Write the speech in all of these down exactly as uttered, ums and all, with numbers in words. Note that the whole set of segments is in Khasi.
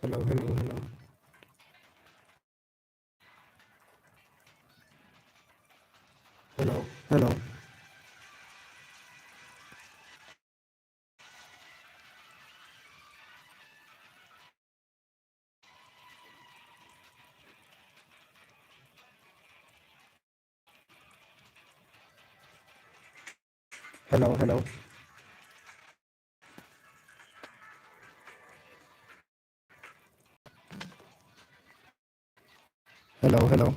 Hello, hello, hello. Hello, hello. Hello, hello. Hello, hello.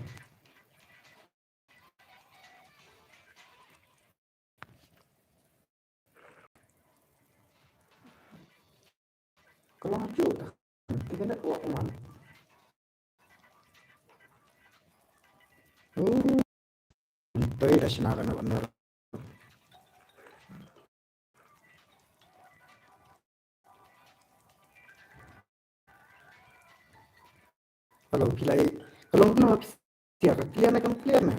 Ka long ju ta. Ka network man. Oh. Toi da shna ka na. Hello, ki lai. Hello, no, ki sia ka clear na, kam clear na.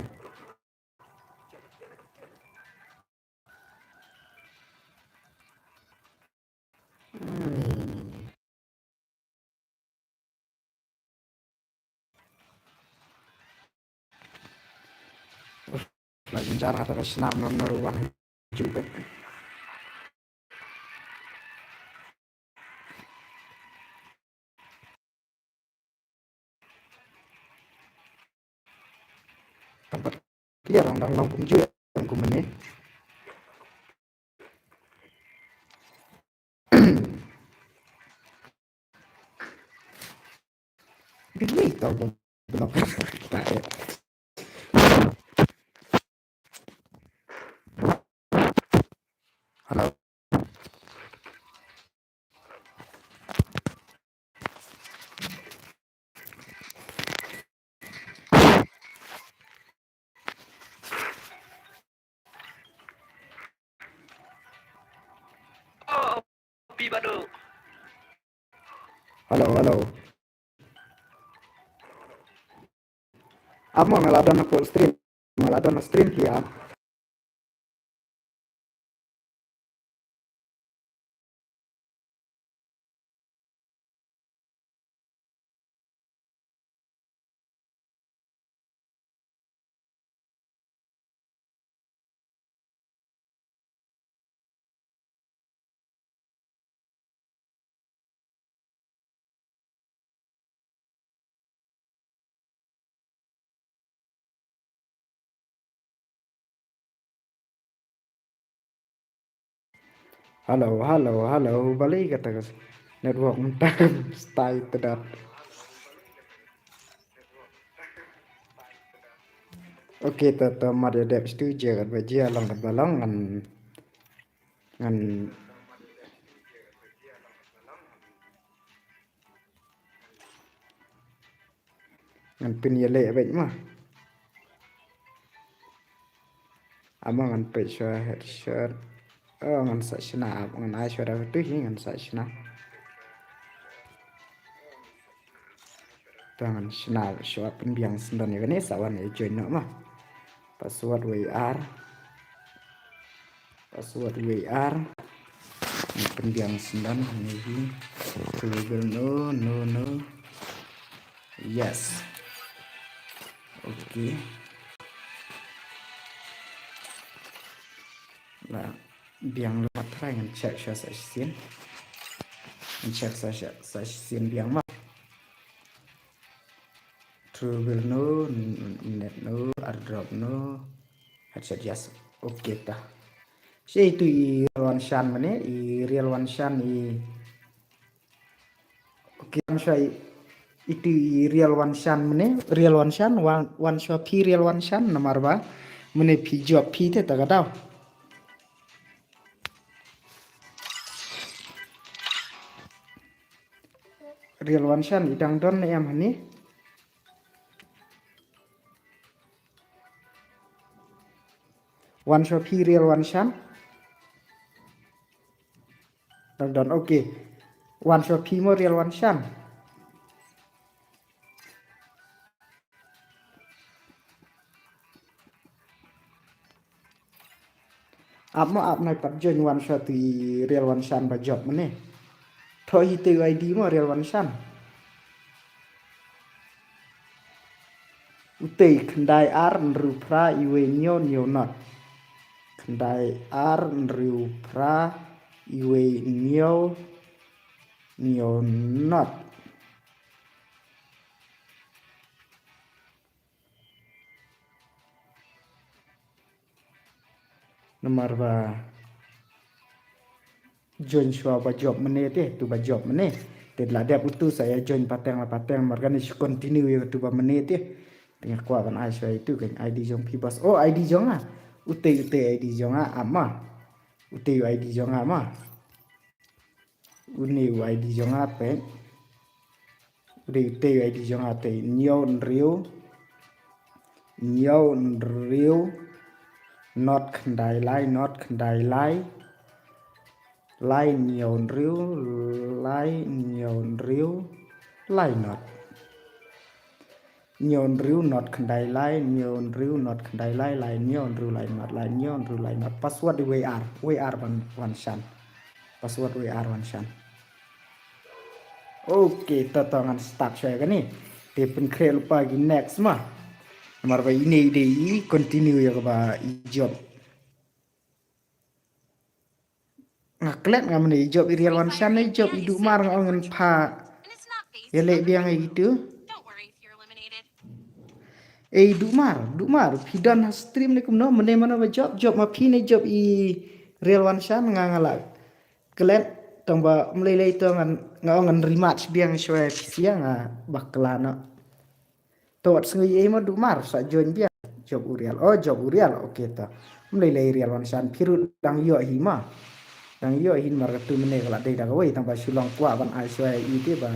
Hmm. Uf, la jynjar kata ka shnap, no, no, ruan. Jumpa. Tempat clear, orang dang long kumjuh, yang kumene. Gini tau belum. Hello. Oh, pi badu. Hello, hello. Ap mo nga la don full stream. Nga la don stream phi ap. Hello, hello, hello. Balei kata ka network mynta style tedat. Okay, ta, ta, mat ïa dep studio kat ba jia long kat ba long ngan, ngan, ngan pynïaleh beit ma. Ama ngan peit shuwa headshot. Oh, ngan sa shna, ngan ai shuwa da tu hi ngan sa shna. Ta ngan shna shuwa pynbiang syndon ïa kane sa wan ïa join noh ma. Password wei ar. Password wei ar. Pynbiang syndon ni hi. Google no, no, no. Yes. Okay. La biang la try ngan check sha sa shisien. Ngan check sa sha sa shisien biang ma. True bill no, net no, airdrop no, headset yes. Okay ta. Shi itu i real one shan mane, i real one shan i. Okay, wan shwa i, itu i real one shan mane, real one shan, wan, wan shwa phi real one shan, namar ba mane phi jop phi te ta ka daw. Real one shan i dang don ne em hani. Wan shwa phi real one shan. Dang don, okay. Wan shwa phi mo real one shan. Ap mo ap nai pat join wan shwa tu i real one shan ba jop mane. Thoh hi te I D mo real one shan. Utei khyndai ar hynriew phra iwei hynñiew hynñiew not. Khyndai ar hynriew phra iwei hynñiew hynñiew not. Namar ba join shuwa ba jop mynne te, tu ba jop mynne. Te la dep utu sa ïa join pateng la pateng, namar kane shu continue ïa tu ba mynne te. Te nga kwah ban ai shuwa ïa tu kan I D jong phi bas. Oh, I D jong nga. Utei, utei I D jong nga, ama. Utei I D jong nga, ama. Une u I D jong nga te. Utei, utei u I D jong nga te. Hynñiew hynriew. Hynñiew hynriew. Not khyndai lai, not khyndai lai. Lai hynñiew hynriew, lai hynñiew hynriew, lai not. Hynñiew hynriew not khyndai lai, hynñiew hynriew not khyndai lai, lai hynñiew hynriew lai not, lai hynñiew hynriew lai not. Password wei ar, wei ar wan, wan shan. Password wei ar wan shan. Okay, to to ngan start shuwa ïa kane. Te pynkhreh lypa ki next ma. Namar ba ine i dei i continue ïa kaba i jop. Nga klet nga mynne i jop i Real Wan Shan, i jop i Dumar, nga ong ngan pha. Ïa leh biang ïa itu. Ei Dumar, Dumar, phi don ha stream ne kumno, mynne mano ba jop, jop ma phi ne jop i Real Wan Shan? Nga nga la klet, tang ba ym lei lei to ngan, nga ong ngan rematch biang shuwa phi sia, nga bakla noh. To wat sngew ei ma Dumar, sa join biang. Jop u Real. Oh, jop u Real. Okay to. Ym lei lei Real Wan Shan, phi ruh dang ïoh hi ma. Dang ïoh hi, namar katu mynne ka la dei da kawei, tang ba shu long kwah ban ai shuwa ïa i te ba.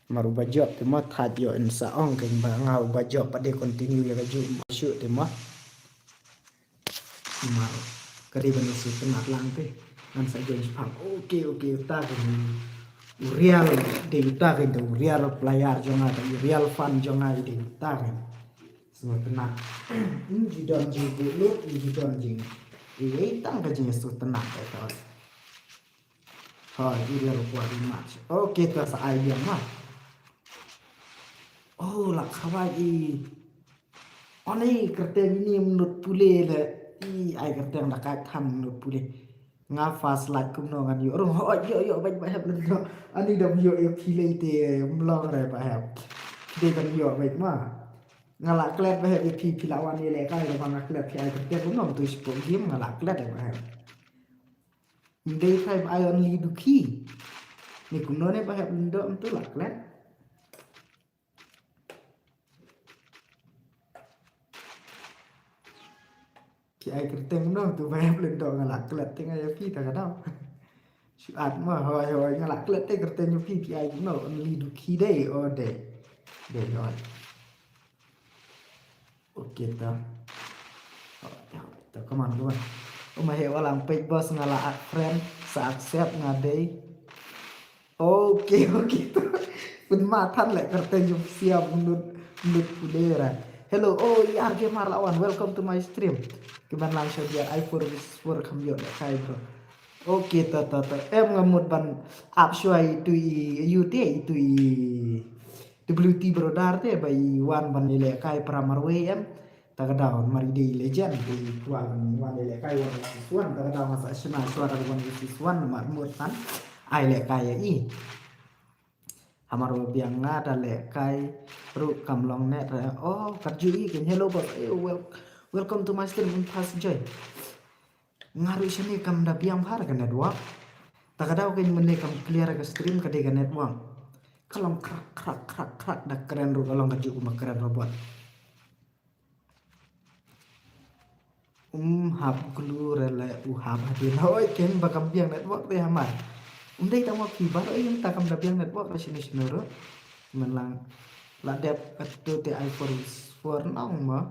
Namar uba jop te ma thait ïoh in sa ong kein ba nga uba jop ba dei continue ïa kajuh, ma shu te ma. Namar ka dei ban ïa sngewtynnat lang te. Ngan sa join shaphang. Okay, okay, uta kein u Real, dei uta kein te u Real player jong nga, te u Real fan jong nga, dei uta kein. Sngewtynnat. Ym ju don jingbuh lut, ym ju don jing. Iwei tang ka jingsngewtynnat, eh, to. Hooid, i Real kwah rematch. Okay, to sa ai biang ma. Oh, la khawai i. Ani kyrteng ini mynta pule le. I ai kyrteng da kai than mynta pule. Nga first like kumno ngan ïoh. Rung hooid ïoh ïoh bad ba hep lyndoh. Ani dam ïoh ïoh phi lei te ym long re ba hep. Phi dei ban ïoh bad ma. Nga la klet ba hep ïa phi, phi la wan ïalehkai, da ba nga klet phi ai kyrteng kumno mynta sport game, nga la klet ba hep. Ym dei trai ba ai only dukhi. Ni kumno ne ba hep lyndoh mynta la klet. Ki ai kyrteng kumno mynta ba hep lyndoh, nga la klet te nga ïa phi ta ka daw. Shu at ma, hooid hooid, nga la klet te kyrteng ïa phi, ki ai kumno, only dukhi dei, oh dei. Dei hooid. Okay, to. To, come on, come on. Uma he walang page boss nga la add friend, sa accept nga dei. Okay, okay, to. Pynma than le kyrteng jong phi sia mynta, mynta pule ra. Hello, oh, i ar gamer la wan. Welcome to my stream. Ki ban lang sha biar i four versus four kham ïoh lehkai bro. Okay, to, to, to. Em nga mut ban ap shuwa itu i, itu i, itu i W T brother te ba i wan ban ïalehkai para marwei em. Ta ka daw mar i dei legend, dei kwah ban wan ïalehkai one versus one. Ta ka daw nga sa shna shuwa da one versus one namar mut kan ai lehkai ïa i. Hamar ba biang nga da lehkai ruh kam long net re. Oh, kat ju i kein. Hello boss. Eh, wel-, welcome to my stream in fast joy. Nga ruh shane kam da biang bha ka network. Ta ka daw kein mynne kam clear ka stream ka dei ka network. Ka long krak krak krak krak, da kren ruh ka long ka juh kumba kren robot. Um hap glue re le u hap hadien. Hooid kein ba kam biang network te hamar. Um dei tang ma phi baroh, ïa ta kam da biang network re shane shane ruh. Mynlang la dep katu te i four four nong ma.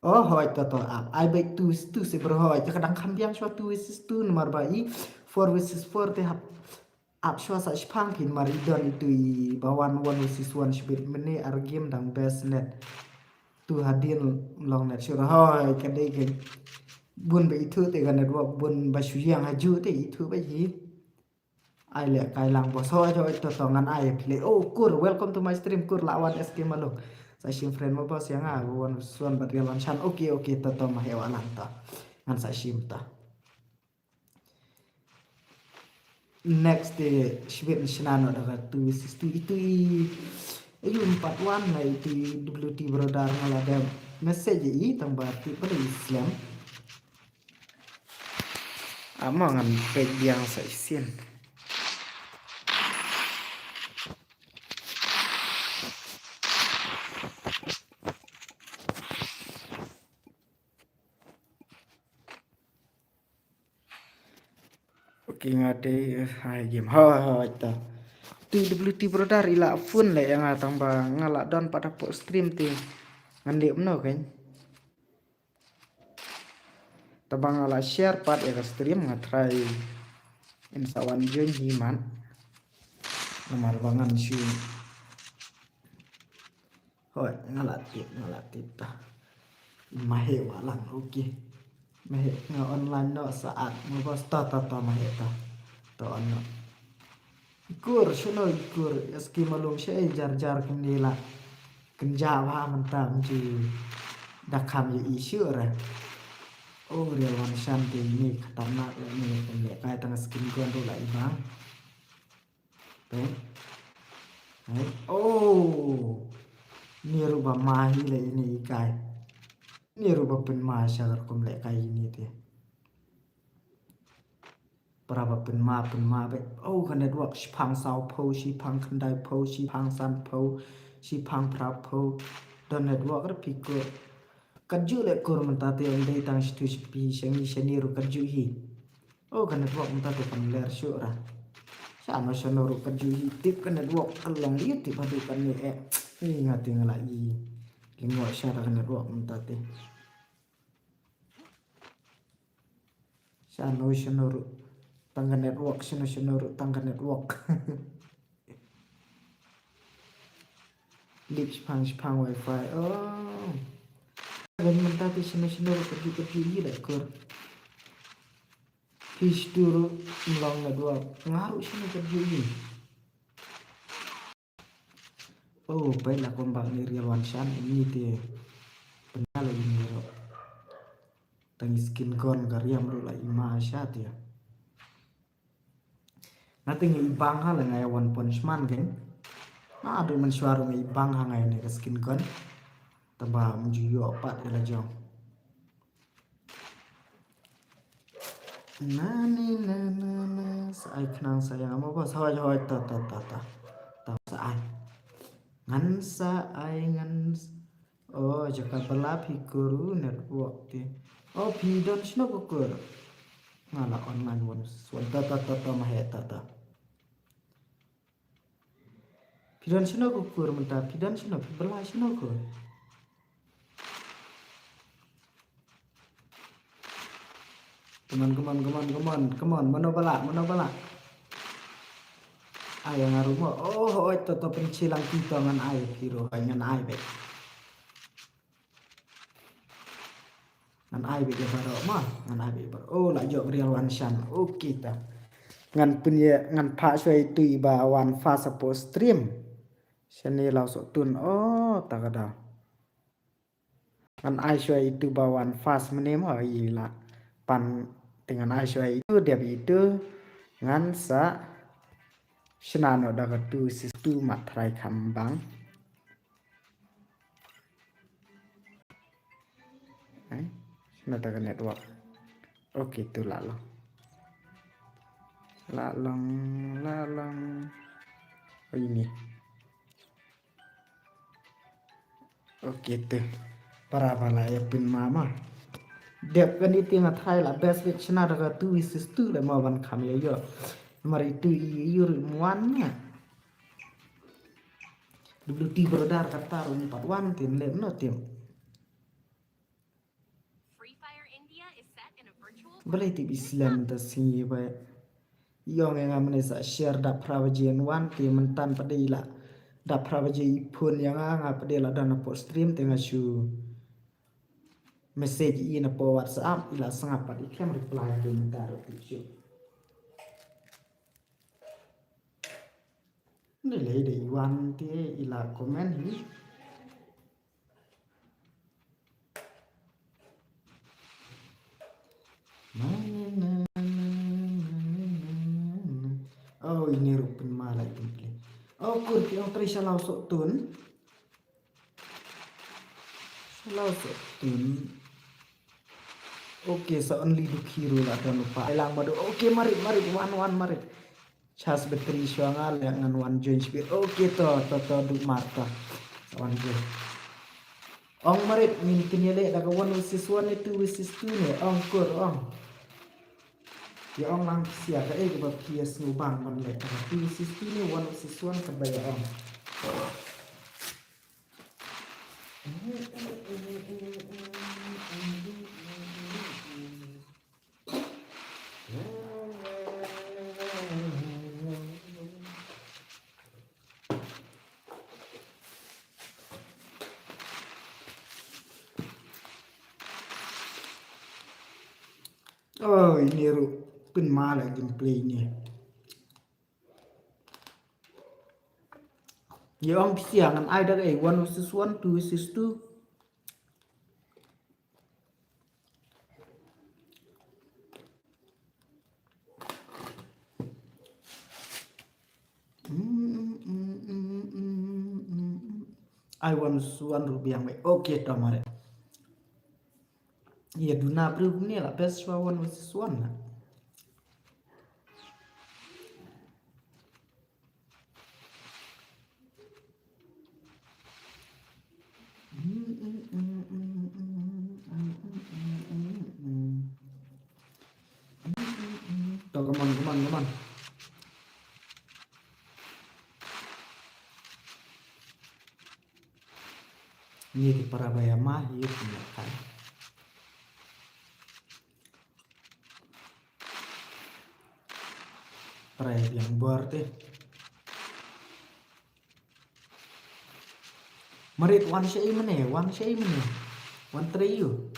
Oh, hooid, to, to, ap. Ai beit two versus two se bro, hooid. Te ka dang kham biang shuwa two versus two namar ba i four versus four te hap ap shuwa sa shipang phin mar i don itu i ba wan one versus one shibit mynne ar game dang best net. Tu hadien long net shuwa, hooid, ka dei ka bun ba itu te ka network bun ba shu ïeng ha ju te itu ba hi. Ai lehkai lang boss. Hooid, hooid, to, to, ngan ai phi le. Oh, Kur, welcome to my stream, Kur, la wan S K Malung. Sa shim friend mo boss ïa nga, wan suan bad Real Wan Shan. Okay, okay, to, to, ma heh wah lang to. Ngan sa shim to. Next te, shibit shna noh da ka two versus two, itu i, ayu, empat one na itu i W T brother nga la da message i tang ba ti pada i slem. Ama ngan pek biang sa isin. Okay, nga te, eh, hai game. Ho, ho, ta. Tu W T brother i la phone le ïa nga tang ba nga la don pat hapoh stream te. Ngan dei mno kan. Tang ba nga la share pat ïa ka stream nga try in sa wan join hi man. Namar ba ngan shu Hoi, nga la tip, nga la tip ta. Ma heh wah lang, okay. Ma heh nga online noh sa at, ma boss ta ta ta ma heh ta. Ta on noh. Ikur, shano ikur, ïa ski malum sha ei jar jar kumne la. Kynja bha mynta mji da kham ïa i shu ra. Oh, Real Wan Shan te ini khatarnak la ini kumne kai tang skin gun ruh la i bang. Peng. Hai. Oh. Ni ruh ba ma hi le ini i kai. Ni ruh ba pynma sha ka rukom le kai ini te. Para ba pynma, pynma be. Oh, ka network shipang saw pho, shipang khyndai pho, shipang san pho, shipang phra pho. Don network re piko. Kat ju le kur mynta te ong dei tang shitu shipi shangi shani ruh kat ju hi. Oh, ka network mynta te kan ler shuh ra. Shano shano ruh kat ju hi tip ka network ka long ïa tip haduh kan ne eh. Ni nga te nga la i. Lyngngoh sha ra ka network mynta te. Shano shano ruh tang ka network, shano shano ruh tang ka network. Lip shipang shipang wifi. Oh. Kan mynta te shano shano ruh kat ju kat ju i la kur. Phi shitu ruh mlong network. Nga ruh shano kat ju i. Oh, pai la kombak ni Real Wan Shan ini te. Pynda la ini ruh. Tang i skin gun ka riam ruh la i ma sha te. Nga te nga i bang ha la nga ïa One Punch Man kan. Nga ruh mynshuwa ruh nga i bang ha nga ïa ne ka skin gun. Tang ba mynju ïoh pat ïa la jong. Na ni na na na sa ai khnang sayang mo ba sa hoi hoi ta ta ta ta. Ta sa ai. Ngan sa ai ngan s-, oh, jaka bala phi kuru network te. Oh, phi don shino ku kur. Nga la online wan suan ta ta ta ta ma he ta ta. Phi don shino ku kur mynta, phi don shino, phi bala shino ku. Come on, come on, come on, come on, come on, mano bala, mano bala. Ai nga ruh mo, oh, oi, to, to, pynchilang phi to ngan ai, phi ruh, ai ngan ai be. Ngan ai beit ïa baroh ma, ngan ai beit ïa baroh. Oh, la jop Real Wan Shan. Okay ta. Ngan pyn ïa, ngan phah shuwa itu i ba wan fast hapoh stream. Shane law soh tun. Oh, ta ka daw. Ngan ai shuwa itu ba wan fast mynne ma i la pan te ngan ai shuwa itu dep itu ngan sa shna noh da ka tu sis tu mat trai kham bang. Eh, shano ta ka network? Okay, tu la long. La long, la long. Oh, ini. Okay, tu. Para bala ïa pynma ma. Dep kane te nga try la best beit shna da ka two versus two le ma ban kham ïa ïoh. Namar itu i ïa ïoh ri muan ïa. W T brother kata ruh pat wan tim lem no tim. Balei tip i slem ta sngi ba. Ïong ïa nga mynne sa share dap phra baje yn wan te mynta pat de i la. Dap phra baje i phone ïa nga nga pat de la don hapoh stream te nga shu message i na poh WhatsApp i la sngap pat i khlem reply te mynta ruh tip shuh. Nde lei de i wan te i la comment hi. Oh, ini ruh pynma la i pynplay. Oh, kur ki ong trei sha law soh tun. Sha law soh tun. Okay, sa only dukhi ruh la don u pa. Ai lang madu. Okay, marit, marit, wan, wan, marit. Charge battery shuwa nga leh ngan wan join shibit. Okay to, to, to, duk mar to. Sa wan join. Ong marit, ngin kynjaleh da ka one versus one ne two versus two ne. Ong kur, ong. Ïa ong lang phi sia kaei kaba phi ïa sngewbang ban leh, ka two versus two ne one versus one kaba ïa ong. Oh, ini ruh pynma la gameplay ni. Ïa ong phi sia ngan ai da kaei, one versus one, two versus two. Ai one versus one ruh biang bha. Okay, to marit. Ïa duna briew kumne la best shuwa one versus one na. To, come on, come on, come on. Ngi te para ba ïa ma hi te ïa kai. Para ïa biang bor te. Marit wan shaei mane, wan shaei mane. Wan trei ïa u.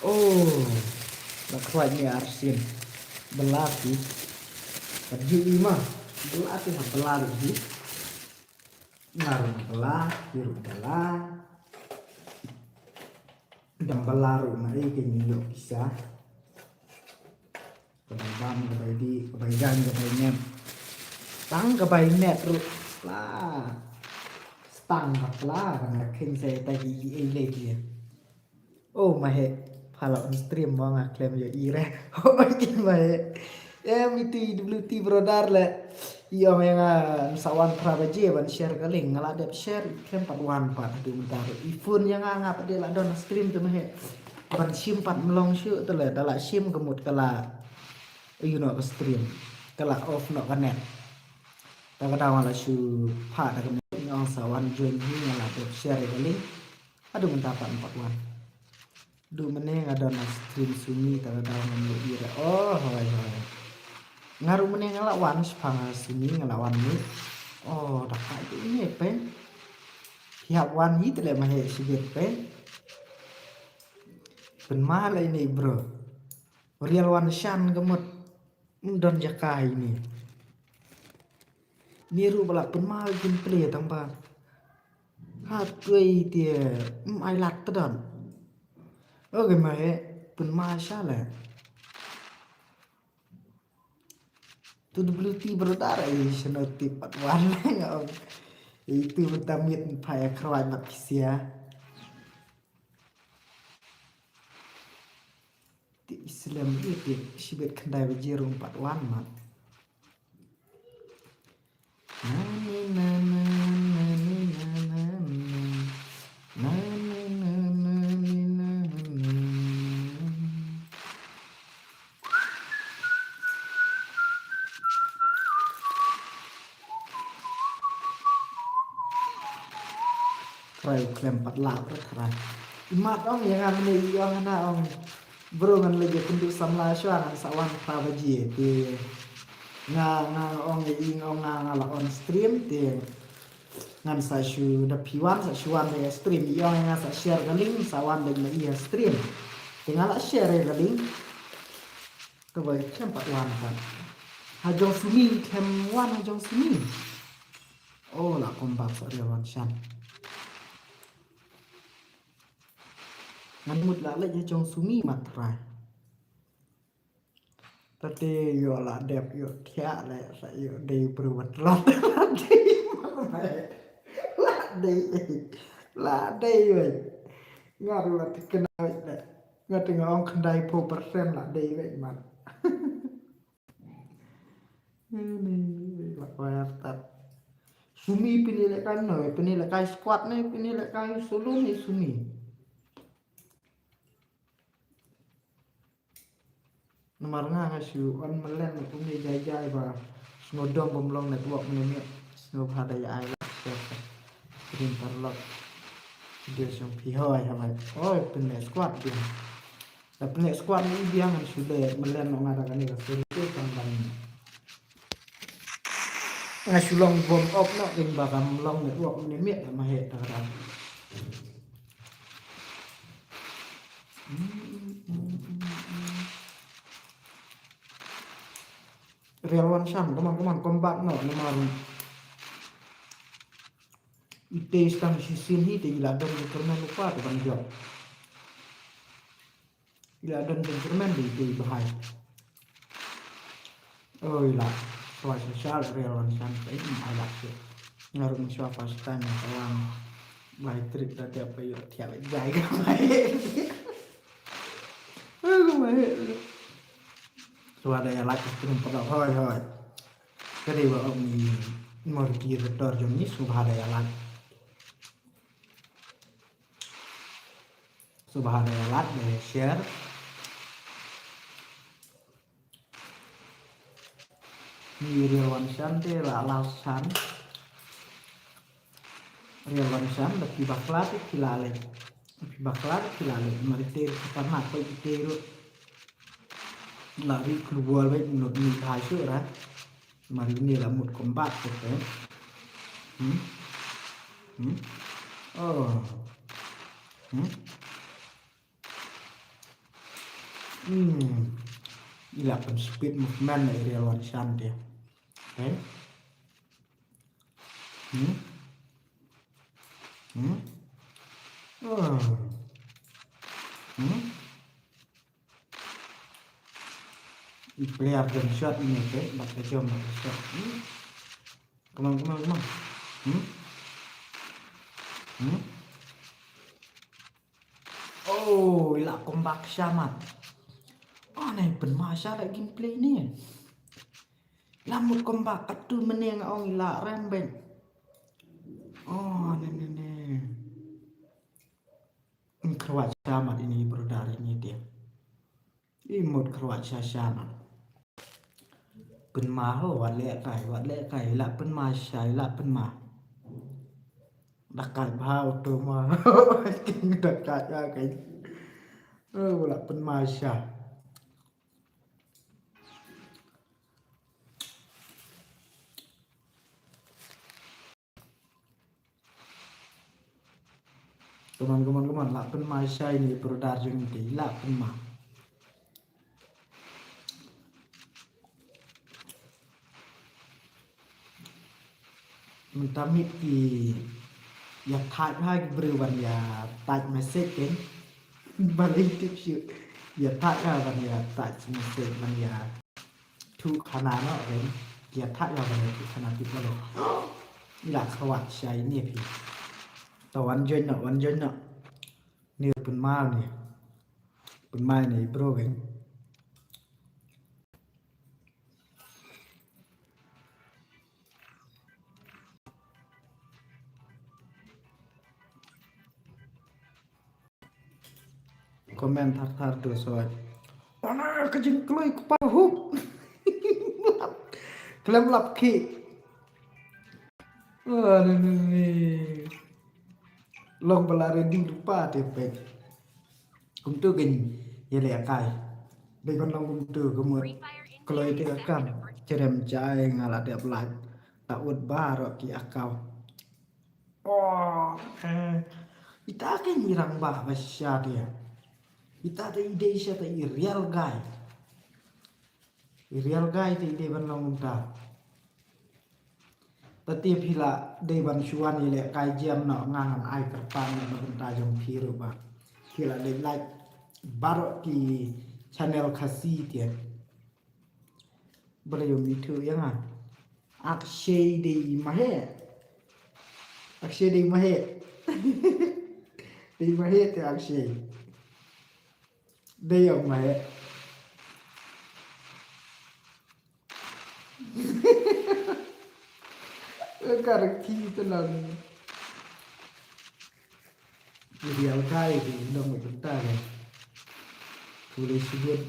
Oh, la khwai ni arsien. Bela ti. Ka ju i ma. Bela ti ha bela ti. Nga ruh bela, ti ruh bela. Dang bela ruh ma ei ka ngi ïoh pisa. Ka bai bam, ka bai dih, ka bai gan, ka bai net. Tang ka bai net ruh la. Stang ka pla, ka nga kheiñ sa ïa ta ki ei lei ki. Oh, ma he. Pha la on stream mo nga khlem ïoh i re. Oh, ma he. Em, itu i W T brother le. I ong ïa nga, sa wan phra baje ban share ka link, nga la dep share, khlem pat wan pat haduh mynta ruh. I phone ïa nga, nga pat dei la don stream te ma he. Ban shim pat mlong shuh te le, da la shim ka mut ka la, you know, ka stream. Ka la off noh ka net. Ta ka daw nga la shu phah da ka net, i ong sa wan join hi, nga la dep share ka link. Haduh mynta pat ym pat wan. Duh mynne nga don ha stream Sumi, ta ka daw ngam ïoh i re. Oh, hoi, hoi. Nga ruh mynne nga la wan, shaphang ha Sumi nga la wan ni. Oh, da ka ïoh i ne pyn. Phi hap wan hi te le ma he shibit pyn. Pynma la i ne bro. Rial wan shan ka mut. Ym don jaka i ne. Ni ruh ba la pynma gameplay tang ba. Ha tuai te, mm, ai lad te don. Okay, ma he, pynma sha le. Tu W T brother, ai shano tip pat wan le nga ong. Itu mynta miet pha ïa khrwai mat pisa. Ti Islam ri ti shibit khyndai baje ruh ym pat wan mat. Nani nana, nani nana, nani nana, nani nana. Trai u khlem pat lap re trai. I mat ong ïa nga mynne i ong hana ong. Bro, ngan leit ïakynduh samla shuwa, ngan sa wan kata baje te. Nga, nga ong ïa i, nga ong nga, nga la on stream te. Ngan sa shu, da phi wan sa shu wan da ïa stream. I ong nga sa share ka link, sa wan da ma i ïa stream. Te nga la share ïa ka link. Te ba khlem pat wan pat. Ha jong Sumi, khlem wan ha jong Sumi. Oh, la comeback sa Real Wan Shan. Ngan mut la leit ha jong Sumi mat trai. Te ïoh la dep ïoh thiah leh sa ïoh dei bru wat la dei. La dei. La dei wei. Nga ruh la thikna wei leh. Nga te nga ong khyndai phew percent la dei wei mat. Ini la wai tat. Sumi pynlehkai no, pynlehkai squad ne, pynlehkai solo ne Sumi. Namar nga nga shu on malen na kumne jai jai ba sngewdom bym long network ne miet sngewbha da ïa ai la share ka screen paralok. Video shong phi hoi hoi. Oi pynleh squad biang. Da pynleh squad ne biang ngan shu leh malen no nga da kane ka screen tu tang ban. Nga shu long bom op no kin ba kam long network ne miet ma he ta ka. Real Wan Shan, come on, come on, come back no, namar ite stang shisien hi te ila don ke kermen lupa te ban jop. Ila don ke kermen di ite bahai. Oh ila, so I shall Real Wan Shan te ila ke. Ngarung shwa first time ya kawan. Bai trip da dia pa yo tiap jai ka bai. Aduh bai. Suba da ïa like stream pat hoi hoi. Ka dei ba ong ni mor ki retor jong ni suba da ïa like. Suba da ïa like da ïa share. Ni Real Wan Shan te la la shan. Real Wan Shan da phi bakla te phi la leh. Phi bakla te phi la leh. Mari te phi parna koi te ru. La ri keluar baik menurut ni hai sura. Mari ni la mut combat tu kan. Hmm? Hmm? Oh. Hmm? Hmm. Ila pyn speed movement na Real Wan Shan dia. Okay. Hmm? Hmm? Oh. Hmm? I player gun shot ni ke, bak ka jom bak ka shot. Hmm? Come on, come on, come on. Hmm? Hmm? Oh, ila combat shamat. Oh, ni pynma sha la gameplay ni. La mut combat atu meneng ong ila rembek. Oh, ni ni ni. Nkrwat shamat ini brother ini dia. I mut khrwat sha sha na. Pynma ho wat leh kai, wat leh kai, la pynma sha, la pynma. Da kai bha u to ma. King da kai bha kai. Oh, la pynma sha. Come on, come on, come on. La pynma shai ni brother jong ngi te. La pynma. Mynta miet ki ïa type ha ki briew ban ïa type message ken. Ban ïa tip shu. Ïa type ha ban ïa type message ban ïa Thuh khana noh ren, ïa thad ïa ban thuh khana tip balo. Ïa khrwat shai ne phi. To wan join noh, wan join noh. Ni pynma ni. Pynma ni bro ren. Comment thar thar tu soi. Ona ka jingkloi kpa hup. Klem lap ki. Aduh, ni, ni. Long bala ready lupa te pek. Kumtu kan Ïalehkai. Dei ban long kumtu ka mut. Kloi te ka kam. Cherem jai nga la dep lait. Ta ut baroh ki account. Oh, eh. Ita ka ngi rangbah ba sha te. Ita te i dei sha te i real guy. I real guy te i dei ban long kumta. Te te phi la dei ban shu wan ïalehkai jam noh, nga ngan ai kyrpang noh na bynta jong phi ruh ba phi la dei like baroh ki channel Khasi te. Ba la ïoh mithuh ïa nga. Akshay dei mahe. Akshay dei mahe. Dei mahe te Akshay. Dei ïa mahe. Ka rkhie te lang. Ïalehkai dei long kumta ka. Khublei shibun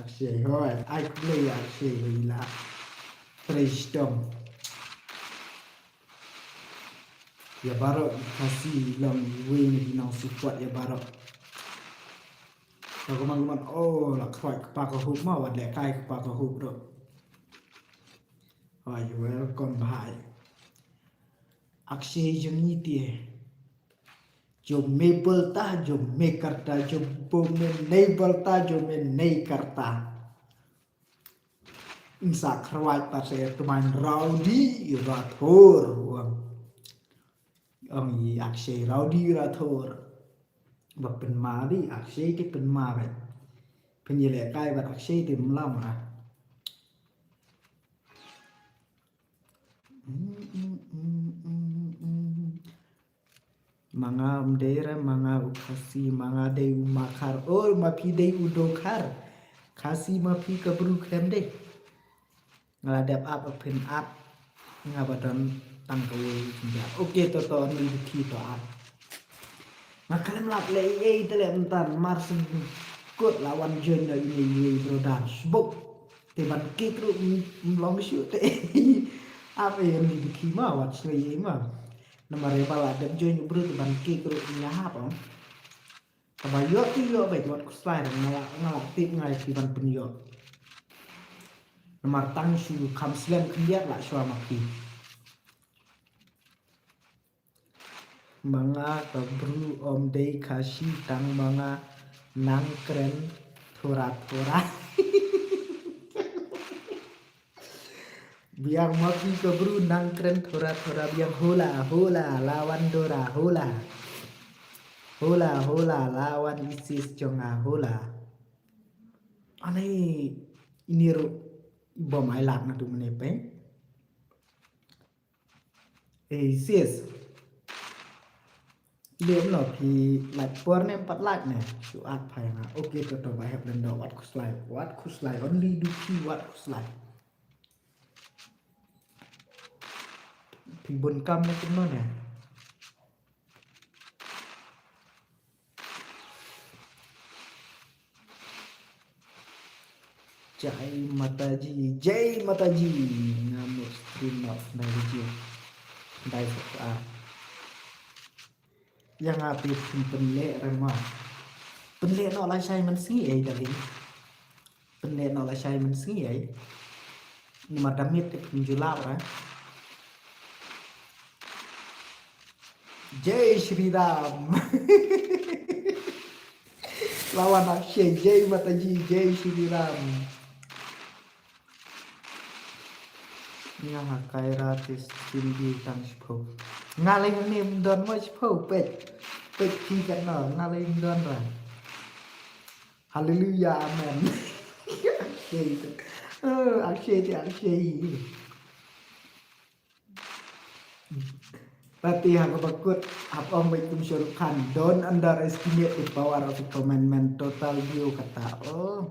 Akshay, hooid. Ai khublei ïa Akshay ba i la trei shitom. Ïa baroh i Khasi long iwei na ki nongsupport ïa baroh. Ka kumne kumne, oh, la khroit kpa ka hup ma, wat lehkai kpa ka hup ruh. Oh, you welcome bhai. Akshay jong ngi te. Jo main bolta, jo main karta, jo bo main nahi bolta, jo main nahi karta. Nsa khroit pat se tmain Rowdy Rathore. Ong. Ong i Akshay Rowdy Rathore. Ba pynma di Akshay te pynma bad. Pynïalehkai bad Akshay te mlam ha. Ma nga ym dei re, ma nga u Khasi, ma nga dei u Makhar. Oh, ma phi dei u Dokhar. Khasi ma phi ka bru khlem dei. Nga la dep ap, phin ap. Nga ba don tang kawei khyndiat. Okay, to to, ni dei phi to ap. Nga khlem lap leh ei ei te leh mynta, mar shu kut la wan join na ine i brother. Sbok. Te ban kick ruh m-, mlong shu te. Ap ei ni dei phi ma, wat shu ei ei ma. Namar ïa ba la dep join u bru te ban kick ruh ïa hap ong. Kaba ïoh te ïoh beit, wat khuslai, nga la, nga la tip nga ïa phi ban pynïoh. Namar tang shu kham slem khyndiat la shuwa ma phi. Ma nga ka bru ym dei Khasi tang ma nga nang kren thura thura. Biang ma phi ka bru nang kren thura thura biang, hola hola la wan Dora, hola. Hola hola la wan i sis jong nga, hola. Ani ini ruh bom ai lak na tu mene peng. Eh, sis. Lem no phi lait por ne em pat lait ne. Shu at phai nga. Okay, to to, ba hep lem do, wat khuslai. Wat khuslai. Only do phi wat khuslai. Phi bun kam ne kumno ne. Jai Mataji, Jai Mataji. Nga mut stream noh khyndai baje. Khyndai phew ar. Ïa nga te phin pynleh re ma. Pynleh noh lashai mynsngi ei, darling. Pynleh noh lashai mynsngi ei. Namar da miet te phin ju lap re. Jai Shri Ram. La wan Akshay, Jai Mataji, Jai Shri Ram. Nga ha Kaira te stream view tang shiphew. Nga lei hangne ym don mo shiphew, peit. Peit phi katno, nga lei ym don ra. Hallelujah, amen. Akshay te. Oh, Akshay te, Akshay. Pati ha kaba kut, hap ong beit kum Shah Rukh Khan, don't underestimate the power of a commandment, total view kata. Oh.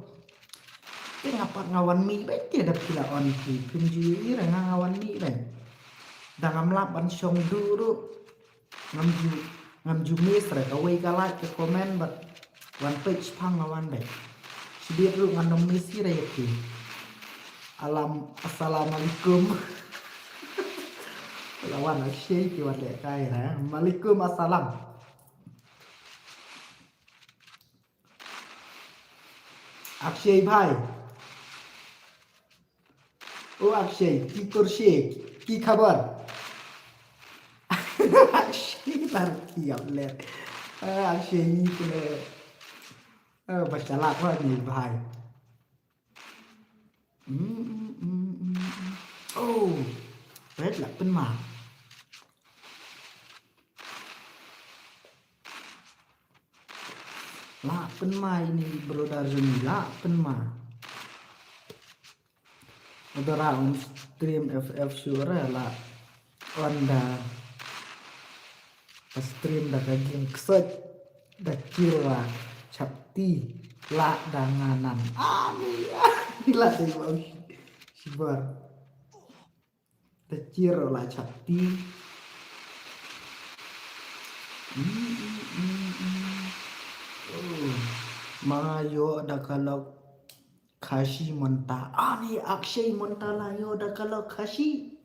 Te nga pat nga wan mih beit te da phi la on phi, phim ju ïohi re nga nga wan mih beit. Da ngam lap ban shong duh ruh. Ngam ju, ngam ju miss re kawei ka like ka comment bad wan peit shaphang nga wan beit. Shibit ruh ngan ym miss hi re ïa phi. Alam, assalamualaikum. La wan Akshay ki wan lehkai re. Malikum assalam. Akshay bhai. O Akshay, ki kursi, ki khabar? Akshay lar ki ap ler. Ah, Akshay ni kene. Ah, ba shalak ba ni bhai. Hmm, hmm, hmm, hmm, hmm. Oh, red lah pynma. Lah pynma ini brother Joni, lah pynma. Udah ra on stream F F sure lah on da ka stream da ka ging ksot da kirwa chapti lah da nganan. Ani, ani lah da yung shibar. Da kir la chapti. Mm, mm, mm, mm. Oh. Ma yo da ka lok Khashi mynta. Ani Akshay mynta la yo da ka lok Khashi.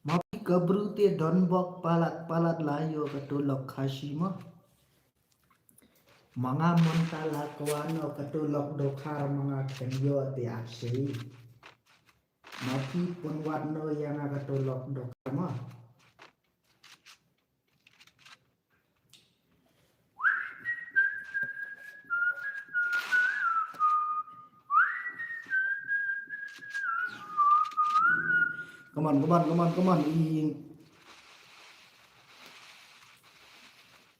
Ma phi ka bru te don bok palat palat la yo ka tu lok Khashi ma. Ma nga mynta la kwano ka tu lok Dokhar ma nga khen yo te Akshay. Ma phi pun wat no ïa nga ka tu lok Dokhar ma. Come on, come on, come on, come on. Ing.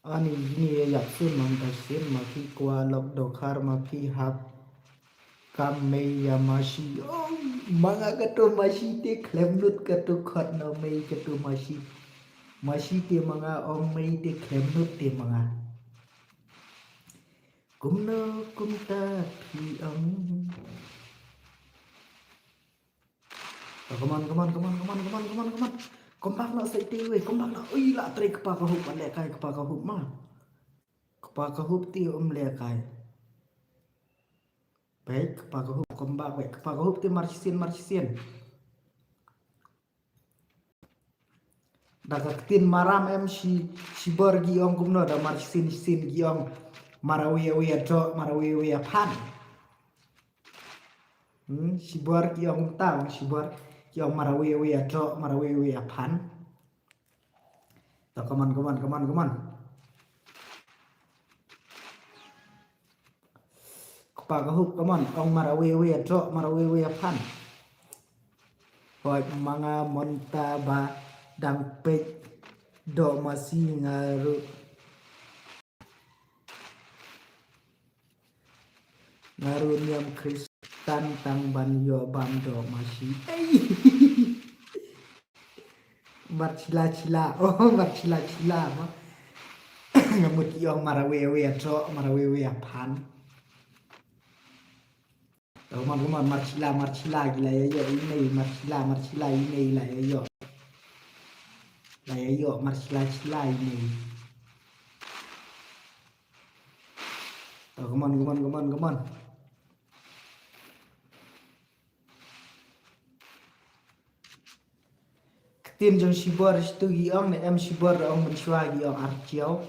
Ani ini ya yak sun mang ka sin ma phi kwah lok Dokhar ma phi hap kam mei ïa masi. Oh, ma nga ka tu masi te khlem lut ka tu khot na mei ka tu masi. Masi te ma nga ong mei te khlem lut te ma nga. Kumno kumta phi ong. Oh, come on, come on, come on, come on, come on, come on, come on. Come back na sa ite wei, come back na. Ui, la trei kpa ka hup, leh kai kpa ka hup ma. Kpa ka hup ti um leh kai. Baik, kpa ka hup, come back, baik. Kpa ka hup ti mar shisien, mar shisien. Da ka ktien maram em shi, shibor gi ong kumno, da mar shisien shisien gi ong marawi awi a dro, marawi awi a phan. Hmm, shibor ki ong ta, ong shibor ki ong marawi awi a dro, marawi awi a phan. To, come on, come on, come on, come on. Kpa ka hup, come on, ong marawi awi a dro, marawi awi a phan. Hoi, ma nga mynta ba dang peit doh masi nga ruh. Nga ruh niam Khristan tang ban ïoh bam doh masi. Ei. Mar chila chila. Oh, mar chila chila ma. Nga mut ïoh marawi awi a dro, marawi awi a phan. Come on, come on, mar chila, mar chila, ki la ïa ïoh ine, mar chila, mar chila, ine, la ïa ïoh. La ïa ïoh, mar chila, chila, ine. To, come on, come on, come on, come on. Ktien jong shibor shitu gi ong ne em shibor ong mynshuwa gi ong archiaw.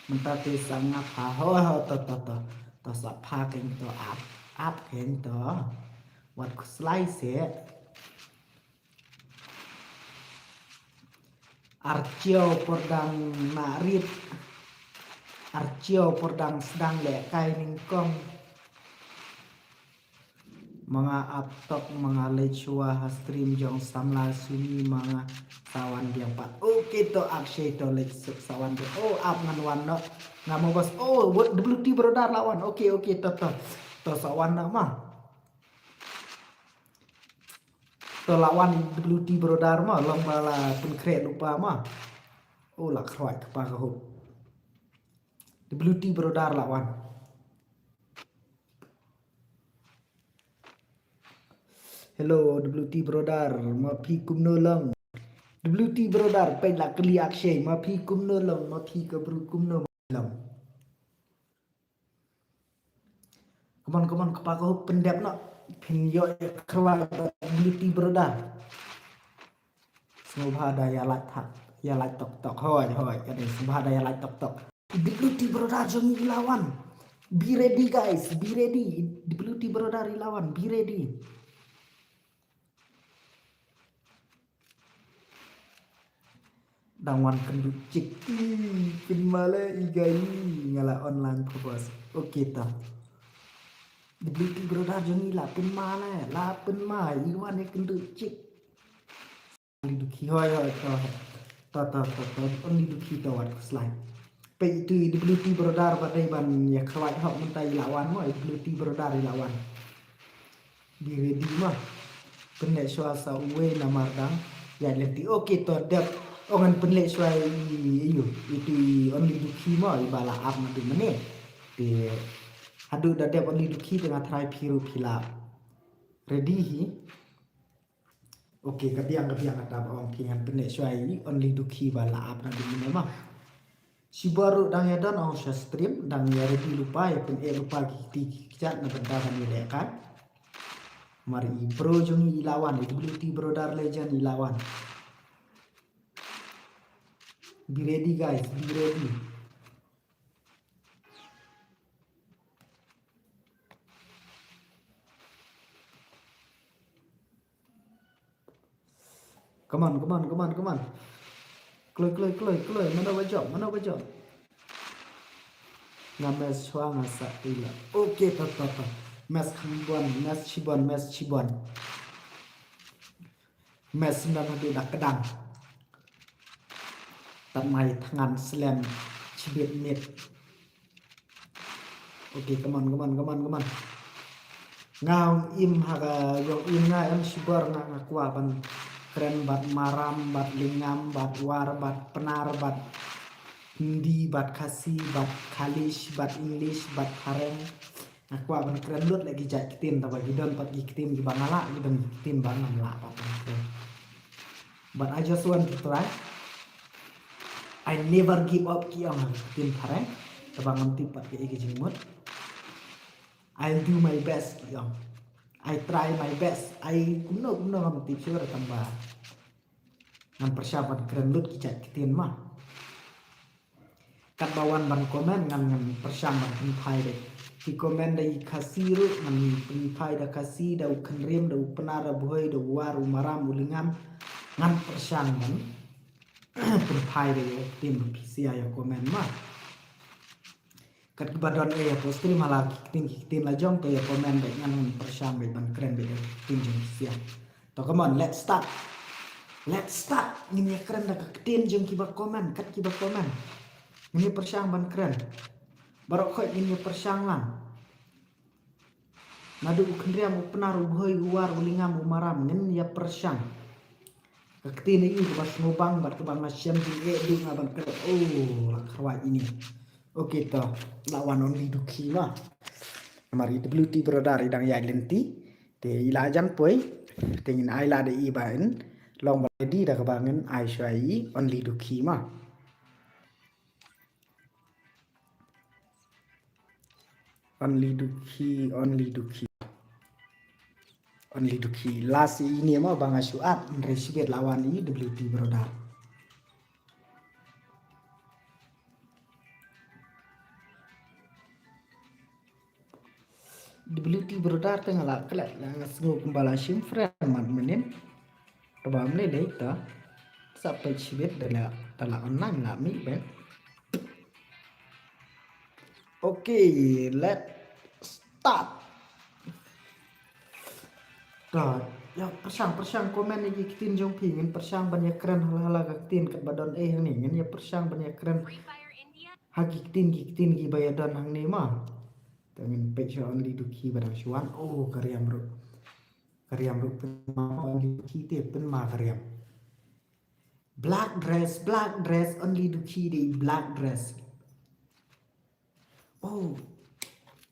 Mynta te sa nga pha ho ho to to to. To sa pha keng to ap. Ap keng to. Wat khuslai se. Archiaw por dang na rit. Archiaw por dang sdang leh kai nyngkong. Ma nga ap tok ma nga leit shuwa ha stream jong samla suni ma nga sawan biang pat. Okay to Akshay to leit suk sawan biang. Oh ap ngan wan no. Nga mo bas. Oh W T brother la wan. Okay okay to to. To sawan no ma. To la wan W T brother ma long ba la pynkhreh lypa ma. Oh la khrwai kpa ka hup. W T brother la wan. Hello W T brother, ma phi kumno long? W T brother, peit la kylli Akshay, ma phi kumno long, ma phi ka bru kumno long? Come on, come on, kpa ka hup pyndep noh. Phin ïoh ïa kyrwa W T brother. Sngewbha da ïa like thak, ïa like tok tok. Hoi, hoi, ka dei sngewbha da ïa like tok tok. W T brother jong ngi la wan. Be ready, guys, be ready. W T Brother i la wan, be ready. Dang wan kynduh chick. Ih, pynmale i gai nga la online kobos. Okay ta. W T Brother jong i la pynmale, la pynma i wan i kynduh chick. Only Dukhi, hoi, hoi, to, to, to, to, to, Only Dukhi to wat slide. Peit itu i W T Brother ba dei ban ïa khlaiñ hok mynta i la wan mo, W T Brother i la wan. Be ready mo. Pynleh shuwa sa uwei namar dang ïaid lynti. Okay to dep. Ong ngan pynleh shuwa i, i, itu i Only Dukhi mo, i ba la ap naduh mynne. Te haduh da dep Only Dukhi te nga try phi ruh phi la ready hi. Okay, ka biang, ka biang kata ba ong phi, ngan pynleh shuwa i Only Dukhi ba la ap naduh mynne mo. Shibor ruh dang ïa don ong sha stream, dang ïa ready lypa, ïa pyneh lypa ki kti ki kjat na bynta ban ïalehkai. Mar i bro jong i i la wan, i W T Brother Legend i la wan. Be ready guys, be ready. Come on, come on, come on, come on. Kloi, kloi, kloi, kloi. Mano ba jop, mano ba jop. Nga mes shuwa nga sa ila. Okay, to, to, to. Mes kham bun, mes shibun, mes shibun. Mes nang haduh da kdang. Tad mai thngan slem shibit mit. Okay, come on, come on, come on, come on. Nga ong im ha ka jong im nga em shibor nga, nga kwah ban kren bad Maram, bad Lyngngam, bad War, bad Pnar, bad Hindi, bad Khasi, bad Khalish, bad English, bad Phareng. Nga kwah ban kren lut leh ki jait ktien, taba ki don pat ki ktien kiba nga lah, ki don ki ktien ba ngam lah pat ban kren. But I just want to try. I never give up ki ong ha ki ktien Phareng. Taba ngam tip pat kaei ka jingmut. I'll do my best ki ong. I try my best. I kumno kumno ngam tip shuh tang ba ngan pyrshang ban kren lut ki jait ktien mo. Katba wan ban comment ngan, ngan pyrshang ban pynphai de. Ki comment da i Khasi ruh ngan pynphai da Khasi, da u Khynriam, da u Pnar, da u Bhoi, da u War, u Maram, u Lyngngam. Ngan pyrshang ban pynphai de ïa ktien ba phi shia ïa comment mo. Kat kiba don eh ïa post stream ha la ki ktien ki ktien la jong to ïa comment bad ngan pyrshang bad ban kren bad ïa ktien jong ki sia. To come on, let's start. Let's start. Ngin ïa kren da ka ktien jong kiba comment, kat kiba comment. Ngin ïa pyrshang ban kren. Baroh khoit ngin ïa pyrshang lang. Naduh u Khynriam, u Pnar, u Bhoi, u War, u Lyngngam, u Maram, ngin ïa pyrshang. Ka ktien ïa u kaba sngewbang bad kaba nga shem jingeh duh nga ban kren. Oh, la kyrwai ine. Okay to, la wan Only Dukhi mo. Namar i W T Brother i dang ïaid lynti. Te i la jan poi. Te ngin ai lade i ba in long ba ready da kaba ngin ai shuwa i Only Dukhi mo. Only Dukhi, Only Dukhi. Only Dukhi. Last ine mo ba nga shu add, hynrei shibit la wan i W T Brother. W T Brother te nga la klet, la nga sngew kumba la shim friend mat mynnin. Kaba mynne lei ta. Sa peit shibit da la, da la online la mih ben. Okay, let's start. Ta, ïa pyrshang, pyrshang comment ïa ki ktien jong phi, ngin pyrshang ban ïa kren hala hala ka ktien katba don eh hangne, ngin ïa pyrshang ban ïa kren. Ha ki ktien, ki ktien kiba ïa don hangne mo. Te ngin peit sha Only Dukhi ba dang shu wan. Oh, ka riam ruh. Ka riam ruh pynma Only Dukhi te pynma ka riam. Black dress, black dress, Only Dukhi dei black dress. Oh.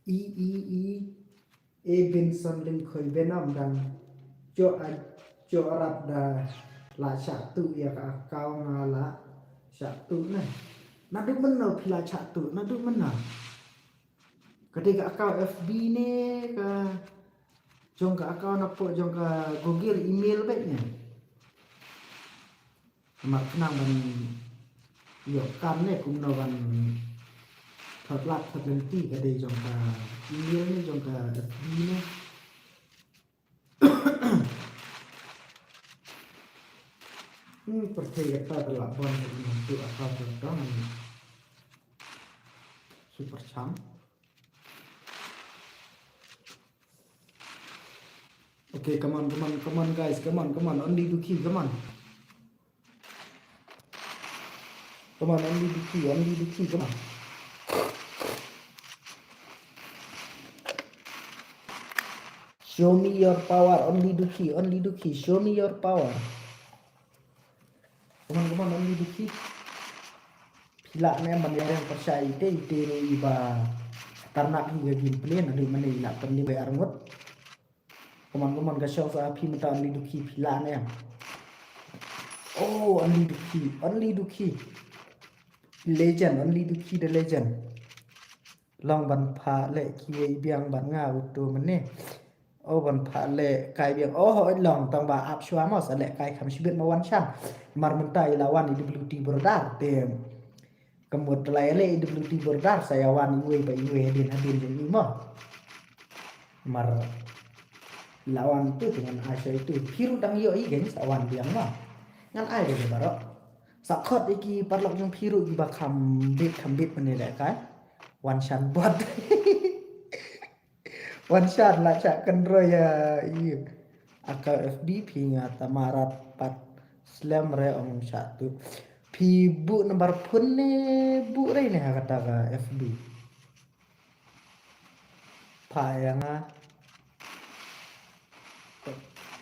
I, i, i. E Benson Lyngkhoi Venom dang. Jo a, jo arat da la shah tuh ïa ka account nga la shah tuh ne. Naduh mynno phi la shah tuh, naduh mynno. Ka dei ka account F B ne ka jong ka account napoh jong ka Google email beit ne. Namar khnang ban ïoh kam ne kumno ban Lat pat lynti ka dei jong ka email ne jong ka F B ne. Hmm, pyrthei kata ka lah ban ka email tu ata ka dang super cham. Okay, come on, come on, come on, guys, come on, come on, only Dukhi, come on. Come on, only Dukhi, only Dukhi, come on. Show me your power, only Dukhi, only Dukhi, show me your power. Come on, come on, only Dukhi. Phi lah ne em ban ïa reng pyrshah ite, ite ruh iba tarnak hi ka gameplay, naduh mynne i lah pynlip bai arngut. Come on, come on, ka shong sa phi mynta, only Dukhi, phi lah ne em. Oh, only Dukhi, only Dukhi. Legend, only Dukhi the legend. Long ban phah leh kiwei biang bad nga uto mynne. Oh, ban phah leh kai biang. Oh, hooid long, tang ba ap shuwa mo, sa leh kai kham shibit mo Wanshan. Mar mynta i la wan i W T Border te. Ka mut la ïa leh i W T Border sa ïa wan iwei pa iwei hadien hadien jong i mo. Mar i la wan itu te ngan ai sha itu. Phi ruh dang ïoh i kein sa wan biang mo. Ngan ai de baroh. Sa khot ïa ki paralok jong phi ruh kiba kham bit kham bit mynne leh kai. Wanshan bot. Wanshan la shah kynroi ïa i. Aka F B phi nga tamarat pat slem re ong shah tu. Phi buh number phone ne buh re ne ha kata ka F B. Phah ïa nga.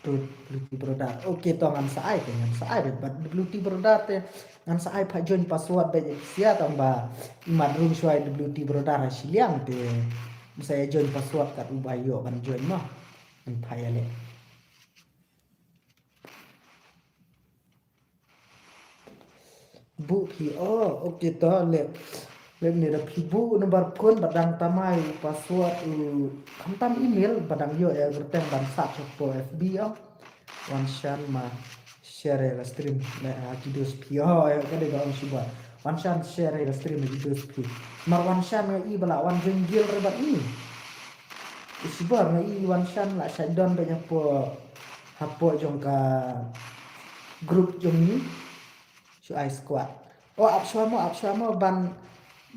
Tu W T Border. Okay, to ngan sa ai te, ngan sa ai bad W T Border te ngan sa ai phah join password bad ïa sia tang ba i mat rung shuwa W T Border ha shiliang te. Ngan sa ïa join password kat uba ïoh ban join mo. Ngan phah ïa leh. Buh phi, oh, okay to leh. Leh ne da phi buh number phone bad dang tamai password u khamtam email bad dang ïoh ïa kyrteng ban sat hapoh F B ong. Wanshan ma share ïa ka stream ne ha ki dos phi. Oh, ïa ka dei ka ong shibor. Wanshan share ïa ka stream ha ki dos phi. Mar Wanshan nga i ba la wan jong guild re bad i. Shibor nga i Wanshan la shah don bad hapoh hapoh jong ka group jong ni. Shu ai squad. Oh, ap shuwa mo, ap shuwa mo ban,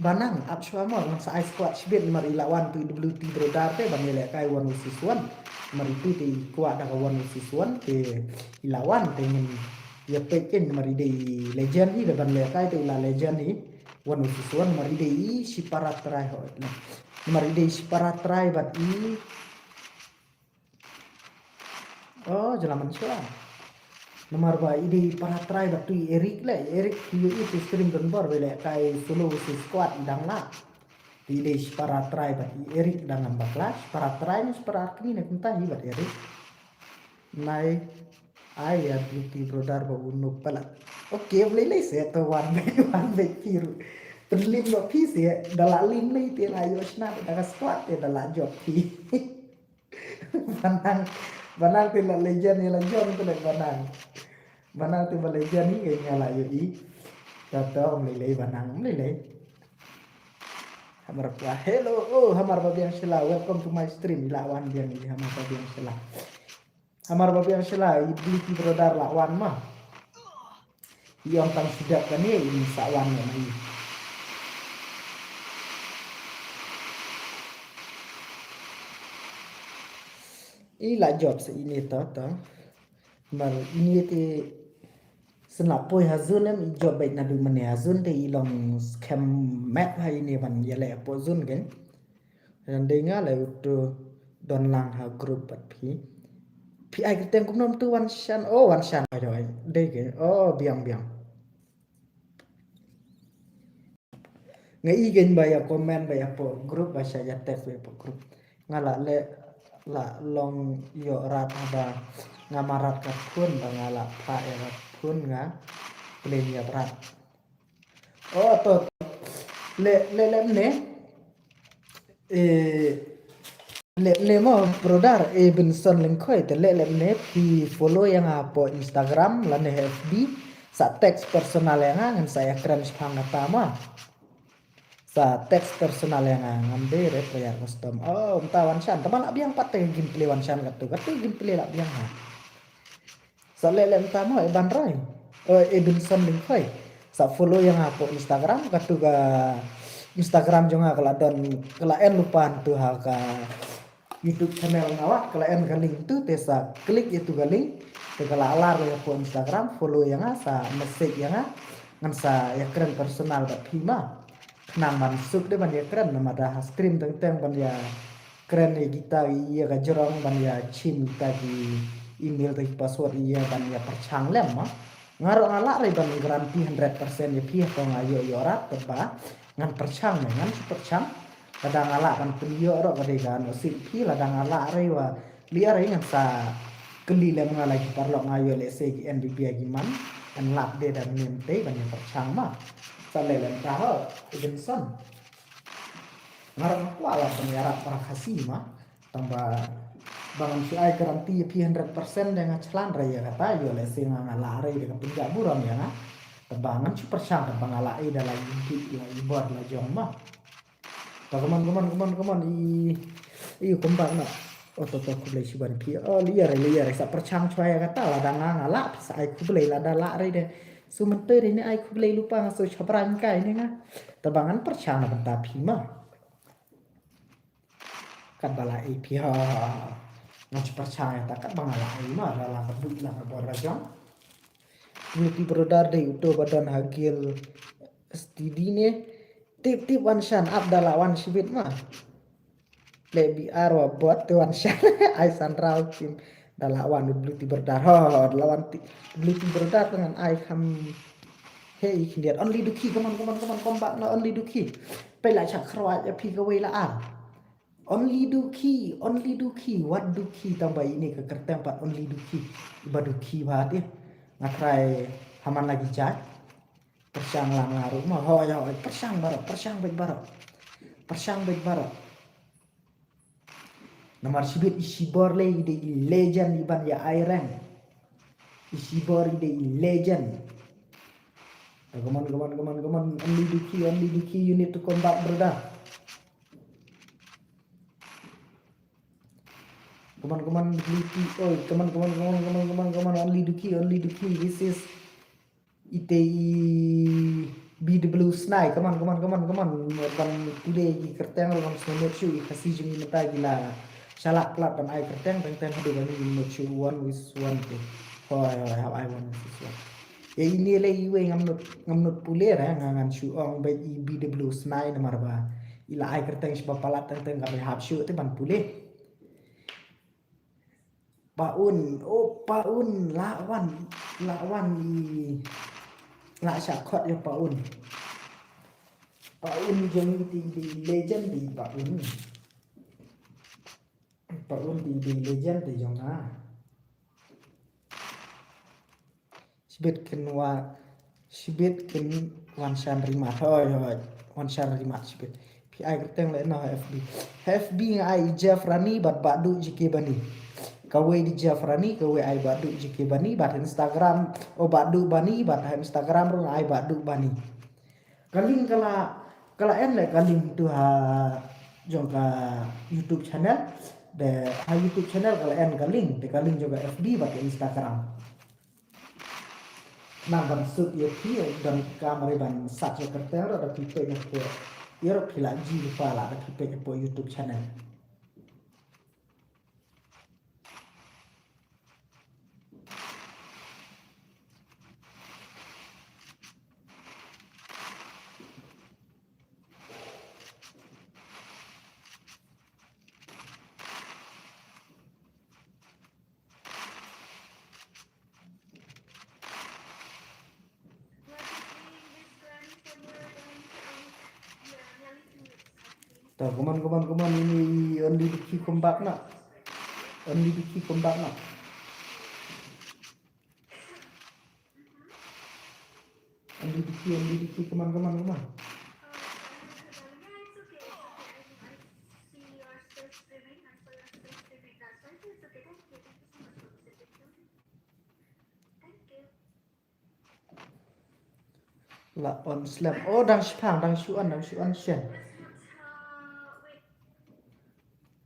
ban nang, ap shuwa mo, ngan sa ai squad shibit namar i la wan tu W T Border te ban ïalehkai one versus one. Namar itu te i kwah da ka one versus one te i la wan te ngin ïa peit kein namar i dei legend hi da ban lehkai te i la legend hi. One versus one namar i dei i shipara trai ho. Namar i dei shipara trai bad i Oh, jela man shuwa. Namar ba i dei para trai bad tu i Eric le, i Eric i i tu stream don bor bele kai solo versus squad i dang la. I dei para trai bad i Eric dang ngam bakla, para trai ni para kini ne kumta hi bad Eric. Nai ai ya W T Border ba unu pala. Okay, boleh le se to wan be wan be kiru. Perlim ba pi se dala lim le te la yo shna da squad te dala job pi. Banang, banang te la legend ïa la jong te la banang. Banang te ba legend hi ïa la ïohi. Ta ta ong lei lei banang ong lei lei. Hamar ba hello, oh, Hamar ba biang shela, welcome to my stream. I la wan biang i Hamar ba biang shela. Hamar ba biang shela, i W T Border la wan ma. I ong tang shu dep kane i sa wan ne ma i. I la job sa ine ta ta. Mar ine te sna poi ha zun em i job bait na du mane ha zun te i long skhem met ha ine ban yale po zun gen. Ran dei nga le utu don lang ha group pat phi. Phi ai kyrteng kumno tu Wan Shan. Oh, Wan Shan. Oi, oi. Dei ke. Oh, biang, biang. Nga i gen ba ya comment ba ya po group ba sha ya text ba ya po group. Nga la le la long yo rat ba nga marat ka phone ba nga la pha ya ka phone nga. Plain ya rat. Oh, to. Le, le, le, ne. Eh, le, le mo, brother, eh, Benson Lengkhoi, te le, le, ne, phi follow ya nga po Instagram, lane F B, sa text personal ya nga, ngan sa ya kren shipang kata ma. Sa text personal ïa nga, ngam dei re player custom. Oh, mynta wan shan. Tang ba lah biang pat te gameplay wan shan katto. Katto gameplay lah biang ha. Sa leh leh mynta mo, eh, Ban Rai. Oh, eh, Benson Lyngkhoi. Sa follow ïa nga hapoh Instagram, katto ka Instagram jong nga ka la don, ka la en lypa hangto ha ka YouTube channel nga, wat ka la en ka link tu, te sa click ïa tu ka link, te ka la alar ïa hapoh Instagram, follow ïa nga, sa message ïa nga, ngan sa ïakren personal bad phi ma. Khnang ban suk de ban ïakren, namar da ha stream teng teng ban ïakren ïa kita, ïa ka jrong, ban ïa shim kita ki email, kita ki password, ïa ban ïa pyrshang lem ma. Nga ruh nga lah re ban guarantee hundred percent ïa phi, hato nga ïoh ïoh rat, te ba ngan pyrshang ne, ngan shu pyrshang. Lada nga lah ban pynïoh ruh ka dei ka nusip phi, lada nga lah re wa liar re ngan sa kylli lem nga la ki paralok, nga ïoh lehse ki N B B ïa ki man, kan lap de da mynne mynta ban ïa pyrshang ma. Sa leh lem ta ho, i Benson. Nga ruh nga kwah lah ban ïarap para Khasi ma. Tang ba, ba ngan shu ai guarantee ïa phi hundred percent de nga shu lah re ïa kata, ïoh lehse nga nga lah re de ka pynjah burom ïa nga. Tang ba ngan shu pyrshang, tang ba nga lah ai da la i bit la i bor la jong ma. Ta, come on, come on, come on, come on. I, i, come back na. Oh, to, to, khublei shibun phi. Oh, liar re, liar re. Sa pyrshang shuwa ïa kata, lada nga nga lah, phi sa ai khublei, lada lah re de. Shu mynta re ne ai khublei lypa, nga shu shabran kai ne nga. Tang ba ngan pyrshang na bynta phi ma. Katba lah ai phi ha. Ngan shu pyrshang ïa ta katba nga lah ai ma, la la ka buit la ka bor la jong. Beauty brother dei uto ba don ha Guild S T D ne. Tip tip wan shan ap da la wan shibit ma. Play B R wa bot te wan shan. Ai san rau kim da la wan Beauty brother. Ho, ho, ho, da la wan ti Beauty brother te ngan ai kham. Hey, khyndiat. Only Duki, come on, come on, come on, come back na Only Duki. Peit la shah khrwat ïa phi kawei la ar. Only Duki, Only Duki, wat Duki, tang ba ine ka kyrteng pat Only Duki. Ba Duki ba te. Nga try ha man la ki jait. Pyrshang lang la ruh ma, hoi, hoi, pyrshang baroh, pyrshang beit baroh. Pyrshang beit baroh. Namar shibit i Shibor lei i dei i legend i ban ïa ai rank. I Shibor i dei i legend. Ta, come on, come on, come on, come on. Only Duki, Only Duki, you need to come back, brother. Come on, come on, Duki. Oh, come on, come on, come on, come on, come on, come on. Only Duki, Only Duki. This is ite i B W Snai. Come on, come on, come on, come on. Ban pule ki kyrteng ruh ngam sngewmut shuh, i Khasi jong ngi mynta ki la shalak palat ban ai kyrteng, teng teng haduh ba ngi mut shuh one versus one te. Hoi, hoi, hap ai one versus one. Ïa ine lei iwei ngam nud, ngam nud pule re, nga ngan shu ong ba i B W Snai namar ba i la ai kyrteng shibun palat, teng teng ka ba hap shuh te ban pule. Pa Un, oh Pa Un, la wan, la wan i, la shah khot ïa Pa Un. Pa Un jong ngi te i dei legend te i Pa Un. Pa Un te i dei legend te jong nga. Shibit kin wa, shibit kin wan shan rimat. Hoi, hoi. Wan shan rimat shibit. Phi ai kyrteng leh noh ha F B. Ha F B nga ai i Jeff Rani bad Bah Duh J K Bani. Kawei dei Jeff Rani, kawei ai Bah Duh J K Bani, bad Instagram, oh, Bah Duh Bani, bad ha Instagram ruh nga ai Bah Duh Bani. Ka link ka la, ka la en leh ka link tu ha jong ka YouTube channel. Te ha YouTube channel ka la en ka link, te ka link jong ka F B bad ka Instagram. Nang ban suk ïa phi, don kam re ban search ïa kyrteng ruh da phi peit hapoh. Ïa ruh phi la ji lypa la da phi peit hapoh YouTube channel. Ta, come on, come on, come on. Ini Only Duki come back na. Only Duki come back na. Only Duki, Only Duki, come on, come on, come on. La on slem. Oh, dang shu pang, dang shu on, dang shu on shen.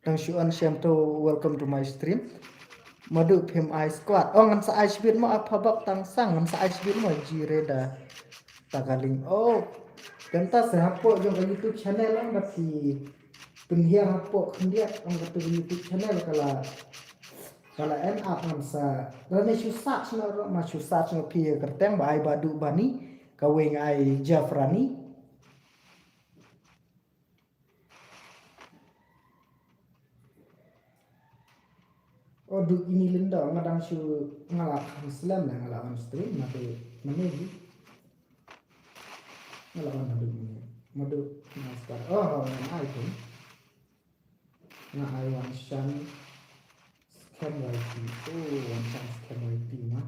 Dang shu on shen to, welcome to my stream. Madu phim ai squad. Oh, ngan sa ai shibit mo, apa bok tang sang, ngan sa ai shibit mo, G Reda. Tagaling. Oh, kanta sa hapoh jong ka YouTube channel lang, ba phi pynhiar hapoh khyndiat, ong katu ka YouTube channel ka la, ka la end up ngan sa. Lane shu search noh ruh, ma shu search noh phi ïa kyrteng ba ai Badu Bani, kawei nga ai Jeff Rani. Oh, du ini Linda, nga dang shu, nga la kham slem, nga la on stream, nga tu mane hi. Nga la on madu mane. Madu nga start. Oh, nga ai tu. Nga ai Wan Shan Scam Y T. Oh, Wan Shan Scam Y T ma.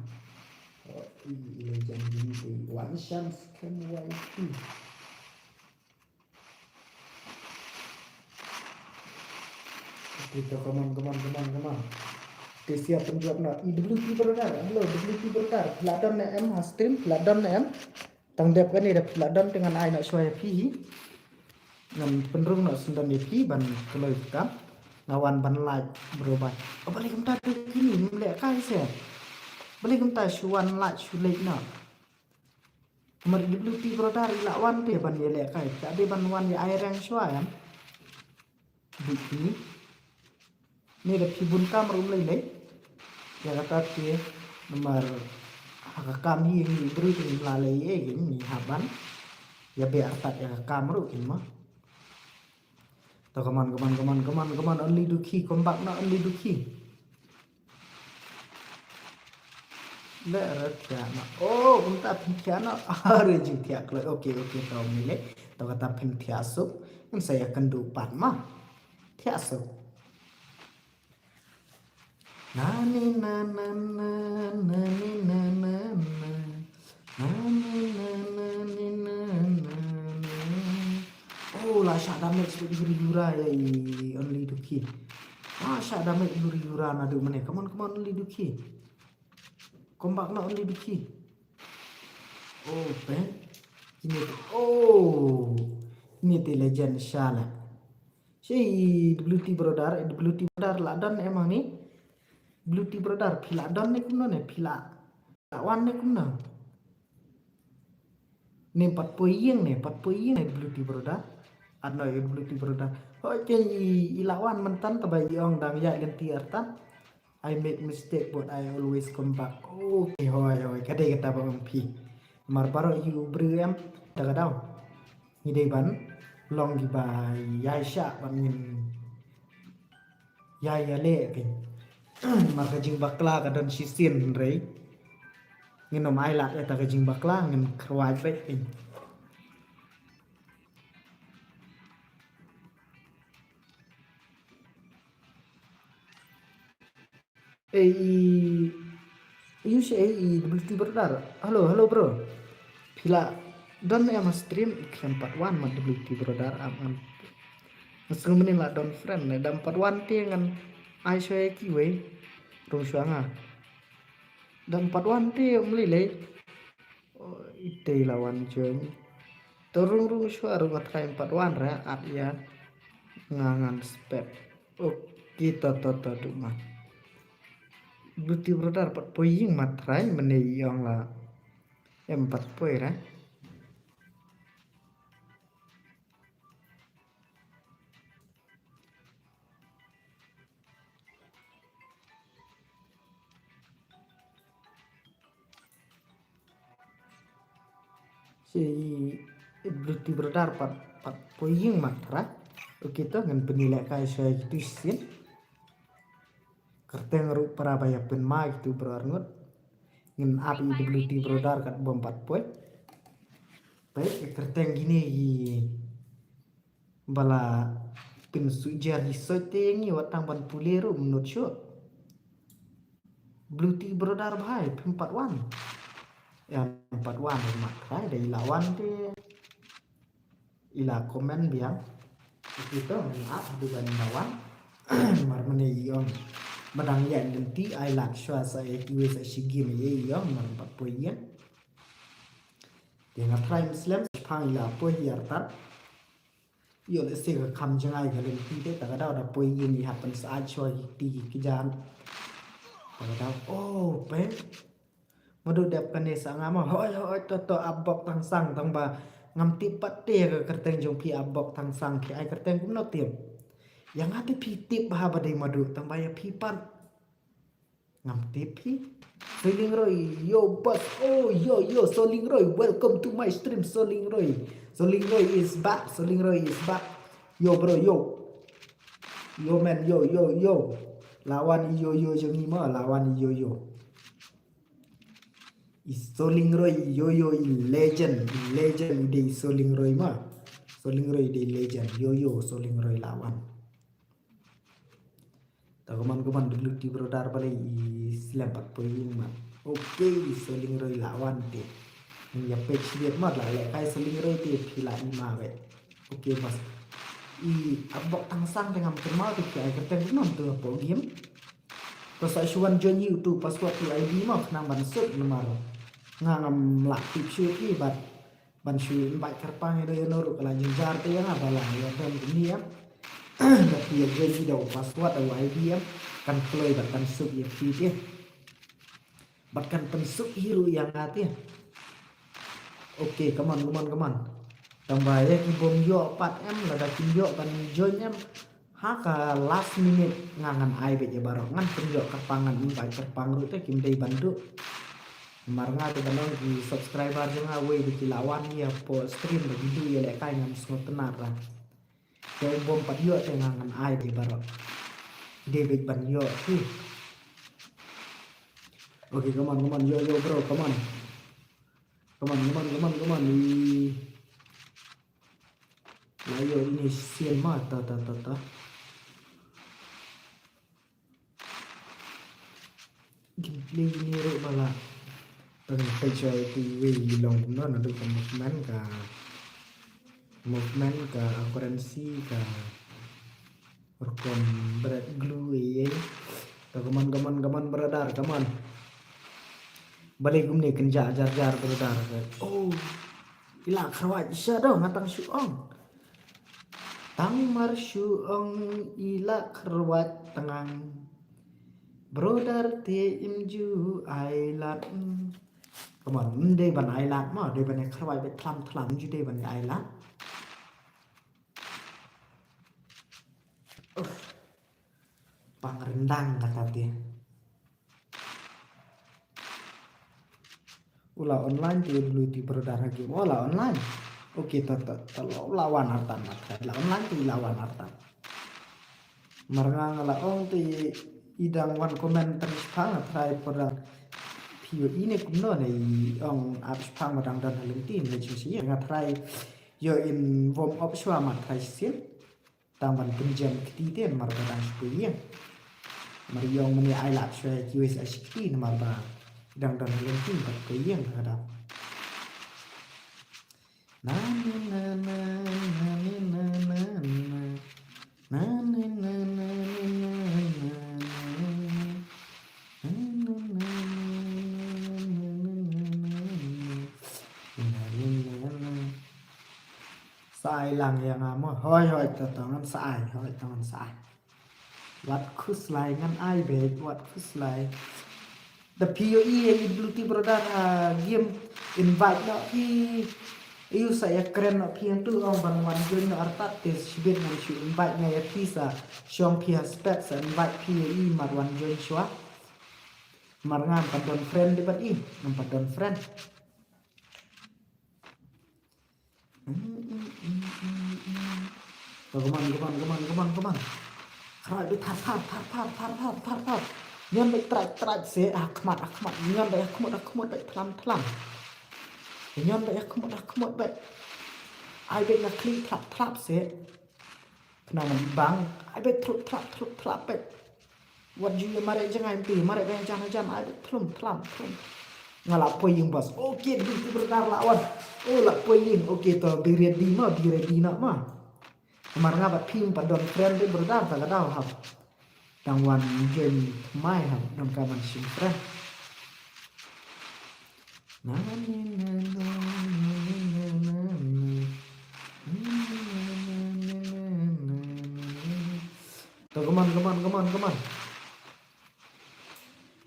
Oh, i, i legend ini tu. Wan Shan Scam Y T. Okay, to, come on, come on, come on, come on. Te siap pynjop noh. I W T Brother, hello, W T Brother. Phi la don ne em ha stream, phi la don ne em. Tang dep kane da phi la don te ngan ai noh shuwa ïa phi hi. Ngan pynrung noh sendon ïa phi ban kloi kam. Nga wan ban like bro bye. Oh, balei kumta tu kine, ngim leh kai se. Balei kumta shu wan like shu leh noh. Namar W T Brother i la wan te ban ïalehkai. Ka dei ban wan ïa ai reng shuwa ïa. Bit ni. Ni da phi bun kam ruh lei lei. Ïa kata te namar ha ka kam hi ngi briew te ngi la lei ïa ngi hap ban ïa beh artat ïa ka kam ruh kin ma. To, come on, come on, come on, come on, come on, Only Dukhi, come back noh, Only Dukhi. Le re thiah noh. Oh, kumta phin thiah noh. Are jingthiah kloi. Okay, okay, to mile. To kata phin thiah suk. Ngan sa ïakynduh pat ma. Thiah suk. Na ni na na na, na ni na na na. Na ni na na ni na na na. Oh, la shah damage bad i Yura Yura ïa i Only Dukhi. La shah damage i Yura Yura naduh mynne. Come on, come on, Only Dukhi. Come back noh, Only Dukhi. Oh, pen. Kine te. Oh. Kine te legend shala. Shi W T Brother, W T Brother la don em hangne. W T Brother, phi la don ne kumno ne, phi la, la wan ne kumno. Ne pat poi ïing ne, pat poi ïing ne W T Brother. At no W T Brother. Hoi ken i, i la wan myntan taba i ong dang ïaid lynti artat. I make mistake but I always come back. Okay, hoi, hoi, ka dei kata ba ong phi. Mar baroh ïa u briew em, ta ka daw. Ngi dei ban long kiba ïaishah ban ngin ïai ïaleh kein. Mar ka jingbakla ka don shisien hynrei ngin ym ailad ïa ta ka jingbakla, ngin kyrwai beit kein. Ei, i, i, u shi, ei, i, W T Brother. Hello, hello, bro. Phi la don em ha stream, khlem pat wan ma W T Brother, am, am. Nga sngew mynnin la don friend, ne dam pat wan te ngan ai shuwa ïa kiwei. Rung shuwa nga. Dam pat wan te, um lei lei. Oh, ite la wan join. To rung rung shuwa ruh nga try pat wan re at ïa nga ngan spek. Okay, to to to duh ma. W T Brother pat poi ïing ma try mynne i ong la. Em pat poi re. Shi W T Brother pat, pat poi ïing ma trai. Okay to ngan pynlehkai shuwa ïa kitu shisien. Kyrteng ruh para ba ïa pynmai kitu bro arngut. Ngin ap ïa W T Brother kat bym pat poi. Peit kyrteng kine ki ba la pynsuhjer hi soi te ngi wat tang ban pule ruh mynta shuh. W T Brother bhai phim pat wan. Em pat wan ma trai da i la wan te i la comment biang. Ito ngan ap du ban da wan. Mar mane i ong. Ba dang ïa lynti ai lad shuwa sa ïa kiwei sa shigim ïa i ong mar pat poi ïa. Te nga try slem, phang ila poi hi artat. Ïoh lehse ka kham jngai ka lynti te, ta ka daw da poi ïing i hap pynsyaid shuwa ki kti ki kjat. Ta ka daw, oh, peng. Madu dep kane sa nga mo, hoi, hoi, to, to, ap bok tang sang, tang ba ngam tip pat te ka kyrteng jong phi ap bok tang sang, phi ai kyrteng kumno tip. Ïa nga te phi tip bha ba dei madu, tang ba ïa phi pat ngam tip hi. Soling Roy, yo boss, oh, yo, yo, Soling Roy, welcome to my stream, Soling Roy. Soling Roy is back, Soling Roy is back. Yo, bro, yo. Yo, man, yo, yo, yo. Lawan i yo, yo, jong i ma, lawan i yo, yo. I Soling Roy, yo, yo, i legend, i legend, i dei Soling Roy ma. Soling Roy, i dei legend, yo, yo, Soling Roy, lawan. Ta kumon kumon W T brother balei i slem pat poi ïing ma. Okay, Soling Roy la wan te. Ïa page liat ma la leh kai Soling Roy te phi la i ma we. Okay, bas. I ap bok tang sang te ngam kynmaw te phi ai kyrteng kumno te hapoh game. To sa shu wan join ïa utu password tu I D ma khnang ban suk namar nga ngam lah tip shuh ïa ki bad ban shu invite kyrpang ïa no ïa no ruh ka la jynjar te ïa nga ba la ïa don kumne em. Ba phi ïa join ïa da u password da u I D em. Kan kloi bad kan suk ïa phi te. Bad kan pynsuk hi ruh ïa nga te. Okay, come on, come on, come on. Tang ba ïa ki bym ïoh pat em, lada kim ïoh ban join em. Ha ka last minute nga ngan ai beit ïa baroh, ngan pynïoh kyrpang, ngan invite kyrpang ruh te kim dei ban duh. Namar nga te ban ong ki subscriber jong nga wei ba ki la wan ïa hapoh stream ba ki duh ïa lehkai ngam sngewtynnat ra. Te u bym pat ïoh te nga ngan ai beit ïa baroh. Dei beit ban ïoh hi. Okay, come on, come on, yo, yo, bro, come on. Come on, come on, come on, come on. Ï- La ïoh ine sien ma ta ta ta ta. Gameplay ine ruh ba la. Tang page ai tu wei i long kumno naduh ka movement ka, movement ka currency ka rukom bread glue ei ei. Ta come on, come on, come on brother, come on. Balei kumne kynjah jar jar brother. Oh. I la kyrwat sha do nga tang shu ong. Tang mar shu ong i la kyrwat tang. Brother te im ju ai lad. Come on, ym dei ban ai lad ma, dei ban ai kyrwat beit thlam thlam, ym ju dei ban ai lad. Pang rendang kata te. U la online te, u la ti brother ha game. Oh, la online. Okay, ta ta ta la wan artan na trai. La online te la wan artan. Mar nga nga la ong te i dang wan comment tang shipang nga trai por dang. Phi ïoh ine kumno ne i ong ap shipang ma dang don ha lynti ne jingshi nga trai ïoh in warm up shwa ma trai shisien. Tang ban pynjem kti te namar ba dang shu poi ïing. Namar ïong mane ai lad shuwa kiwei sa shi kti namar ba dang dang lynti ban poi ïing ka dang. Na na na na na na na na na na na na na na na. Sa ai lang ïa nga mo. Hoi hoi to to ngan sa ai, hoi to ngan sa ai. Wat khuslai ngan ai beit, wat khuslai. Da phi ïohi ïa i W T brother ha game invite noh phi. Ïa u sa ïa kren noh phi hangtu ong ban wan join noh artat te shibit ngan shu invite nga ïa phi sa shong phi ha spek sa invite phi ïa i mar wan join shuwa. Mar ngam pat don friend dei bad i, ngam pat don friend. Come on, come on, come on, come on, come on. Khrai beit thar thar thar thar thar thar thar thar. Nyon beit trai trai se, ah khmat ah khmat. Nyon beit ah khmut ah khmut beit thlam thlam. Nyon beit ah khmut ah khmut beit. Ai beit na khli thlap thlap se. Khnang man bang ai beit thlup thlap thlup thlap beit. Wat ju ïa mareh jngai mti mareh beit jan jan ai beit thlum thlam thlum. Nga la poi ïing bas. Okay, dei tu berkar la wan. Oh la poi ïing. Okay, to be ready ma, be ready na ma. Mar nga bad phim pat don friend dei brother ta ka daw hap. Dang wan join mai hap dang ka man sim friend. Na na na na na. Come on, come on, come on, come on.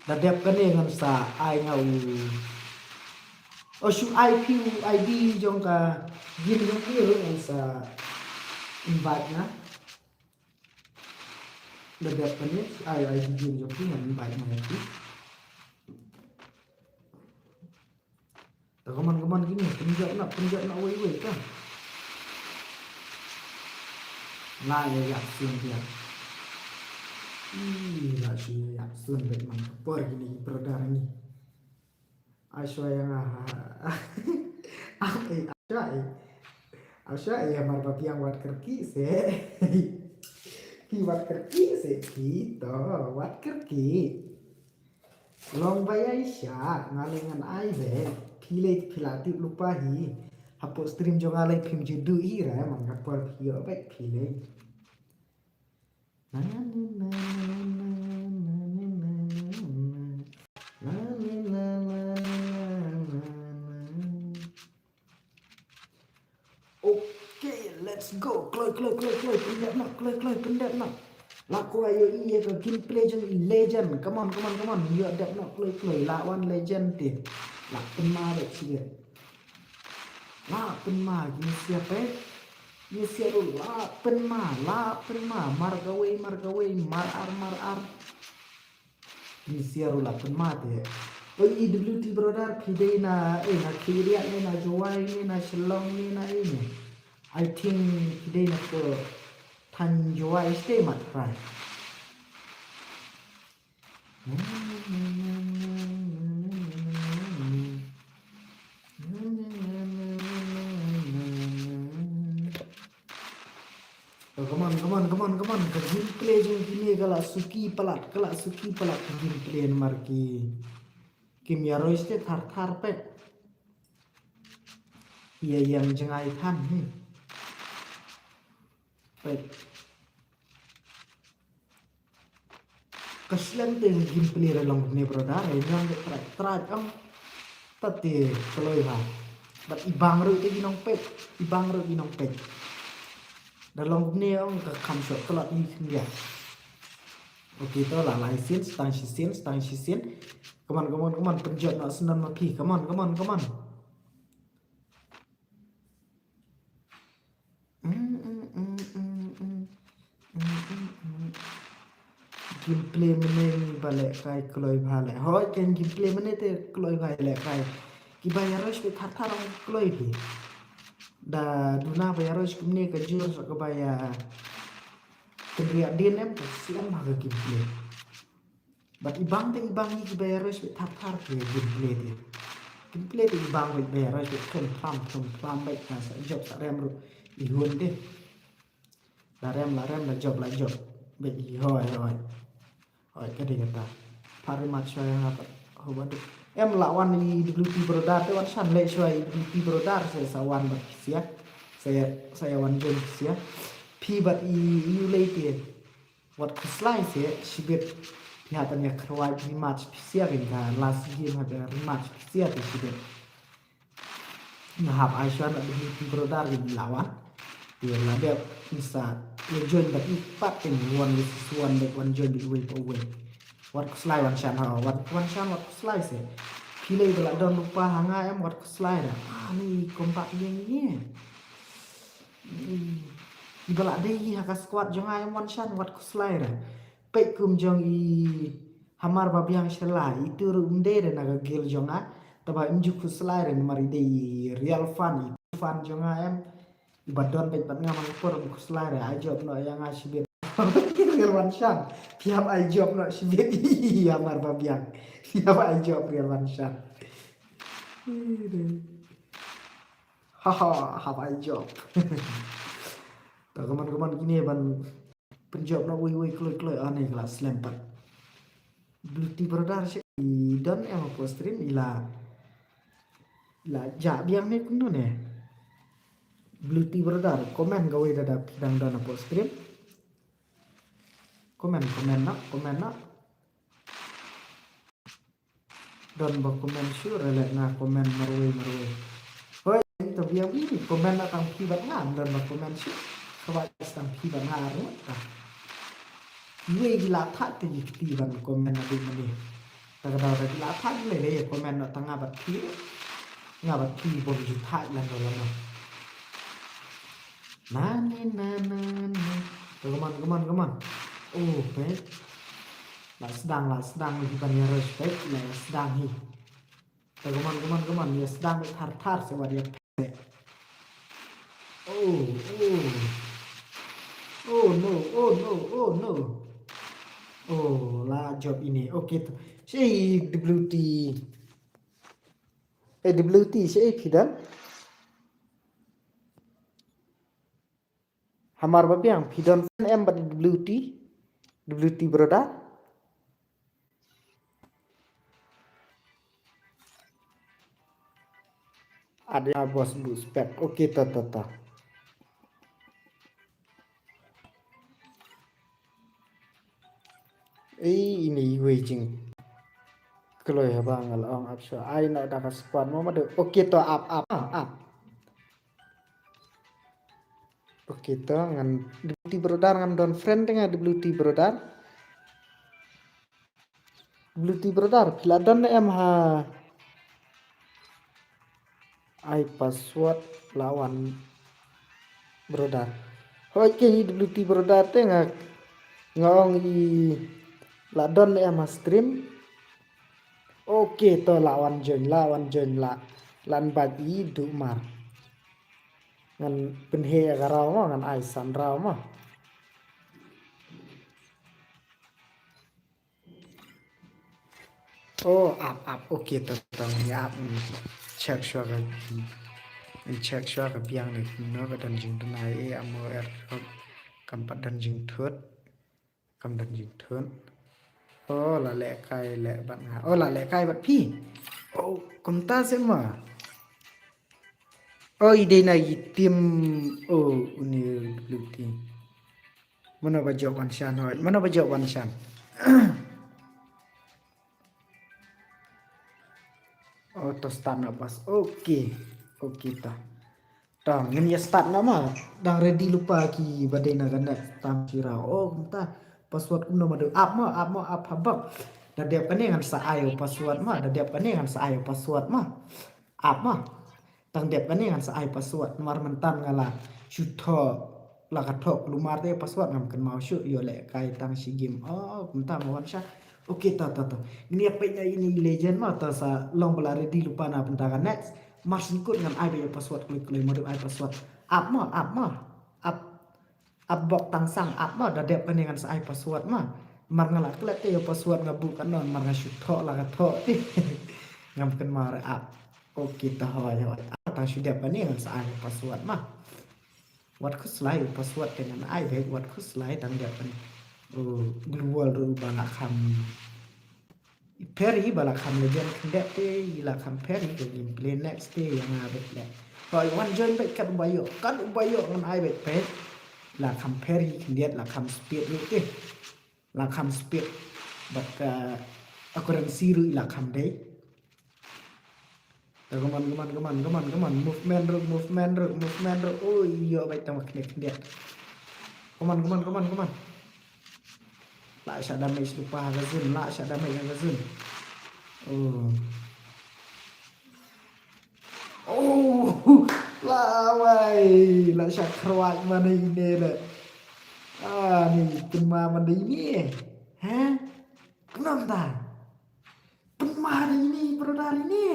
Da dep kane ngan sa ai nga u. O shu ai phi u I D jong ka game jong phi ruh ngan sa invite nga. Da dep kane ai I D game jong phi ngan invite nga ïa phi. Ta, come on, come on, kine, pynjot noh, pynjot noh, wei, wei, ka. Nga ïa ïap sien phi ïa. Ih, la shu ïa ïap sien bad man ka por kine ki brother ngi. Ai shuwa ïa nga. Ai, ai shuwa, ai. Ai shuwa, ai, mar ba biang wat kyrkieh se. Ki wat kyrkieh se, ki to, wat kyrkieh. Long ba ïa sha, nga leh ngan ai beit. Phi leh phi la tip lypa hi. Hapoh stream jong nga leh phim ju duh hi ra, man ka por phi ïoh beit phi leh. Okay, let's go. Kloi, kloi, kloi, kloi. Pyndep noh, kloi, kloi, pyndep noh. La kwah ïohi ïa ka gameplay jong i legend. Come on, come on, come on. Ïoh dep noh, kloi, kloi. La wan legend te. La pynma beit sha. La pynma, ngi siap eh. Ngi siap ruh, la pynma, la pynma. Mar kawei, mar kawei, mar ar, mar ar. Ngi siap ruh la pynma te. Oi, E W T brother, phi dei na, eh, na Khiriat ne, na Jowai ne, na Shillong ne, na, eh, ne. I think phi dei na ko thaiñ Jowai state mat phrai. Oh, come on, come on, come on, come on. Ka gameplay jong kine ka la suki palat, ka la suki palat ka gameplay namar ki. Kim ïa roi stet thar thar peit. Ïa ïeng jngai than hi. Peit. Ka slem te ka gameplay ra long kumne brother, ïa ïeng trai trai ong. Tat te kloi bha. Bad i bang ruh te ki nongpeit, i bang ruh ki nongpeit. Da long kumne ong ka kham shot klot i khyndia. Okay to la lai sien, stang shi sien, stang shi sien. Come on, come on, come on, pynjot noh sien ma phi. Come on, come on, come on. Gameplay mynne ngi ba leh kai kloi bha leh. Hoi, ken gameplay mynne te kloi bha leh kai. Ki ba ïa rush beit thar thar ong kloi bha. Da duna ba ïa rush kumne ka jur sa ka ba ïa kynriah dien em ka slem bha ka gameplay. Bad i bang te i bang i ki ba ïa rush beit thar thar ki gameplay te. Gameplay te i bang beit ba ïa rush beit thum thlam thum thlam beit ka sa jop sa rem ruh i hun te. La rem la rem la jop la jop beit i hoi hoi. Hoi ka dei kata. Pha ri mat shwa ïa nga pat. Ho ba duk. Em la wan i W T brother te wan shan leh shwa i W T brother sa sa wan bad phi sia. Sa ïa sa ïa wan join phi sia. Phi bad i i u lei te. Wat khuslai se shibit. Phi hap ban ïa kyrwai rematch phi sia, ring ka last game hap ïa rematch phi sia te shibit. Nga hap ai shuwa na demi ki brother ki la wan. Te la dep ngi sa ïa join bad i pat, kin wan ïa si wan bad wan join bad uwei pa uwei. Wat khuslai wan shan ha, wat wan shan wat khuslai se. Phi lei ba la don lypa ha nga em, wat khuslai da. Ah, ni combat ïa ngi. I ba la dei ha ka squad jong nga em, wan shan wat khuslai re. Peit kum jong i Hamar Babiang Shala, itu ruh um dei re na ka guild jong nga. Te ba im ju khuslai re namar i dei i real fan, i fan jong nga em. I ba don beit bad nga man ka por, um khuslai re, ai jop noh ïa nga shibit. Real wan shan. Phi hap ai jop noh shibit. Hamar Babiang. Phi hap ai jop real wan shan. Haha, hap ai jop. Ta kaman kaman kine ban pynjop na wei wei kloi kloi, ah, ne ka la slem pat. Blue Tea Brother shi i don em hapoh stream, i la, i la jah biang ne kumno ne. Blue Tea Brother, comment kawei da da phi dang don hapoh stream. Comment, comment na, comment na. Don ba comment shuh re, leh nga comment marwei marwei. Hoi, to biang i comment na tang phi bad nga, don ba comment shuh. Kaba tang phi bad nga arngut ta. Iwei ki la thait te ki kti ban comment na dei mane. Ta ka daw da ki la thait lei lei comment noh, ta nga bad phi. Nga bad phi bym ju thait lano lano. Nani na na na. To, come on, come on, come on. Oh, peit. La sdang, la sdang hi ban ïa rush, peit, la sdang hi. To, come on, come on, come on. Ïa sdang thar thar se wat ïa peit. Oh, oh. Oh no, oh no, oh no. Oh, la jop ine. Okay, to. Shi W T. Eh, W T, shi phi don? Hamar ba biang, phi don friend em bad W T? W T brother? Ada bos bu spek. Okay, ta, ta, ta. Ei, ine iwei jingkloi haba nga la ong ap shuwa. Ai noh da ka squad mo madu. Okay, to ap, ap, ap. Okay, to ngan W T brother, ngan don friend te nga W T brother. W T brother, phi la don ne em ha? Ai password la wan brother. Hoi, ke hi W T brother te nga, nga ong i la don ne em ha stream. Okay, to la wan join, la wan join, la, la invite i duh mar. Ngan pynheh ïa ka raw mo, ngan ai san raw mo. Oh, ap, ap, okay, to, to, ïa ap, mm, check shuwa ka, mm, check shuwa ka biang ne, no, ka don jingdon ai, eh, amo er, kam pat don jingthut, kam don jingthut. Oh, la lehkai leh bad nga. Oh, la lehkai bad phi. Oh, kumta se ma. Oh, i dei na i team. Oh, uni W T. Mano ba jop wan shan hoi? Mano ba jop wan shan? Oh, to start na pas. Okay. Okay, ta. Ta, ngin ïa start na ma. Dang ready lypa ki ba dei na ka net. Tam shira. Oh, kumta. Password kumno ma dei. Ap ma, ap ma, ap ha bak. Da dep kane ngan sa ai password ma. Da dep kane ngan sa ai password ma. Ap ma. Tang dep kane ngan sa ai password, namar mynta nga la shu thoh, la ka thoh kulmar te password ngam kynmaw shuh, ïoh lehkai tang shi game. Oh, kumta ma wan sha. Okay, ta, ta, ta. Ngin ïa peit na ine i legend ma, ta sa long ba la ready lypa na bynta ka next. Mar syn kut ngan ai ba ïa password kloi kloi, ma dep ai password. Ap ma, ap ma. Ap. Ap bok tang sang ap ma, da dep kane ngan sa ai password ma. Mar nga la klet te ïa password nga buh katno, mar nga shu thoh la ka thoh te. Ngam kynmaw re ap. Okay, ta hoi hoi. Ap tang shu dep kane ngan sa ai password ma. Wat khuslai password te ngan ai beit, wat khuslai tang dep kane. Oh, global ruh ba la kham. Pher hi ba la kham legend khyndiat te, i la kham pher hi ka gameplay next te ïa nga beit leh. Hoi, wan join beit kat uba ïoh, kat uba ïoh ngan ai beit peit. La kham pher hi khyndiat, la kham speed ruh te. La kham speed. Bad ka accuracy ruh i la kham dei. Ta, come on, come on, come on, come on, come on. Movement ruh, movement ruh, movement ruh. Oh, ïoh beit tang ba khyndiat khyndiat. Come on, come on, come on, come on. Lah shah damage lypa ha ka zone, lah shah damage ha ka zone. Oh. Oh, lawei, lah shah khrwai mane ine le. Ah, ni pynma mane ine. Ha? Kumno mynta? Pynma ine, brother ine.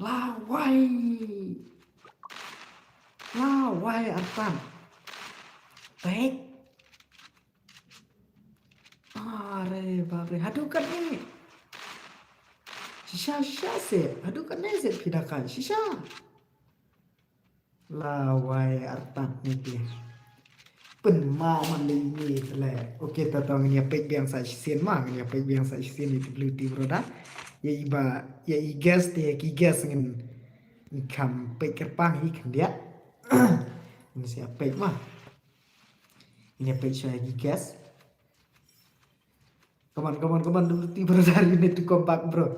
Lawei. Lawei artat. Tek. Are bapre, haduh katne. Shisha, shisha se, haduh katne se phi da kai, shisha. Lawei artat ne te. Pynma man le ine le. Okay, ta to ngin ïa peit biang sa shisien ma, ngin ïa peit biang sa shisien ïa W T brother. Ïa i ba, ïa i guess te, ïa ki guess ngin, ngin kham peit kyrpang hi khyndiat. Ngin sa ïa peit ma. Ngin ïa peit shuwa ïa ki guess. Come on, come on, come on, W T brother, you need to come back, bro.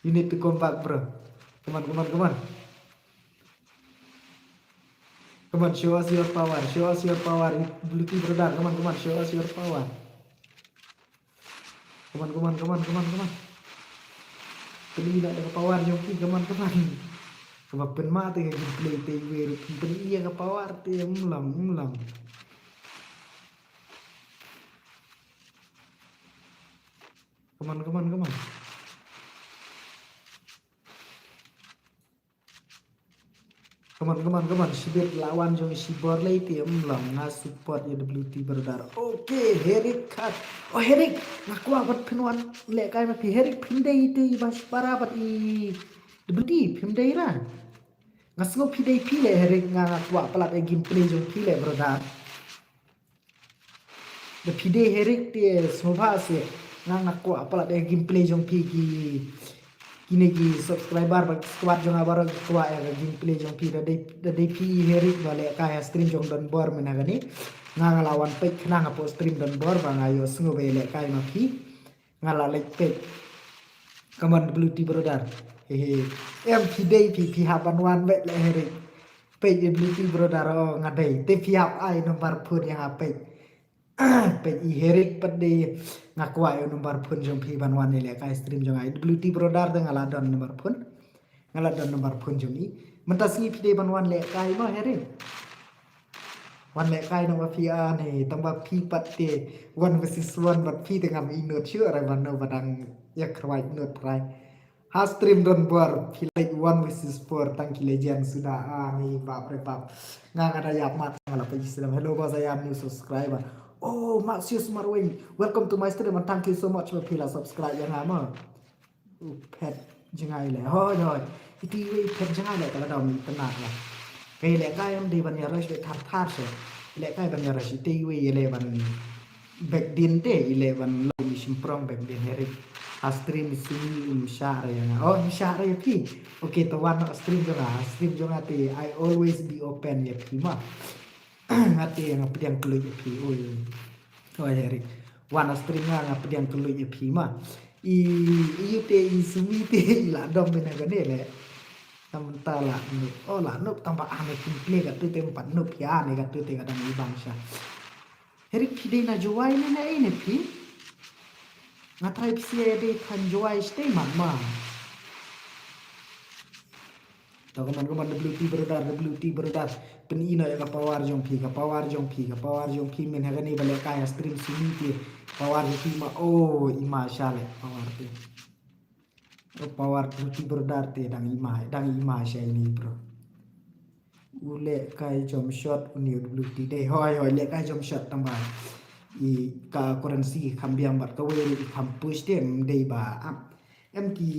You need to come back, bro. Come on, come on, come on. Come on, show us your power. Show us your power. Blue T Brother, come on, come on, show us your power. Come on, come on, come on, come on, come on. Pynïaid ka power jong phi, come on, come on. Kaba pynmah te ka gameplay te iwei ruh pynïaid ka power te, mm, long, mm, long. Come on, come on, come on. Come on, come on, come on. Shibit la wan jong i shibor lei te, mm, long, nga support ïa Blue T Brother. Okay, Herik Khat. Oh, Herik, nga kwah bad phin wan lehkai ma phi. Herik, phim dei te i ba shipara bad i Blue T, phim dei ra. Nga sngew phi dei phi leh, Herik, nga, nga kwah palat ïa gameplay jong phi leh, brother. Da phi dei Herik te sngewbha se, nga, nga kwah palat ïa gameplay jong phi, ki, kine ki subscriber bad squad jong nga baroh ki kwah ïa ka gameplay jong phi. Da dei, da dei phi Herik ba lehkai ha stream jong Don Bor mynta kane. Nga, nga la wan peit khnang hapoh stream Don Bor ba nga ïohsngew ba ïalehkai ma phi. Nga la leit peit. Come on, Blue T Brother. He he. Em phi dei phi, phi hap ban wan beit leh, Herik. Peit ïa Blue T Brother, oh, nga dei. Te phi hap ai number phone ïa nga peit. Peit i Herik pat dei, nga kwah ïa number phone jong phi ban wan ïalehkai stream jong nga. Blue T Brother te nga la don number phone. Nga la don number phone jong i. Mynta sngi phi dei ban wan lehkai mo, Herik? Wan lehkai noh ma phi, ah, ne, tang ba phi pat te one versus one bad phi te ngam i note shuh, re ban no ba dang ïa khrwai note rai. Ha stream Don Bor phi leh one versus four, tang ki legend suda, ah, ne, bap re bap. Nga, nga da ïap mat, nga la peit i sdang. Hello boss, I am new subscriber. Oh, Maxius Marwing, welcome to my stream and thank you so much ba phi la subscribe ïa nga mo. U phet jngai leh. Hoi, hoi. Iti iwei i phet jngai leh, ka la dom itynnad leh. Ka ïalehkai em dei ban ïa rush beit thar thar seh. Ïalehkai ban ïa rush, ite iwei i leh ban bek din te, i leh ban lait i shymprong bek din, Herik. Ha stream i sngi um shah re ïa nga. Oh, um shah re ïa phi. Okay, to wan ha stream jong nga. Ha stream jong nga te I always be open ïa phi ma. Nga te nga pdiang kylluid ïa phi. Oi. Oi, Herik. Wan ha stream nga, nga pdiang kylluid ïa phi ma. I, i ïu te i Sumi te i la dom beit na kane leh. Namar ta la noob. Oh, la noob tang ba ane kin play katu te, em pat noob ïa ane katu te, ka dang i bang sha. Herik, phi dei na Jowai ne na ei ne phi? Nga trai phi sia dei than Jowai sdei mat ma. To, come on, come on, W T Brother, W T Brother. Pyn-i noh ïa ka power jong phi, ka power jong phi, ka power jong phi, men ha kane ba lehkai ha stream Sumi te. Power jong phi ma, oh, i ma sha leh, power te. Oh, power W T Brother te dang i ma, dang i ma sha ine bro. U lehkai jump shot une u W T dei. Hoi, hoi, lehkai jump shot tang ba i ka currency kham biang bad kawei ruh i kham push te, em dei ba ap. Em ki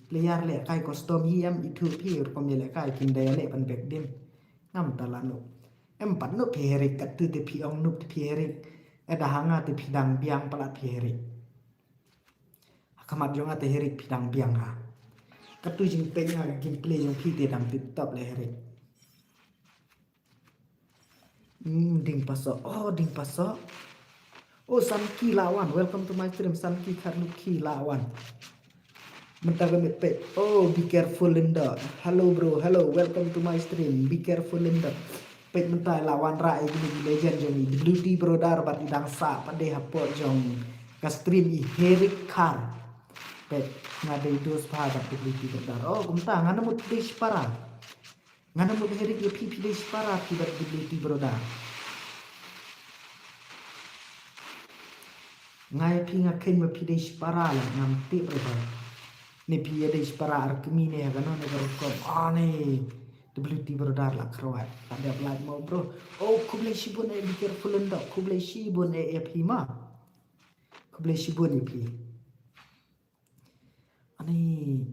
player lehkai custom hi em, ithuh phi rukom ïalehkai, kim da ïaleh ban bek din. Ngam ta la noob. Em pat noob phi Herik, katu te phi ong noob te phi Herik. Eda ha nga te phi dang biang palat phi Herik. Ha khmat jong nga te Herik phi dang biang ha. Katu jingpeit nga, gameplay jong phi te dang tip top leh Herik. Hmm, Ding Paso. Oh, Ding Paso. Oh, Sanki la wan. Welcome to my stream. Sanki Kharnuki la wan. Mynta ka mit peit. Oh, be careful Linda. Hello bro. Hello. Welcome to my stream. Be careful Linda. Peit mynta la wanrah ïa kine ki legend jong ngi. W T Brother bad i dang sah pat de hapoh jong ka stream i Herik Khar. Peit nga dei dos bha bad W T Brother. Oh, kumta ngan mut dei shipara. Ngan mut Herik ïa phi, phi dei shipara phi bad W T Brother. Nga ïa phi nga kheiñ ba phi dei shipara la ngam tip re ba. Ne phi ïa dei shipara ar kmie ne ha kano ne ka rukom. Ah ne. W T Brother la khrwai. La dep like mo bro. Oh, khublei shibun eh, be careful Linda. Khublei shibun eh ïa phi ma. Khublei shibun ïa phi. Ani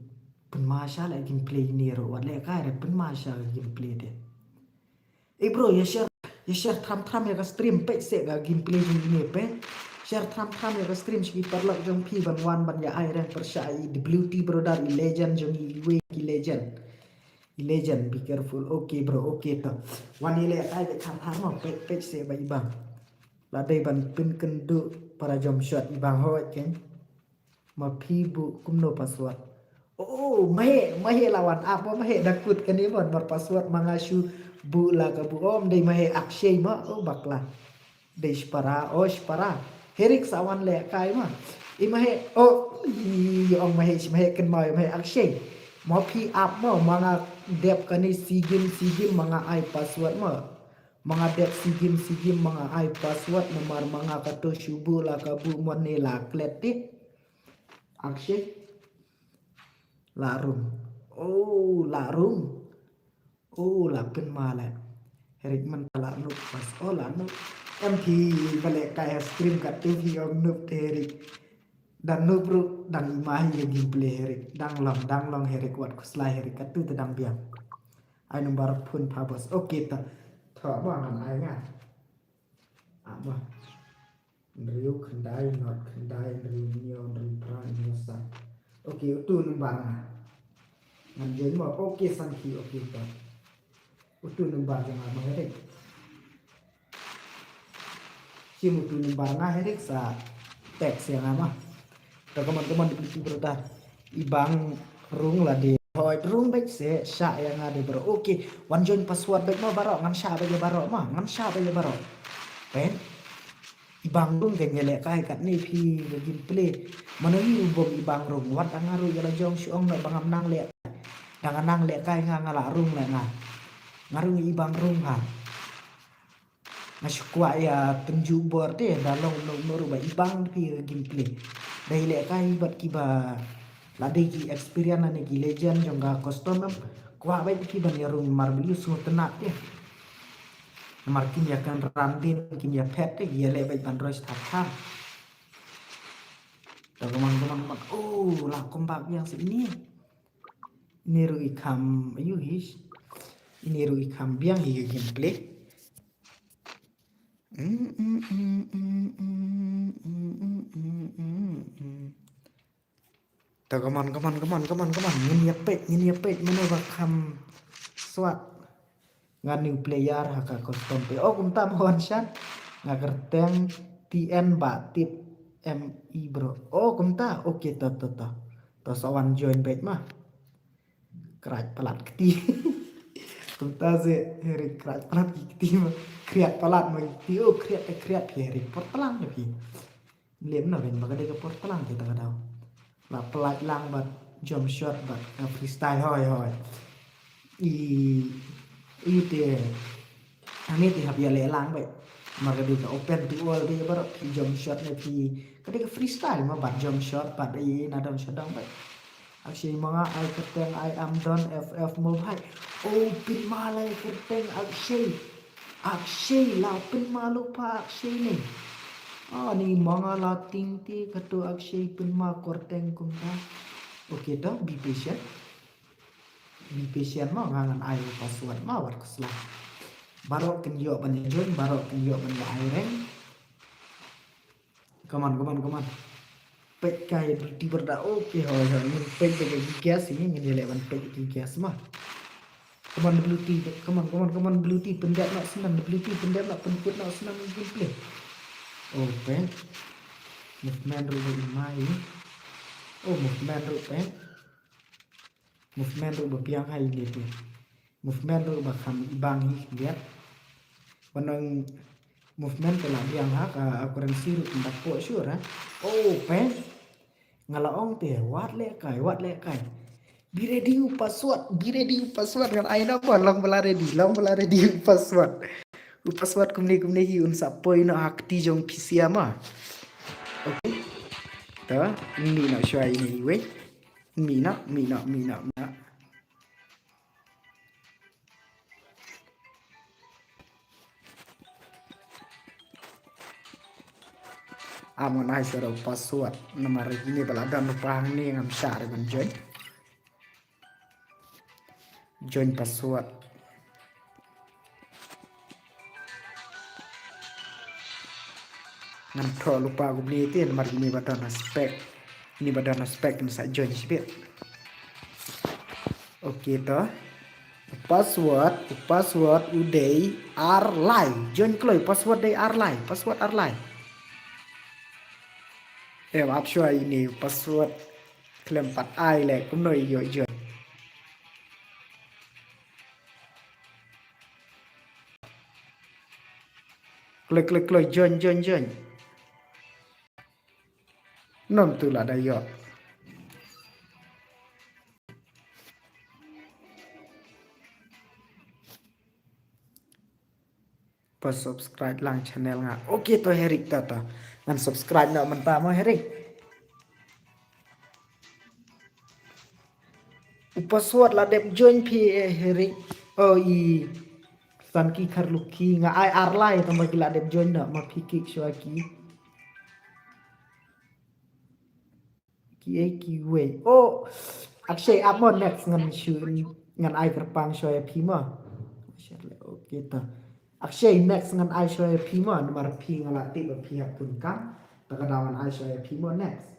pynma sha leh gameplay ne ruh, wat lehkai re pynma sha gameplay de. Eh bro, ïa share, ïa share thram thram ïa ka stream, peit seh ka gameplay jong ine peit. Share thram thram ïa ka stream sha ki paralok jong phi ban wan ban ïa ai rank pyrshah i W T Brother, i legend jong ngi, iwei ki legend. I legend, be careful. Okay bro, okay to. Wan ïa lehkai beit thram thram mo, peit peit seh ba i bang. La dei ban pynkynduh para jump shot i bang hoi ken. Ma phi buh kumno password? Oh, ma heh, ma heh la wan ap, ma heh da kut kane ban bar password ma nga shu Bu la ka bu, oh, ym dei ma he Akshay ma, oh, bakla. Dei Shipara, oh, Shipara. Herik sa wan leh kai ma. I ma he, oh, i, i ong ma he, shi ma he kynmaw, i ma he Akshay. Ma phi ap ma, ma nga dep kane sigim, sigim ma nga ai password ma. Ma nga dep sigim, sigim ma nga ai password namar ma nga kato shu bu la ka bu mo ne la klet te. Akshay. La rung. Oh, la rung. Oh, la pynma le. Herik man ta la nup pas. Oh, la nup. Em phi ba leh kai ha stream kat tu phi ong nup te Herik. Dan nup ruh, dan i ma hi ka gameplay Herik. Dang long, dang long Herik wat khuslai Herik kat tu te dang biang. Ai number phone pha bos. Okay ta. Tha ma ngan ai nga. Ah, ma. Hynriew khyndai, not khyndai, hynriew hynñiew, hynriew phra, hynñiew san. Okay, utu number nga. Ngan join mo. Okay, san ki, okay, to. Utu number jong nga mo Herik. Shim utu number nga Herik sa text ïa nga ma. To, come on, come on, dei phi brother. I bang rung la dei. Hoi, rung beit se, shah ïa nga dei bro. Okay, wan join password beit ma baroh, ngan shah beit ïa baroh ma, ngan shah beit ïa baroh. Peit. I bang rung kan ïa leh kai katne phi ba gameplay. Mano hi u bym i bang rung, wat nga ruh ïa la jong shu ong noh ba ngam nang leh. Da nga nang leh kai nga, nga la rung leh nga. Nga rung i bang rung ha. Nga shu kwah ïa tynjuh bor te, da long long ruh ba i bang phi gameplay. Da i leh kai bad kiba la dei ki experience lane ki legend jong ka custom em. Kwah bad ki ban ïa rung mar bli sngewtynnat te. Namar kim ïa kynran din, kim ïa phet te, ïa leh bad ban roi star kar. Da, come on, come on, come on. Oh, la comeback biang seh ine. Ine ruh i kham, ayu hish. Ine ruh i kham biang hi ka gameplay. To, come on, come on, come on, come on, come on. Ngin ïa peit, ngin ïa peit mano ba kham swat. Nga new player ha ka custom te. Oh, kumta mo Wanshan. Nga kyrteng T N ba tip M E bro. Oh, kumta. Okay, to, to, to. To sa wan join beit ma. Krat palat kti. Kumta se Herik krat palat kti ma. Kriat palat ma kti. Oh, kriat, eh, kriat phi Herik. Por palat phi. Lem na ring ba ka dei ka por tlang te ta ka daw. La pynlait lang bad jump shot bad, uh, freestyle hoi hoi. I, i te, ani te hap ïa leh lang bad. Mar ka dei ka open to all te baroh phi jump shot ne phi. Ka dei ka freestyle ma bad jump shot bad i na dong shot dong bad. Akshay ma nga ai kyrteng I am Don F F Mobile. Oh, pynma la kyrteng Akshay. Akshay la pynma lypa Akshay ne. Ani ma nga la ting te kato Akshay pynma kyrteng kumta. Okay to, be patient. Be patient ma nga ngan ai password ma wat khuslai. Baroh kin ïoh ban join, baroh kin ïoh ban ai rank. Come on, come on, come on. Peit kai Blue Tea Berda. Okay, hoi, hoi. Ngin peit bad ki guest, ngin ïa leh ban peit ki guest ma. Come on, Blue Tea. Come on, come on, come on, Blue Tea. Pyndep noh snem, Blue Tea. Pyndep noh, pynkut noh snem, gameplay. Oh, peit. Movement ruh ba i mai. Oh, movement ruh, peit. Movement ruh ba biang ha ine te. Movement ruh ba kham i bang hi liat. Wanang movement te la biang ha ka currency ruh pyndak poh sure ha. Oh, peit. Nga la ong te, wat leh kai, wat leh kai. Be ready u password, be ready u password ngan ai na ba long ba la ready, long ba la ready u password. U password kumne kumne hi un sa poi noh ha kti jong phi sia ma. Okay. To, ni na shwa ine iwei. Mina, mina, mina, mina. Am ngan ai shuwa u password namar ine ba la don lypa hangne ngam shah re ban join. Join password. Ngan thoh lypa kumne te namar ine ba don spec. Ine ba don spec ngan sa join shibit. Okay to. Password, password u dei ar lai. Join kloi, password dei ar lai, password ar lai. Em ap shuwa ine password khlem pat ai leh kumno ïoh join. Kloi, kloi, kloi, join, join, join. Nom tu la da ïoh. Ba subscribe lang channel nga. Okay to Herik ta ta. Ngan subscribe noh mynta mo Herik. U password la dep join phi eh Herik. Oh i Sanki Kharluki nga ai ar lai tang ba ki la dep join noh ma phi kik shuwa ki. Ki ei ki wei. Oh, Akshay ap mo next ngan shu ngan ai kyrpang shuwa ïa phi mo. Okay ta. Akshay next ngan ai shuwa ïa phi mo namar phi nga la tip ba phi hap pun kam. Ta ka daw ngan ai shuwa ïa phi mo next.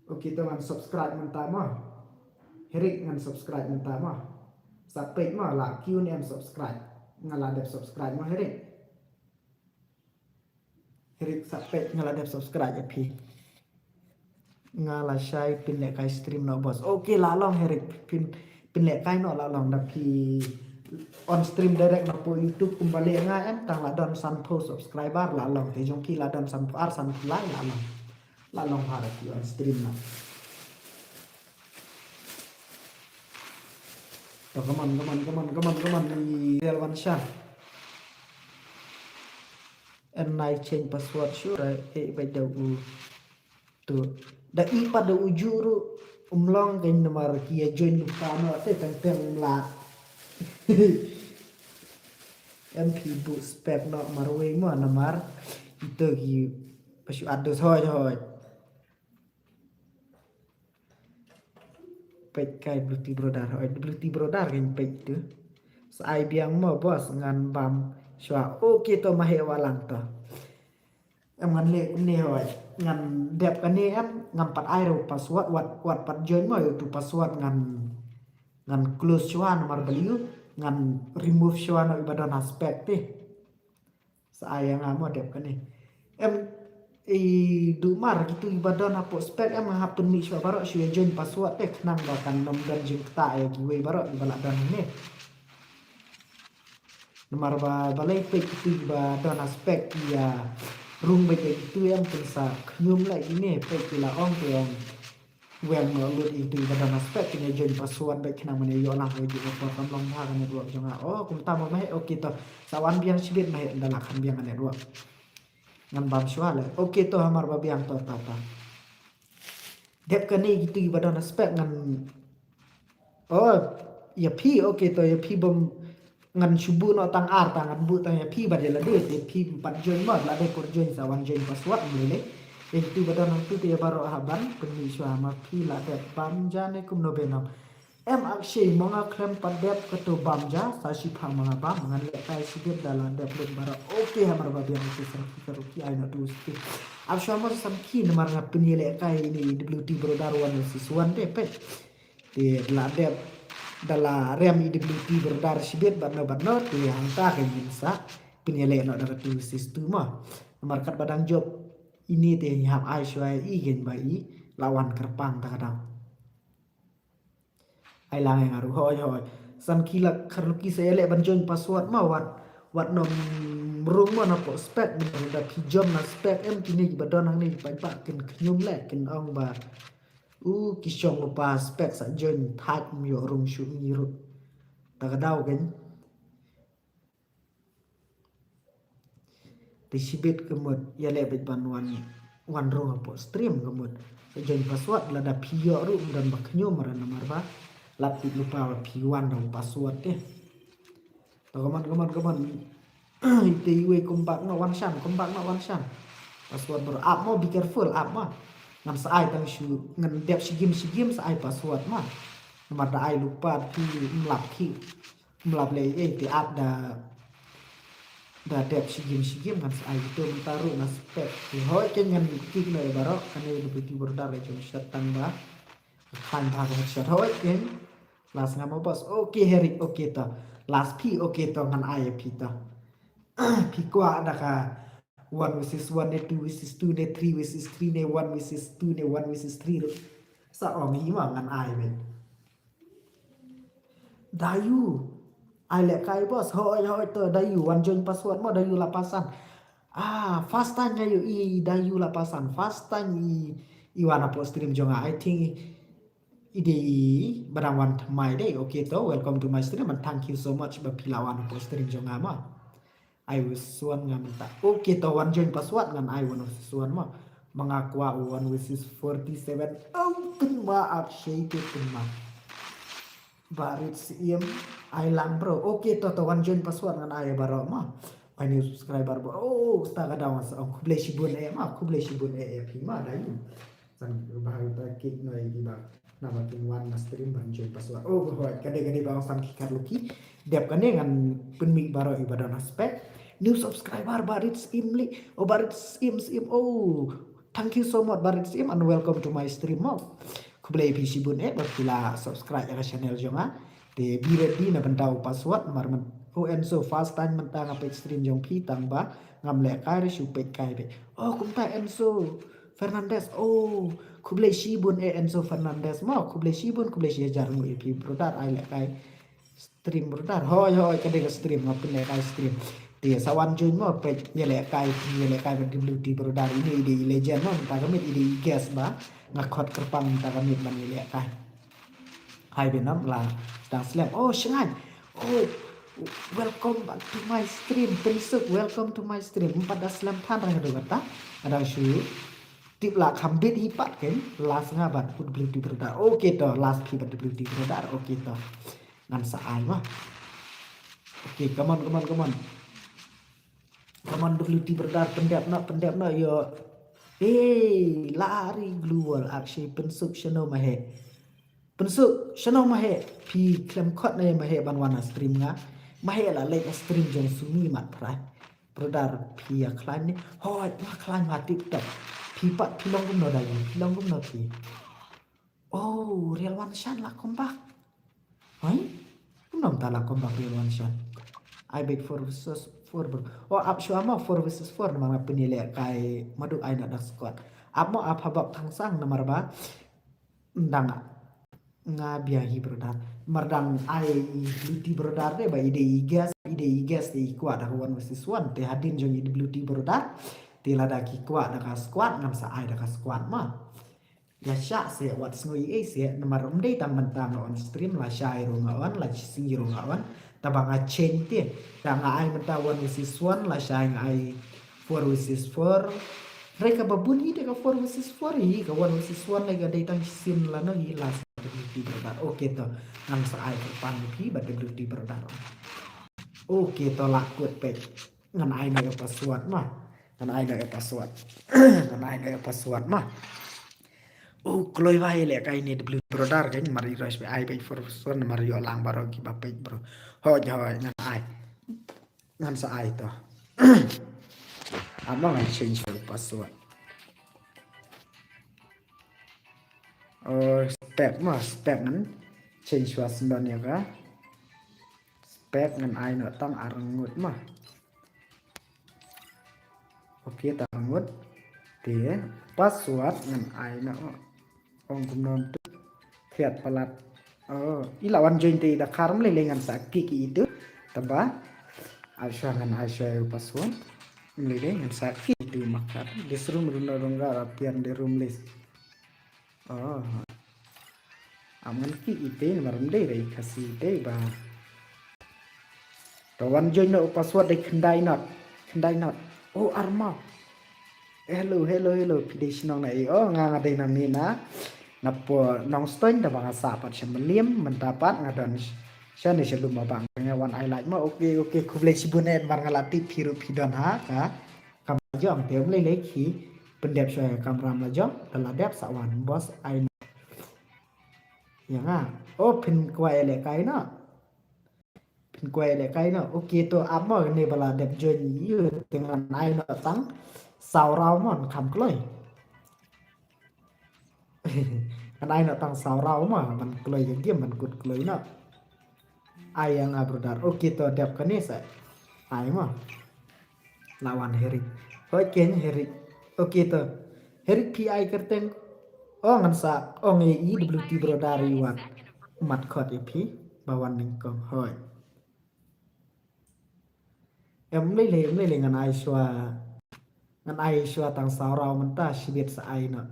Okay to ngan subscribe mynta mo. Herik ngan subscribe mynta mo. Sa peit mo la kiew ne em subscribe. Nga la dep subscribe mo Herik. Herik sa peit nga la dep subscribe ïa phi. Nga la shai pynlehkai stream noh boss. Okay la long Herik pyn pynlehkai noh la long da phi on stream direct na po YouTube kumba leh nga em tang la don sanphew subscriber la long te jong phi la don sanphew ar sanphew lai la long. La long ha da phi on stream na. To come on, come on, come on, come on, come on. Ni real one shot. En nai change password sure eh bai da u. Tu da i pat da u ju ruh um long kein namar ki ïa join lypa noh te teng teng la. Em phi buh spek noh marwei mo namar ito ki pa shu add dos hoi hoi. Peit kai Bluetooth Brother hoi Bluetooth Brother kein peit tu. Sa ai biang mo boss ngan bam shuwa. Okay to ma heh wa lang to. Em ngan leh kumne hoi ngan dep kane em ngan pat ai ruh password wat wat pat join mo ïa utu password ngan ngan close shuwa namar balei ngan remove shuwa noh i ba don ha spek te. Sa ai ïa nga mo dep kane. Em i dumar kitu i ba don hapoh spek em nga hap pynmih shuwa baroh shu ïa join password te khnang ba kan ym don jingktah ïa kiwei baroh i ba la don hangne. Namar ba balei peit kitu ba don ha spek ïa rung beit ïa kitu em pynsa khñium leh kine peit ki la ong ki ong. Weng noh lut ïa kitu ba don ha spek kine join password beit khnang mane ïoh lang ïa kitu ba por kam long bha ka network jong nga. Oh kumta mo ma heh okay to. Sa wan biang shibit ma heh ynda la kham biang ka network. Ngan bam shuwa leh. Okay to hamar ba biang to ta ta. Dep kane kitu ba don ha spek ngan Oh, ïa phi okay to ïa phi bym ngan shu buh noh tang ar tang ngan buh tang ïa phi ba dei lade te phi pat join mo lade por join sa wan join password ym lei lei. Ïa kitu ba don hangtu te ïa baroh ha ban pynmih shuwa ma phi la dep bam ja ne kumno be nom. Em Akshay mo nga khlem pat dep kato bam ja sa shiphang ma nga bam ngan leh kai shibit da la dep lut baroh. Okay hamar ba biang okay Sanki Kharluki ai noh tu sti. Ap shuwa mo Sanki namar nga pynïaleh kai ine i W T Brother one versus one te peit. Te da la dep da la rem i W T Brother shibit bad no bad no te hangta ka ngin sa pynïaleh noh da ka two versus two mo. Namar katba dang jop ine te ngi hap ai shuwa ïa i kein ba i la wan kyrpang ta ka daw. Ai lang ïa nga ruh hoi hoi. Sanki Kharluki sa ïaleh ban join password mo wat wat nym rung mo na poh spek mo da phi jom na spek em kine kiba don hangne kiba kin khñium leh kin ong ba U ki shong lypa spek sa join thait ym ïoh rung shuh ngi ruh. Ta ka daw kein. Te shibit ka mut ïaleh beit ban wan wan rung hapoh stream ka mut. Sa join password lada phi ïoh ruh ym don ba khñium namar ba lap tip lypa ba phi wan da u password te. To, come on, come on, come on. Ite iwei, come back noh, wan shan, come back noh, wan shan. Password baroh, ap mo, be careful, ap mo. Ngan sa ai tang shu, ngan dep shi game, shi game sa ai password mo. Namar da ai lypa phi ym lap ki. Ym lap lei ei te ap da. Da dep shi game, shi game ngan sa ai ito mynta ruh na spek. Te hoi kein ngan kick noh ïa baroh, kane da phi border ïa jong shot tang ba. Khlaiñ bha ka headshot hoi kein. Last nga mo boss. Okay Herik, okay to. Last phi, okay to ngan ai phi to. Phi kwah da ka one versus one ne two versus two ne three versus three ne one versus two ne one versus three ruh. Sa ong hi ma ngan ai beit. Dayu. Ai leh kai boss, hoi hoi to da ïoh wan join password mo, da ïoh la pasan. Ah, first time nga ïoh i da ïoh la pasan, first time i i wan hapoh stream jong nga. I think i dei ba dang wan thymmai dei. Okay to, welcome to my stream and thank you so much ba phi la wan hapoh stream jong nga mo. Ai wis wan nga mynta. Okay to, wan join password ngan ai wan wis wan mo. Ma nga kwah wan wis forty-seven. Oh, kynmaw, Akshay te kynmaw. Barit Syiem, ai lang bro. Okay to, to wan join password ngan ai baroh mo. Ai new subscriber bro. Oh, ta ka daw sa. Oh, khublei shibun eh mo, khublei shibun eh eh phi mo da ïoh. San ba ta kik noi di ba. Naba kin wan na stream ban join password. Oh, hoi, ka dei ka dei ba ong san ki kat lucky. Dep kane ngan pynmih baroh i ba don aspect. New subscriber Barit Syiem li. Oh, Barit Syiem, Syiem. Oh, thank you so much Barit Syiem and welcome to my stream mo. Khublei phi shibun eh ba phi la subscribe ïa ka channel jong nga. Te be ready na ban dau password mar man. Oh, Enzo, first time mynta nga peit stream jong phi tang ba ngam leh kai re shu peit kai be. Oh, kumta Enzo Fernandez. Oh, khublei shibun eh Enzo Fernandez mo. Khublei shibun, khublei shi hajar nguh ïa phi brother, ai leh kai stream brother. Hoi hoi, ka dei ka stream, nga pynleh kai stream. Te sa wan join mo, peit ïa leh kai, ïa leh kai ba W T brother. Ini i dei i legend mo, mynta ka miet i dei i guest ba nga khot kyrpang mynta ka miet ban ïa leh kai. Hai Vietnam la dang slem. Oh, Shanghai. Oh, welcome back to my stream. Pynsuk, welcome to my stream. Em pat da slem than re haduh kata. Ada shu tip la kham bit hi pat ken. Last nga bad W T brother. Okay to, last phi bad W T brother. Okay to. Ngan sa ai mo. Okay, come on, come on, come on. Come on, W T brother, pyndep noh, pyndep noh, ïoh. Hey, lari glue wall, Akshay, pynsuk shano ma heh. Pynsuk shano ma heh, phi khlem khot ne ma heh ban wan ha stream nga. Ma heh la leit ha stream jong Sumi Matphrai. Brother, phi ïa khlaiñ ne. Hoi, nga khlaiñ ma tip top. Phi pat, phi long kumno da ïoh, phi long kumno phi. Oh, Real One Shan la come back. Hoi? Kumno mynta la come back Real One Shan? I bet four versus four bro. Oh, ap shuwa mo four versus four namar nga pynïaleh kai, ma duk ai na da squad. Ap mo, ap ha bok thangsang namar ba. Ndang nga biang hi brother. Namar dang ai i W T brother de ba i dei i guest, i dei i guest de i kwah da ka one versus one. Te hadien jong i W T brother. Te lada ki kwah da ka squad ngan sa ai da ka squad mo. Lashai se wat sngew ei se namar ym dei tang mynta nga on stream, lashai ruh nga on, lashai ruh nga on. Taba nga change te. Da nga ai mynta one versus one, lashai nga ai four versus four. Hynrei kaba bun hi te ka four versus four hi, ka one versus one ne ka dei tang shisien lano hi last W T brother. Okay to. Ngan sa ai kyrpang phi bad W T brother. Okay to, la kut peit. Ngan ai noh ïa password mo. Ngan ai noh ïa password. Ngan ai noh ïa password mo. Oh, kloi ba ïaleh kai ne W T brother kan, mar i rush ba ai peit four versus one, mar ïoh lang baroh kiba peit bro. Hoi hoi, ngan ai. Ngan sa ai to. Amo ngan change ïa password. Oh, spec mo, spec ngan change password ïa ka. Spec ngan ai noh tang ar ngut mo. Okay, tang ar ngut. Te password ngan ai noh. Ong kumno tu. Khiat palat. Oh, i la wan join te i da khar, ym lei lei ngan sa kick i tu. Taba. Ai shuwa ngan ai shuwa ïa u password. Ym lei lei ngan sa kick i tu ma khar. This room runo rungga ra pian de room list. Oh. Am ngan kick i te namar ym dei re i Khasi te ba. To wan join noh u password dei khyndai not. Khyndai not. Oh, armaw. Hello, hello, hello. Phi dei shnong na ei? Oh, nga nga dei na Mina. Na po Nongstoiñ, da ba nga sah pat sha Mylliem, mynta pat nga don sh-, sha ne sha lum ba bang nga wan ai like mo. Okay, okay. Khublei shibun eh, namar nga la tip phi ruh phi don ha ka kamra jong te, ym lei lei ki pyndep shuwa ïa ka kamra la jong, da la dep sa wan boss ai. Ïa nga. Oh, phin kwah ïaleh kai noh. Phin kwah ïaleh kai noh. Okay to, ap mo, ne ba la dep join ïa u te ngan ai noh tang saw raw mo, kham kloi. Ngan ai noh tang saw raw mo ban kloi ïa game, ban kut kloi noh. Ai ïa nga brother. Okay to, dep kane sa ai mo. La wan Herik. Hoi ken Herik. Okay to. Herik phi ai kyrteng. Oh, ngan sa ong ïa i W T brother i wat mat khot ïa phi ba wan nyngkong. Hoi. Em, ym lei lei, ym lei lei, ngan ai shuwa. Ngan ai shuwa tang saw round mynta, shibit sa ai noh.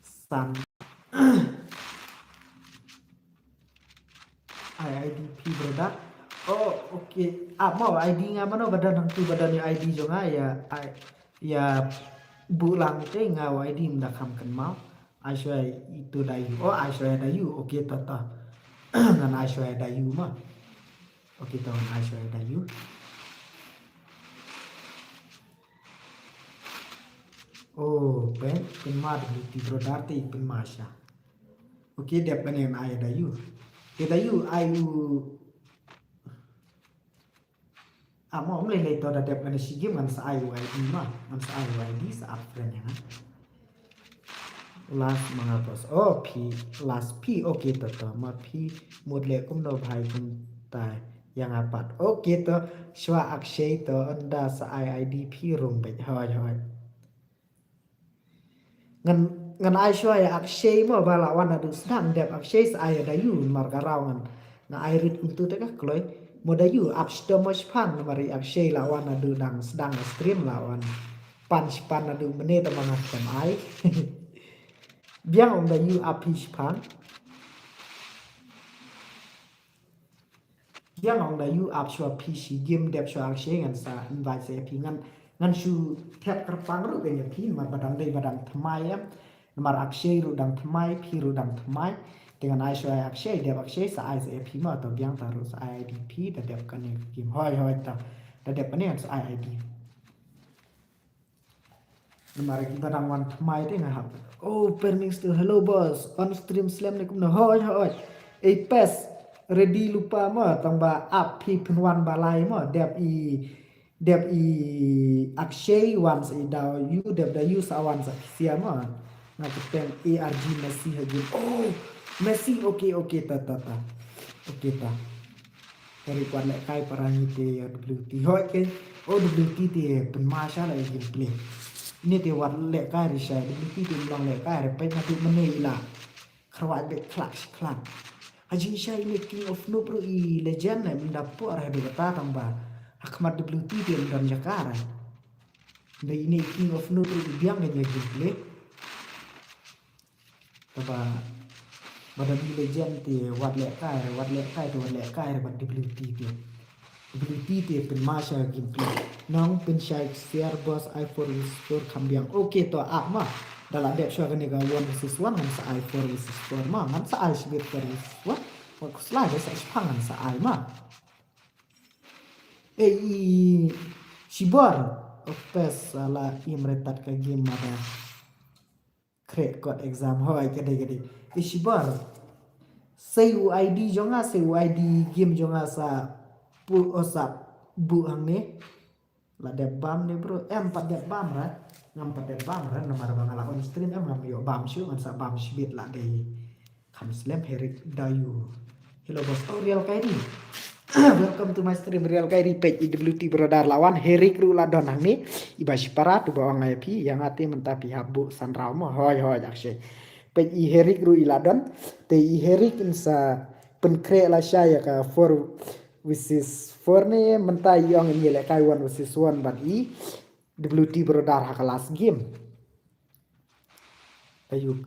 San. Ai ID phi brother. Oh, okay. Ah, mo ID nga mano ba don hangtu ba don ïa ID jong nga ïa, ai, ïa buh lang te nga u ID mynta kham kynmaw. Ai shuwa ïa itu Dayu. Oh, ai shuwa ïa Dayu. Okay, to to. Ngan ai shuwa ïa Dayu ma. Okay, to ngan ai shuwa ïa Dayu. Oh, pyn, pynma da luti brother te pynma sha. Okay, dep kane ngan ai Dayu. Te Dayu ai u. Ah, mo, ym lei lei, to da dep kane shi game ngan sa ai u ID ma. Ngan sa ai u ID sa add friend ïa nga. Last ma nga boss. Oh, phi, last phi. Okay, to to. Ma phi mut leh kumno bhai kumta ïa nga pat. Okay, to. Shuwa Akshay, to ynda sa ai ID phi rung beit. Hoi hoi. Ngan, ngan ai shuwa ïa Akshay mo ba la wan naduh sdang, dep Akshay sa ai ïa Dayu namar ka round ngan, nga ai rit kumtu te ka kloi. Mo Dayu ap shitom mo shipang namar ïa Akshay la wan naduh dang sdang ka stream, la wan pan shipan naduh mynne te ma nga khlem ai. Biang ong Dayu ap phi shipang. Biang ong Dayu ap shuwa phi shi game, dep shuwa Akshay ngan sa invite sa ïa phi, ngan, ngan shu thep kyrpang ruh kein ïa phi namar ba dang dei ba dang thymmai em. Namar Akshay ruh dang thymmai, phi ruh dang thymmai. Te ngan ai shuwa ïa Akshay, dep Akshay sa ai sa ïa phi ma, to biang ta ruh sa ai ID phi da dep kane ka game. Hoi hoi, ta da dep kane ngan sa ai ID. Namar ki ba dang wan thymmai te nga hap. Oh, Perming still. Hello boss. On stream slem ne kumno? Hoi hoi. Ei pes. Ready lypa mo, tang ba ap phi pynwan ba lai mo. Dep i, dep i Akshay wan sa i Dayu, dep Dayu sa wan sa Kisia mo. Nga kyrteng ARG Messi ha game. Oh, Messi. Okay, okay, ta ta ta. Okay, ta. Heri wat lehkai para ngi te ïa WT. Hoi ke, oh, WT te pynma sha la ïa gameplay. Ine te wat lehkai ri shai, WT te ym long lehkai ri, peit naduh mynne i la kyrwat beit khlak shi khlak. Ha jingshai ine King of Noob ruh i legend ne, mynta por haduh kata tang ba ha khmat WT te ym don jaka re. Mynta ine King of Noob ruh i biang ka ïa gameplay. Kaba, ba da Mobile Legend te wat lehkai, wat lehkai te wat lehkai bad WT te. WT te pynma sha gameplay. Nong pynshai share boss, ai four versus four kham biang. Okay, to ap ma. Da la dep shuwa kane ka one versus one ngan sa ai four versus four ma. Ngan sa ai shibit four versus four. Wat khuslai da sa shipang ngan sa ai ma. Ei i shibor. Opes ala im retat ka game ma da. Crack kot exam, hoi, ka dei, ka dei. Ish bor. Sei u ID jong nga, sei u ID game jong nga sa pu, o sa buh hangne. La dep bam ne bro, em pat dep bam ra. Ngam pat dep bam ra, namar ba nga la on stream em ngam ïoh bam shuh, ngan sa bam shibit la dei. Kham slem Herik Dayu. Hello boss. Oh, Real Kairi. Welcome to my stream, Real Kairi. Peit i WT brother la wan, Herik ruh la don hangne. Iba shipara tu ba ong ai phi, ïa nga te mynta phi hap buh san round mo. Hoi hoi Akshay. Peit i Herik ruh i la don. Te i Herik in sa pynkhreh lashai ïa ka four versus four ne, mynta i ong in ïalehkai one versus one bad i WT brother ha ka last game. Ayu.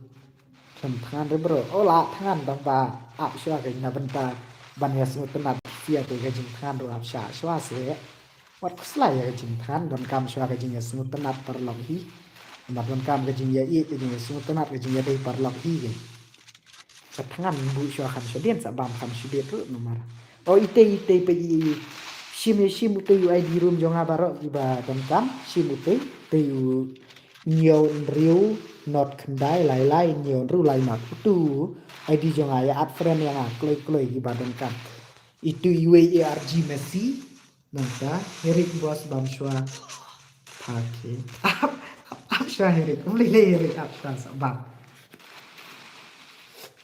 Khlem thngan re bro. O la thngan tang ba ap shuwa ka na bynta ban ïa sngewtynnat sia te ka jingthngan ruh ap sha shuwa se. Wat khuslai ïa ka jingthngan, donkam shuwa ka jingïasngewtynnat paralok hi. Namar donkam ka jingïaieit, ka jingïasngewtynnat, ka jingïadei paralok hi ke. Ka thngan buh shuwa kham shu dien, sa bam kham shu dien ruh namar. O itei, itei peit i. Shim ïa shim utei u ID room jong nga baroh kiba donkam, shim utei, utei u hynñiew hynriew not khyndai lai lai hynñiew hynriew lai not. Utu ID jong nga, ïa add friend ïa nga kloi kloi kiba donkam. Itu iwei ARG Messi. Nangta Herik boss bam shuwa. Pha ke. Ap, ap, ap shuwa Herik. Ym lei lei Herik ap shuwa sa bam.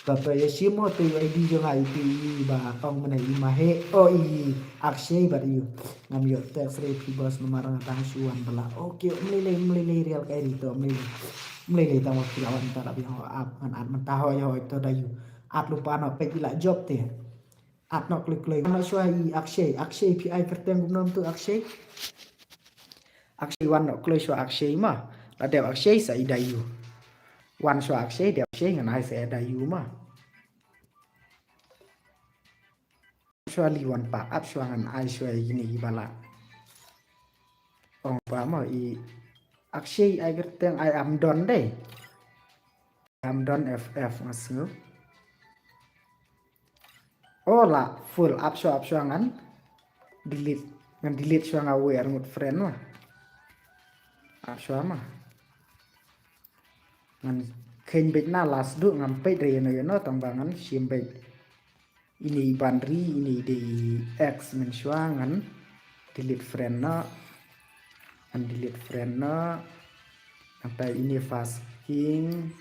Ba ba ïa shim mo tu ID jong nga itu i ba ong mynne i Mahe. O i Akshay bad i. Ngam ïoh text re phi boss namar nga dang shu wan bala. Okay, ym lei lei, ym lei lei Real Kairi to, ym lei lei. Ym lei lei tang ba phi la wan ta la biang ho ap ngan add mynta ho ïa ho to da ïu. Add lypa noh peit i la jop te. Ap noh kloi kloi. Wan noh shuwa i Akshay. Akshay phi ai kyrteng kumno mynta Akshay? Akshay wan noh kloi shuwa Akshay ma. La dep Akshay sa i Dayu. Wan shuwa Akshay, dep Akshay ngan ai sa i Dayu ma. Shuwa li wan pak, ap shuwa ngan ai shuwa ïa kine ki ba lah. Ong ba mo i Akshay ai kyrteng ai Amdon dei. Amdon F F nga sngew. Oh la full, ap shuwa, ap shuwa ngan delete, ngan delete shuwa nga wei ar ngut friend ma. Ap shuwa ma. Ngan kheiñ beit na last du ngam peit re ïano ïano tang ba ngan shim beit. Ine i ban ri, ine i dei i ex mynshuwa ngan delete friend noh. Ngan delete friend noh. Nangta ine fast king.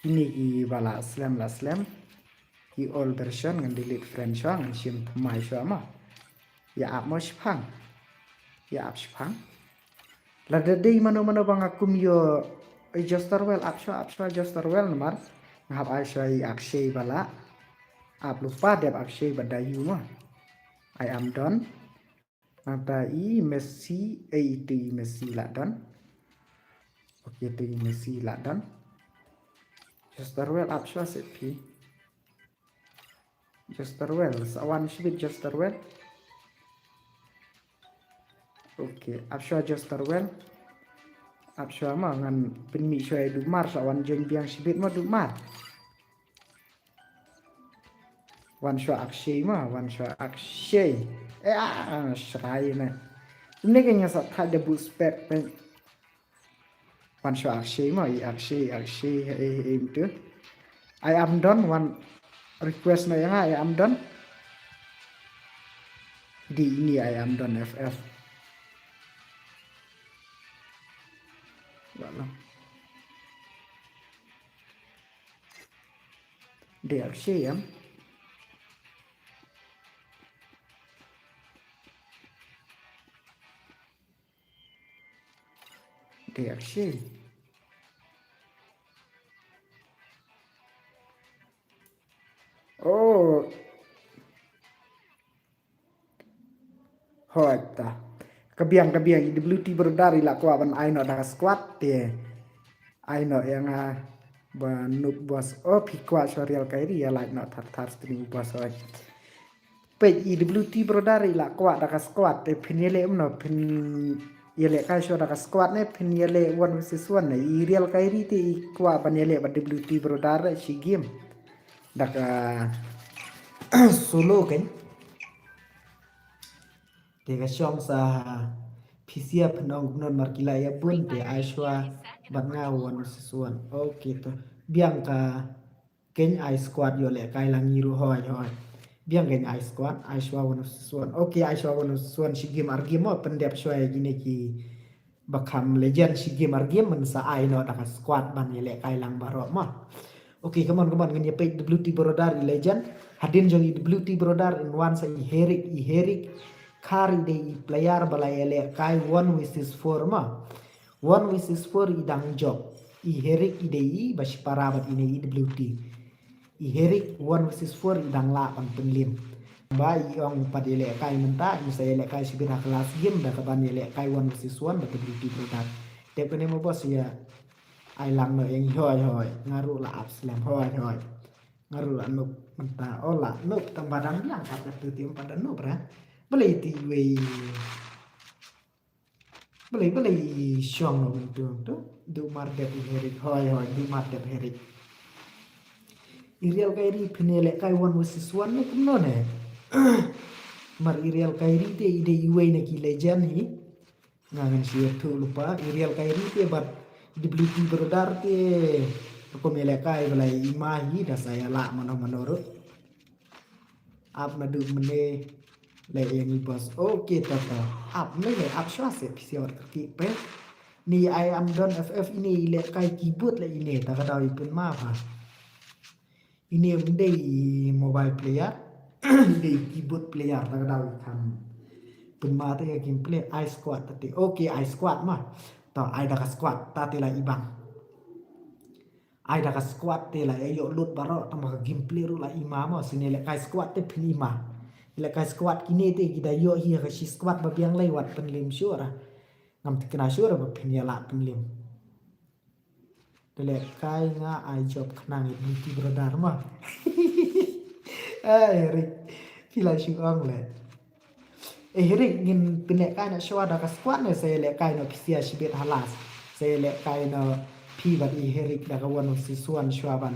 Ine ki ba la slem la slem. Ki old version ngan delete friend shuwa ngan shim thymmai shuwa mo. Ïa ap mo shipang. Ïa ap shipang. Lada dei mano mano ba nga kum ïoh, eh, Josterwell, ap shuwa, ap shuwa Josterwell namar nga hap ai shuwa i Akshay ba lah. Ap lypa dep Akshay bad Dayu ma. Ai Amdon. Nangta i Messi, eh, itu i Messi lah don. Okay, itu i Messi lah don. Josterwell ap shuwa seh phi. Josterwell, sa wan shibit Josterwell. Okay, ap shuwa Josterwell. Ap shuwa ma ngan pynmih shuwa ïa Dumar, sa wan join biang shibit ma Dumar. Wan shuwa Akshay ma, wan shuwa Akshay. Eh, ah, shrai ne. Ine ka nga sa thad da bu spek peng. Wan shuwa Akshay mo, i Akshay, Akshay, eh, eh, mynta. Ai Amdon, wan request noh ïa nga, ai Amdon. Dei ine ai Amdon F F. Ba long. Dei Akshay em. Dei Akshay. Oh. Hooid ta. Ka biang, ka biang, i W T Brother i la kwah ban ai noh da ka squad te. Ai noh ïa nga ba Noob Boss. Oh, phi kwah shuwa Real Kyrie, ïa like noh thar thar stream Boss hooid. Peit i W T Brother i la kwah da ka squad te phin ïaleh kumno, phin ïaleh kai shuwa da ka squad ne phin ïaleh one versus one ne. I Real Kyrie te i kwah ban ïaleh bad W T Brother shi game. Da ka solo kan. Te ka shong sa phi sngewbha phin ong kumno namar ki la ïa bun te ai shuwa bad nga one versus one. Okay to. Biang ka Keiñ ai squad ïoh lehkai lang ngi ruh hooid hooid. Biang keiñ ai squad, ai shuwa one versus one. Okay, ai shuwa one versus one, shi game ar game mo, pyndep shuwa ïa kine ki ba kham legend, shi game ar game, mynta sa ai noh da ka squad ban ïa lehkai lang baroh mo. Okay, come on, come on, ngin ïa peit W T Brother i legend. Hadien jong i W T Brother in wan sa i Herik, i Herik. Khar i dei i player ba la ïa lehkai one versus four mo. One versus four i dang jop. I Herik i dei i ba shipara bad ine i W T. I Herik one versus four i dang lah ban pynlim. Ba i ong pat ïa lehkai mynta, i sa ïa lehkai shibit ha ka last game da kaban ïa lehkai one versus one bad W T Brother. Tep kane mo boss ïa ai lang noh ïa ngi hooid hooid. Nga ruh la ap slem hooid hooid. Nga ruh la noob mynta. Oh la noob tang ba dang biang pat ka tu tiom pat da noob ra. Balei ti wei. Balei, balei i shong noh mynta tu. Duh mar dep i Herik. Hooid, hooid, duh mar dep Herik. I Real Kyrie phin ïa lehkai one versus one ne kumno ne. Mar i Real Kyrie te i dei iwei na ki legend hi. Nga ngan shu ïathuh lypa. I Real Kyrie te bad W T Brother te rukom ïa lehkai ba la i ma hi da sa ïa lah mano mano ruh. Ap naduh mynne leh ïa ngi boss. Okay, ta ta. Ap mynne leh, ap shuwa seh phi sngewbha kyrkieh peit. Ni ai Amdon F F ine i lehkai keyboard leh ine ta ka daw i pynma pha. Ine ym dei i mobile player. I dei i keyboard player ta ka daw i kham pynma ta ïa gameplay ai squad ta te. Okay, ai squad ma. Ta ai da ka squad ta te la i bang. Ai da ka squad te la ïoh lut baroh, tang ba ka gameplay ruh la ima mo. Sien ïalehkai squad te phin ima. Ïalehkai squad kine te ki da ïoh hi ha ka shi squad ba biang lei, wat pynlem shuh ra. Ngam thikna shuh ra ba phin ïa lah pynlem. Te lehkai nga ai job khnang ïa Beauty Brother ma. Ai Rick, phi la shu ong leh. Eh Rick, ngin pynlehkai noh shuwa da ka squad ne sa ïalehkai noh phi sia shibit halas. Sa ïalehkai noh phi bad i Rick da ka one oh six one shuwa ban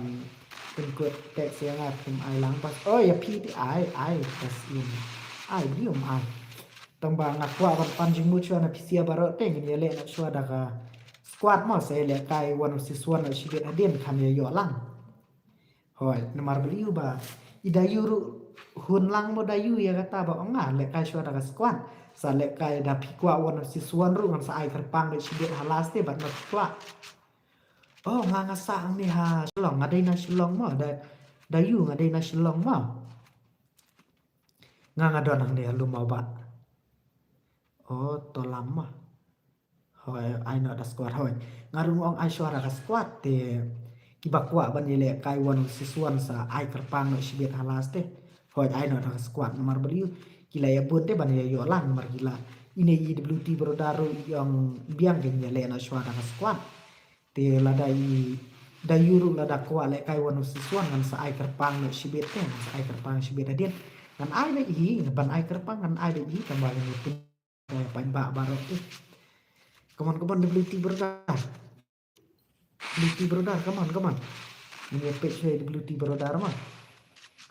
pynkut text ïa nga, phim ai lang bas. Oh ïa phi te ai, ai bas im. Ai bas im ai. Tang ba nga kwah ban pan jingmut shuwa na phi sia baroh te, ngin ïaleh noh shuwa da ka squad mo, sa ïalehkai one oh six one noh shibit hadien kham ïa ïoh lang. Hooid, namar balei ba i Dayu ruh hun lang mo Dayu ïa kata ba ong nga lehkai shuwa da ka squad. Sa lehkai da phi kwah one oh six one ruh ngan sa ai kyrpang beit shibit halas te bad na phi kwah. Oh nga nga sah hangne ha Shillong, nga dei na Shillong mo, da Dayu nga dei na Shillong mo. Nga nga don hangne ha lum Mawbah. Oh to lam ma. Hooid, ai noh da squad hooid. Nga ruh nga ong ai shuwa da ka squad te kiba kwah ban ïalehkai one oh six one sa ai kyrpang noh shibit halas te. Hooid, ai noh da ka squad namar balei ki la ïa bun te ban ïa ïoh lang namar ki la. Ine i Beauty Brother ruh i ong biang, ngin ïaleh noh shuwa da ka squad. Te lada i Dayu ruh lada kwah lehkai one oh six one ngan sa ai kyrpang noh shibit te, ngan sa ai kyrpang shibit hadien. Ngan ai beit hi, ban ai kyrpang ngan ai beit hi, tang ba ngan ïa pyn- Dah paidbah baroh te. Come on, come on, Beauty Brother. Beauty Brother, come on, come on. Ngin ïa peit shuwa Beauty Brother ma.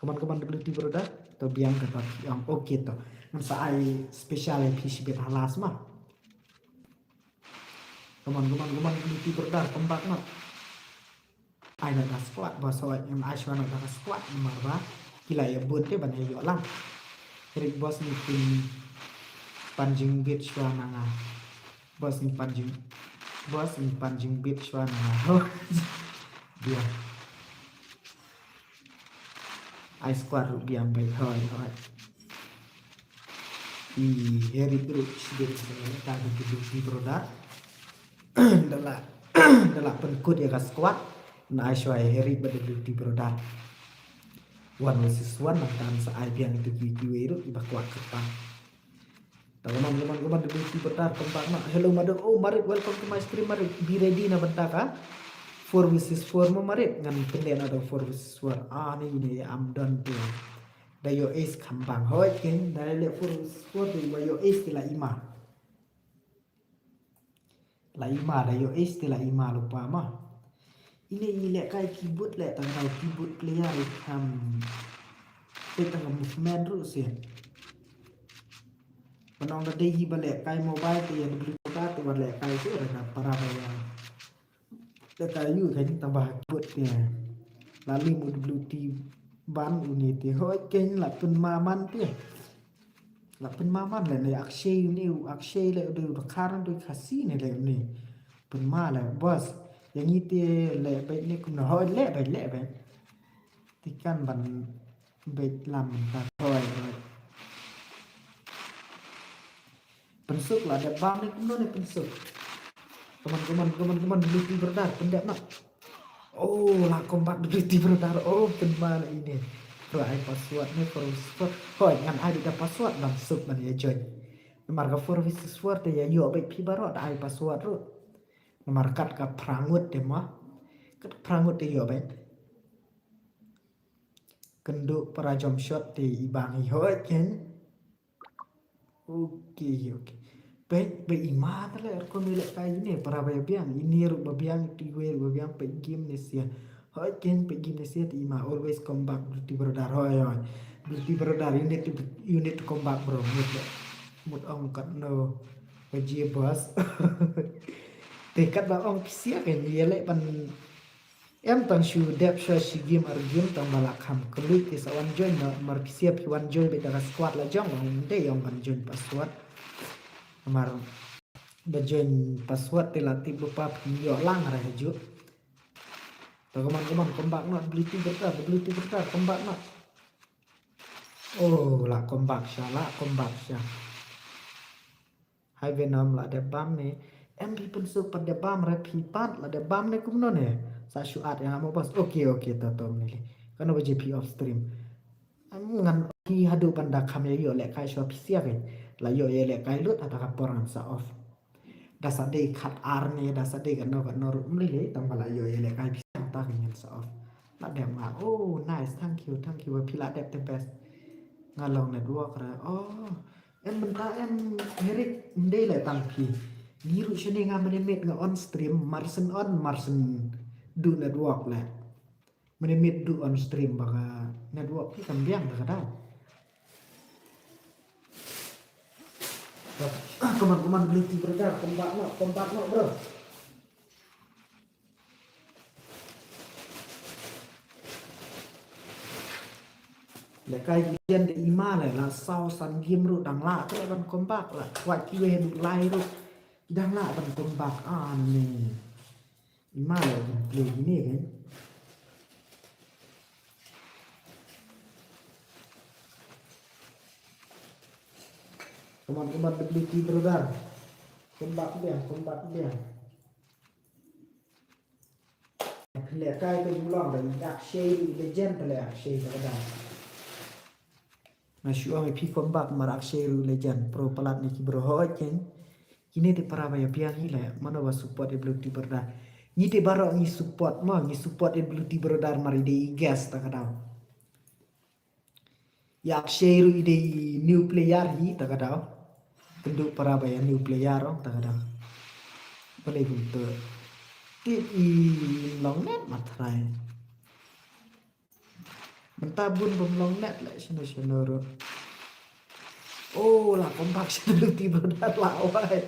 Come on, come on, Beauty Brother. To biang kata phi ong, okay to. Ngan sa ai special ïa phi shibit halas ma. Come on, come on, come on, Beauty Brother, come back ma. Ai noh da squad boss, hooid ngam ai shuwa noh da ka squad namar ba ki la ïa bun te ban ïa ïoh lang. Rick boss, ngi pynpan jingbit shuwa na nga. Boss, ngi pan jing, boss, ngi pan jingbit shuwa na nga. Biang. Ai squad ruh biang beit, hooid hooid. I Harry ruh shibit shuwa na nga, ta ka Beauty Brother. Da la, da la pynkut ïa ka squad. Ngan ai shuwa ïa Harry bad Beauty Brother. One versus one nangta ngan sa ai biang ïa kiwei kiwei ruh kiba kwah kyrpang. Ta, come on, come on, come on, Beauty Brother, come back ma. Hello Marit, oh Marit, welcome to my stream Marit. Be ready na bynta ka four versus four mo Marit. Ngan pyndep na da four versus four. Ah ni ni am don tu. Da ïoh ace kham bang. Hooid ken, da leh four versus four tu ba ïoh ace te la ima. La ima, da ïoh ace te la ima lypa ma. Ine i lehkai keyboard leh, tang ka keyboard player i kham. Te tang ka movement ruh sien. Ban ong da dei hi ba lehkai mobile te ïa W T te ba lehkai shuh da para ba ïa. Lehkai ïa u kein tang ba ha keyboard te. La leh mo W T ban une te. Hooid kein la pynma man te. La pynma man leh ne Akshay une, u Akshay leh u dei u dkhar ne u dei Khasi ne leh une. Pynma leh boss. Ïa ngi te leh beit ne kumno, hooid leh beit, leh beit. Te kan ban beit lam mynta, hooid hooid. Pynsuk la dep bam ne kumno ne pynsuk. Come on, come on, come on, come on, Beauty Brother, pyndep noh. Oh, la comeback Beauty Brother. Oh, pynma la ine. Bro, ai password ne, four versus four. Hooid, ngan ai da password ban suk ban ïa join. Namar ka four versus four te ïa ïoh beit phi baroh da ai password ruh. Namar kat ka phra ngut te mo. Kat ka phra ngut te ïoh beit. Kynduh para jump shot te i bang hi, hooid kein. Okay, okay. Peit ba ima te leh rukom i lehkai ine, para ba ïa biang, ine ruh ba biang, te iwei ruh ba biang, peit game ne sia. Hooid kein, peit game ne sia te ima, always come back Beauty Brother, hooid hooid. Beauty Brother, you need to, you need to come back bro, mut leh. Mut ong katno baje boss. Te katba ong phi sia kein, ïa leh ban Em tang shu dep shuwa shi game ar game tang ba la kham kylluid te sa wan join na, namar phi sia phi wan join beit da ka squad la jong, ong dei ong ban join password. Namar da join password te la tip lypa phin ïoh lang ra ha juh. Ta, come on, come on, come back noh, Beauty Brother, Beauty Brother, come back noh. Oh, la come back sha, la come back sha. Hai Venom, la dep bam ne. Em phi pynsuk pat da bam re phi pat la da bam ne kumno ne. Sa shu at ïa nga mo boss. Okay, okay, to to mnili. Kano ba je phi off stream. Em ngan phi haduh ban da kham ïa ïoh lehkai shuwa phi siak eh. La ïoh ïa lehkai lut hata ka por ngan sa off. Da sa dei khat ar ne da sa dei kano kano ruh mnili tang ba la ïoh ïa lehkai phi siak ta ka ngan sa off. La dep nga. Oh, nice. Thank you, thank you. Phi la dep the best. Nga long network re. Oh. Em mynta em Eric, ym dei leh tang phi. Ngi ruh shane nga mynne miet nga on stream, mar shen on, mar shen duh network leh. Mynne miet duh on stream ba ka network phi kam biang da ka dei. Ah, come on, come on, Blue Tea brother, come back now, come back now, bro. Lehkai ki lian de i ma leh la saw san game ruh dang lah te ban comeback la. Kwah kiwei haduh lai ruh ki dang lah ban comeback. Ani i ma leh ban play kine kan. Come on, come on, W T brother. Comeback biang, comeback biang. Lehkai ka Julang da i Akshay ruh i Legend, te leh Akshay da ka dang. Nga shu ong ïa phi comeback mar Akshay ruh i Legend, pro palat ne ki bro hooid ken. Kine te para ba ïa biang hi leh, mano ba support ïa Blue Tea brother. Ngi te baroh ngi support mo, ngi support ïa Blue Tea brother mar i dei i guest da ka dang. Ïa Akshay ruh i dei i new player hi ta ka daw. Kynduh para ba ïa new player ong ta ka daw. Balei kumta. Tip i long net ma trai. Mynta bun bym long net leh shano shano ruh. Oh, la comeback shano ti bro da la wai.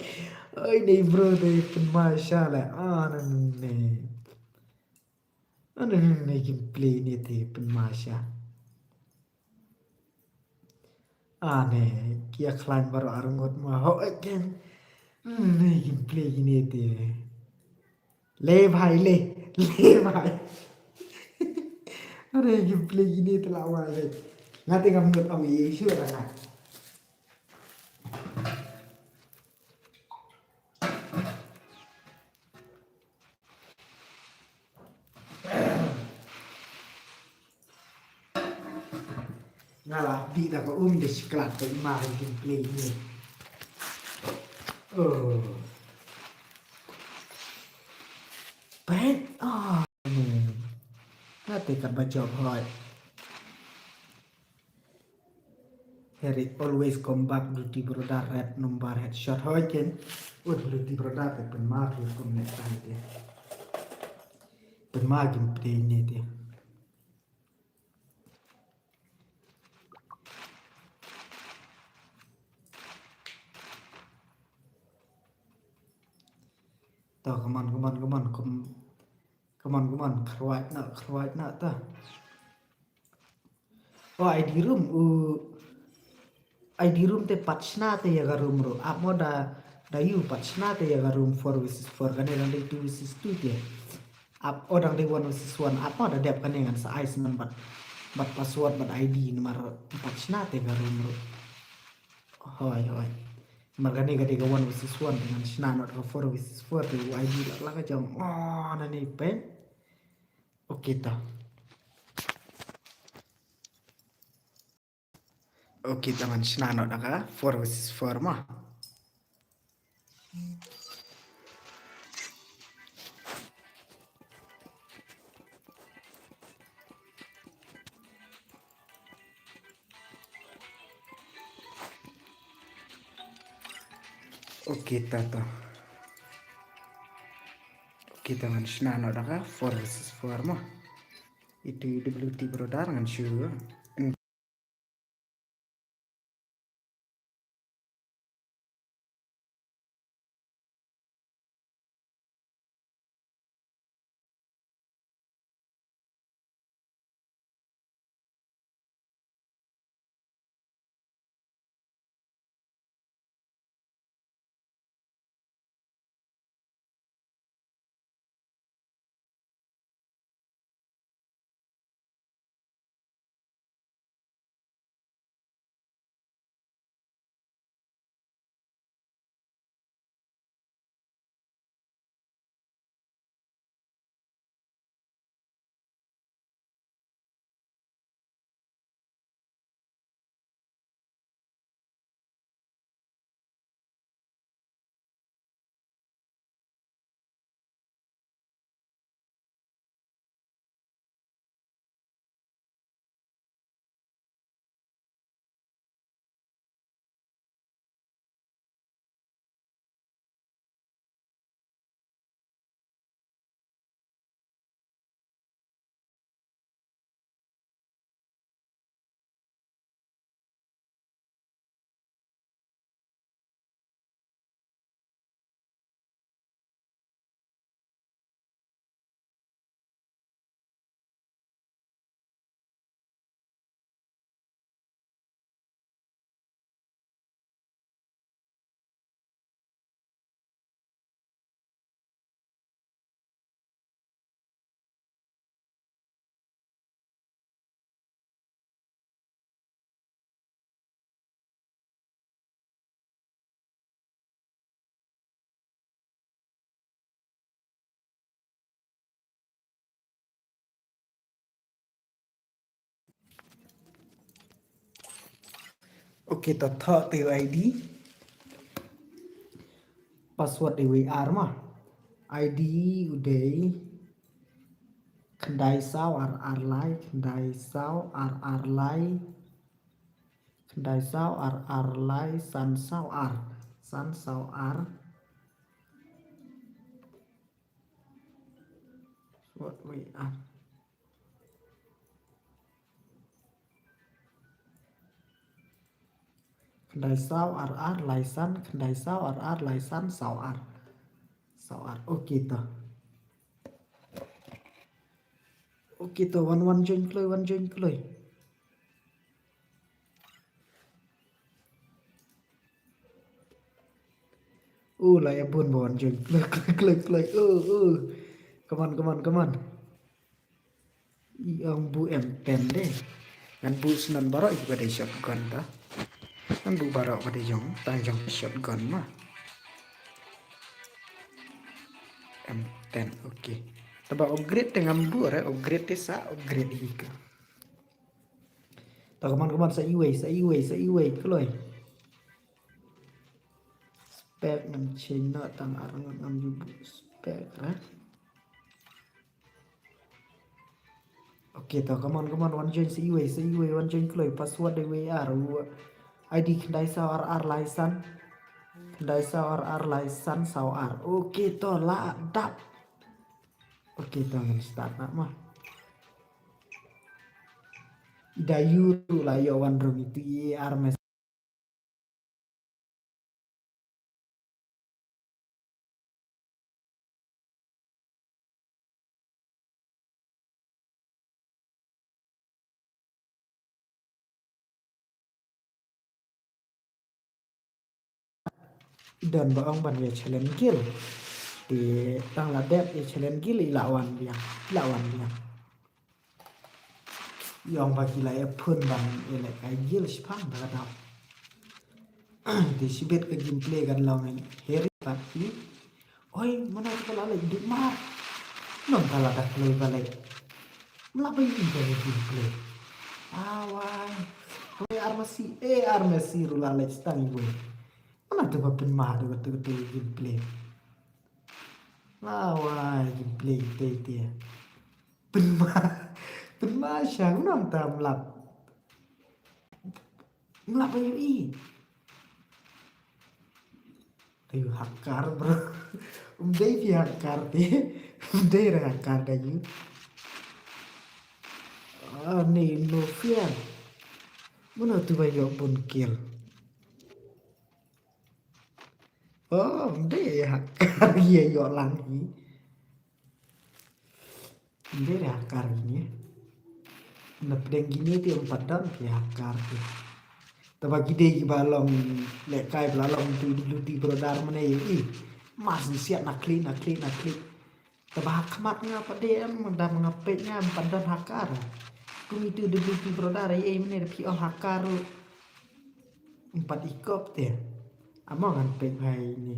Oi, nei bro dei pynmasha leh. Ah, nangne. Ane ne gameplay ne te pynmasha. Ane ki ïa khlaiñ baroh arngut ma ho again. Ne gameplay ne te. Le bhai le, le bhai. Ane gameplay ne te la wai le. Nga te ngam ngut ong ïa shu ra nga. Nga la dih da ka um da shiklat ka i ma ka gameplay ne. Oh. Peit. Ah. Nga te kat ba jop hoi. Harry always come back, Blue Tea brother, red number headshot. Hoi ken. Ut Blue Tea brother te pynma phi kum ne tai te. Pynma gameplay ne te. To, come on, come on, come on, come, come on, come on, khrwat na, khrwat na, to. Oh, I D room, u, I D room te pat shna te ïa ka room ruh. Ap mo da, da ïu pat shna te ïa ka room four versus four, kane dang dei two versus two te. Ap, oh, dang dei one versus one. Ap mo da dep kane ngan sa ai snem bad, bad password bad I D namar pat shna te ka room ruh. Hoi, hoi. Namar kane ka dei ka one versus one te ngan shna noh ka four versus four te u I D la, la ka jong. Oh, nane peng. Okay ta. Okay ta, ngan shna noh da ka four versus four ma. Okay ta ta. Okay ta, ngan shna noh da ka four versus four ma. Itu W T brother ngan shu. Okay, to thoh te u I D. Password dei wei ar ma. I D u dei khyndai saw ar ar lai, khyndai saw ar ar lai, khyndai saw ar ar lai, san saw ar, san saw ar. Password wei ar. Khyndai saw ar ar lai san, khyndai saw ar ar lai san, saw ar. Saw ar. Okay to. Okay to, wan wan join kloi, wan join kloi. U la ïa bun ba wan join kloi, kloi, kloi, kloi. U, u. Come on, come on, come on. I ong buh M ten de. Ngan buh snan baroh ïa kiba dei shotgun ta. Ngan buh baroh ba dei jong, tang jong shotgun ma. M ten, okay. Taba upgrade te ngam buh re, upgrade te sa upgrade hi ka. Ta, come on, come on, sa iwei, sa iwei, sa iwei, kloi. Spec ngam change noh, tang ar ngut ngam ju buh spec re. Okay, to, come on, come on, wan join sa iwei, sa iwei, wan join kloi, password dei wei ar, u I D khyndai saw ar ar lai san. Khyndai saw ar ar lai san saw ar. Okay, to, la dap. Okay, to, ngan start na ma. Da ïu ruh la ïoh wan rung itu i ar mes. Don ba ong ban ïa challenge guild. Te tang la dep ïa challenge guild i la wan biang, i la wan biang. Ïong ba ki la ïa phone ban ïa leh kai guild shiphang ba ka dap. Te shibit ka gameplay kan long heri pat ki. Oi, mana ka la leh duk mar. Nong ka la dak leh ba leh. Mla ba ïa ka gameplay. Awai. Oi, armasi, eh, armasi ru la leh stang iwe. Mana tu ba pynmah tu ba tu tu gameplay. Awai, gameplay te te. Pynma, pynma sha nong tam lap. Mlap ayu i. Ayu hackar, bro. Um dei phi hackar te. Um dei re hackar da yu. Ah, ni no fear. Mano tu ba ïoh bun kill. Oh, um dei hackar ïa ïoh lang hi. Ym dei re hackar kine. Na pdeng kine te ym pat don ki hackar te. Te ba ki dei kiba long lehkai ba la long tu W T Brodar mane ïa i. Mas siat na klik na klik na klik. Te ba ha khmat nga pat de em da ma nga peit nga ym pat don hackar. Kum itu W T Brodar ïa i mane da phi ong hackar ruh. Ym pat i kop te. Amo ngan peit bha ïa ine.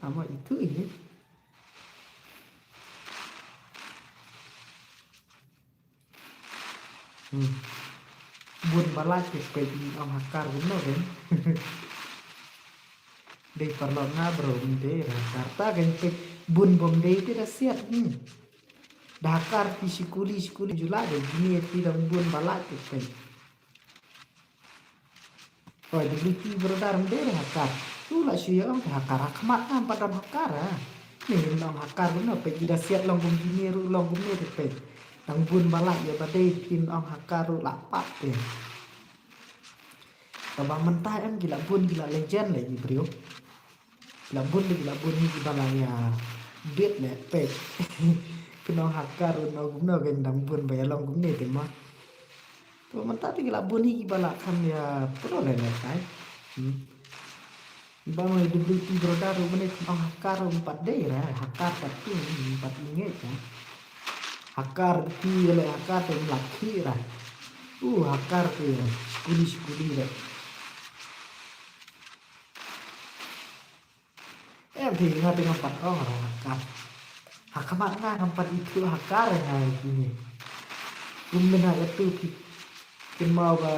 Amo itu ini. Hmm. Bun ba la ki peit ym ong hackar kumno kan. Dei paralok nga bro, ym dei re hackar ta kan peit bun bym dei te da siat. Hmm. Da hackar phi shi kuli shi kuli ju la dei kine phi dang bun ba la ki peit. Oi, W T Brodar ym dei re hackar. Tu la shu ïa ong te hackar ha khmat nga ym pat don hackar ha. Ni ym ong hackar kumno peit ki da siat long kum kine ruh long kumne te peit. Dang bun ba la ïa ba dei phin ong hackar ruh la pat te. Te ba mynta em ki la bun ki la legend le ki briew. La bun le la bun hi kiba la ïa bit le peit. Ki nong hackar ruh nong kumno ki dang bun ba ïa long kumne te ma. To mynta te ki la bun hi kiba la kham ïa pro le le kai. Hmm. Ba ma W T Brodar ruh mane ki nong hackar ruh ym pat dei re hackar pat tu ym pat ngeit ka. Hackar te le hackar te ym la khi re. U hackar te skuli skuli re. Em, phi nga te ngam pat ong re hackar. Ha khmat nga ngam pat ithuh hackar nga ïa kine. Kum mynta ka tu phi kynmaw ba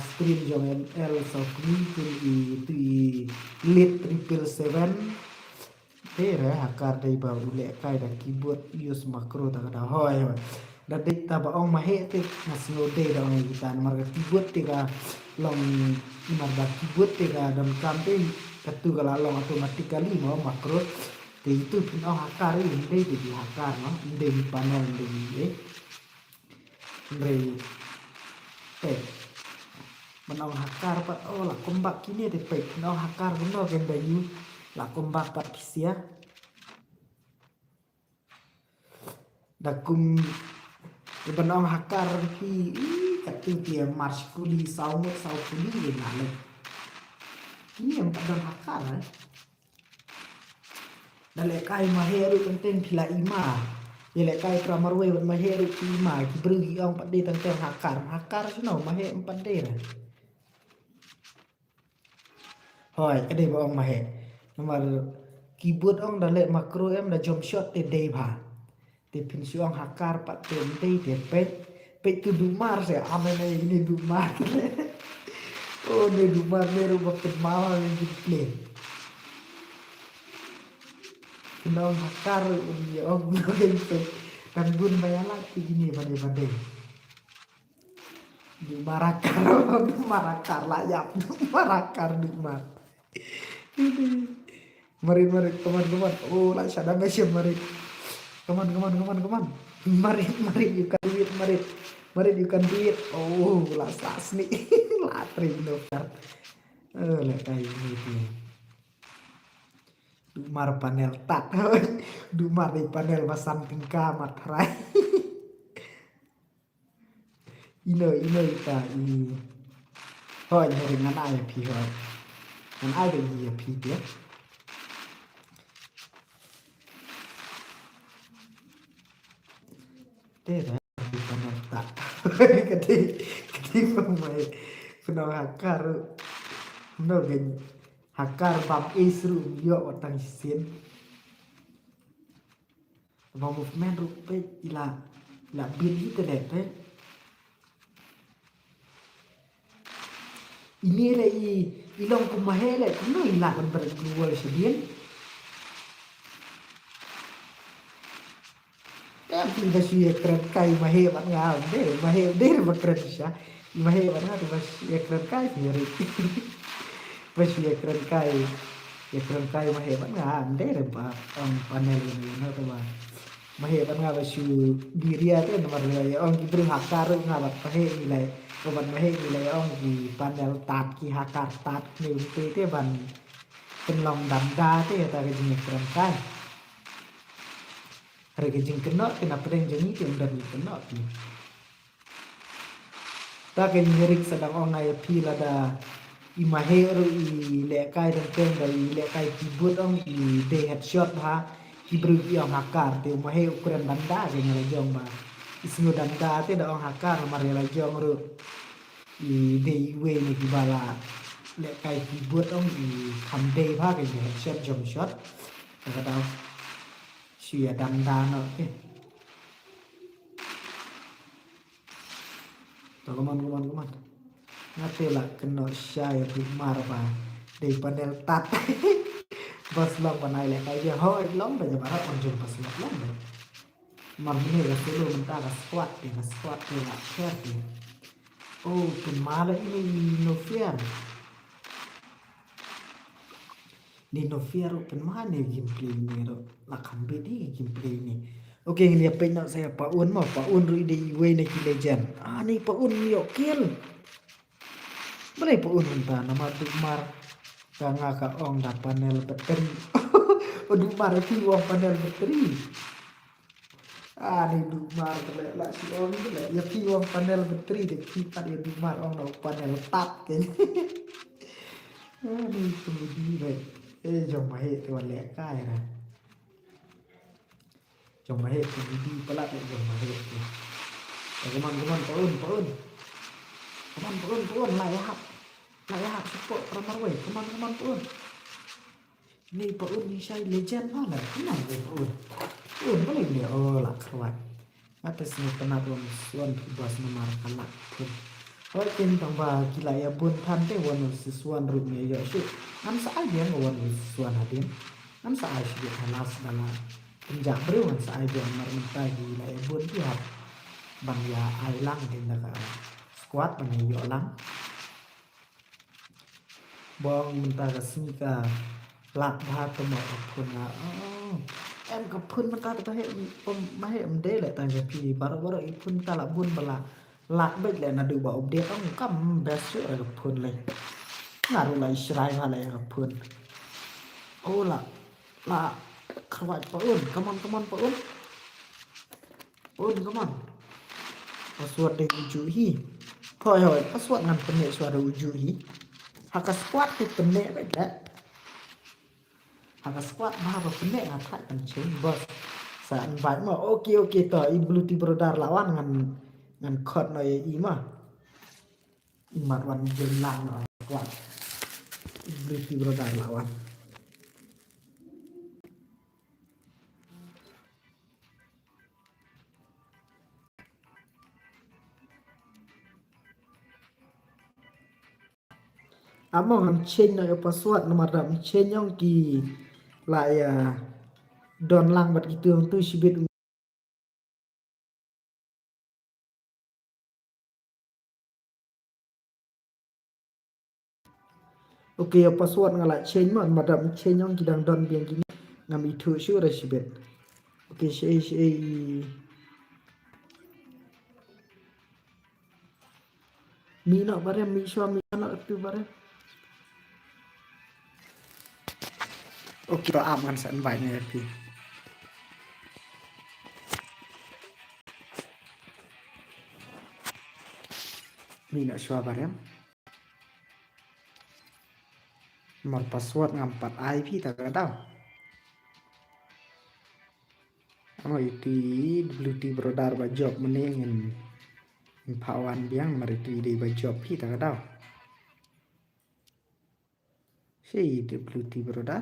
stream jong M L Sawkmie kum i tu i Lit triple seven. Te re hakar dei ba u leh kai da keyboard use macro ta ka da hoi hoi. Da dei ta ba ong ma he te nga sngew dei da ong kita namar ka keyboard te ka long namar ba keyboard te ka don kam te ka tu ka la long automatically mo macro. Te itu phin ong hakar i ndei te di hakar no ndei panel ndei eh. Hynrei peit ban ong hakar pat oh la kumbak kine te peit ban ong hakar kumno ken da yu la kumbak pat pisia. Da kum ban ong hakar phi ih katu tia march kuli saw ngut saw kuli ye na le. Kine em pat don hakar eh. Da leh kai ma he ruh teng teng phi la ima. Ye leh kai pra marwei wat ma he ruh phi ima ki briew ki ong pat dei teng teng hakar hakar sino ma he em pat dei re. Hoi ka dei ba ong ma he. Namar keyboard ong da leh macro em da jump shot te dei bha. Te phin shu ong hakar pat te ndei te peit peit tu dumar se ame ne ini dumar. Oh ne dumar ne ruh ba pynmaw ne jin play. Phin ong hakar ruh ni ong no dei peit. Tang bun ba ya lak ti gini ba dei ba dei. Dumar hakar dumar hakar la yap dumar hakar dumar. Marit, marit, come on, come on. Oh, la shada mesem marit. Come on, come on, come on, come on. Marit, marit, you can do it, marit. Marit, you can do it. Oh, la sasni. La train no fair. Oh, la kai ni tu. Dumar panel tat. Dumar di panel ba san tingka mat rai. Ino ino ita i. Hoi hoi ngan ai ïa phi hoi. Ngan ai da i ïa phi dia. Te da i panel ta. Kati kati pamai. Pynong hakar. No gen hakar bam is ru yo watang sin. Ba movement ruh peit ila ila bil hi te le peit. Ini le i i long kum ma he le kumno ila kan ber global sedien. Em ti ba shi kren kai ma he ban nga de ma he de ba kren sha. Ma he ban nga tu ba shi kren kai ti ri. Ba shi kren kai. Ïa kren kai ma he ban nga ande re ba ong panel ni no to ba. Ma he ban nga ba shu biria te namar le ong ki briew hakar nga ba pa he ni le. Ko ban ma he ni le ong ki panel tat ki hakar tat ni te te ban. Pynlong dam da te ta ka jingkren kai. Re ka jingkynnoh te na pdeng jong ngi te ym don jingkynnoh te. Ta ka jingïarik sa dang ong nga ïa phi lada i Maheh ruh i lehkai dang teng da i lehkai keyboard ong i dei headshot bha ki briew ki ong hakar te u Maheh u kren danda ka nga la jong ba i sngew danda te da ong hakar mar ïa la jong ruh i dei iwei na kiba la lehkai keyboard ong i kham dei bha ka jingheadshot jump shot. Ka ka daw shu ïa danda noh te. To, come on, come on, come on. Nga te la kynnoh shai Dumar ba dei panel tat. Bas long ban ai lehkai ïa hoi long ba jaba on jong bas long long ba. Mar mene ka solo mynta ka squad te ka squad te la fair te. Oh, pynma la ini no fair. Ni no fair ruh pynma ne gameplay ni ruh la kham bit hi gameplay ni. Okay, ngin ïa peit noh sa ïa Pa Un mo, Pa Un ruh i dei iwei na ki legend. Ah, ni Pa Un ni ïoh kill. Balei Pa Un mynta namar Dumar ka nga ka ong da panel battery. Oh, Dumar phi ong panel battery. Ah, ni Dumar te leh la shu ong te leh ïa phi ong panel battery te phi pat ïa Dumar ong da panel tat te. Ah, ni comedy re. Eh, jong Maheh te wan lehkai ra. Jong Maheh comedy palat leh jong Maheh te. Eh, come on, come on, Pa Un, Pa Un. Come on, Pa Un, Pa Un, la ïahap. La ïahap support para marwei. Come on, come on, Pa Un. Ni Pa Un ni shai legend ma la. Kumno ni Pa Un? Pa Un balei ni, oh, la khrwat. Nga te sngew tynnat wan versus one phi boss namar ka lak phone. Hooid, kin tang ba ki la ïa bun than te one versus one ruh ngi ïoh shuh. Ngam sa ai biang ka one versus one hadien. Ngam sa ai shuh ha last da la pynjah briew, ngam sa ai biang namar mynta ki la ïa bun ki hap ban ïa ai lang hadien da ka squad ban ïa ïoh lang. Bong mynta ka sngi ka lak bha te mo ka phone nga. Oh. Em ka phone mynta te ba heh, em, ba heh em dei leh tang ka phi baroh baroh i phone mynta la bun ba la lak beit leh naduh ba update ong kam best shuh re ka phone leh. Nga ruh la i shrai bha leh ka phone. Oh la la kharwai pa un. Come on, come on pa un. Un, come on. Password dei u juh hi. Hoi hoi, password ngan pynleh shuwa da u juh hi. Ha ka squad te pynleh beit leh. Ha ka squad bha ba pynleh nga thait pynshim boss. Sa invite mo. Okay, okay to. I Blue Tea Brother la wan ngan ngan khot noh ïa i ma. I mat wan jin lang noh ha ka squad. I Blue Tea Brother la wan. Amo ngam change noh ïa password namar da ngam change ong ki la ïa don lang bad kitu tu shibit. Okay, ïa password nga la change mo, namar da ngam change ong ki dang don biang kine. Ngam ithuh shuh re shibit. Okay, shaei shaei. Mih noh barem, mih shuwa, mih noh tu barem. Okay, to ap ngan sa invite ïa phi. Mih noh shuwa barem. Namar password ngam pat ai phi ta ka daw. Amo iti W T Brother ba jop mane ngin, ngin phah wan biang namar iti i dei ba jop phi ta ka daw. Shaei W T Brother?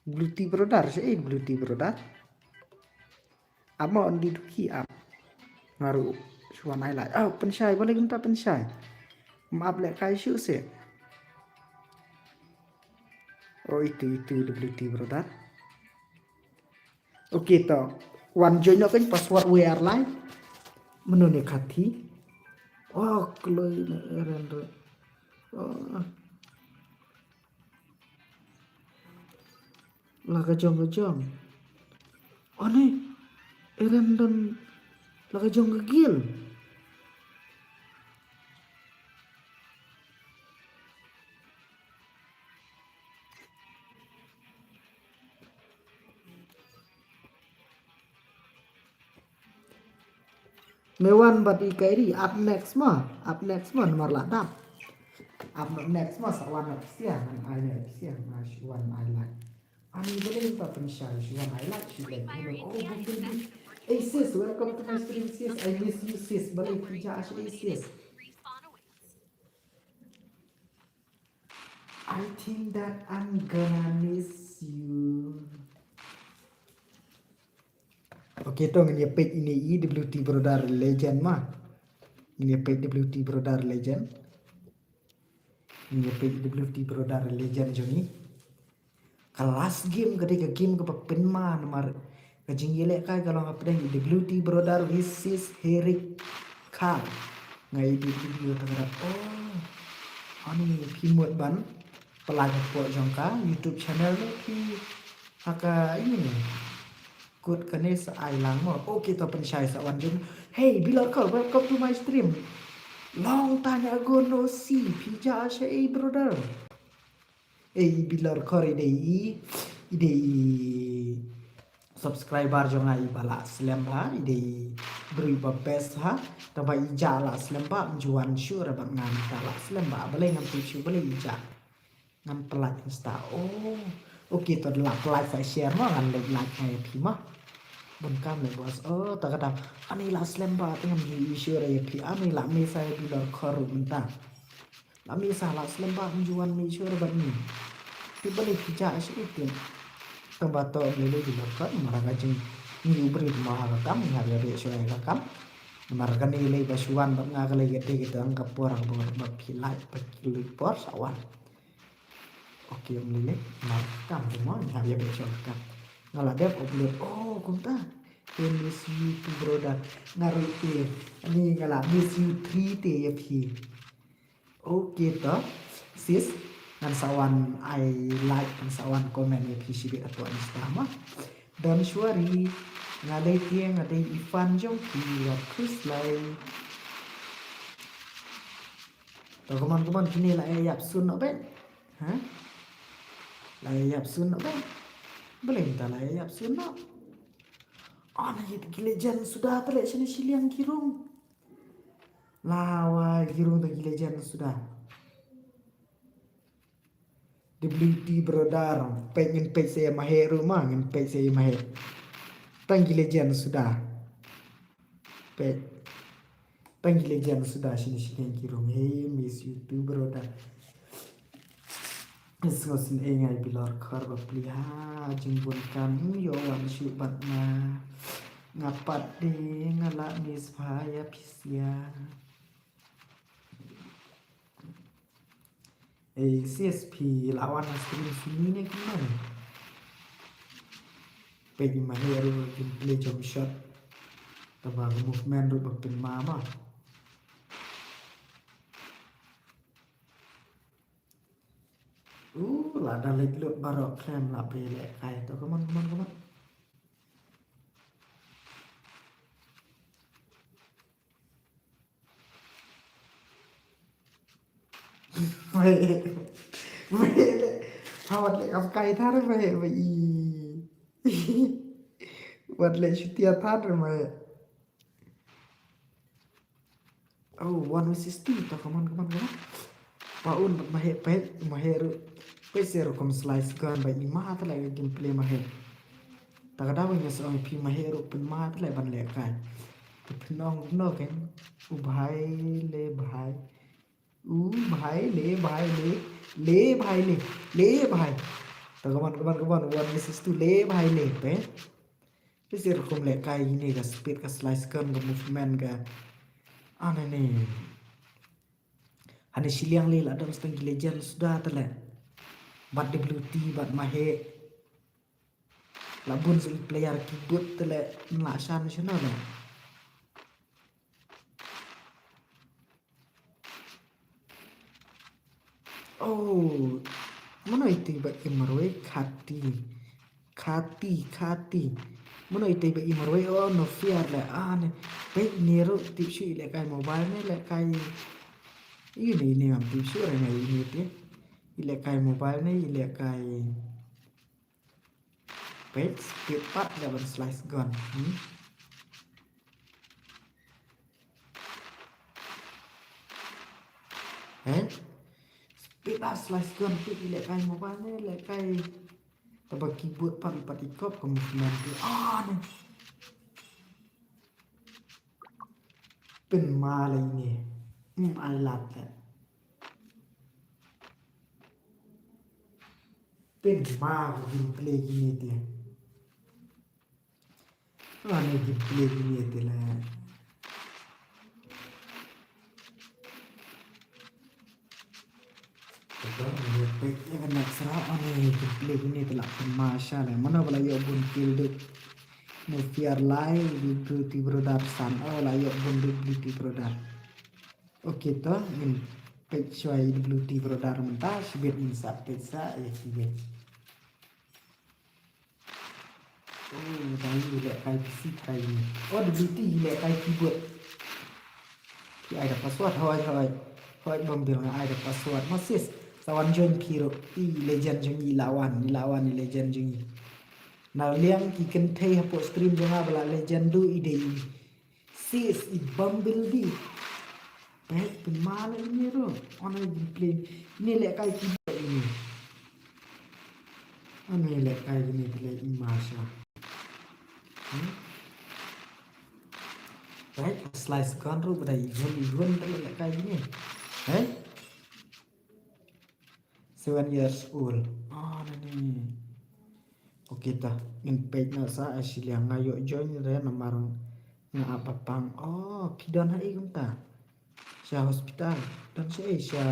W T Brother, shaei W T Brother? Amo undi duki ap. Nga ruh shu wan ai like. Oh, pynshai, balei kumta pynshai? Ym ap lehkai shuh seh. Oh, itu, itu W T Brother. Okay, to. Wan join noh kein, password wei ar lai. Mano ne kati? Oh, kloi ne eren re. Oh. La ka jong ka jong. Ani, eren don la ka jong ka gil. Me wan bad i Kairi, up next mo, up next mo, namar la dap. Up next mo, sa wan up siang, an ai ne siang, ma shi wan ai like. Ani balei ta pynshai, shi wan ai like, shi like. Hello, oh, good, good, good. Hey sis, welcome to my stream sis, I miss you sis, balei phi ja ash, hey sis. I think that I'm gonna miss you. Okay, to ngin ïa peit ine i W T Brother Legend ma. Ngin ïa peit W T Brother Legend. Ngin ïa peit W T Brother Legend jong i. Ka last game ka dei ka game kaba pynma namar ka jingïalehkai ka long hapdeng W T Brother versus Herik Kar. Nga edit video ta ka dap. Oh. Ani phi mut ban pynlait hapoh jong ka YouTube channel ne phi ha ka ine. Kut kane sa ai lang mo. Okay, to pynshai sa wan jin. Hey, Bilor Kor, welcome to my stream. Long time ago no see. Phi ja shaei brother? Ei, Bilor Kor i dei i, i dei i subscriber jong nga i ba la slem bha, i dei i briew ba best ha. Taba i ja la slem bha, ym ju wan shuh re bad nga mynta la slem bha. Balei ngam tip shuh balei i ja. Ngan pynlait insta. Oh. Okay, to da la pynlait sa share mo, ngan leit like nga ïa phi mo. Bun kam leh boss. Oh, ta ka dang. Ani la slem bha, te ngam ju i shuh re ïa phi. Ani la mih sa ïa Bilor Kor mynta. La mih sa la slem bha, ym ju wan mih shuh re bad ngi. Te balei phi ja shuh ïa phi. Ba to lei lei jingmut ka, namar ka jing ngi u briew ma ha ka kam, ngi hap ïa beh shuwa ïa ka kam. Namar kane lei ba shu wan bad nga ka lei ka dei ka dang ka por ba ba phi lait ba ki leit por sa wan. Okay, ym lei lei, namar ka kam te mo, ngi hap ïa beh shuwa ka kam. Nga la dep upload, oh, kumta. I miss you too, brother. Nga ruh te, ani nga la miss you three te ïa phi. Okay to, sis, ngan sa wan ai like, ngan sa wan comment ïa phi shibit hapoh Insta mo. Don't worry, nga dei te, nga dei i fan jong phi, wat khuslai. To, come on, come on, kine la ïa ïap sun noh beit. Ha? La ïa ïap sun noh beit. Balei mynta la ïa ïap sun noh? Oh, na ïa ki legend suda te leh shane shiliang ki rung. La wai ki rung te ki legend suda. W T brother, peit ngin peit sa ïa Maheh ruh ma, ngin peit sa ïa Maheh. Tang ki legend suda. Peit. Tang ki legend suda shane shane ki rung. Hey, miss you too, brother. Sngew sngewsih ngai Bilor Khor ba plie ha jingbun kam ym ïoh wan shuh bad nga. Nga pat de nga la miss bha ïa phi sia. Eh, C S P la wan ha stream sini ne kumno? Peit i Maheh ruh gameplay jump shot. Tangba ka movement ruh ba pynma ma. Uh, la da leit lut baroh khlem la pynlehkai. To, come on, come on, come on. Wei, wei, ha wat leh kam kai thar wei, wei. Wat leh shutia thar wei. Oh, one versus two. To, come on, come on, come on. Ba un bad Maheh peit, Maheh ruh. Peit se rukom slice gun ba i ma te leh gameplay Maheh. Ta ka daw nga sa ong phi Maheh ruh pynma te leh ban lehkai. Te pynong no ken. U bhai le bhai. U bhai le bhai le. Le bhai le. Le bhai. Ta, come on, come on, come on. One versus two. Le bhai le. Peit. Peit se rukom lehkai ine ka speed ka slice gun ka movement ka. Ane ne. Hane shiliang le la dang stang ki legend suda te leh. Bad W T bad Maheh. La bun sa i player keyboard te leh, la shan shano leh. Oh, mano ite ba i marwei? Khati. Khati, Khati. Mano ite ba i marwei? Oh, no fear leh. Ah, ne. Peit ne ruh tip shuh i lehkai mobile ne lehkai. Ine, ine ngam tip shuh re ngai ine te. I lehkai mobile ne i lehkai. Peit, speed pat leh ban slice gun. Hmm? Eh? Speed ah slice gun, peit i lehkai mobile ne lehkai. Tangba keyboard pat, pat i kop ka movement te. Ah, ne. Pynma lei ne. Hmm, ai lad leh. Pynma ka gameplay kine te. Ane gameplay kine te leh. Ito, ane peit ïa ka next round, ane gameplay kine te la pynma sha leh. Mano ba la ïoh bun kill duk. No fear lai, W T Brother san. Oh, la ïoh bun duk W T Brother. Okay to, ngin peit shuwa ïa W T Brother mynta, shibit ngin sa peit sa ïa kiwei. Oh, dang ïa lehkai P C try ni. Oh, W T ïa lehkai keyboard. Ki ai da password, hoi, hoi. Hoi, Bambil nga ai da password. Ma sis, sa wan join phi ruh. I legend jong i la wan, i la wan i legend jong i. Na liang ki kynthei hapoh stream jong nga ba la legend duh i dei i. Sis, i Bumblebee. Peit, pynma leh ine ruh. Ane gameplay. Ine lehkai keyboard ine. Ane lehkai ine te leh i ma sha. Hmm? Peit, slice gun ruh ba dei i gun, i gun te lehkai ine. Peit. Seven years old. Ah, nani. Okay ta, ngin peit noh sa, a shiliang nga ïoh join re namar nga ap ba pang. Oh, ki don ha i kumta. Sha hospital. Don sha i sha.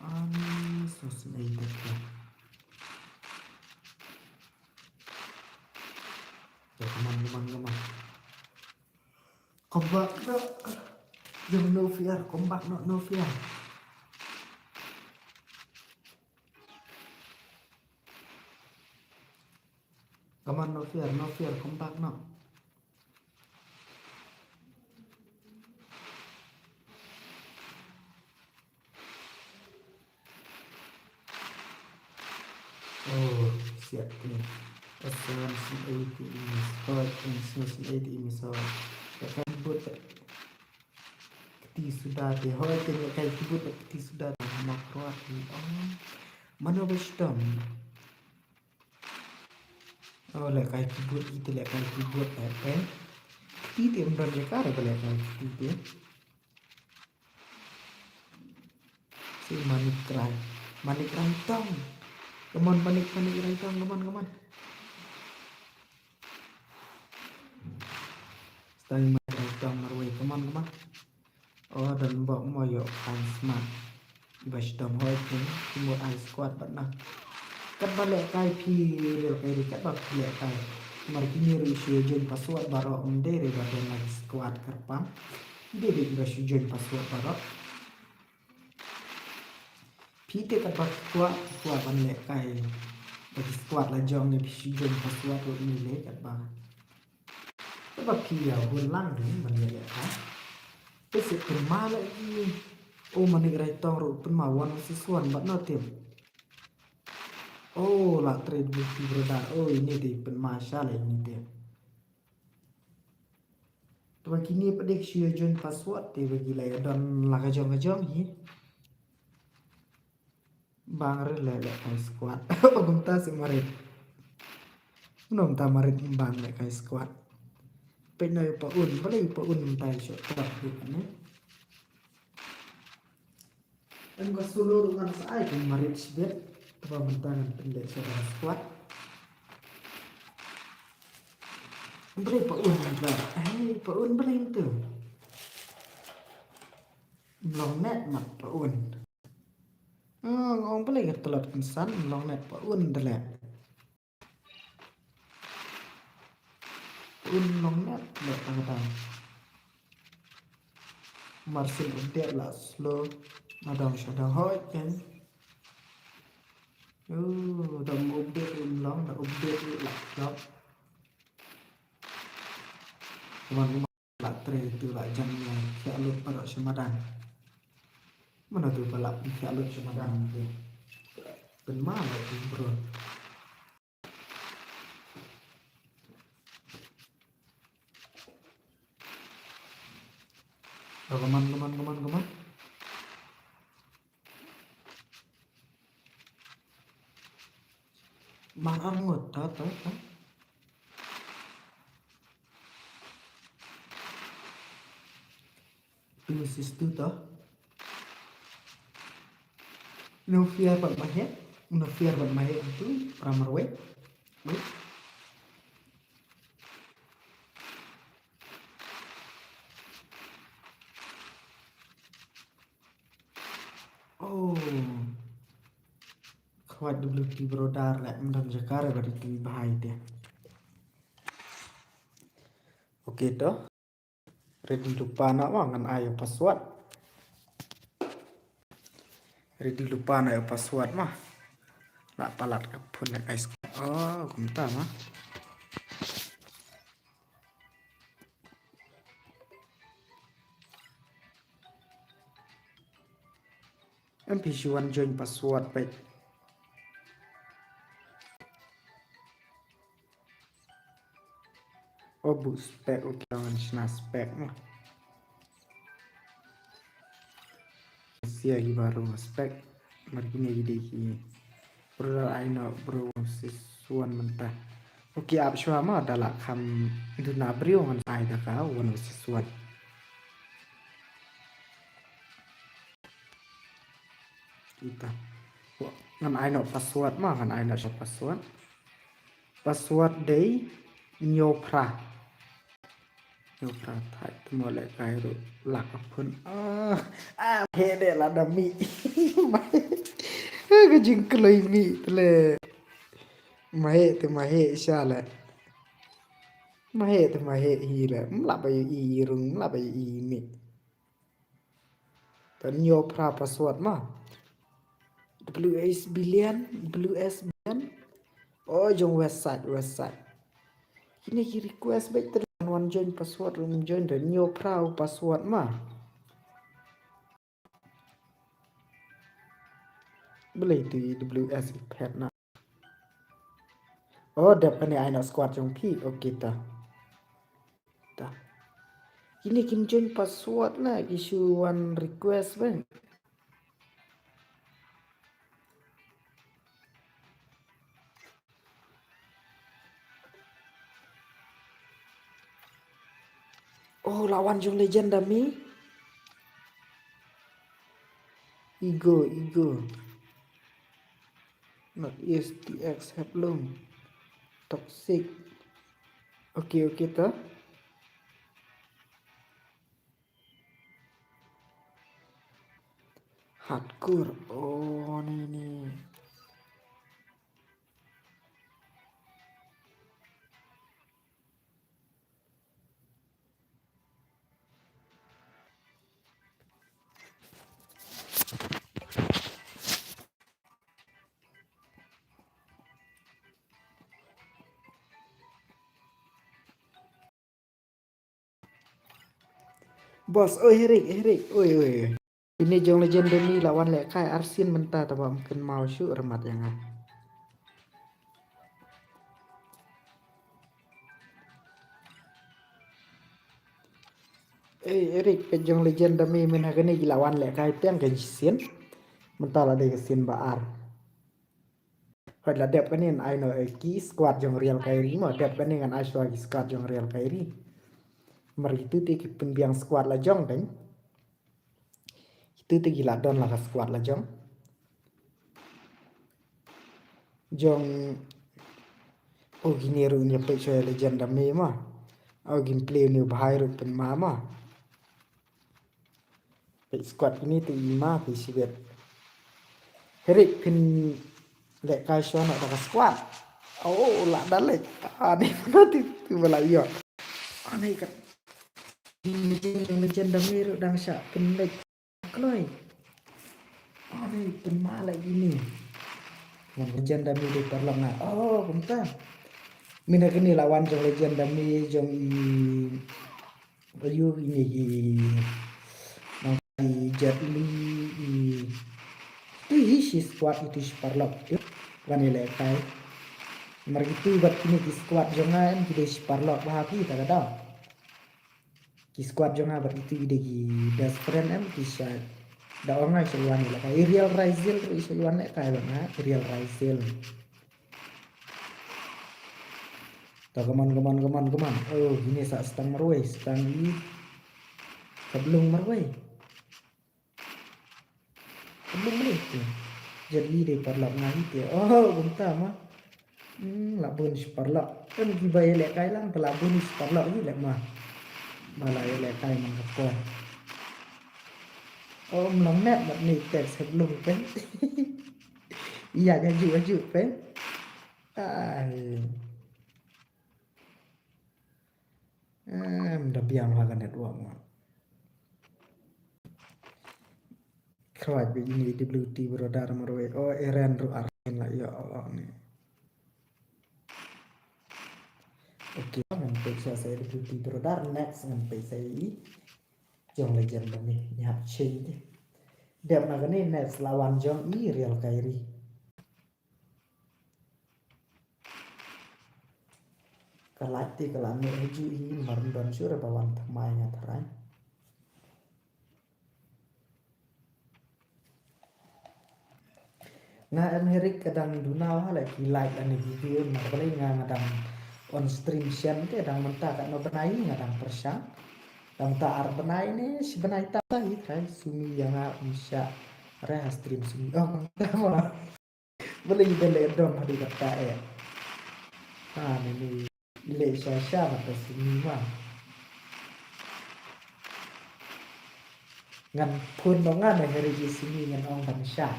Ani sos nei ta ka. Ya, come on, come on, come on. Come back, no. Jom, no fear, come back, no, no fear. Come on, no fear, no fear, come back, no. Oh, siap ni. Asan sin eighty in spot, and sin eighty in spot. Ka kan but. Kti suda te, hoi te, lehkai kibut leh kti suda te, ma kruat ni. Oh. Mano ba shitom? Oh, lehkai kibut, ite lehkai kibut, eh, eh. Kti te, ym don jaka re ba lehkai kti te. Si Manik Rai. Manik Rai tong. Come on, Manik, Manik Rai tong, come on, come on. Stang ma tang marwei, come on, come on. Oh, don bok mo ïoh kan smat. Iba shitom hoi kin, ki mut ai squad bad na. Katba lehkai phi, lehkai ri katba phi lehkai. Mar kine ruh shu join password baroh, ym dei re ba don lagi squad kyrpang. Dei dei iba shu join password baroh. Phi te katba phi kwah, phi kwah ban lehkai. Ba ki squad la jong ne phi shu join password ruh ne leh katba. Katba phi ïa hun lang ne ban lehkai. Te shu pynma lagi. Oh, Manik Rai tong ruh pynma one versus one bad no team. Oh, la trade with the brother. Oh, ine te pynma sha la ine te. Te ba kine pat dei ki shu ïa join password te ba ki la ïa don la ka jong ka jong hi. Bang re leh lehkai squad. Oh, kumta si marit. Kumno kumta marit bang lehkai squad. Peit noh ïa u Pa Un, balei u Pa Un mynta ïa shot top hi kane. Em ka solo ruh ngan sa ai ka marit shibit. Te ba mynta ngan pynleit sha ka squad. Balei Pa Un mynta? Hei, Pa Un balei mynta? Ym long net mat Pa Un. Ah, nga ong balei ka tlot kynsan, ym long net Pa Un te leh. Un long net leh tang tang. Mar syn update la slow. Na dang sha dang hoi ken. Uh, dang update um long, da update la jop. Kumne kumne la trei tu la jam ïa khiah lut baroh sha madan. Mano tu ba la khiah lut sha madan tu. Pynma la tu bro. Oh, come on, come on, come on, come on. Mar ar ngut ta, ta, ta. Two versus two ta. No fear bad ma he. No fear bad ma he tu. Pramar wei. Wei. Oh. Khwat W T brodar leh, ym don jaka re ba dei tang bha ïa te. Okay to. Ready lypa noh ma ngan ai ïa u password. Ready lypa noh ïa u password ma. La palat ka phone leh guys. Oh, kumta ma. Em phi shu wan join password peit. O buh spec, okay, ngan shna spec mo. Sia ki baru spec. Mar kine ki dei ki. Brother, ai noh bro, sis wan mynta. Okay, ap shuwa mo, da lah kham duna briew ngan ai da ka one oh six one. Kita. Ngan ai noh password ma, ngan ai noh sha password. Password dei hynñiew phra. Hynñiew phra thait te mo lehkai ruh lak ka phone. Ah, ah, he de la da mih. Ma he. Eh, ka jingkloi mih te le. Ma he te ma he sha le. Ma he te ma he hi le. Mla ba ïohi rung, mla ba ïohi mih. Te hynñiew phra password ma. W S billion, W S billion. Oh, jong website, website. Kine ki request bad te wan join password, rum join te hynñiew phra u password ma. Balei tu W S i phet na. Oh, dep kane ai noh squad jong phi. Okay ta. Ta. Kine kim join password na, ki shu wan request bad. Oh, la wan jong legend da mi. Ego, ego. Not S T X Headlong. Toxic. Okay, okay ta. Hardcore. Oh, ni, ni. Boss, oi, Herik, Herik, oi, oi. Ine jong legend da mi la wan lehkai arsien mynta, taba ym kynmaw shuh, re mat ïa nga. Ei, Erik, peit jong legend da mi mynta kane ki la wan lehkai tang ka sien. Mynta la dei ka sien ba ar. Hoi la dep kane ngan ai noh, eh, ki squad jong Real Kairi mo, dep kane ngan ai shuwa ki squad jong Real Kairi. Mar kitu te ki pynbiang squad la jong tang. Kitu te ki la don la ka squad la jong. Jong, oh, kine ruh ngi peit shuwa legend da mi mo. Oh, gameplay ni bhai ruh pynma mo. Peit squad kine te i ma phi shibit. Herik phin lehkai shuwa noh da ka squad. Oh, la da leh. Ah, ni na ti tu ba la ïoh. Ah, ni ka. Legend, legend da mi ruh dang shah pynleit. Kloi. Ah, ni pynma la ini. Ngan legend da mi dei paralok nga. Oh, kumta. Mynta kane la wan jong legend da mi jong i Ayu, ine i nang i Jet Li i tu hi shi squad itu shi paralok tu. Wan ïalehkai. Mar kitu bad kine ki squad jong nga em ki dei shi paralok bha phi ta ka daw. Ki squad jong nga bad itu ki dei ki best friend em ki sha da ong nga sha wan ïalehkai. I Real Raizil i sha wan lehkai bad nga i Real Raizil. Ta, come on, come on, come on, come on. Oh, kine sa stang marwei, stang i. Ka blung marwei. Ka blung marwei te. Jadi dei paralok nga hi te. Oh, kumta ma. Hmm, la bun shi paralok. Kan kiba ïalehkai lang te la bun shi paralok hi leh ma. Ba la ïalehkai man ka por. Oh, mlong net mat ni text ka blung pen. Ïa ka ju ju pen. Ai. Em, da biang ha ka network ma. Khraj ba ini W T brother marwei. Oh, Eren ruh ar la ïoh, oh, ni. Okay, ngan peit sa sa W T brother, next ngan peit sa i. Jong legend ba ni, ni hap change. Dep na kane next la wan jong i Real Kairi. Ka light te ka la mih ha ju hi, mar don shuh re ba wan thymmai nga tharai. Nga em Herik ka dang duna ha la ki light lane ki view, mar balei nga nga dang on stream shen te dang mynta katno bnai nga dang pyrshang. Dang mynta ar bnai ne shi bnai ta hi tharai sumi ïa nga um shah Re ha stream sum. Oh, tama. Bale ida le dom hadi kata eh. Ha ni ni le sha sha mata sini ma. Ngan phone no ngan eh hari ji sini ngan ong ban sha.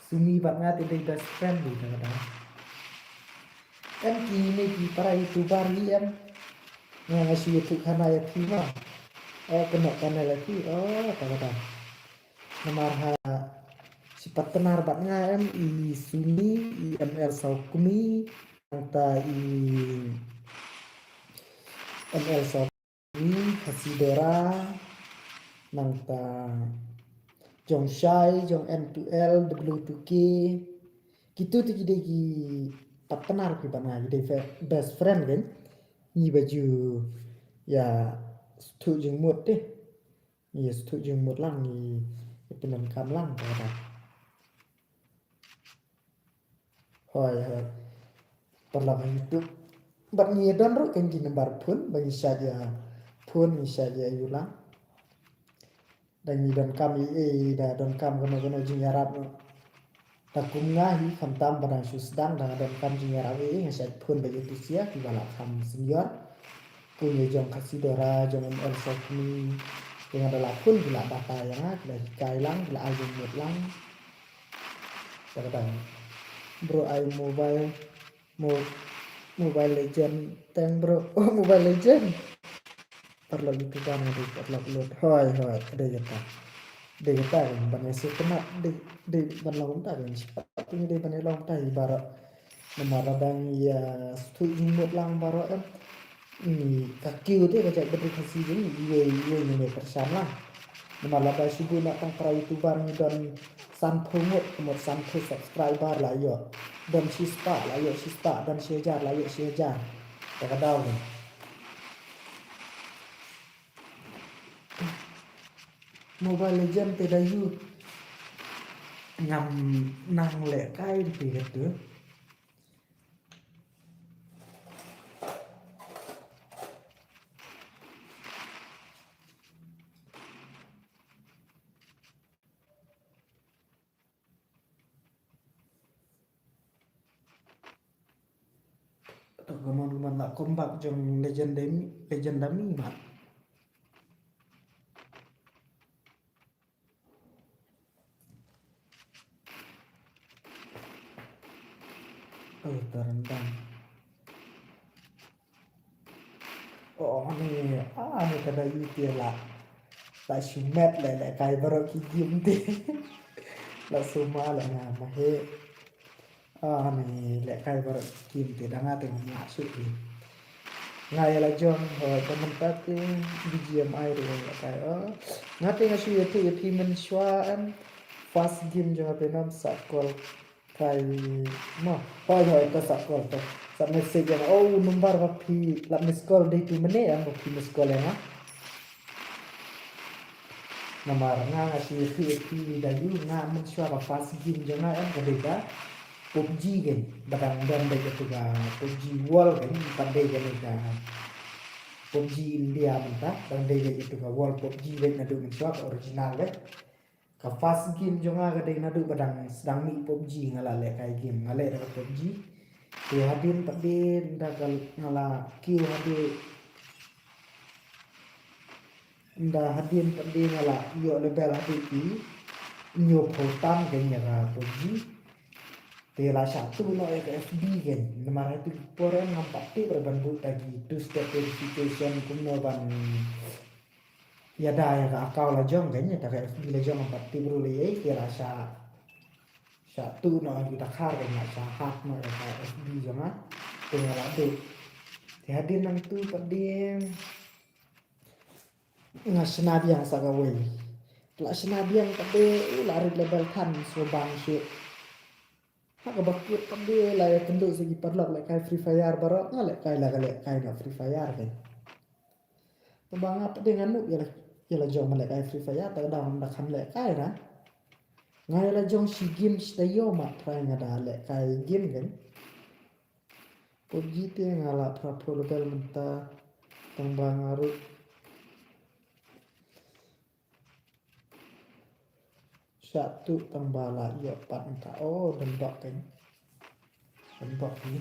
Sumi bad nga te dei best friend di ta kata. Em ki ne ki para YouTuber hi em. Nga nga shu YouTube khana ya phi ma. Oh kena channel ya phi. Oh ta kata. Namar ha si partner bad nga em i Sumi, i M L Saukmi, nangta i M L Saukmi, Hasidora, nangta jong Shai, jong N two L, W two K. Kitu tu ki dei ki partner ki bad nga, ki dei fe- best friend kan. Ngi ba ju ya stu jingmut te. Ngi ya stu jingmut lang ngi ya pyndonkam lang kata. Hoi hoi. Paralok ha YouTube. Bad ngi ya don ruh kan ki number phone ba ngi shait ya phone ngi shait ya yu lang. Da ngi donkam i e da donkam kano kano jingïarap no. Da kum nga hi khamtam ba dang shu sdang da nga donkam jingïarap i e nga shait phone ba ïa tu sia ki ba la kham senior. Kum ïa jong Khasi Dora jong M L Sokni. Ïa nga da la phone ki la batai ïa nga ki la hikai lang ki la ai jingmut lang. Ïa ka dang bro ai mobile mo- Mobile Legend teng bro. Oh Mobile Legend. Paralok YouTuber nga dei paralok lut. Hoi hoi. Dei kata. Dei kata kan ban ïa shu kena dei dei ban long kata kan. Siapa tu dei ban ïa long kata i baroh. Namar la dang ïa stu jingmut lang baroh em. Ni ka kiew te ka jait bad ri Khasi jong ngi iwei iwei ngi ne pyrshang lang. Namar la dang shu buh na tang para YouTuber ngi don sanphew ngut ka mut sanphew subscriber la ïoh. Don shispah la ïoh shispah, don shi hajar la ïoh shi hajar. Te ka daw ni. Mobile Legend te da yu ngam nang lehkai te katu. To ka mon ka mon la comeback jong Legend Demi, Legend Demi mat. Oh, terendam. Oh, ni, ah, ni kada yu ti la. La shu met le, lehkai baroh ki game ti. La shu ma le nga ma he. Ah, ni lehkai baroh ki game ti da nga te nga shu ti. Nga ïa la jong, ho, ka mynta te B G M I ruh lehkai. Oh, nga te nga shu ïa te ïa phi mynshuwa em. First game jong nga te nam sa call. Kai mo. Hoi hoi to sa call to. Sa message ïa nga. Oh number ba phi la miss call dei tu mene ïa ba phi miss call ïa nga. Namar nga nga shu ïa phi ïa phi da yu nga mynshuwa ba first game jong nga em ka dei ka PUBG kan. Ba dang dang dei ka tu ka PUBG World kan. Pat dei ka dei ka PUBG India mynta. Dang dei ka tu ka World PUBG kan naduh mynshuwa ka original kan. Ka first game jong nga ka dei naduh ba dang sdang mih PUBG nga la lehkai game nga leh da ka PUBG. Te hadien pat de nda ka nga la kiew hadien nda hadien pat de nga la ïoh level hadien ki hynñiewphew tam ka ïa ka PUBG. Te la shah tuh noh ïa ka F B kan namar ha tu ki por ngam pat tip re ban buh ta ki two step verification kumno ban ïada ïa ka account la jong kan ïa ta ka F B la jong pat tip ruh lei ei te la shah shah tuh noh ha ki dakhar kan la shah hack noh ïa ka F B jong nga te nga la duh. Te hadien nangtu pat de nga shna biang sa kawei. La shna biang pat de u la rit level than sngewbang shuh. Ha kaba kut pat de la ïakynduh sa ki paralok lehkai Free Fire baroh nga lehkai la ka lehkai na Free Fire kan. Taba nga pat de nga nuk ïa la ïa la jong ma lehkai Free Fire ta ka dang da kham lehkai ra. Nga ïa la jong shi game shi taïew mat phra nga da lehkai game kan. PUBG te nga la phra pro level mynta tang ba nga ruh. Shah tu tang ba la ïoh pat mynta. Oh, dang dok kan. Dang dok ni.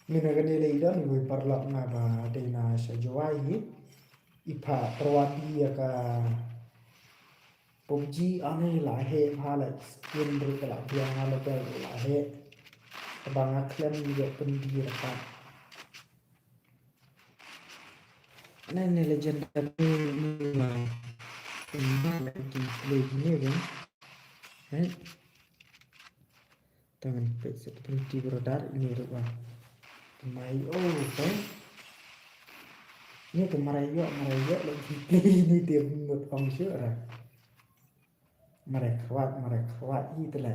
Mynta kane lei don iwei paralok nga ba dei na sha Jowai hi. I pha pyrwadi ïa ka PUBG, ani la heh pha, la skin ruh ka la biang, la bel ruh la heh. Kaba nga khlem ïoh pyndir pat. Nane Legend Dami ni ma. Kumba la ki play kine kan. Hai. Tangan pek set penti brother ini ruh ba. Mai oh kan. Ini tu marai yo, marai yo la ki play ini dia mut ong sure. Marai khwat, marai khwat i tele.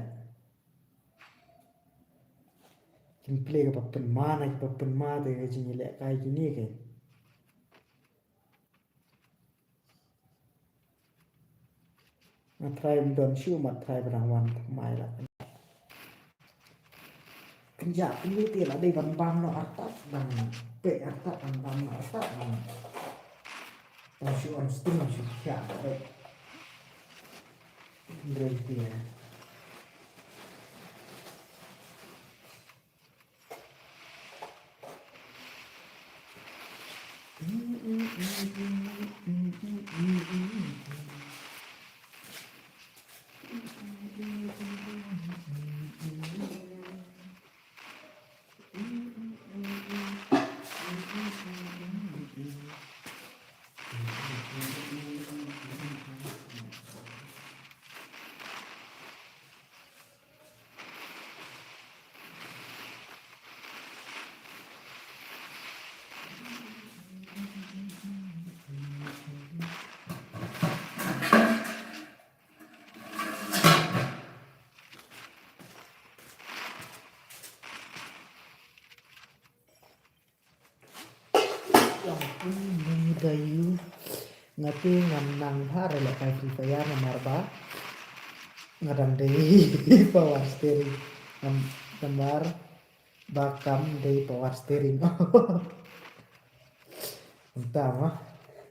Kin play ka pa pynma na ki pa pynma te ka jingïalehkai kine ke. Nga try ym don shuh, mat try ba dang wan thymmai la. Kynja kynja te la dei ban bam noh artat ban pek artat ban bam noh artat ban. Ban shu on stream shu khia pek. Hynrei te. Ïa ampun, ngi da ïu. Nga te ngan nang bha re lehkai Free Fire namar ba nga dang dei power steering. Nam-, namar ba kam dei power steering. Mynta ma.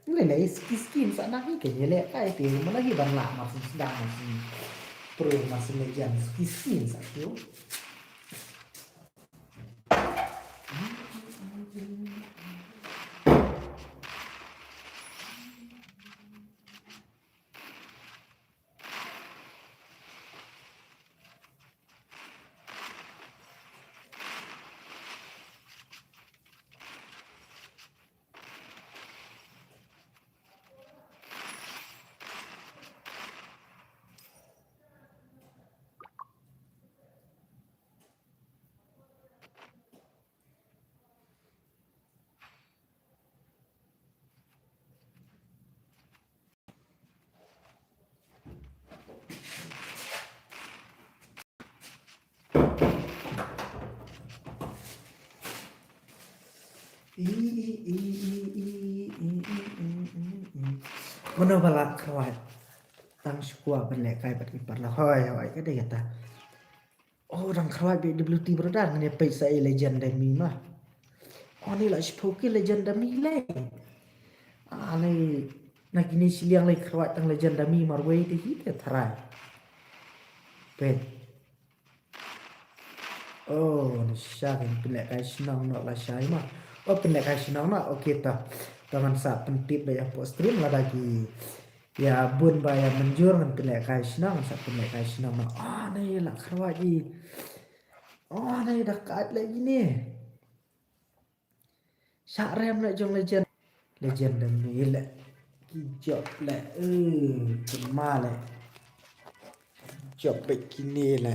Ngi lei skin skin sa na hi ke ngi lehkai te ma la hi ban lah mar syn sdang mar syn pro mar syn Legend skin skin sa tu. Mano ba la khrwai? Tang shu kwah ban lehkai bad ki paralok. Hoi hoi ka dei kata. Oh, dang khrwai bad W T brother, ngin ïa peit sa i Legend Dami ma. Oh, ni la shiphew kill Legend Dami lei. Ah, lei na kine shiliang lei khrwai tang Legend Dami marwei te hi te tharai. Peit. Oh, ni sha kin pynlehkai shnong noh lashai ma. Oh, pynlehkai shnong noh. Okay ta. Ta ngan sa pyntip ba ïa hapoh stream lada ki ïa bun ba ïa mynjur ngan pynlehkai shnong, sa pynlehkai shnong noh. Oh, ne la khrwai i. Oh, ne da kat lagi ne. Sha rem le jong Legend. Legend Dami le. Ki jop le. Eh, pynma le. Jop bad kine le.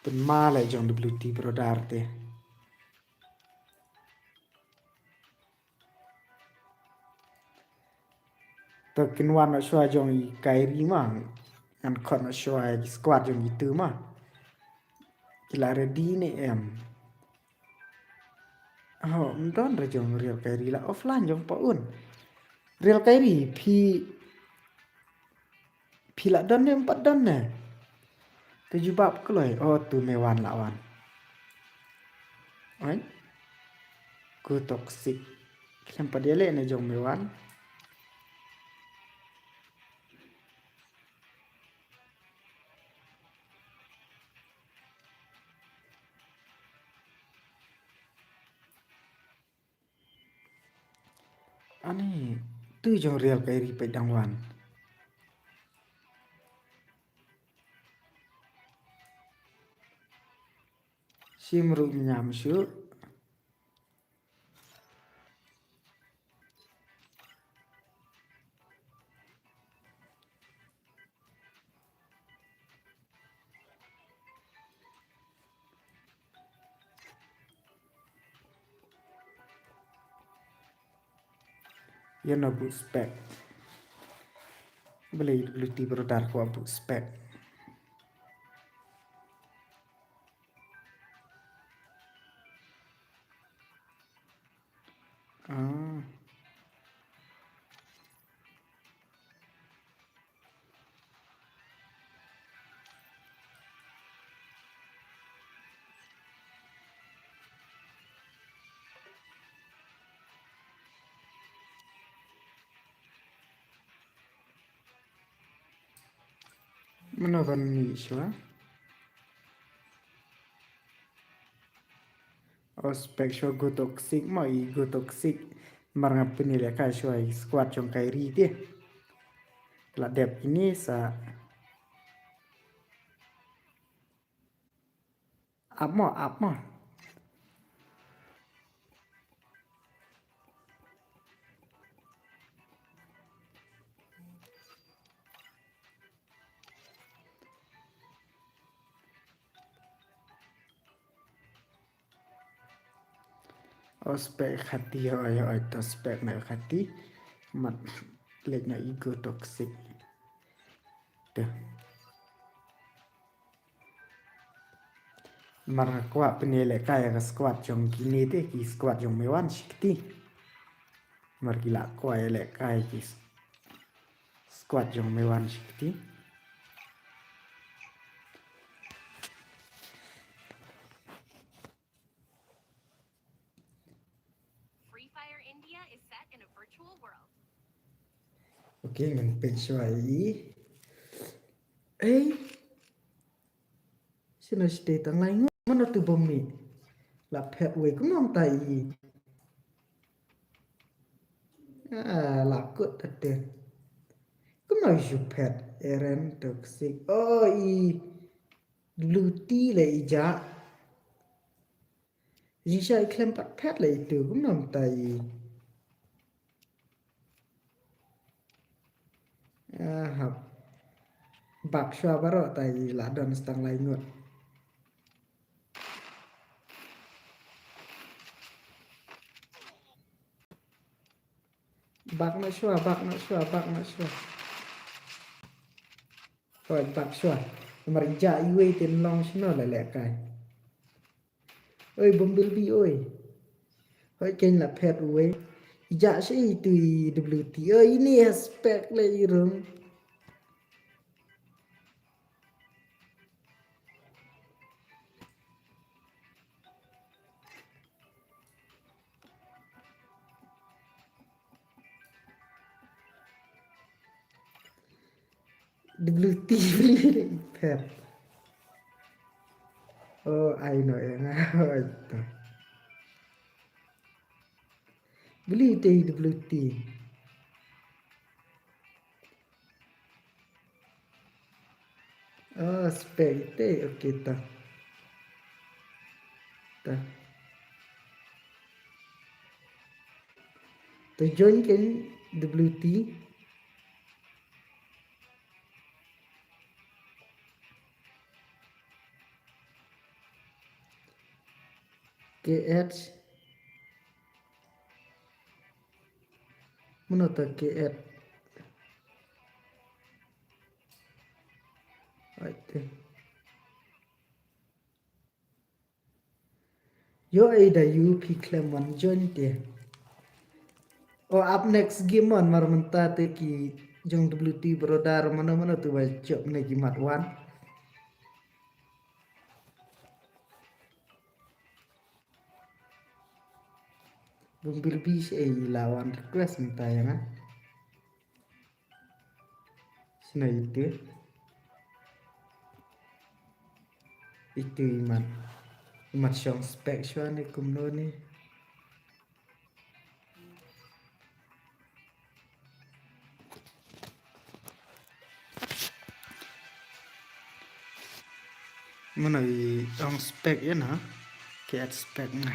Pynma le jong W T brother te. To kin wan noh shuwa jong i Kairi ma. Ngan khot noh shuwa i squad jong itu ma. Ki la ready ne em? Oh, ym don re jong Real Kairi, la offline jong pa un. Real Kairi, phi, phi la don ne ym pat don ne? Te jubab kloi, oh, tu Mewan la wan. Oi. Ku toxic. Khlem pat ïaleh ne jong Mewan. Ani tu jong Real Kairi peit dang wan. Shim ruh ñiam shuh. Ïa na boot spec. Balei W T Brother kwah boot spec? Ah. Mano ban mih shuwa? O spec shuwa Go Toxic mo, i Go Toxic. Mar nga pynïalehkai shuwa i squad jong Kairi te. La dep ini sa. Ap mo, ap mo. O spec khati, oi, oi, to spec na khati. Mat lek na i Go Toxic. Te. Mar nga kwah pynïalehkai ka squad jong kine te, ki squad jong Maiwan shi kti. Mar ki la kwah ïalehkai ki s-, squad jong Maiwan shi kti. Free Fire India is set in a virtual world. Okay, ngan peit shuwa i. Ei. Sino sdei tang lai ngut, mano tu bym mih. La phet wei kumno mynta i. Ah, la kut ate. Kumno i shu phet, Eren Toxic. Oh, i W T le i ja. Jingsha i khlem pat phet le itu, kumno mynta i. Ah, hap. Bak shuwa baroh ta i la don stang lai ngut. Bak noh shuwa, bak noh shuwa, bak noh shuwa. Hoi, bak shuwa. Namar i ja iwei te long shano la lehkai. Oi, Bumblebee, oi. Hoi, kein la phet uwei. I ja shi itu i W T. Oi, ini ha spec le i rung. W T beli phet. Oh, I know, ya. Oh, itu. Beli te W T. Ah, spec te, okay ta. Ta. To join kein W T. K H. Mano ta K H? Ai te. Ïoh ei da ïoh phi khlem wan join te. O, up next game wan mar mynta te ki jong W T Brother mano mano tu ba jop ne ki mat wan. Bumblebee shi ei la wan request mynta ïa nga. Shano itu? Itu imat. Imat shong spec shuwa ne kumno ne. Mano i ong spec ïa na. Ki add spec na.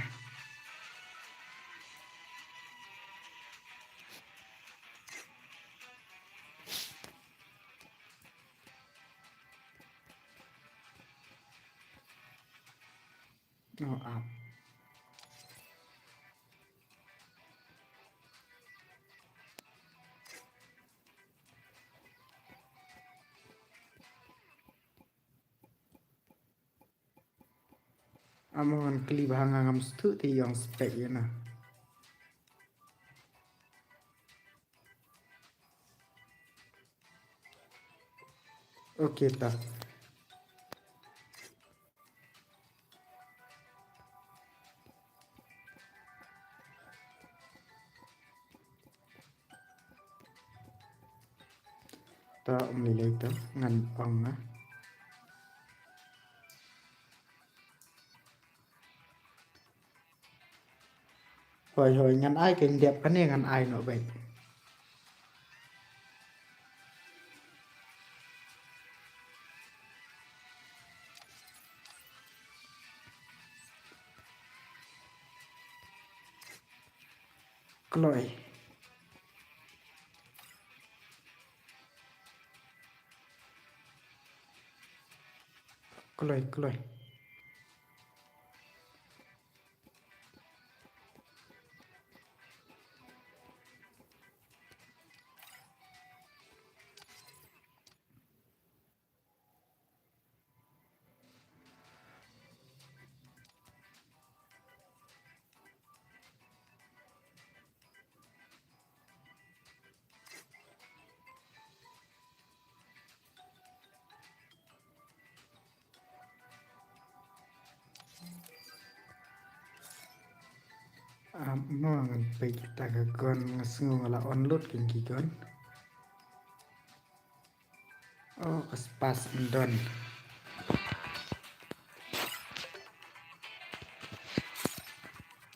Oh, ah. Amo ngan kli ba ha nga ngam sngewthuh te ïong spec ïa na. Okay ta. Ta um lei lei ta ngan ong na. Hoi hoi ngan ai kein dep kane ngan ai noh beit. Kloi. Kloi, kloi. Am, no ngan peit kita ka gun, nga sngew nga la on lut kin ki gun. Oh, ka spas ndon.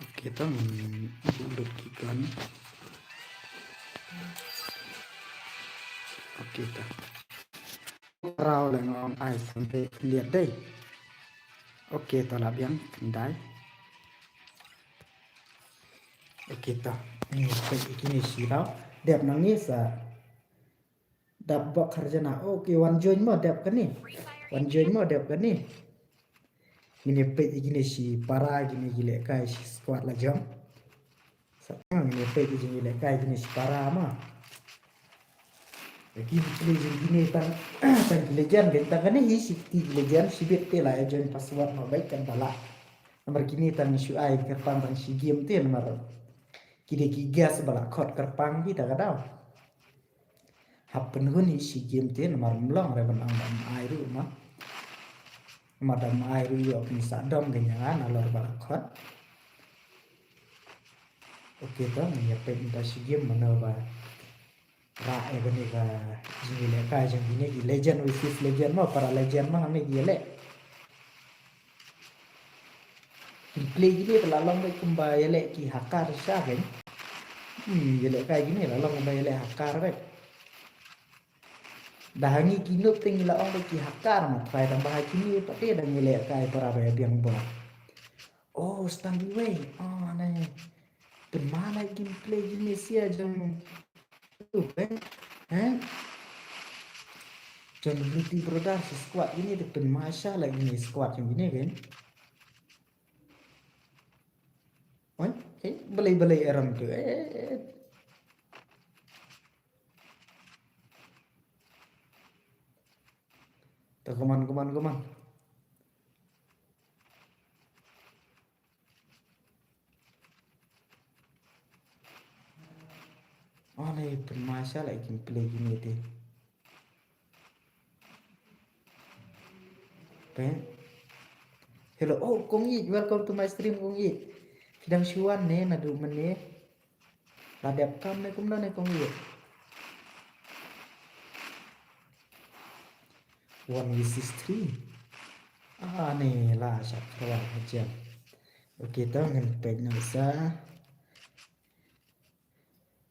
Okay, to ngan lut ki gun. Okay, to. Rau le ngong ai sampe liat dei. Okay, to la biang kendai. Okay, to. Ni peit kine shi rau. Dep nangne sa. Dap bok kharjana. Okay, wan join mo dep kane. Wan join mo dep kane. Ngin ïa peit ïa kine shi para, kine ki lehkai shi squad la jong. Sa ngin ïa peit ïa kine lehkai kine shi para ma. Ïa ki play jong kine tang, tang ki legend, tang kane hi shi kti ki legend, shibit te la ïa join password ma bait kan ba lah. Namar kine tang shu ai kyrpang tang shi game te namar. Ki dei ki guest ba la khot kyrpang kita ka daw. Hap pynhun hi shi game te namar ym long re ban ong ba ym ai ruh ma. Namar da ym ai ruh ïoh pynsadom ka ïa nga nalor ba la khot. Okay to ngin ïa peit mynta shi game mano ba rah ïa kane ka jingïalehkai jong kine ki legend versus legend mo, para legend mo hangne ki ïaleh. Ki play kine ka la long beit kumba ïaleh ki hacker sha kein. Hmm, ïalehkai kine la long kumba ïaleh hacker beit. Da hangne ki noob te ngi la ong beit ki hacker ma trai tang ba ha kine pat te dang ïalehkai para ba ïa biang bor. Oh, stand away. Oh, ne. Pynma la gameplay kine sia jong tu, eh? Eh? Jong Luti Brothers squad kine te pynma sha la kine squad jong kine kein. Oi, eh, balei balei eram tu. Eh, eh, eh. To, come on, come on, come on. Oh, ne pynma sha la gameplay kine te. Pe. Hello, oh, Kong Ïeit, welcome to my stream, Kong Ïeit. Phi dang shu wan ne naduh mynne? La dep kam ne kumno ne Kong Ïeit? One versus three. Ah, ne la sha khrwai ha jem. Okay, to ngin peit noh sa.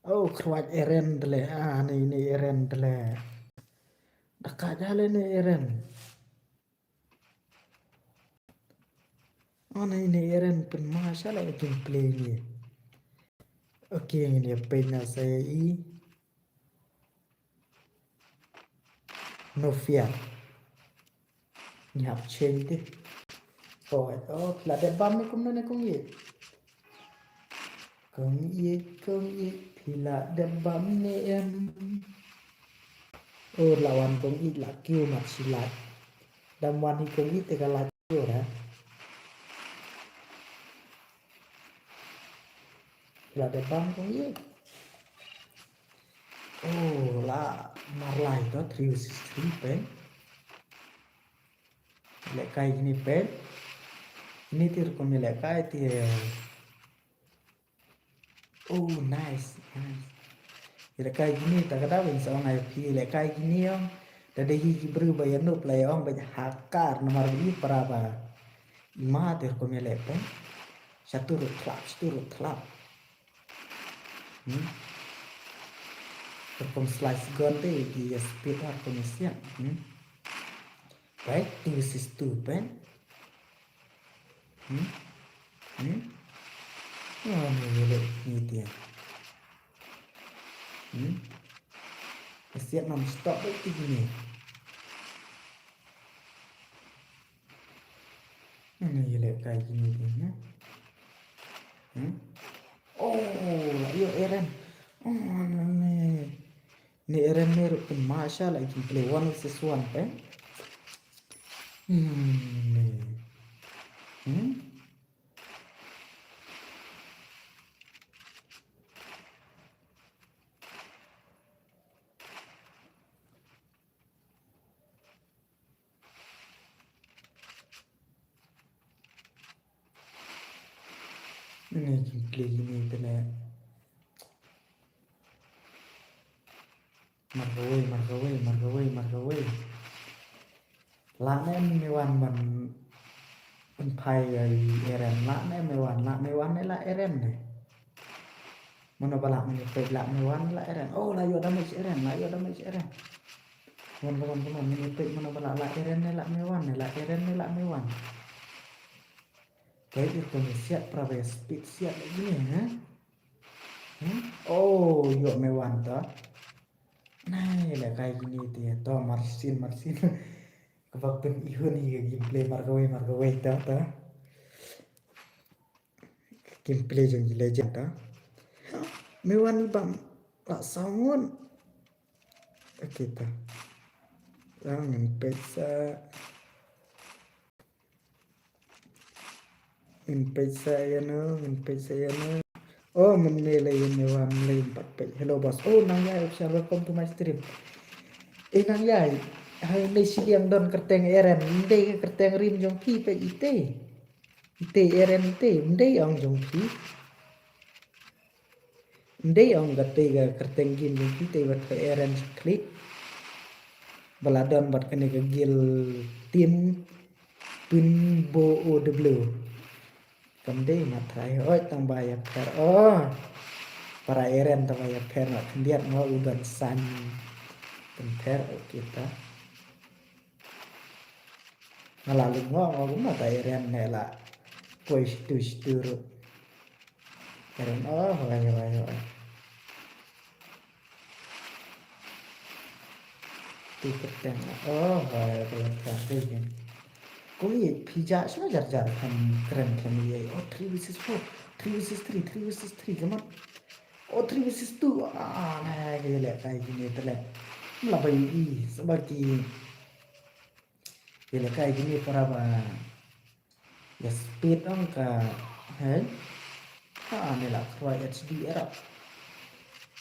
Oh, khrwai Eren dele. Ah, ne ne Eren dele. Da ka jale ne Eren. Oh, na ine Eren pynmah sha la kin play ni. Okay, ngin ïa peit na sa ïa i. No fear. Ngi hap change te. Oh, oh, phi la dep bam ne kumno ne kong ïeit. Kong ïeit, kong ïeit, phi la dep bam ne em. Oh, la wan kong ïeit la kiew mat shi lait. Dam wan hi kong ïeit te ka lait kiew ra. Phi la dep bam kong ïeit. Oh, la mar lai to three versus three pen. Lehkai kine pen. Ini tir ko me lehkai tir. Oh, nice, nice. Lehkai kine ta ka da win sa ong ai phi lehkai kine ong. Ta dei hi ki bru ba ïa nup la ïa ong ba hakar namar ba i para ba. Ima tir ko me lehpen. Satu rut klap, satu rut klap. Hmm? Rukom slice gun te ki ïa speed rukom ïa siang. Hmm? Right, two versus two pen. Hmm? Hmm? Oh, ni ni le ni dia. Hmm? Siap non stop tu ni. Ini ye lehkai kine kine. Hmm? Oh, la ïoh Eren. Oh, ni. Ni Eren ni ruh pynmah sha la kin play one versus one pen. Hmm. Ni. Hmm? Ini kin play ini tene. Markawei, markawei, markawei, markawei. Lah ne me wan ban pynphai ïa i Eren, lah ne me wan, lah me wan ne lah Eren ne. Mano ba lah me peit lah me wan lah Eren. Oh, lah ïoh damage Eren, lah ïoh damage Eren. Wan, wan, wan, wan, me peit mano ba lah lah Eren ne lah me wan ne, lah Eren ne lah me wan. Peit ïa kane siat pra ba ïa speed siat lagi ne, ha? Hmm? Oh, ïoh me wan ta. Nai, lehkai kine te to marsin marsin. Kaba pyn ihun hi ka gameplay markawei markawei ta ta. Gameplay jong i legend ta. Me wan i bam la saw ngut. Okay ta. Ngin peit sa. Ngin peit sa ïa no, ngin peit sa ïa no. Oh, mynne la ïa me wan lei pat peit. Hello boss. Oh, Nang Ïai official, welcome to my stream. Eh, Nang Ïai. Hangne shiliang don kyrteng Eren. Ym dei ka kyrteng rim jong phi peit ite. Ite Eren ite. Ym dei ong jong phi. Ym dei ong kata ka kyrteng game jong phi te bad ka Eren Click. Ba la don bad kane ka guild team Twin Bow O W. Kam dei ma trai oi tang ba ïa pher. Oh. Para Eren tang ba ïa pher ma khyndiat ma u don san. Pynpher, okay ta. Nga la lyngngoh nga kumno ta Eren ne la poi shitu shitu ruh. Eren, oh, hoi, hoi, hoi. Tu kyrteng, oh, hoi, hoi, hoi, hoi. Kong Ïeit, phi jah shano jar jar khlem kren khlem ïeit. Oh, three versus four, three versus three, three versus three, come on. Oh, three versus two, ah, na, ka lehkai kine te leh. Mla ba ïohi, sa ba ki Ïa lehkai kine para ba ïa speed ong ka, hei. Ha, ne la khroi H D erap.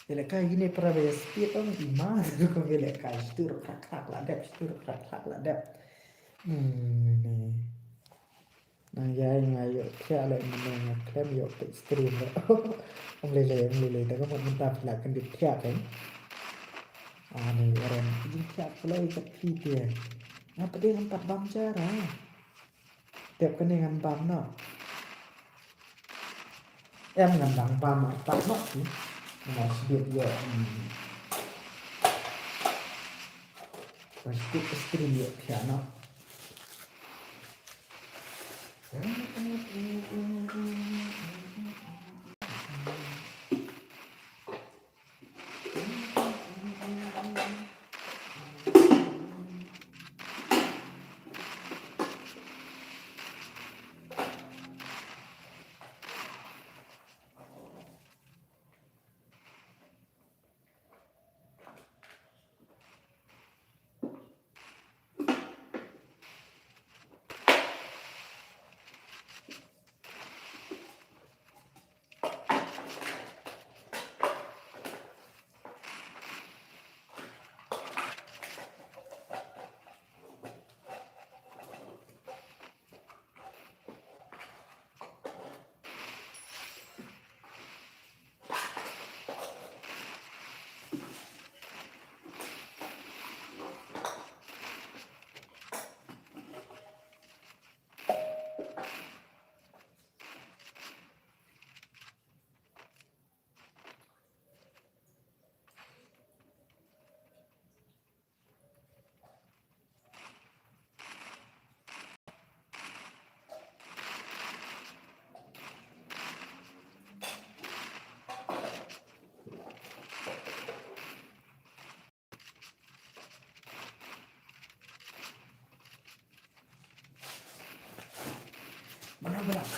Ïa lehkai kine para ba ïa speed ong ima ko ïa lehkai stur krak krak la dep, stur krak krak la dep. Hmm, ne. Nang Ïai nga ïoh thiah leh mynne nga khlem ïoh peit stream leh. Ym lei lei, ym lei lei, da ka mut mynta phi la kyndit thiah kein. Ani Eren, jingthiah kloi kat phi te. Nga pdeng ngan pat bam jara. Tep kane ngan bam noh. Em ngan dang bam artat noh phi. Nga sdit ïoh. Nga sdit stream ïoh thiah noh.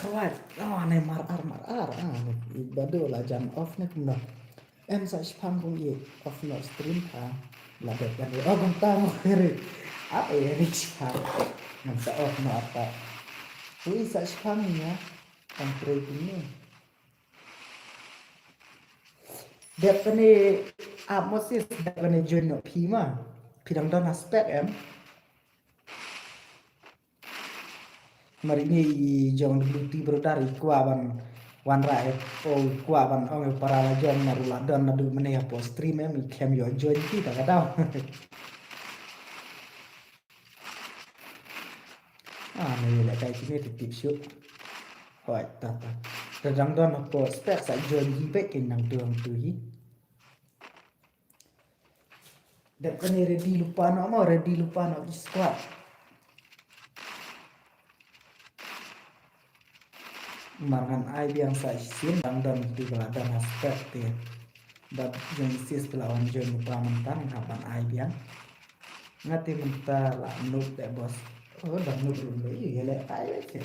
Right. Oh, ne mar ar, mar ar. Ah, ne ba dei la jan off ne kumno. Em sa shipang kong ïeit off noh stream ha. La dep kan ïeit. Oh, kumta mo kiri. Ap ïeit shipang. Ngam sa off noh ata. Ui sa shipang ïa. Tang trei kini. Dep kane ap Moses, dep kane join noh phi ma. Phi dang don ha spec em. Mar ine i jong W T Brother i kwah ban wanrah ïa, o i kwah ban ong ïa para la jong, mar u la don naduh mynne hapoh stream em, i khlem ïoh join ki ta ka daw. Ah, ne ïalehkai kine te tip shuh. Hooid, ta ta. Te dang don hapoh spec sa join hi beit, kin nang tu hangtu hi. Dep kane ready lypa noh mo, ready lypa noh ki squad. Mar ngan ai biang sa shisien, dang don tu ba la don ha spec te. Bad jong sis te la wan join lypa mynta, ngan hap ban ai biang. Nga te mynta la noob te boss. Oh, dang noob ruh ïalehkai te.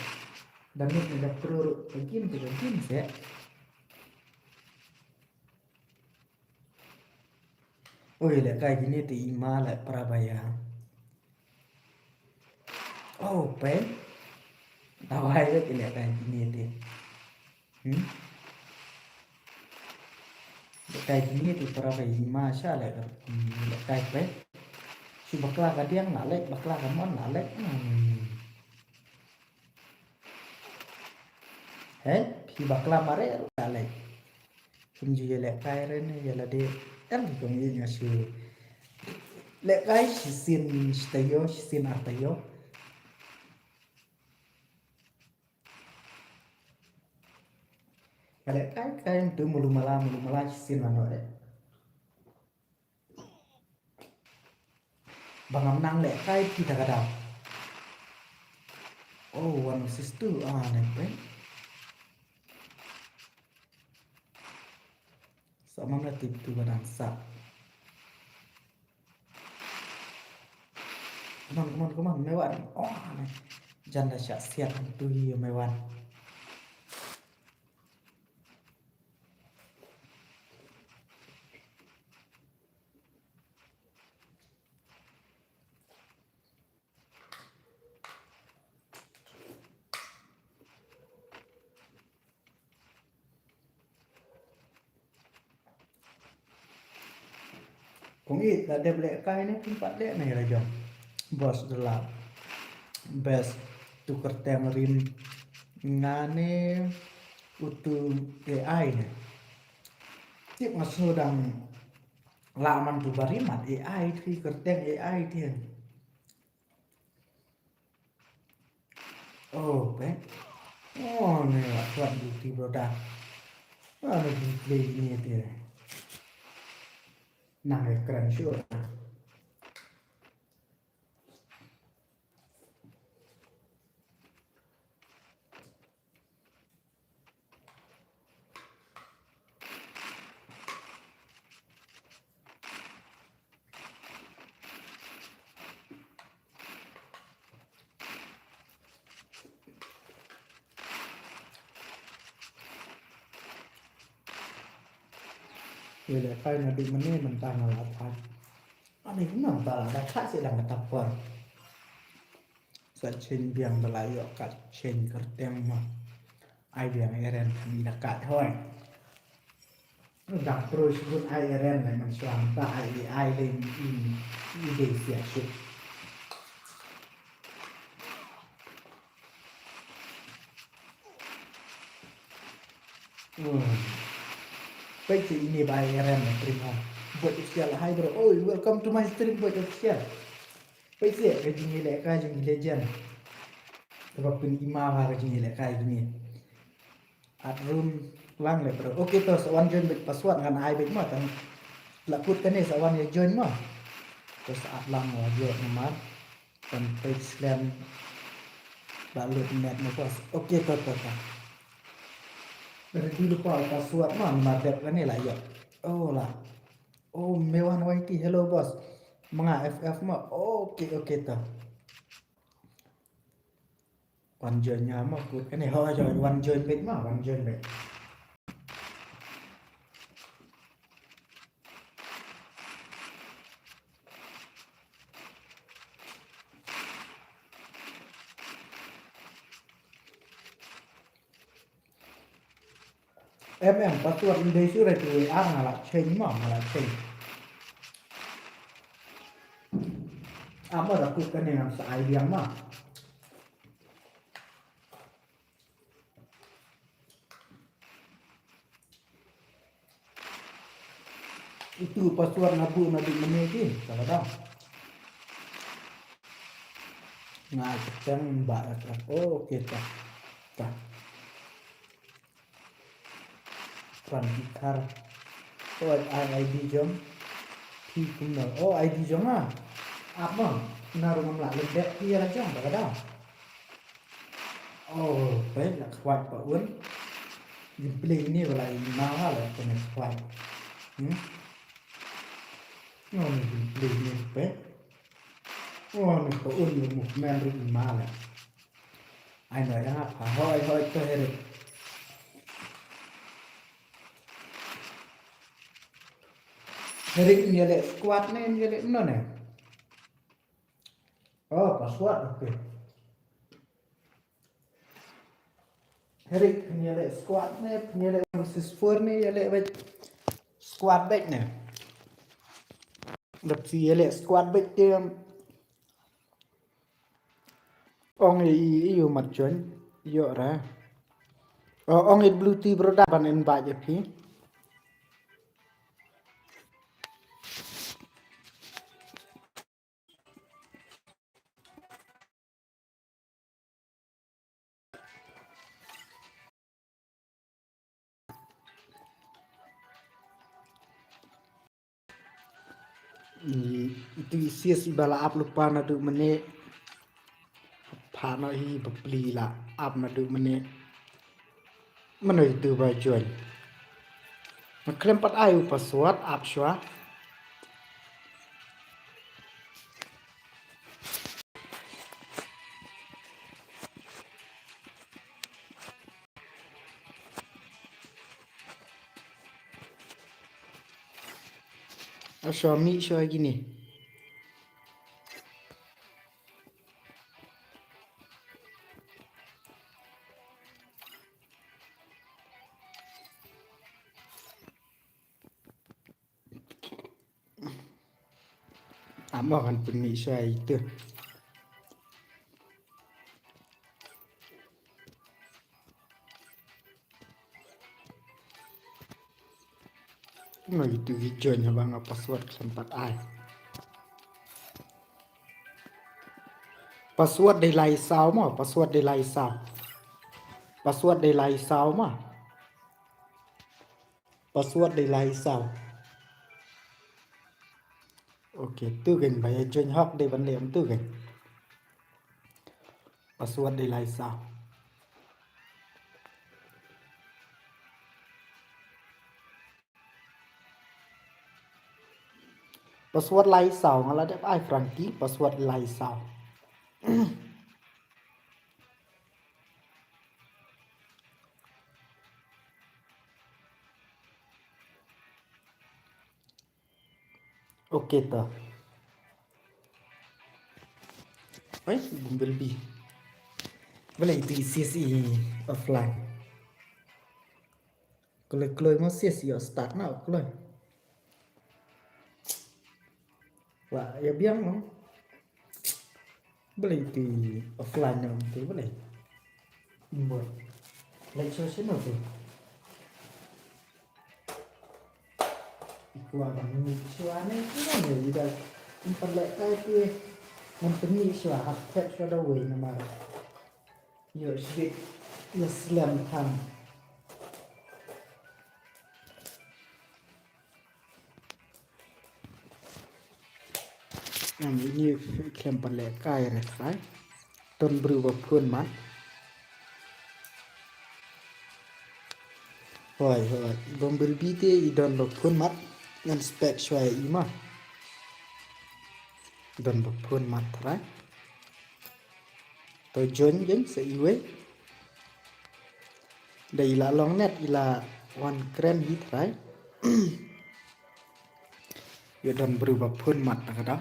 Dang noob ne da pro ruh, begin te begin te. Ui, ïalehkai kine te i ma la para ba ïa. Oh, pen. Tawai le ïalehkai kine te. Hmm? Ïalehkai kine te para ba i ma sha le. Hmm, ïalehkai pen. Shu bakla ka diang la leh, bakla ka mon la leh. Hmm. Hei, phi bakla mareh ruh la leh. Kum ju ïalehkai re ne ïa lade. Em ki kong ïeit nga shu lehkai shisien shi taïew, shisien ar taïew. Ka lehkai kai tu mulu mala, mulu mala shisien ano eh. Ba ngam nang lehkai phi ta ka daw. Oh, one versus two. Ah, ne pen. Sa mam la tip tu ba dang sa. Come on, come on, come on, me wan. Oh, ne. Jan da shah siat tu hi me wan. Kong ïeit la dep lehkai ne kim pat leh ne la jong. Boss da la best tu kyrteng rim nga ne utu A I ne. Tip nga shu dang la man tu ba rim mat A I ti kyrteng A I ti. Oh, pek. Oh, ne la kwat duty, brother. Ah, ne gameplay ni te. Nang ai kren sure. Ïalehkai naduh mynne mynta nga la thait. Ani kumno mynta la da thait seh dang kata por. Sa change biang ba la ïoh kat change kyrteng ma. Ai biang Eren kan ïa kat hoi. Dang pro shuh ai Eren leh man shuwa mynta ai A I leh i i dei sia shuh. Hmm. Peit seh ine ba ai Eren na stream ha. Bot Official, hi bro. Oh, welcome to my stream, Bot Official. Peit seh ka jingïalehkai jong ki legend. Kaba pyn-i ma ha ka jingïalehkai jong ngi. Add room lang leh bro. Okay to, sa wan join beit, password ngan ai beit ma, tang la kut kane sa wan ïa join ma. To sa add lang wa ïoh namar. Kan peit slem ba lut net mo boss. Okay to to to. Ready lypa password ma, namar dep kane la ïoh. Oh la. Oh, Mewan Y T, hello boss. Ma nga F F ma. Okay, okay to. Wan join ïa ma kut kane, hooid hooid, wan join beit ma, wan join beit. Em em, password ym dei shuh re, te ar nga la change ma, nga la change. Ap ma da kut kane ngam sa ai biang ma. Itu password nga buh naduh mynne ki, ka ba dang. Nga ai kyrteng ba, oh, okay, ta. Ta. Pran ki khar. Oh, ai ID jong phi kumno? Oh, ID jong nga. Ap ma, nga ruh ngam lah leh bet phi ïa la jong, ba ka dang. Oh, peit la khwat pa un. Gameplay ne ba la i ma ha la kane khwat. Hmm? Oh, ne gameplay ne peit. Oh, ne pa un ne movement ri i ma la. Ai no ïa nga pha, hooid hooid to Herik. Herik, ym ïaleh squad ne ym ïaleh kumno ne? Oh, password, okay. Herik, phin ïaleh squad ne, phin ïaleh versus four ne, ïaleh beit squad beit ne. Dap phi ïaleh squad beit te. Ong i, i, i, u mat join. Ïoh ra. O, ong i Blue Tea Brother ban invite ïa phi. Itu i sis iba la ap lypa naduh mynne. Pha noh hi bapli la ap naduh mynne. Mano itu ba join? Nga khlem pat ai u password, ap shuwa. Ap shuwa, mih shuwa kine. Amo kan pynmih shuwa ïa itu. Kumno itu ki join haba nga password khlem pat ai. Password dei lai saw mo, password dei lai saw. Password dei lai saw mo. Password dei lai saw. Okay, tu kein ba ïa join hok dei ban leh tu kein. Password dei lai saw. Password lai saw, nga la dep ai Frankie, password lai saw. Okay to. Oi, Bumblebee. Balei tu sis i offline? Kloi kloi mo sis ïoh start na kloi. Wa ïa biang mo. Balei tu offline na tu balei? Mbot. Like so sino tu. Ikwa ban mih shuwa ne tu ne ida. Impan lek kai tu. Ngan pynmih shuwa hap tep shuwa da wei namar. Ïoh shibit ïa slem than. Am ini khlem pat leh kai re trai. Don briew ba phone mat. Hoi hoi. Bumblebee te i don ba phone mat. Ngan spek shuwa i ma. Don ba phone mat trai. Join jeng sa iwei. Da ila long net ila wan kren hi trai. Yo don bru ba phun mat na kada.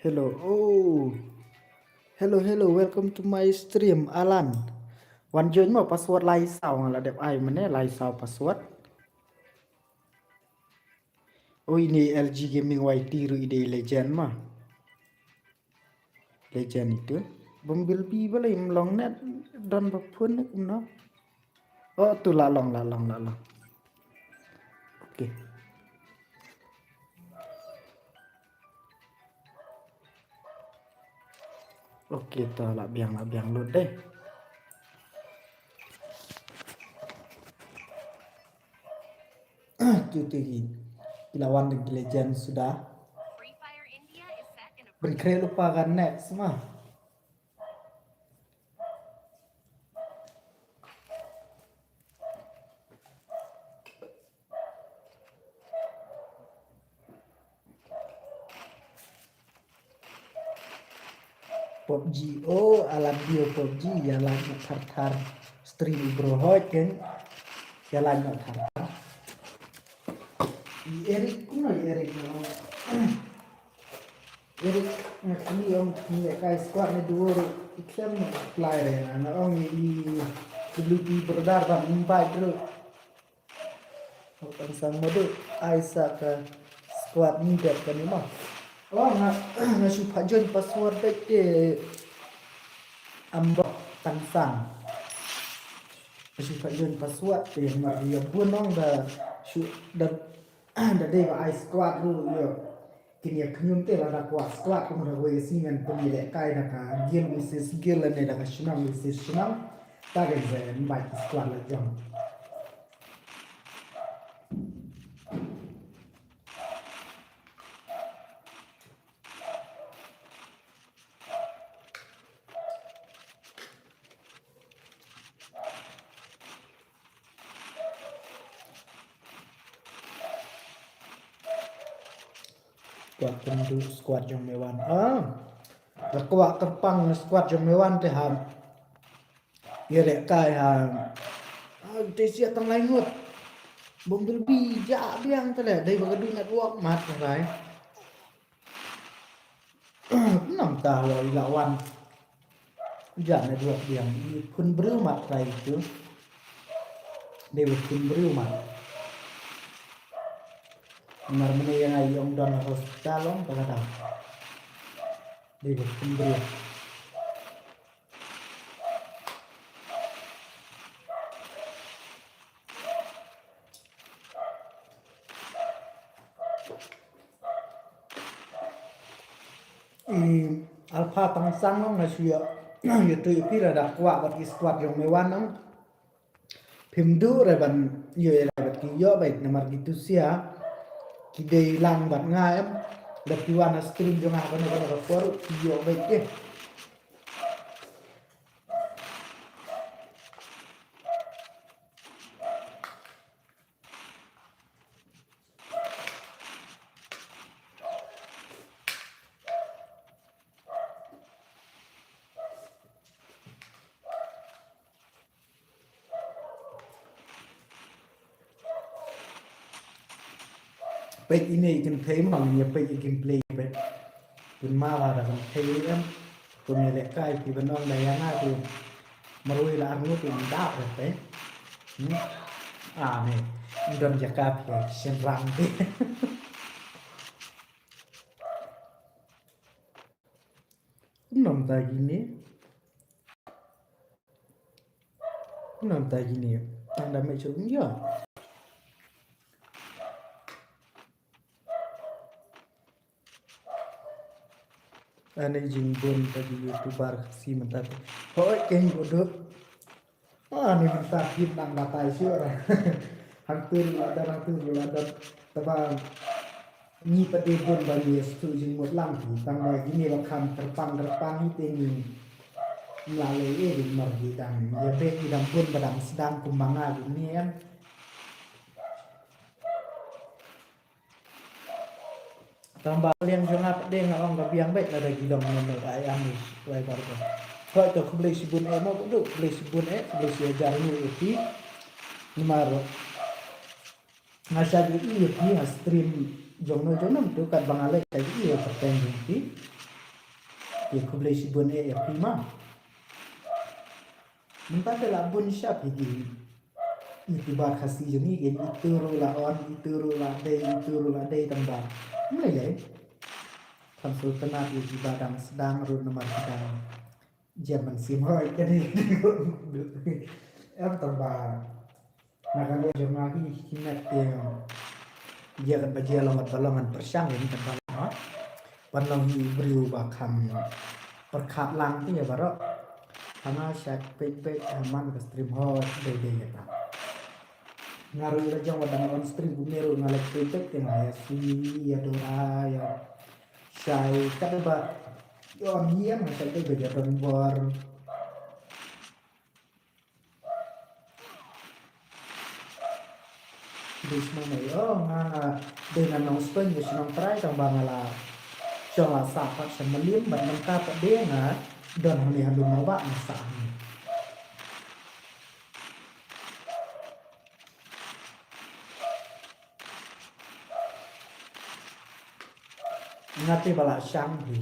Hello. Oh. Hello, hello. Welcome to my stream, Alan. Wan join mo, password lai saw nga la dep ai mane lai saw password. Oh, ini L G Gaming Y T ru ide legend ma. Legend itu. Bumblebee bala im long net don ba phun ne kumno. Oh, tu la long, la long, la long. Okay. Okay, to la biang, la biang lut deh. Tu tu ki. Ki la wan dei ki legend suda. Beri kre lupa kan next ma. PUBG, oh, Alan Dio PUBG, ïa lait noh thar thar. Stream bro hoi ken. Ïa lait noh thar thar. I Eric, kumno i Eric no? Eric, nga kli ong, ngi kai squad ne duo ruh, i khlem apply re, nga ong i W P brother ban invite ruh. Tang sang madu, ai sa ka squad ni dep kane mo. Oh, nga, nga shu pha join password dek te ambok tang sang. Nga shu pha join password te ma ïa bun ong da shu da, da dei ba ai squad ruh ïa. Kine ïa khñium te lada kwah squad kum da wei sngi ngan pynlehkai da ka guild versus guild lane da ka shnong versus shnong. Ta ka jai invite squad la jong. Kwah kynduh squad jong Mewan. Ah. Kwah kyrpang squad jong Mewan te ha. Ïa lehkai ha. Ah, te sia tang lai ngut. Bumblebee ja biang te le dei ba ka du network mat lai. Nang ta lo ila wan. Ja network biang i phun briew mat lai tu. Dei ba phun briew mat. Mar mene ïa nga i ong don hospital ong ta kata. Dei ba phun briew. I Alpha tang sang long na shu ïa, ïa tu ïa phi lada kwah bad ki squad jong Mewan ong. Phim duh re ban ïoh ïa bad ki ïoh bad namar ki tu sia ki dei lang bad nga em. Da phi wan na stream jong nga kane kane ka por ki ïoh bad eh. Peit ine i kynthei ma, ine peit i kynthei peit. Pun ma la da kynthei em. Pun ine lehkai ki ban ong da ïa nga ki marwei la arngut i dap peit. Hmm. Ah, ne. Don jaka phi shen rang phi. Kumno mynta kine? Kumno mynta kine? Tang da mei shuh ïa. Ani jingbun ta ki YouTuber Khasi mynta. Hoi keng bodoh. Ah, ni mynta kit nang batai shuh ra. Hangtu la don, hangtu la don. Taba ngi pat dei bun ba ngi stu jingmut lang hi. Tang ba kine ba kham kyrpang kyrpang hi te ngi. Ngi la lei eh dei mar hi dang. Ïa bek i dang bun ba dang sdang kumba nga kine em. Tang ba liang jong nga pat de nga ong ka biang beit lada ki long mynno ai am ni lai bar ba. Hoi to khublei shibun eh mo, khublei shibun eh, khublei shi hajar nguh ïa phi. Namar nga shait ïohi ïa phi ha stream jong no jong no, mynta katba nga leit shait ïohi ïa ka peng jong phi. Ïa khublei shibun eh ïa phi ma. Mynta te la bun shap ïa ki YouTuber Khasi jong ngi, ïa itu ruh la on, itu ruh la dei, itu ruh la dei, tang ba ym lei lei. Kham sngewtynnat ïa kiba dang sdang ruh namar ki dang jem ban sim hoi kane. Em, tang ba na ka liang jong nga hi, hi met te ïa katba jia long katba long ngan pyrshang ïa katba long, ha. Ban long hi briew ba kham pyrkhat lang te ïa baroh. Ha nga shait peit peit ha man ka stream, hoi dei dei kata. Nga ruh la jong ba dang on stream kumne ruh nga la peit peit te nga ïa sui ïa Dora ïa shai katba ïa on ïa nga shait dei ba ïa donbor. Dei shnong ei, oh, nga dei na Nongstoiñ, dei shnong Trai, tang ba nga la shong la sah pat sha Mylliem, bad mynta pat de nga don hangne ha Lum Nongbah nga sah hangne. Nga te ba la shang hi.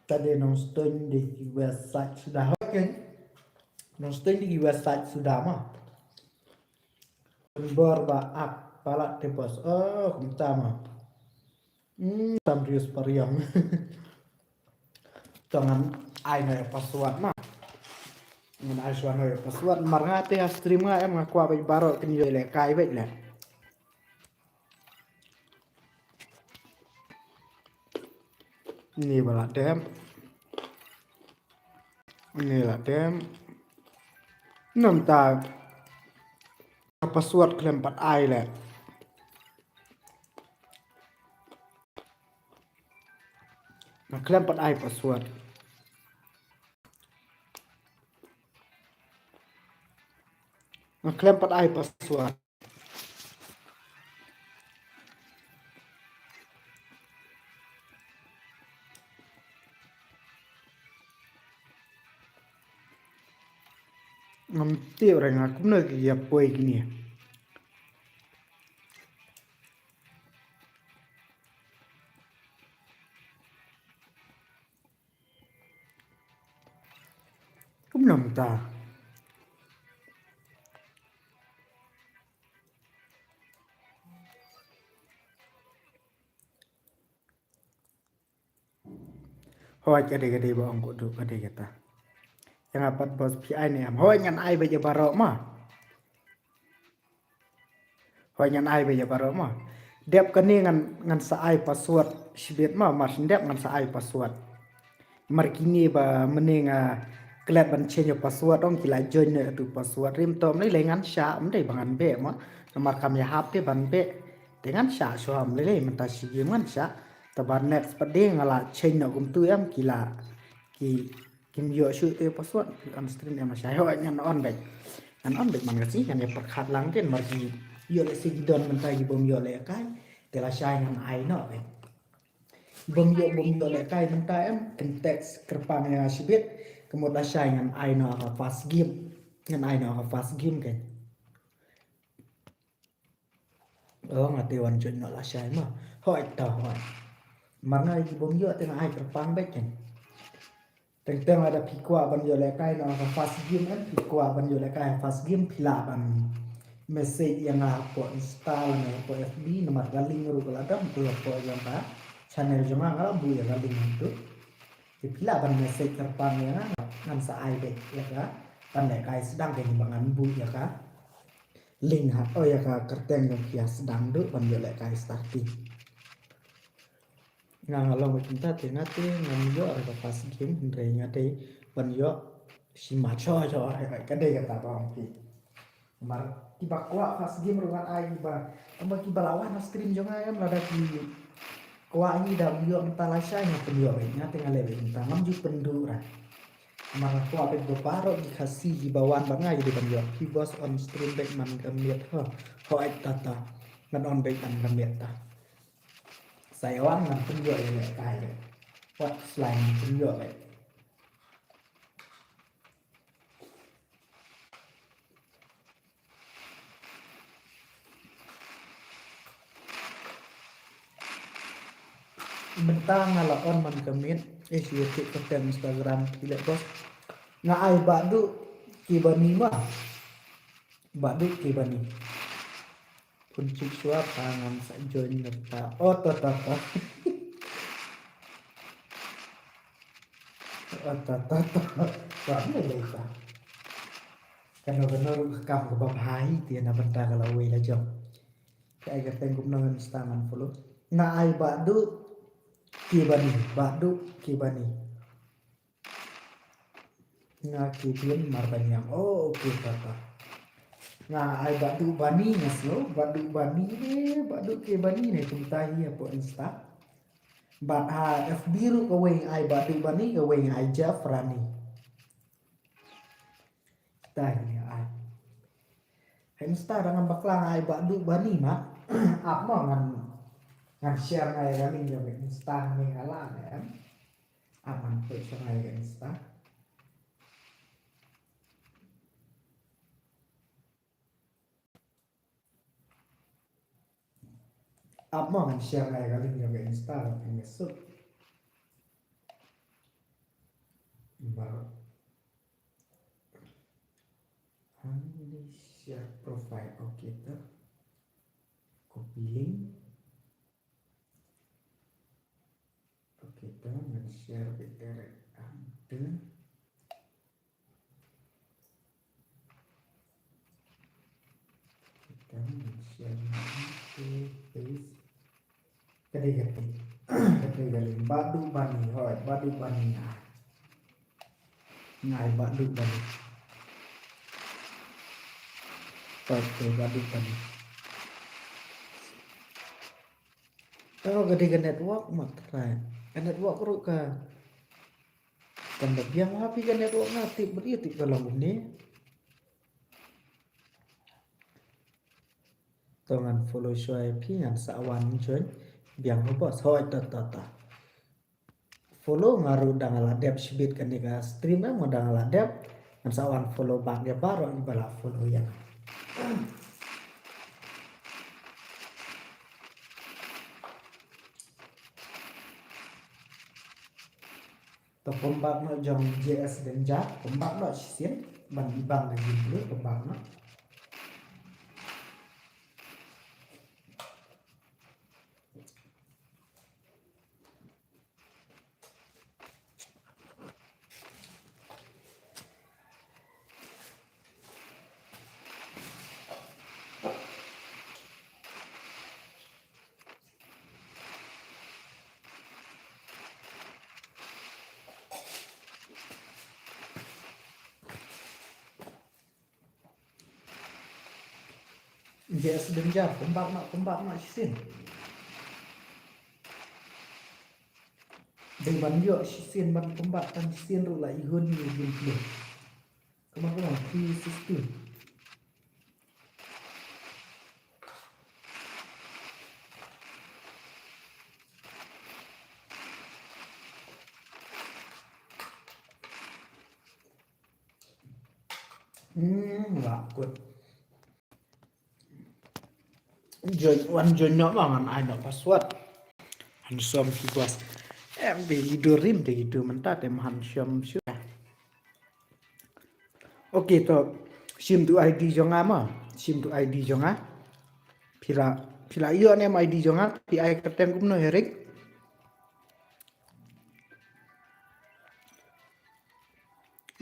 Ka dei Nongstoiñ dei ki west side suda. Hoi ken. Nongstoiñ dei ki west side suda ma. Bor ba ak palat te pos. Oh, kumta ma. Hmm, tam rius pariam. To ngan ai noh ïa password ma. Ngan ai shuwa noh ïa password. Mar nga te ha stream nga em nga kwah beit baroh kin ïoh lehkai beit leh. Ni ba la dem. Ni la dem. Namta ka password khlem pat ai leh. Nga khlem pat ai password. Nga khlem pat ai password. Ngam tip re nga kumno ki ïa poi kine. Kumno mynta. Hoi, ka dei, ka dei ba ong ko duk, ka dei kata. Ïa nga pat bos phi ai ne em. Hoi, ngan ai beit ïa baroh ma. Hoi, ngan ai beit ïa baroh ma. Dep kane ngan, ngan sa ai password shibit ma, mar shen dep ngan sa ai password. Mar kine ba mynne nga klet ban change ïa password ong ki la join ne tu password rim to, ym lei lei ngan shah, ym dei ba ngan beh ma. Namar kam ïahap te ban beh. Te ngan shah shuwa, ym lei lei mynta shi game ngan shah. Te ba next pat de nga la change noh kumtu em ki la ki Kim ïoh shuh te password, on stream em lashai. Hooid ngan on beit. Ngan on beit man ka sngi ngan ïa pyrkhat lang ken mar ki ïoh lehse ki don mynta ki bym ïoh lehkai. Te lashai ngan ai noh beit. Bym ïoh bym ïoh lehkai mynta em kin text kyrpang ïa nga shibit. Ka mut lashai ngan ai noh ka first game. Ngan ai noh ka first game ken. Oh, nga te wan join noh lashai ma. Hooid ta hooid. Mar nga ïa ki bym ïoh te nga ai kyrpang beit ken. Teng teng lada phi kwah ban ïoh lehkai noh ka first game em, phi kwah ban ïoh lehkai first game phi lah ban message ïa nga hapoh Insta lane hapoh F B namar ka link ruh ka la dam te hapoh ïa ka channel jong nga, nga la buh ïa ka link hangtu. Te phi lah ban message kyrpang ïa nga, ngan sa ai beit ïa ka ban lehkai sdang, ka ba ngan buh ïa ka link ha, oh, ïa ka kyrteng jong phi ha sdang duh ban ïoh lehkai starting. Nga nga long ba kumta te nga te ngam ïoh re ka first game, hynrei nga dei ban ïoh shi match, ho ho, ka dei kata ba ong phi. Mar kiba kwah first game ruh ngan ai, kiba, kiba la wan ha stream jong nga em lada ki Kwah hi da ïoh mynta lashai nga pynïoh beit, nga te nga leh beit mynta, ngam ju pynduh ra. Namar nga kwah beit ba baroh ki Khasi kiba wan bad nga ki dei ban ïoh. Phi bos on stream beit man ka miet ho. Ho ai ta ta. Ngan on beit man ka miet ta. Sa ïa wan ngan pynïoh ïa leh kai beit. Wat slai ngan pynïoh beit. Mynta nga la on man ka miet, eh, shu ïa kit ka tem Instagram phi leh bos. Nga ai Bah Duh Kibani ma. Bah Duh Kibani. Pun chik shuwa pa ngan sa join nata. Oh, ta, ta, ta. Oh, ta, ta, ta. Ta, ni lei ta. Kano, kano ruh ka kam kaba bha hi te na bynta ka lawei la jong. Ka ai ka teng kumno ngan start ngan follow. Nga ai Bah Duh Kibani, Bah Duh Kibani. Nga Kibin Marbaniang. Oh, okay, ta, ta. Nga ai Bah Duh Bani nga sngew, Bah Duh Bani ne, Bah Duh Kibani ne kumta hi hapoh Insta. Bad ha F B ruh kawei nga ai Bah Duh Bani, kawei nga ai Jeff Rani. Kita hi nga ai. Ha Insta da ngam bakla nga ai Bah Duh Bani ma. Ap mo ngan, ngan share nga ïa ka link jong Insta ne nga la ne em. Ap ngan put share nga ïa Insta. Ap mo ngan share nga ïa ka link jong Insta la pyngesuk. Ba. Hangne share profile, okay ta. Copy link. Okay ta, ngan share beit direct. Enter. Okay ta, ngan share. Enter, paste. Ka dei ka link. Ka dei ka link. Bah Duh Bani, hooid, Bah Duh Bani nga ai. Nga ai Bah Duh Bani. Hooid, te Bah Duh Bani. Tang ka dei ka network ma trai. Ka network ruh ka, kam da biang ha phi ka network nga tip bad ïa tip ka long kumne. To ngan follow shuwa ïa phi ngan sa wan join. Biang ho bos, hooid ta ta ta. Follow nga ruh dang la dep shibit kane ka stream em, nga dang la dep. Ngan sa wan follow back ïa baroh kiba la follow ïa nga. To pynbak noh jong J S Danger, pynbak noh shisien ban ibang ka gameplay, pynbak noh. J S Danger, pynbak noh, pynbak noh shisien. Dei ban ïoh shisien ban pynbak tang shisien ruh la ihun ïa gameplay. Come on, come on, three sixteen. Hmm, la kut. Join, wan join noh ma ngan ai noh password. Han shom ki bos. Em, te ki durim te ki dur mynta te ma han shom shuh. Okay, to shim tu I D jong nga ma. Shim tu I D jong nga. Phi la, phi la ïoh ne em I D jong nga. Phi ai kyrteng kumno Eric?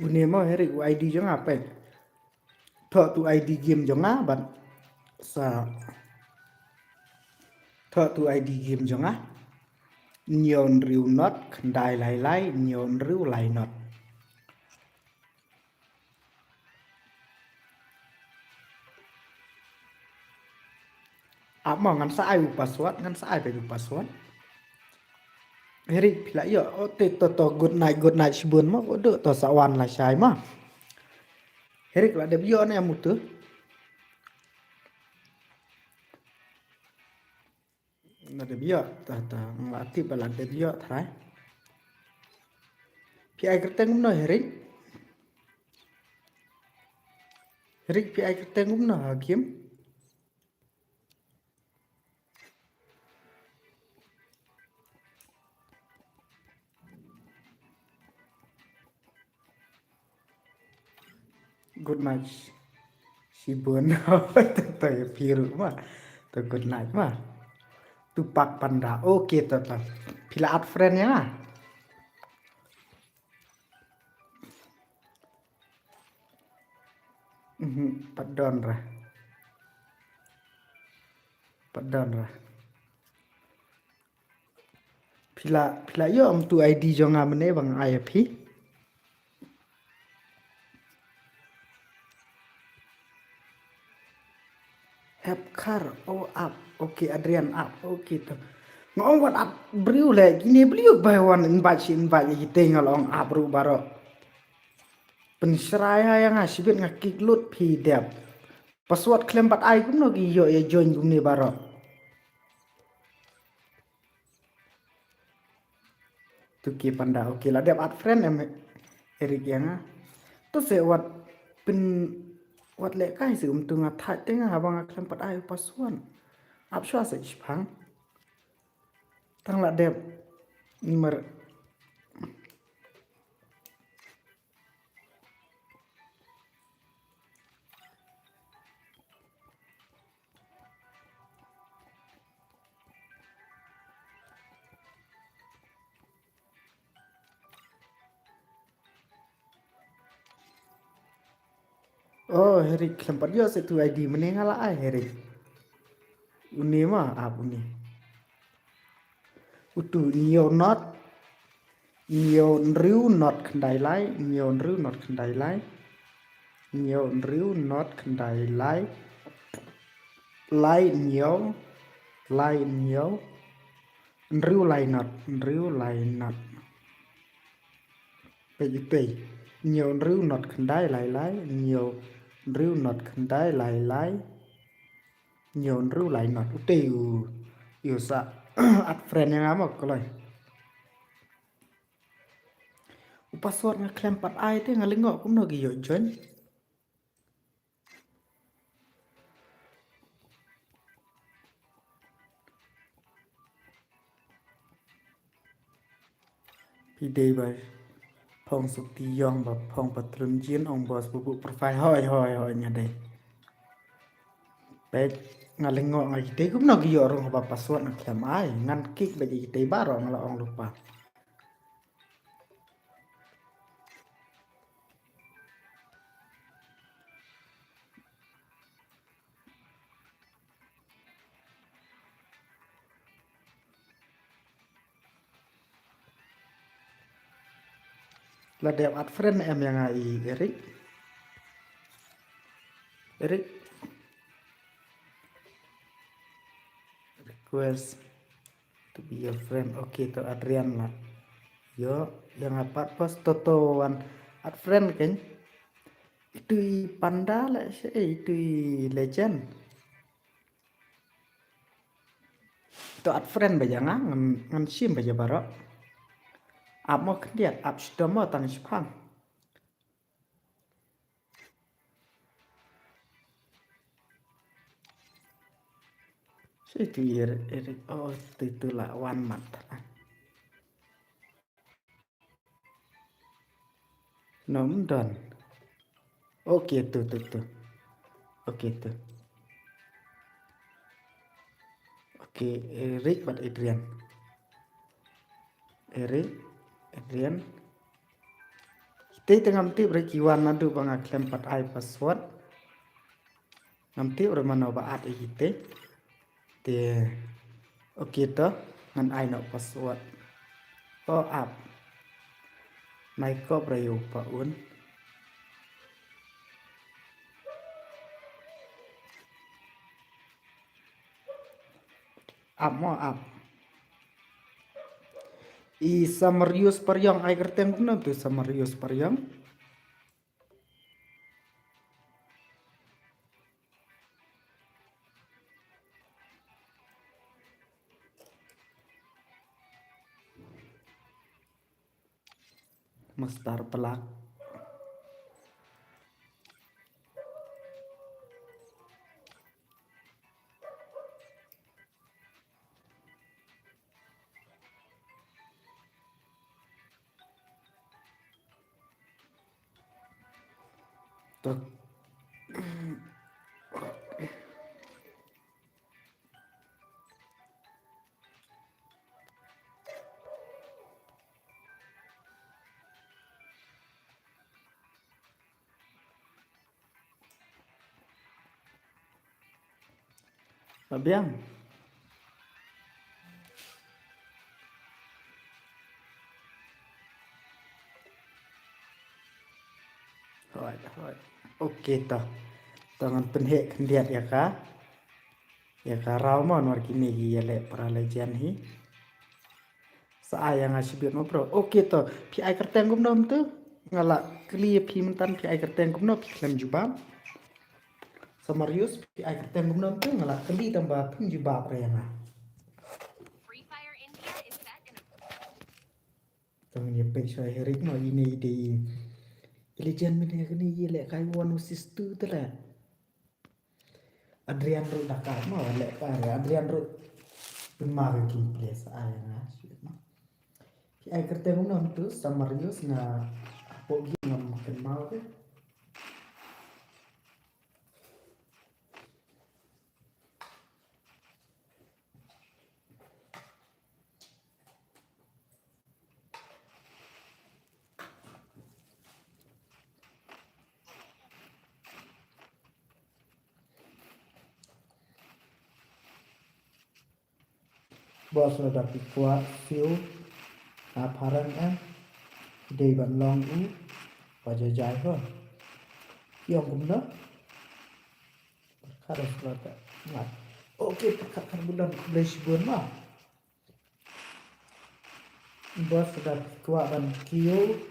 Une mo Eric u I D jong nga peit. Thoh tu I D game jong nga bad sa thoh tu I D game jong nga. Hynñiew hynriew not khyndai lai lai hynñiew hynriew lai not. Ap mo ngan sa ai u password, ngan sa ai peit u password. Herik phi la ïoh, o te to to good night, good night shibun mo, ko do to sa wan la shai ma. Herik la dep ïoh ne amutu. La dep ïoh, ta ta, la tip la dep ïoh trai. Phi ai kyrteng kumno Herik? Herik phi ai kyrteng kumno ha game? Good night. Shibun. To ya piru ma. To good night ma. Tupak panda. Okay to to. Phi la add friend ïa nga? Mhm, pat don ra. Pat don ra. Phi la, phi la ïoh amutu I D jong nga mynne ba nga ai ïa phi. App kar, oh, app. Okay, Adrian, app. Okay to. Nga ong wat app briew leh, kine briew ba wan invite shi invite ïa kita, nga la ong app ruh baroh. Pynshrai ha ïa nga shibit, nga kick lut phi dep. Password khlem pat ai kumno ki ïoh ïa join kumne baroh. Tu ki panda, okay, la dep add friend em Eric ïa nga. To se wat pyn, wat leh kai se um tu nga thait te nga haba nga khlem pat ai u password. Ap shwa se shipang. Tang la dep mer. Oh, Herik, khlem pat ïoh se tu I D, mynne nga la ai Herik. Une ma, ap une. Utu, hynñiew not, hynñiew hynriew not khyndai lai, hynñiew hynriew not khyndai lai, hynñiew hynriew not khyndai lai, lai hynñiew, lai hynñiew, hynriew lai not, hynriew lai not. Peit, peit. Hynñiew hynriew not khyndai lai lai, hynñiew hynriew not khyndai lai lai, hynñiew hynriew lai not. Utei u, u sa add friend ïa nga mo kloi. U password nga khlem pat ai te nga lyngngoh kumno ki ïoh join. Phi dei ba phong suk ti yong ba phong patrun jin ong boss bu bu profile, hoi hoi hoi nga dei. Peit nga lyngngoh nga, ki dei kumno ki ïoh rung ba password nga khlem ai, ngan kick ba ki dei baroh nga la ong lypa. La dep add friend em ïa nga i Eric. Eric. Request to be your friend. Okay, to Adrian la. Ïoh, ïa nga pat post to to wan add friend kein. Itu i panda la sha, eh, itu i legend. To add friend ba ïa nga, ngan, ngan shim ba ïa baroh. Ap mo khyndiat, ap shitom mo tang shipang. Shi tu ir, ir, oh, tu, tu la wan mat. Nom don. Okay, tu, tu, tu. Okay, tu. Okay, Eric bad Adrian. Eric, Adrian. Kita te ngam tip re ki wan naduh ba nga khlem pat ai password. Ngam tip re mano ba add ïa kita. Te, okay to, ngan ai noh password. O ap. Nai kop re ïa u pa un. Ap mo ap. I Samarius Pariang, ai kyrteng kumno tu Samarius Pariang? Master Black. Tak. Ba biang. Hooid, hooid. Okay to. To ngan pynheh khyndiat ïa ka. Ïa ka raw mo, namar kine ki ïaleh para legend hi. Sa ai ïa nga shibit mo bro. Okay to. Phi ai kyrteng kumno mynta? Nga la kylli ïa phi mynta, phi ai kyrteng kumno, phi khlem jubab. Samarius, phi ai kyrteng kumno mynta? Nga la kylli tang ba phim jubab re ïa nga. Tang ïa peit shuwa, Eric mo, ine i dei i legend mynne, kane i leh kai one versus two te leh. Adrian ruh da ka mo, leh kai Adrian ruh. Pynmaw ïa ki place ai nga shibit mo. Phi ai kyrteng kumno mynta? Samarius, nga hapoh gi ngam kynmaw te. Boss, lada phi kwah siew na phareng em, phi dei ban long u ba jai jai ho. Ki ong kumno? Pyrkhat da shuwa te. Ngat. Okay, pyrkhat khat bulan, khublei shibun ma. Boss, lada phi kwah ban kiew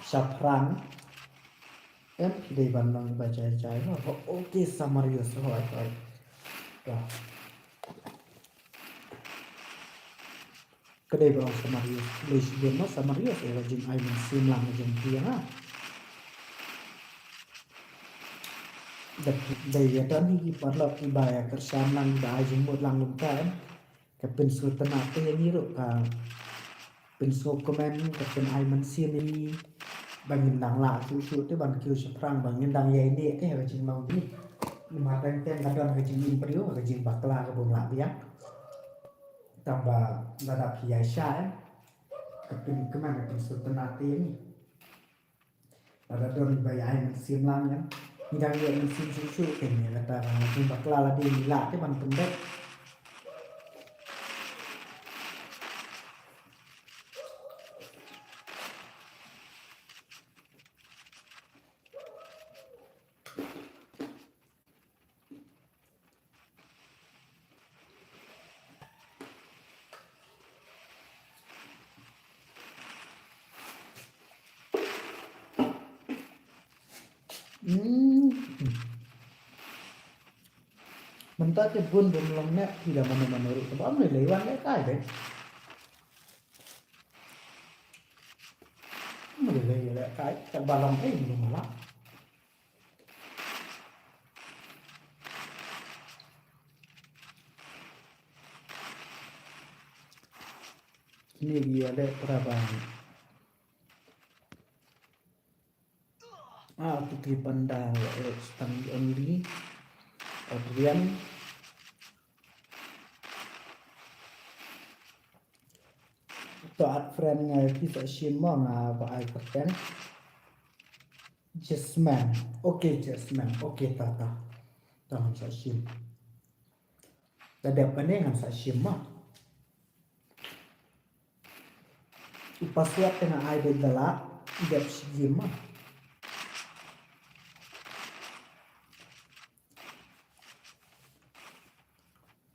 shaphrang em, phi dei ban long ba jai jai ho. Okay, Samarius, hooid, hooid. Ka dei ba ong Samarius, khublei shibun mo Samarius ïa ka jingai mynsiem lang ka jong phi ïa nga. Da phi dei ïa don hi ki paralok kiba ïa kyrshan lang, kiba ai jingmut lang kumta em. Ka pynsngewtynnat te ïa ngi ruh, ka pynsngewkmen, ka pynai mynsiem ïa ngi ba ngin dang lah shuh shuh te ban kiew shaphrang, ba ngin dang ïaineh te ha ka jinglong jong ngi. Namar teng teng ka don ka jingim briew, ka jingbakla ka bym lah biang. Tang ba lada phi ïaishah em, ka pynkmen, ka pynsngewtynnat te ïa ngi. Lada don ba ïa ai mynsiem lang em, ngi dang ïa ai mynsiem shuh shuh, te ngi kata ka jingbakla lade ngi lah te ban pyndep. Hmm. Mynta te bun bun long ne, phi da mano mano ruh, te ba ym lei lei wan lehkai de. Ym lei lei lehkai, te ba long ei, ym long mala. Kine ki ïaleh para ban. Ah, Putri Panda, eh, Stanley Only. Adrian. To add friend nga ïa phi sa shim mo, nga ba ai kyrteng. Jasmine. Okay, Jasmine. Okay, ta ta. Ta ngan sa shim. Ta dep kane ngan sa shim mo. U password te nga ai beit da lad, dep shi game ma.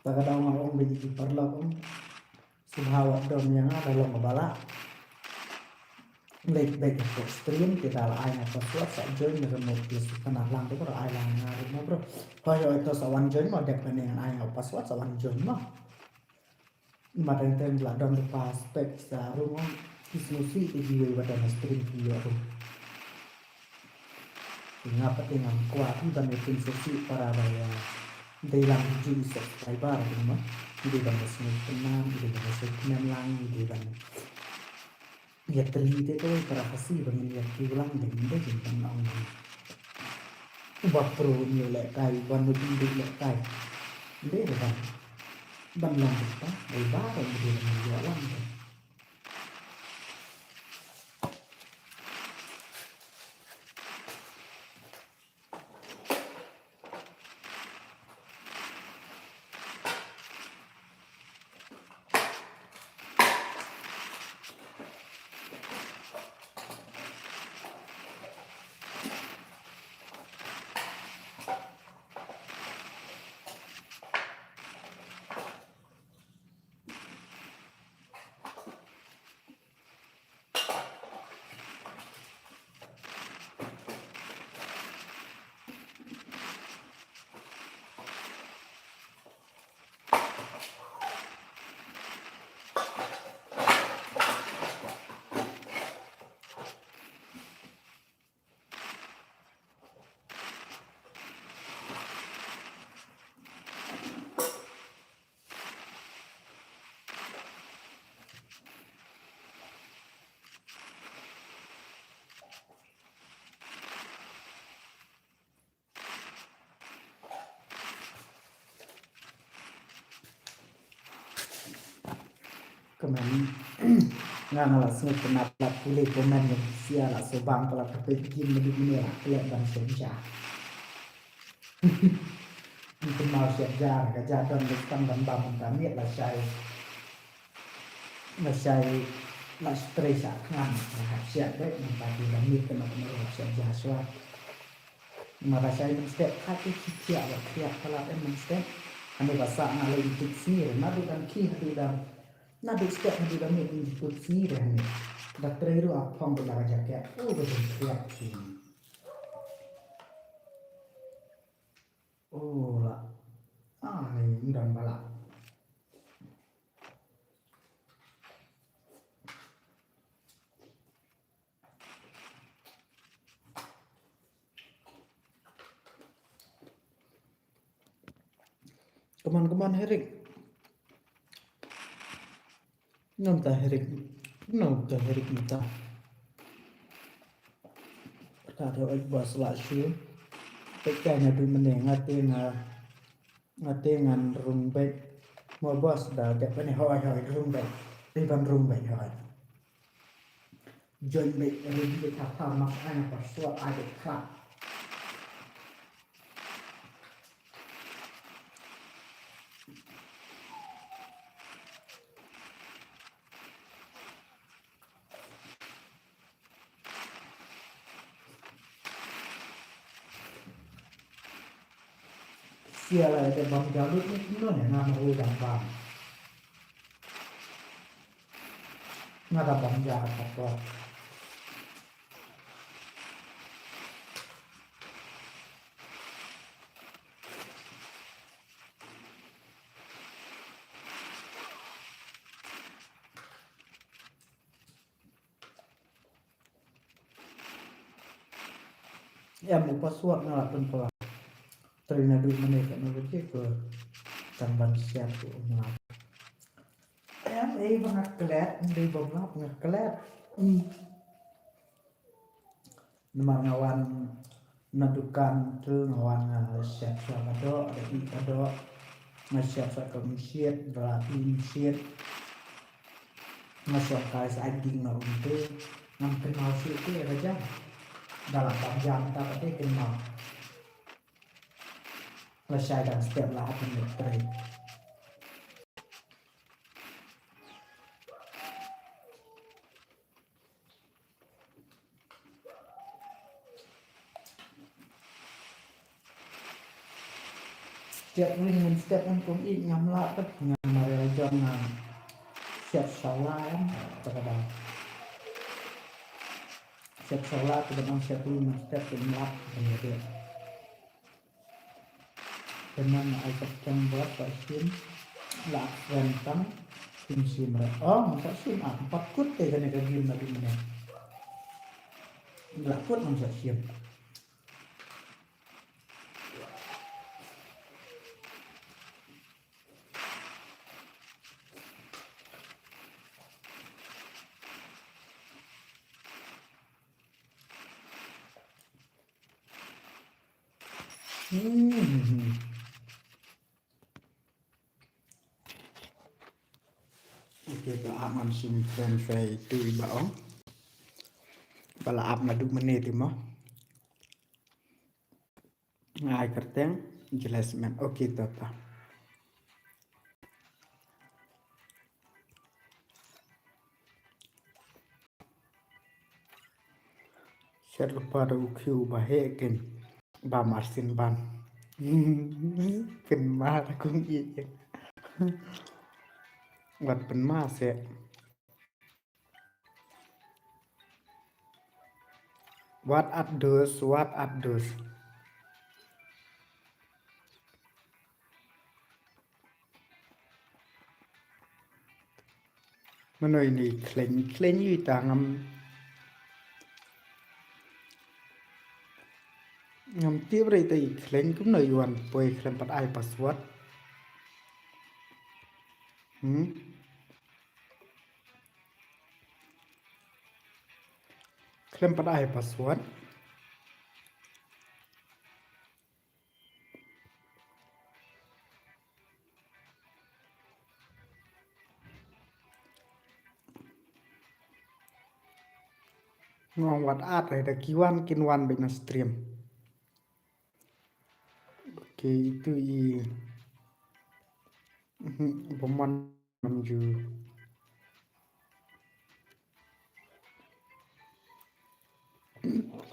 Ta ka daw nga ong beit ïa ki paralok ong. Kumba wat dom ïa nga da long ba la leit beit ha ka stream, te da la ai nga password sa join na remote, te shu kane lang te bro, ai lang nga remote bro. Hoi hoi, to sa wan join mo, dep kane ngan ai nga password sa wan join mo. Namar teng teng la don ka pa spek sa rung ong ki sngewsih te kiwei ba don ha stream ki ïoh rung. Nga pat te ngam kwah phi ban ïa pynsngewsih para ba ïa dei lang ki ju subscriber, ki ma ki dei ban ïa sngewtynnat, ki dei ban ïa sngewtynnat lang, ki dei ban ïa teli te kawei para Khasi ba ngin ïa kiew lang, dei ngin dei ban ong uba pro ngi lehkai, uba nud ngi lehkai. Dei ban ban long kumta, dei ba dei ban ïa lang dei. Comment. Nga nga la sngewtynnat la pule comment, nga sia la sngewbang ka la tepit gin mene mene la klet ban sngewsih. Ngi kynmaw siat jar ka jar don leh tang ban bam mynta miet la shai. La shai la stress a khngan la hap siat beit mynta ki la miet kano kano la siat jar shuwa. Ma la shai mynstep khat ki khiah ba khiah palat em mynstep. Ani ba sa nga leh i tut sngi re naduh dang khi haduh dang naduh step haduh dang miet i tut sngi re ani. Da trei ruh a phong ba la ka jaket. Oh ba jong khiah ki. Oh la. Ah, ni ndam bala. Come on, come on, Herik. Namta Herik, namta Herik namta. Ka dei oi boss la shu. Peit kai naduh mynne nga te nga, nga te ngan rung beit. Mo boss da dep ne hoi hoi rung beit. Dei ban rung beit hoi. Join beit, ready beit, tap tap mas ai password ai beit khlak. Sia la ite bam jalut ni kumno ne nga ma ui dang bam. Nga da bam ja ka ko. Em u password nga la pynpaw. Trei naduh mynne ka technology ko tang ban share ko nga. Em ei ba nga klet, dei ba nga nga klet. Hmm. Namar nga wan na dukan tu nga wan nga share sa ka doh, da i ka doh. Nga share sa ka umshiet, da la i umshiet. Nga shong kai sa ai ding na um te. Ngam kynmaw shuh te ka jam. Da la bam jam ta ka te kynmaw. Nga shai dang step la hap mynta trei. Step ring ngan step ngan kum ïeit ngam lah pat ngan mareh la jong ngan. Siap shala em, ta ka dang. Siap shala, ta ka dang siap tu, na siap tu, mlap, ta ka dang. Te ngan ai kyrteng bad ba shim, la friend tang, shim shim re. Oh, ngam sa shim, ah, pat kut te kane ka game na dum ne. La kut ngam sa shim. Hmm. Okay, ba ap ngam shim friend shwai tu i ba ong. Ba la ap naduh mynne tu mo. Nga ai kyrteng, Jelesmen. Okay, to ta. Shet lypa da u khiew ba heh ken. Ba marsin ban. Pynma da kong ïeit. Wat pynma se. What up, dudes? What up, dudes? Mano ine i khlem, i khlem ïa ta ngam, ngam tip re ita i khlem kumno i wan poi khlem pat ai password. Hmm? Khlem pat ai password. Ngong wat at re da ki wan kin wan beit na stream. Okay, itu i, mhm, bomon. Namju.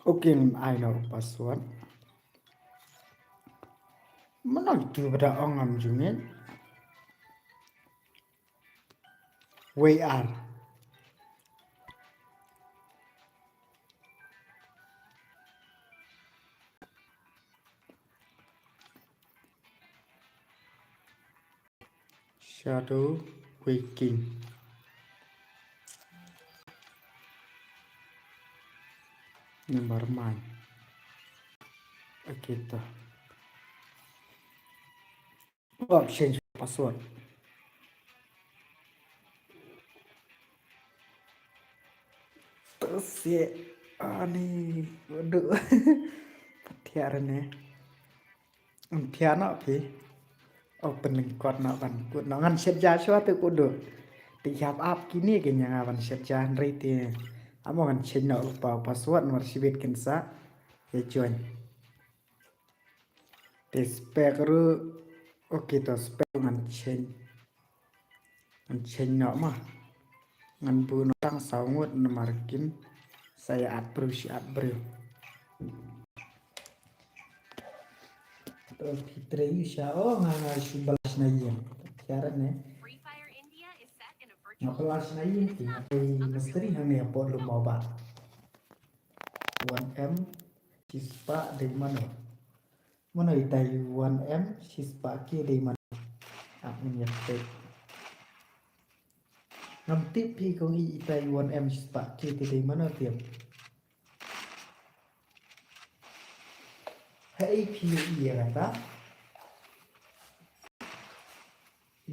Okay, ngan ai noh password. Mano itu ba da ong namju ngin. Wei ar. Shadow Waking. Never mind. Okay, to. Oh, change password. Terus ya, ani, waduh. Tiar ne. Tiar no phi. Open link code no ban kut no ngan shet ja shwa te kudu. Te ïap ap kine ke nya nga ban shet ja hynrei te. Amo ngan change no pa password mar shibit kin sa. Ya join. Te spek ru. Okay, to spek ngan change. Ngan change noh ma. Ngan buh noh tang saw ngut namar kin sa ïa at briew shi at briew. To phi trei sha o nga nga shu blush na ïing. Kiara ne. Nga blush na ïing ki nga trei misteri hangne hapoh lum mobile. One M shispah dei mano. Mano itai one M shispah K dei mano. Ap ngin ïa peit. Ngam tip phi kong i itai one M shispah K te dei mano tip. Haei phi ïa kata.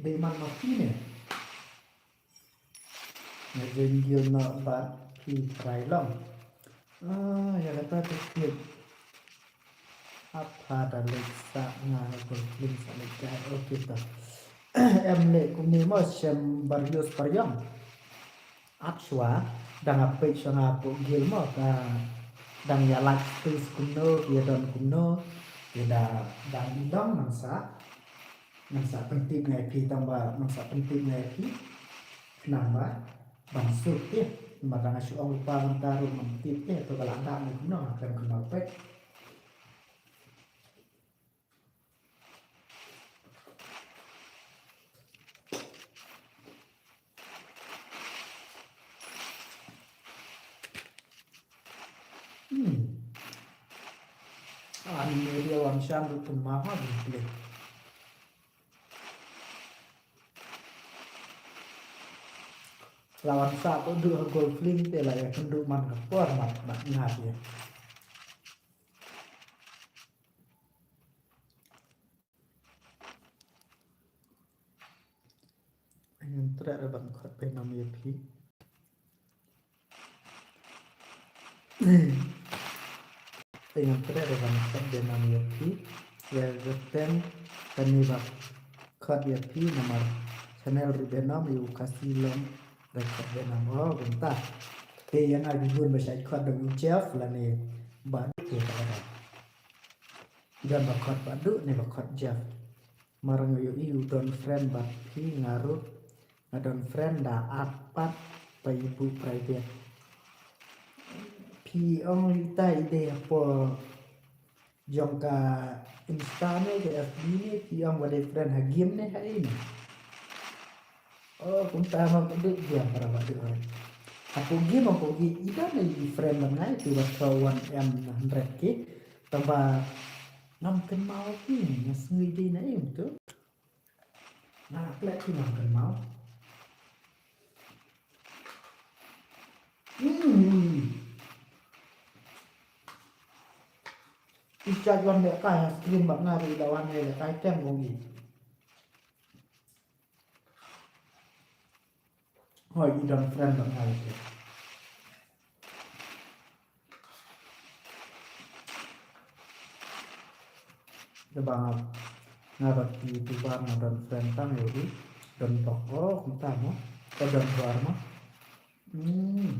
Dei man ma phi ne. Nga join guild noh bad phi try long. Ah, ïa kata te tip. Ap ha da leit sa nga ha gold flint sa leit ka. Okay to. Em leh kumne mo shem Barrios Pariong. Ap shuwa dang ap peit shuwa nga hapoh guild mo ka dang ïa lak space kumno ïa don kumno ïa da dang i long nang sa. Ngan sa pyntip nga ïa phi tang ba ngan sa pyntip nga ïa phi. Khnang ba ban suk te. Namar nga shu ong lypa mynta ruh ngam tip te to ka la dak ne kumno nga khlem kynmaw peit. Hmm. Ani media wan shan ruh pun ma ha ruh plik. La wan sa ko du ha golf link te la ïa kynduh man ka por mat mat ngat ïa. Ngan treh re ban khot pe nam ïa phi. Te ngan treh re ban khot Vietnam ïa phi. Ïa ka tem kane ba khot ïa phi namar channel ruh Vietnam ïa u Khasi long re khot Vietnam. Oh, kumta. Te ïa nga bun ba shait khot da u Jeff lane ba te ka ba. Don ba khot Badu ne ba khot Jeff. Mar nga ïohi u don friend bad phi nga ruh nga don friend da add pat ba i buh private. Phi ong ita i dei hapoh jong ka Insta ne ka F B ne phi ong ba dei friend ha game ne ha ei ne. Oh, kumta ma ka dei dia para ba dei oi. Hapoh game hapoh game ida na i friend ban ngai tu ba tro one M na hundred K. Tang ba ngam kynmaw ki nga sngi dei na im tu. Na plek ki ngam kynmaw. Hmm. I cha wan le kai ha screen ba nga ri da wan le kai tem kong i. Hoi, i don friend ba nga ïa. Te ba nga, nga ba ki tu ba nga don friend tang ïa i. Don bok, oh, kumta mo. Ko don bar mo. Hmm.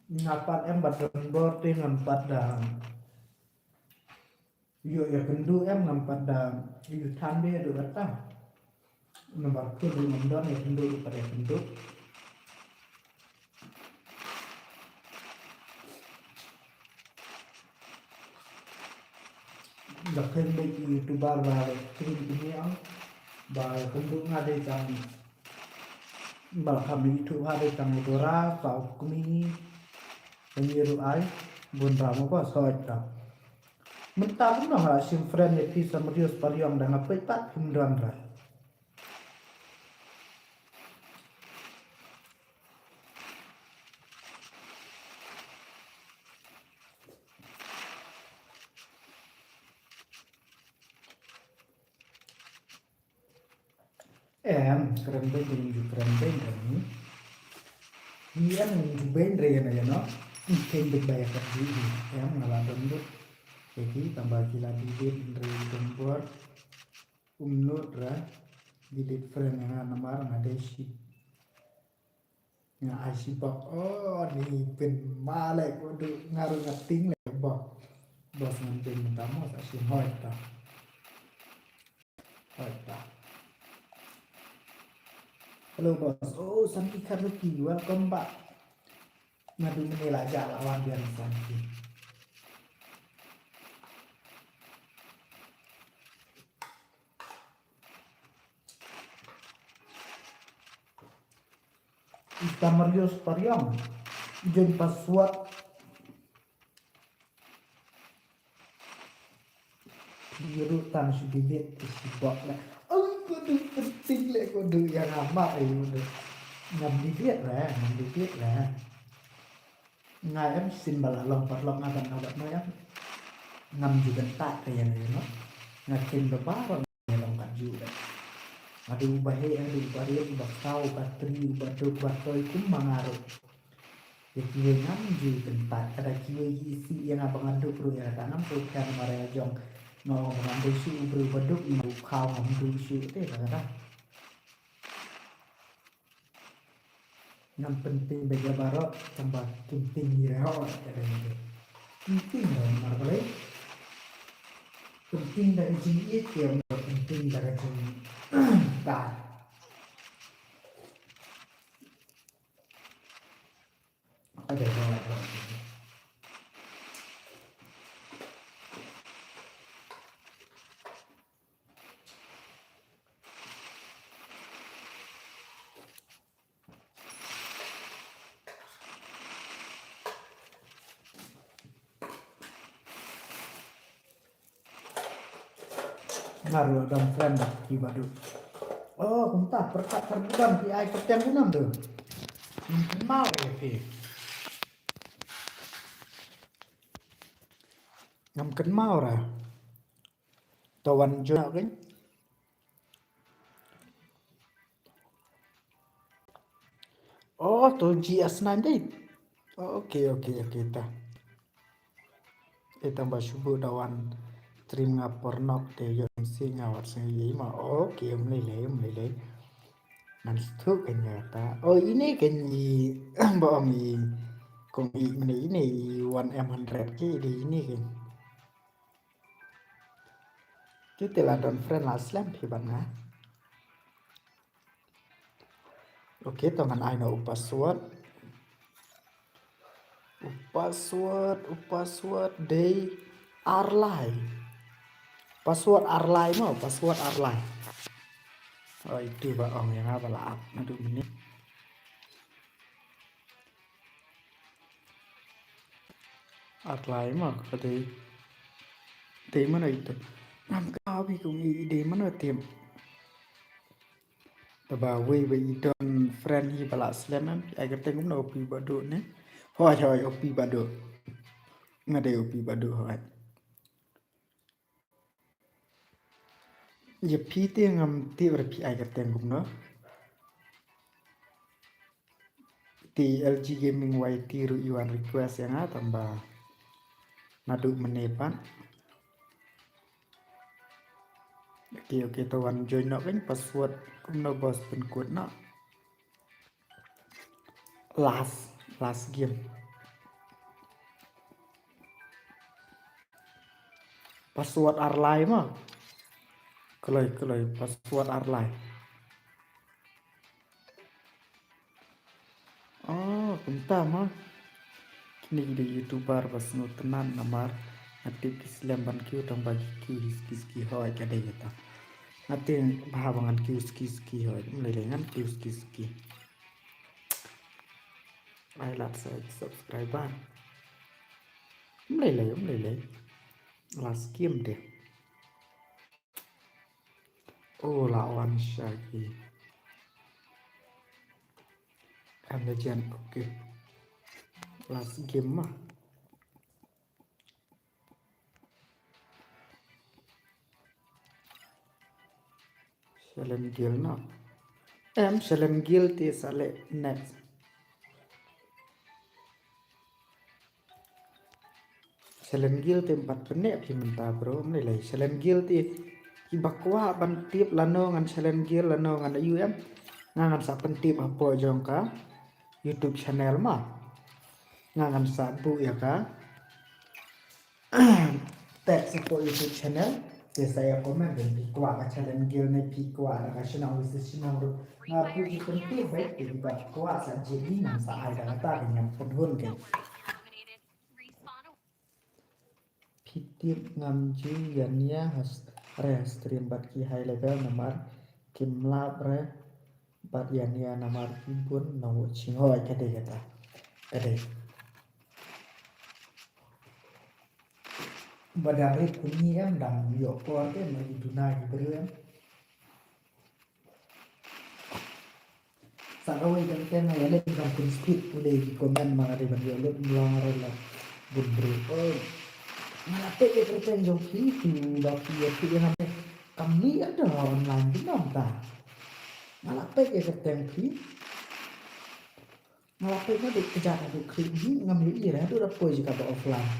Nga pat em ba don bor te ngam pat da. Ïoh ïa kynduh em ngam pat da. Ïoh than de ïa duh kata. Namar pun ruh ngam don ïa kynduh ruh pat ïa kynduh. Da kheiñ beit ki YouTuber ba kheiñ ki ne ang ba kynduh nga dei tang ba kham ïathuh ha dei tang dora saw kmie. Kmie ruh ai bun ra mo ba soi ta. Mynta kumno nga la shim friend ïa phi Samrius Pariong da nga peit pat phim don ra. Em, kren beiñ, kren ju kren beiñ, kren ni. Ni em, ju beiñ re ïa na ïa no. Ni kren beiñ ba ïa ka ji ni. Em, nga la don lut. Ïa ki, tang ba ki la delete re don bor. Um nud ra. Delete friend ïa nga namar nga dei shi. Nga ai shi bok. Oh, ni pynmale ko du nga ruh nga ting le bok. Bos ngan pyn mynta mo sa shi hoi ta. Hoi ta. Hello boss. Oh, Santi Kharuki, welcome back. Nga du mene la ja la wan biang Santi. Ita Marius Pariong. Jin password. Biru tan su delete ki sibok le. Oh, ko du penting le ko du yang amat eh ko du. Ngam delete le, ngam delete le. Nga em shisien ba la long paralok nga ban nga bad no em. Ngam ju kyntait te ïa no. Nga kyntait ba baroh nga long kat ju de. Nga dei uba heh, nga dei uba rit, uba khraw, uba tri, uba duk, uba toi kumba nga ruh. Ïa kiwei ngam ju kyntait, lada kiwei ki isih ïa nga ba nga duk ruh ïa kata ngam sngewthuh namar ïa jong. Nga ong ba ngam dei shuh u briew uba duk, u khraw ngam duk shuh te kata. Ngam pynting bad ïa baroh, tang ba kim ting ïa ho, ïa ïa. Kim ting ïa mar balei. Pynting da ka jingïeit ïa mar pynting da ka jingïeit. Ada ho. Nga ruh don friend bad phi Bah Duh. Oh, kumta pyrkhat pyrkhat phi ai kyrteng kumno tu. Ngam kynmaw ïa phi. Ngam kynmaw ra. To wan join kein. Oh, to G S nine dei. Oh, okay, okay, okay, ta. Eh, tang ba shu buh da wan stream nga por nok te ïoh si nga wat sngewthuh ma. Okay, ym lei lei, ym lei lei. Ngan sngewthuh kein ïa ta. Oh, ine kein i ba ong i kong i mane ine i one M hundred ki dei ine kein. Ki te la don friend la slem phi bad nga. Okay, to ngan ai noh u password. U password, u password dei ar lai. Password ar lai mo, password ar lai. Oh, itu ba ong ïa nga ba la ap naduh mynne. Ar lai mo ka dei. Dei mano itu. Ngam kynmaw phi kong i dei mano tim. Te ba wei ba i don friend hi ba la slem em, ai kyrteng kumno u pi Bah Duh ne. Hoi hoi u pi Bah Duh. Nga dei u pi Bah Duh hoi. Ïa phi te ngam tip re phi ai kyrteng kumno. Te L G Gaming Y T ruh i wan request ïa nga tang ba naduh mynne pat. Okay, okay, to wan join noh kein password kumno boss pin code noh. Last, last game. Password ar lai mo. Kloi, kloi, password ar lai. Oh, kumta mo. Kine ki dei YouTuber ba sngewtynnat namar nga tip ki slem ban kiew tang ba ki kiew hi ski ski hoi ka dei kata. Nga tip bha ba ngan kiew ski ski hoi. Ym lei lei ngan kiew ski ski. Ai lad sa subscriber. Ym lei lei, ym lei lei. Last game te. Oh, la wan sha ki. Am Legend, okay. Last game ma. Shalem Guild no. Em, Shalem Guild te sa leh next. Shalem Guild te em pat pyneh phi mynta bro, ym lei lei. Shalem Guild te kiba kwah ban tip lano ngan Shalem Guild lano ngan ïoh em. Nga ngan sa pyntip hapoh jong ka YouTube channel ma. Nga ngan sa buh ïa ka. Text hapoh YouTube channel. Te sa ïa comment, phi kwah ka Shalem Guild ne phi kwah da ka shnong, wei shnong ruh. Nga buh ïa ka pyntip beit, te kiba kwah sa jied ngan sa ai da kata ka, ngan pynhun ka. Phi tip ngam ju ïania ha s-, re ha stream bad ki high level namar kim lap re bad ïania namar ki bun nongwei ching hoi ka dei kata. Ka dei. Ba dang rit kumne em dang ïoh por te ma ki duna ki briew em. Sa kawei ka kyrteng nga ïa leh ban pyn speed pule ki comment ma nga dei ban ïoh leh mlong re la bun briew. Oh. Nga la peit ïa kyrteng jong phi tu ba phi ïa phi ïa nga kam ni ada online tu nam ta. Nga la peit ïa kyrteng phi. Nga la peit nga dei kjat haduh klik hi ngam ïohi re haduh da poi jaka ba offline.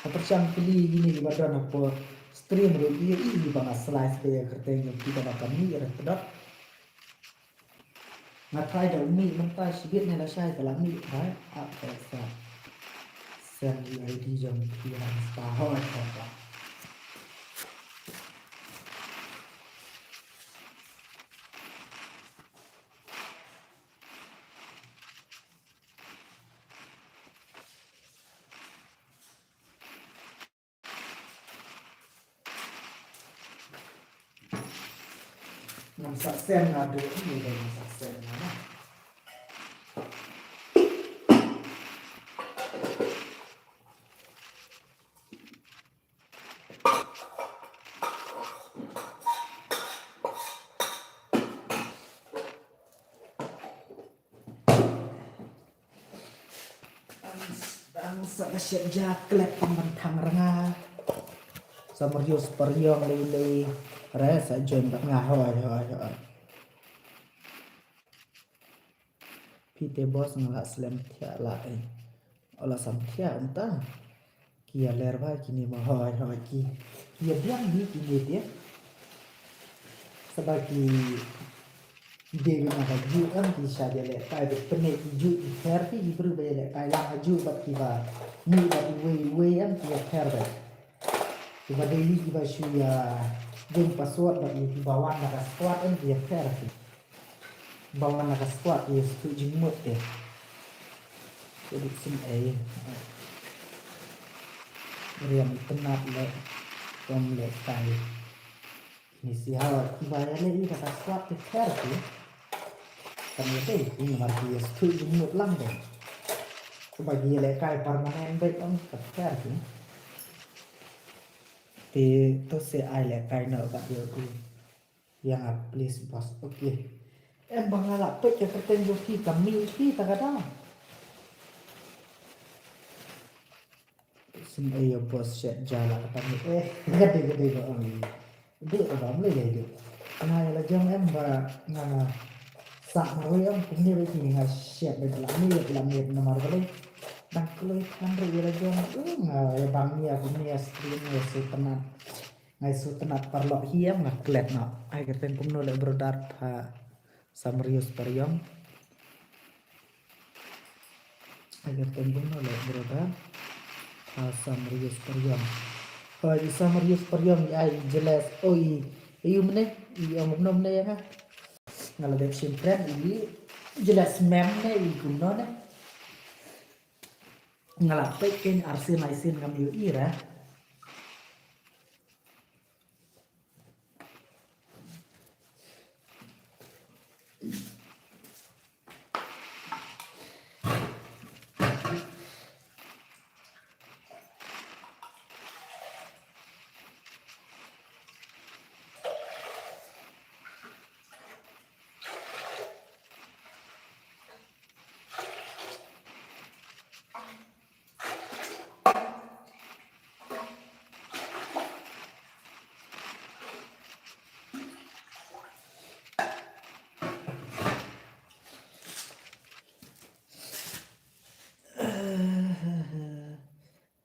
Nga pyrshang kylli kine kiba don hapoh stream ruh ïohi hi ba nga slice peit ïa kyrteng jong phi kaba kam mih re tdot. Nga try da u mih mynta shibit ne lashai ka la mih try. Ap ka sa. Send U I D jong phi ha Insta hoi hoi. Ngam sa send nga dei, ni dei ngam sa send nga. Sa ka shet ja klet pang ban thang ranga. Sa marius pariong lei lei. Re sa join bad nga hoi hoi hoi. Phi te boss nga la slem thiah la eh. Ola sam thiah ynta. Ki ïa ler ba kine ma hoi hoi ki. Ki ïa biang hi kine te. Saba ki dei na ka ju em ki sha ïa lehkai bad pyneh ki ju ki pher ki ki briew ba ïa lehkai lang ha ju bad ki ba mih bad iwei iwei em ki ïa pher bad. Ki ba dei hi ki ba shu ïa jong password bad ki ba wan na ka squad em ki ïa pher ki. Ba wan na ka squad ïa shu jingmut te. Te dik sim ei. Riam itynnat leh. Kum lehkai. Ni si hawa ki ba ïa leh ïa ka squad te pher ki. Kan ïa dei ki namar ki ïa shu jingmut lang te. Ki ba ki ïa lehkai permanent bad ong ka pher ki. Te to se ai lehkai noh bad ïa u. Ïa nga please boss. Okay. Em ba nga la peit ka kyrteng jong phi ka mih phi ta ka daw. Sim ei ïa boss shet ja la ka pyneh. Eh, ka dei ka dei ka ong. Dei ka ba mlei dei dei. Nga ïa la jong em ba nga sah marwei em kumne ba ki nga shet ba la mih ba la mih namar ba dei. Dang kloi than ruh ïa la jong. Nga ïa bang nia kumne ïa stream ïa shu tynat. Nga shu tynat paralok hi em nga klet noh. Ai kyrteng kumno leh brother pha Samrius Pariong. Ai kyrteng kumno leh brother pha Samrius Pariong. Hoi i Samrius Pariong i ai jeles o i i umne i ong kumno mne ïa nga. Nga la dep shim pren i jeles mem ne i kumno ne. Nga la peit kein arsien aisien ngam ïohi ra.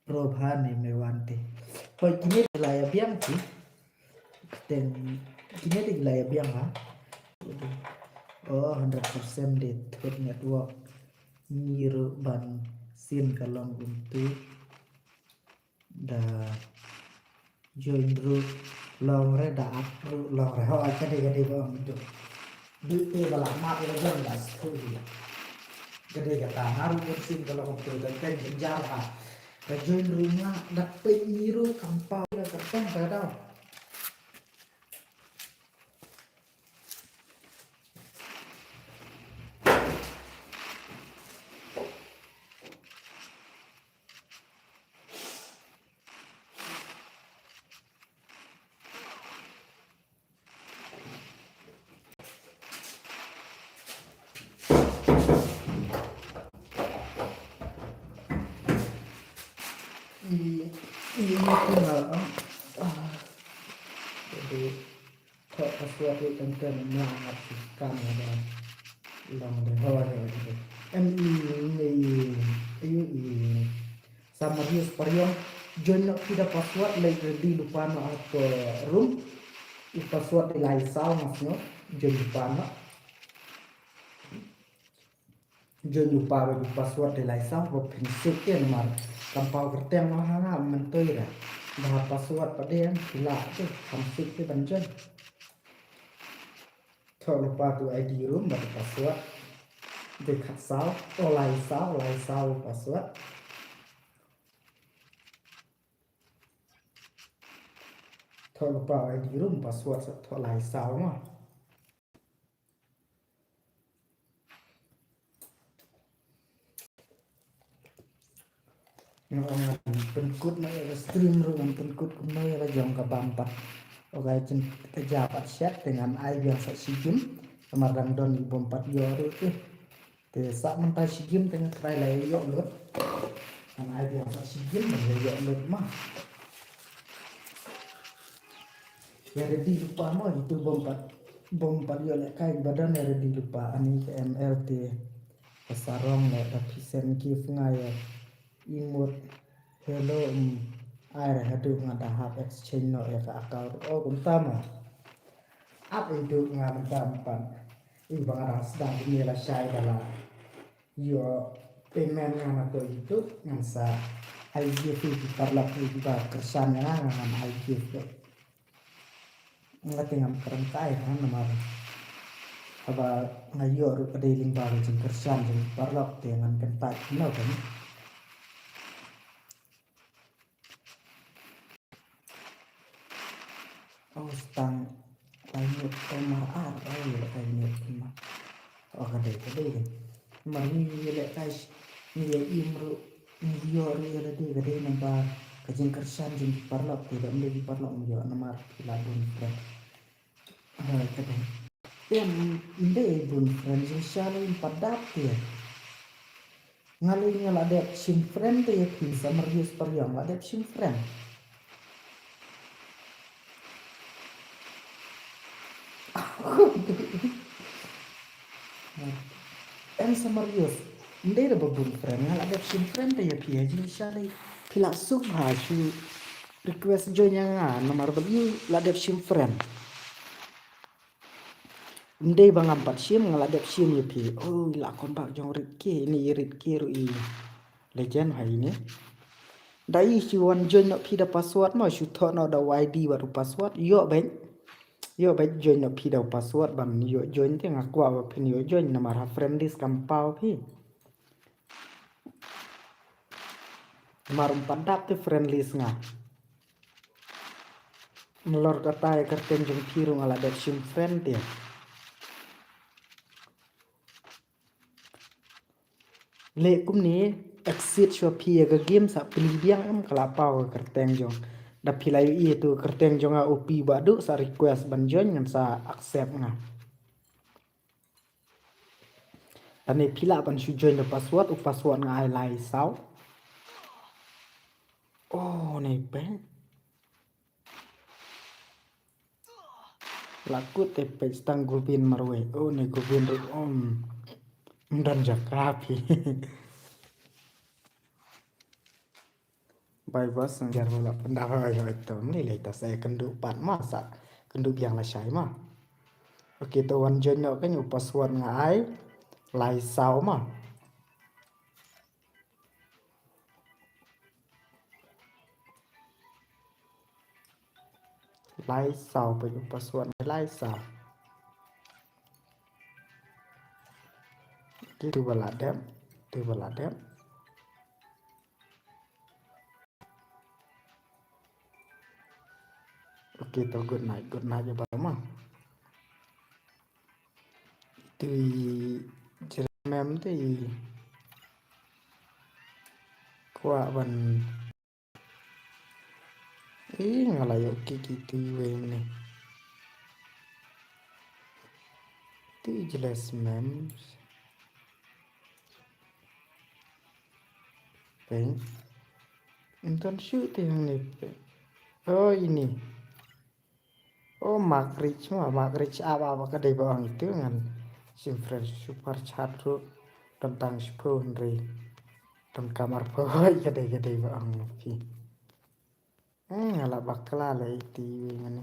Probha ne me wan te. Hoi kine te la ïa biang ki. Ten kine te la ïa biang ha. Oh, hundred percent de thot network. Ngi ruh ban sien ka long kumtu. Da join ruh long re da add ruh long re. Hoi ka dei ka dei ka ong tu. Dei te ba la map ïa la jong da sku hi. Ka dei ka ta nga ruh ban sien ka long kumtu da ten ka jar ha. Ka join ruh nga da peit ngi ruh kam pau da ka tong ka dau. I, i, i, i, ah, ah. Jadi, Thoh password ïa teng teng na ap scan da long de hoi hoi de. Em i ne i ayu i Samarius Pariong join noh phi da password lei ready lypa noh ha ka room. I password dei lai saw mas noh join lypa noh. Join lypa bad u password dei lai saw ba phin save te namar kam paw kyrteng ma ha nga myntoi ra. Ba ha password pat de ki lah te kam save te ban join. Thoh lypa tu I D room bad u password. Dei khat saw, o lai saw, lai saw u password. Thoh lypa I D room password sa thoh lai saw ma. Nga ong ngan pynkut na ïa ka stream ruh ngan pynkut kumno ïa la jong ka bam pat. O ka jin ka ja pat shet te ngan ai biang sa shi gim. Namar dang don i bym pat ïoh ruh te. Te sa mynta shi gim te nga try la ïoh lut. Ngan ai biang sa shibun ban ïa ïoh lut ma. Ïa ready lypa mo, itu bym pat, bym pat ïoh lehkai ba don ïa ready lypa. Ani ka M L te ka sarong leh, da phi send gift nga ïa emote hello, um, ai re haduh nga da hap exchange noh ïa ka account. Oh, kumta ma. Ap i duh nga mynta mynta. I ba nga dang sdang kumne lashai da la ïoh payment nga na ka YouTube ngan sa ai gift ïa ki paralok kiba kyrshan ïa nga, ngan ai gift. Nga te ngam kren kai ha namar haba nga ïoh ruh ka dei lyngba ka jingkyrshan jong ki paralok te ngan kyntait noh kan. Oh, stang lai minit, eh, mar ar, oh, ïa lai minit, mar. Oh, ka dei, ka dei, ka dei. Mar ngi, ngi leh kai, ngi ïa im ruh, ngi ïoh ruh ïa lade, ka dei namar ka jingkyrshan jong ki paralok, te da ym dei ki paralok ngi ïoh namar ki la bun friend. Hooid, ka dei. Em, ym dei bun friend, jingshisha lei ym pat dap te. Nga lei nga la dep shim friend te ïa phi, sa marius pariang la dep shim friend. Em sa marius. Ndei da ba bun friend, nga la dep shim friend te ïa phi, ïa jingshisha lei. Phi la suk ha shu request join ïa nga, namar ba ïa la dep shim friend. Ndei ba ngam pat shim, nga la dep shim ïa phi. Oh, i la kon bak jong Rit K, ini i Rit K ruh i legend ha ini. Da i shu wan join noh phi da password mo, shu thoh noh da Y D bad u password. Ïoh beit. Ïoh beit join noh phi da u password ban ïoh join te nga kwah ba phin ïoh join namar ha friend list kam paw phi. Namar ym pat dap te friend list nga. Nalor kata ïa kyrteng jong phi ruh nga la dep shim friend te. Leh kumne, exit shuwa phi ïa ka game sa plie biang em ka la paw ka kyrteng jong. Da phi la ïohi tu kyrteng jong nga O P ba duh sa request ban join ngan sa accept nga. Tane phi lah ban shu join da password, u password nga ai lai saw. Oh, ne peng. La kut te peit tang Gubin marwei. Oh, ne Gubin ruh, um. Ym don jaka phi. Bai bas ngar wala pynda hoi hoi to. Ni lei ta sa kynduh pat ma sa. Kynduh biang lashai ma. Okay, to wan join noh kan u password nga ai. Lai saw ma. Lai saw peit u password lai saw. Okay, tu ba la dep, tu ba la dep. Okay, to good night, good night ïa baroh ma. Tu i jermem tu i kwah ban. Ih, nga la ïoh ki ki tu iwei ne. Tu i jles mem. Peng. Ym don shuh te hangne peng. Oh, ini. Oh, Mark Rich ma, Mark Rich ap ap ka dei ba ong itu ngan. Shim friend super chat ruh. Don tang shiphew hynrei. Don kamar phew ka dei ka dei ba ong phi. Eh, nga la bakla la iti iwei mane.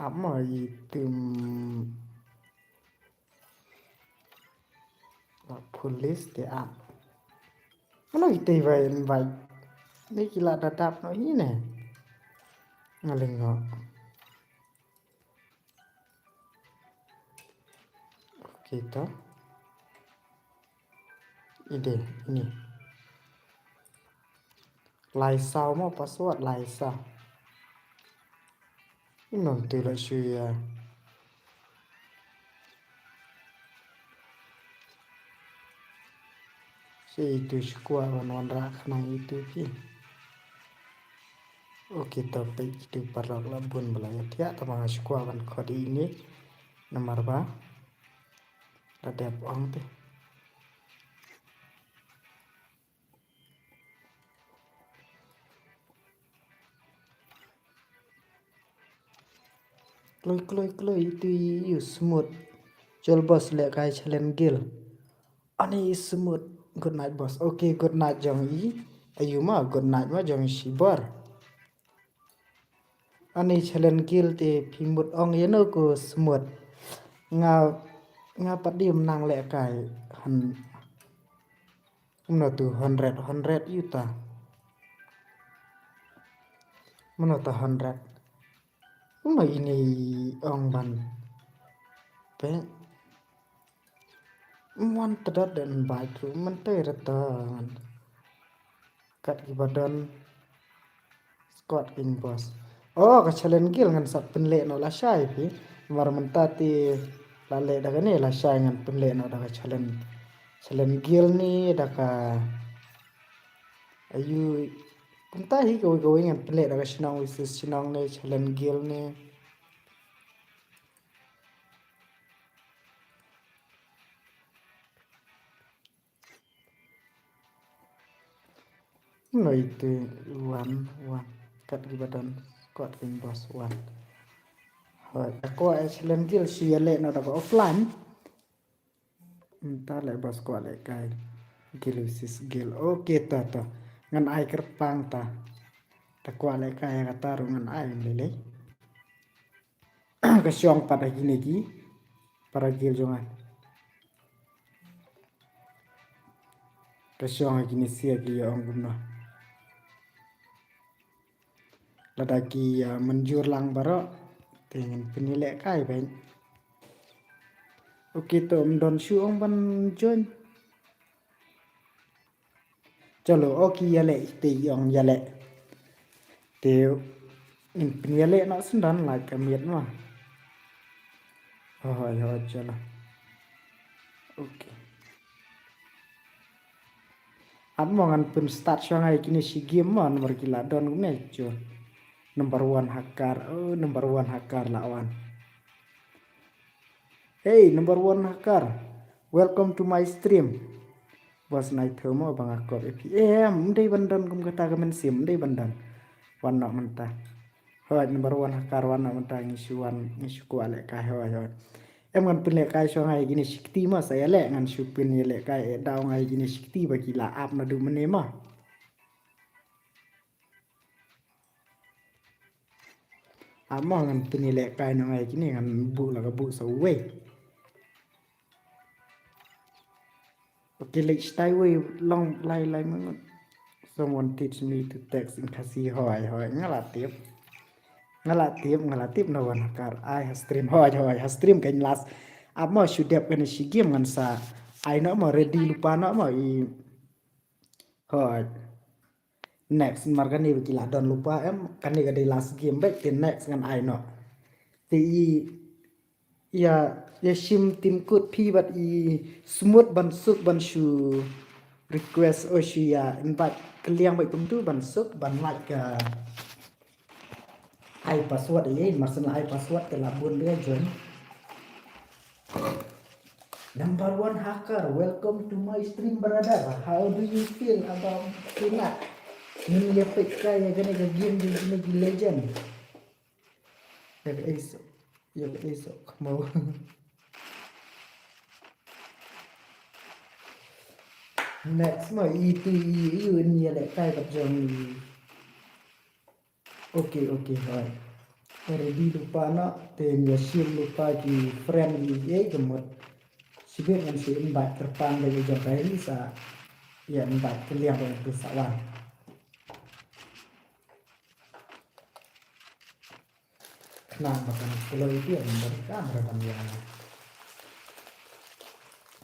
Ap mo itim. La police te ap. Mano ite iwei invite. Ni ki la da dap noh hi ne. Nga lyngngoh. Okay, to. Ide, ini. Lai saw mo password, lai saw. Ino tu la shu ïa. Shi itu shu kwah wan wanrah khnang itu phi. Okay, to peit itu paralok la bun ba la ïa thiah, tangba nga shu kwah ban khot ïa ini. Namar ba La dep ong te. Kloi kloi kloi itu i u Smooth. Jol boss lehkai challenge guild. Ani Smooth. Good night boss. Okay, good night jong i. Ayu ma good night ma jong i shibor. Ani challenge guild te phi mut ong ïano ko Smooth. Nga nga pat dei ym nang lehkai. Han. Kumno tu hundred hundred ïa uta. Mano ta hundred. Kumno ini ong ban. Pe. Wan tdot den bai tu man te rata. Kat ki ba don. Squad King Boss. Oh, ka challenge guild ngan sa pynleh noh lashai phi. Mar mynta te la leh da kane lashai ngan pynleh noh da ka challenge. Challenge guild ne da ka ayu mynta hi kawei kawei ngan pynleh da ka shnong versus shnong ne challenge guild ne. Noi te wan wan kat ki ba don Squad King Boss wan. Hoi, ka ko excellent guild shu ïaleh noh da ka offline. Mynta leh boss kwah lehkai guild versus guild. Okay ta ta. Ngan ai kyrpang ta. Ta kwah lehkai kata ruh ngan ai lei lei. Ka shong pat ha kine ki para guild jong nga. Ka shong ha kine sia ki ïa ong kumno. Lada ki ïa mynjur lang baroh te ngin pynlehkai beit. Okay to ym don shuh ong ban join. Chalo, okay, ïaleh te ong ïaleh. Te ngin pynïaleh noh sendon like a miet mo. Hoi hoi chalo. Okay. At mo ngan pyn start shuwa ngai kine shi game mo namar ki la don kumne chur. Number one hacker, oh number one hacker la wan. Hey, number one hacker. Welcome to my stream. Boss nai themo bang akop A P M. Mdei ban don kum kata ka mynsiem, mdei ban don. Wan nok mynta. Hoi, number one hacker wan nok mynta ngi shu wan, ngi shu kwah lehkai hoi hoi. Em ngan pynlehkai shuwa ngai kine shi kti ma sa ïaleh ngan shu pynlehkai eh daw ngai kine shi kti ba ki la ap naduh mynne ma. Amo ngan pynlehkai noh ngai kine ngan buh la ka buh sa uwei. Okay, leh stai wei long lai lai mangut. Someone teach me to text in Khasi hoi hoi nga la tip. Nga la tip, nga la tip na wan hacker ai ha stream hoi hoi ha stream kan last. Amo shu dep kane shi game ngan sa ai noh mo ready lypa noh mo i hoi. Next, mar kane ba ki la don lypa em, kane ka dei last game beit, te next ngan ai noh. Te i ïa, ïa shim tim kut phi bad i Smooth ban suk ban shu request o shu ïa invite kylliang beit kumtu ban suk ban like ka ai password ïa, mar shen la ai password te la bun beit join. Number one hacker, welcome to my stream, brother. How do you feel about Pinat? Ngin ïa peit ka ïa kane ka game jong kine ki legend. Ïa ka ace, ïa ka ace, come on. Next mo, itu i, i, i, ïa leh kai bad jong i. Okay, okay, hoi. Ready lypa noh, te ngi ïa shim lypa ki friend ngi ei ka mut. Shibit ngan shu invite kyrpang da ïa jong ka hi sa. Ïa invite kylliang da ïa sa wan. Khnang ba kan kloi ïa ban kamera ban ïa.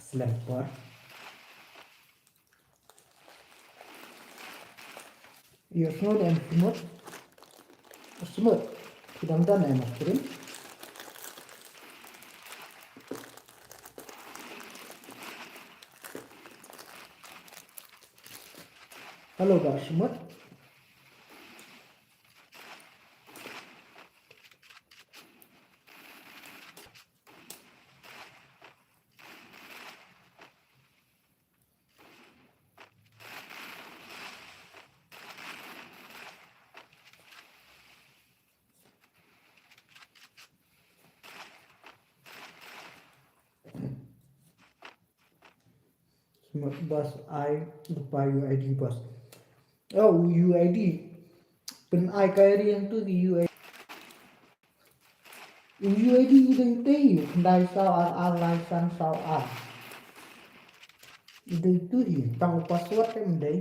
Slem por. Ïa, sngew ne em Smooth? Smooth. Ki dang don ne em stream? Hello, Bah Smooth. Boss, ai lypa U I D, boss. Oh, U I D. Pyn ai kai riang tu ki U I D. U I D i dei te, khyndai saw ar ar lai san saw ar. I dei tu hi, tang u password em dei.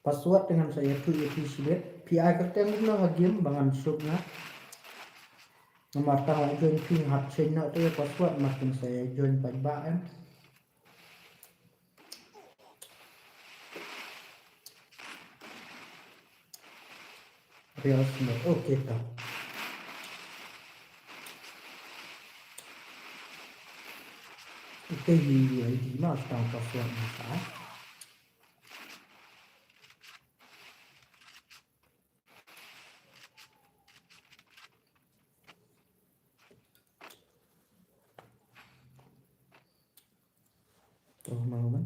Password te ngan sa ïathuh ïa phi shibit. Phi ai kyrteng kumno ha game ba ngan suk nga. Namar tang la join phi, hap change noh te ïa password, namar phin sa ïa join paidbah em. Real Smith. Okay, ta. Ite hi U I D ma, tang password ma sa. To, ma ban.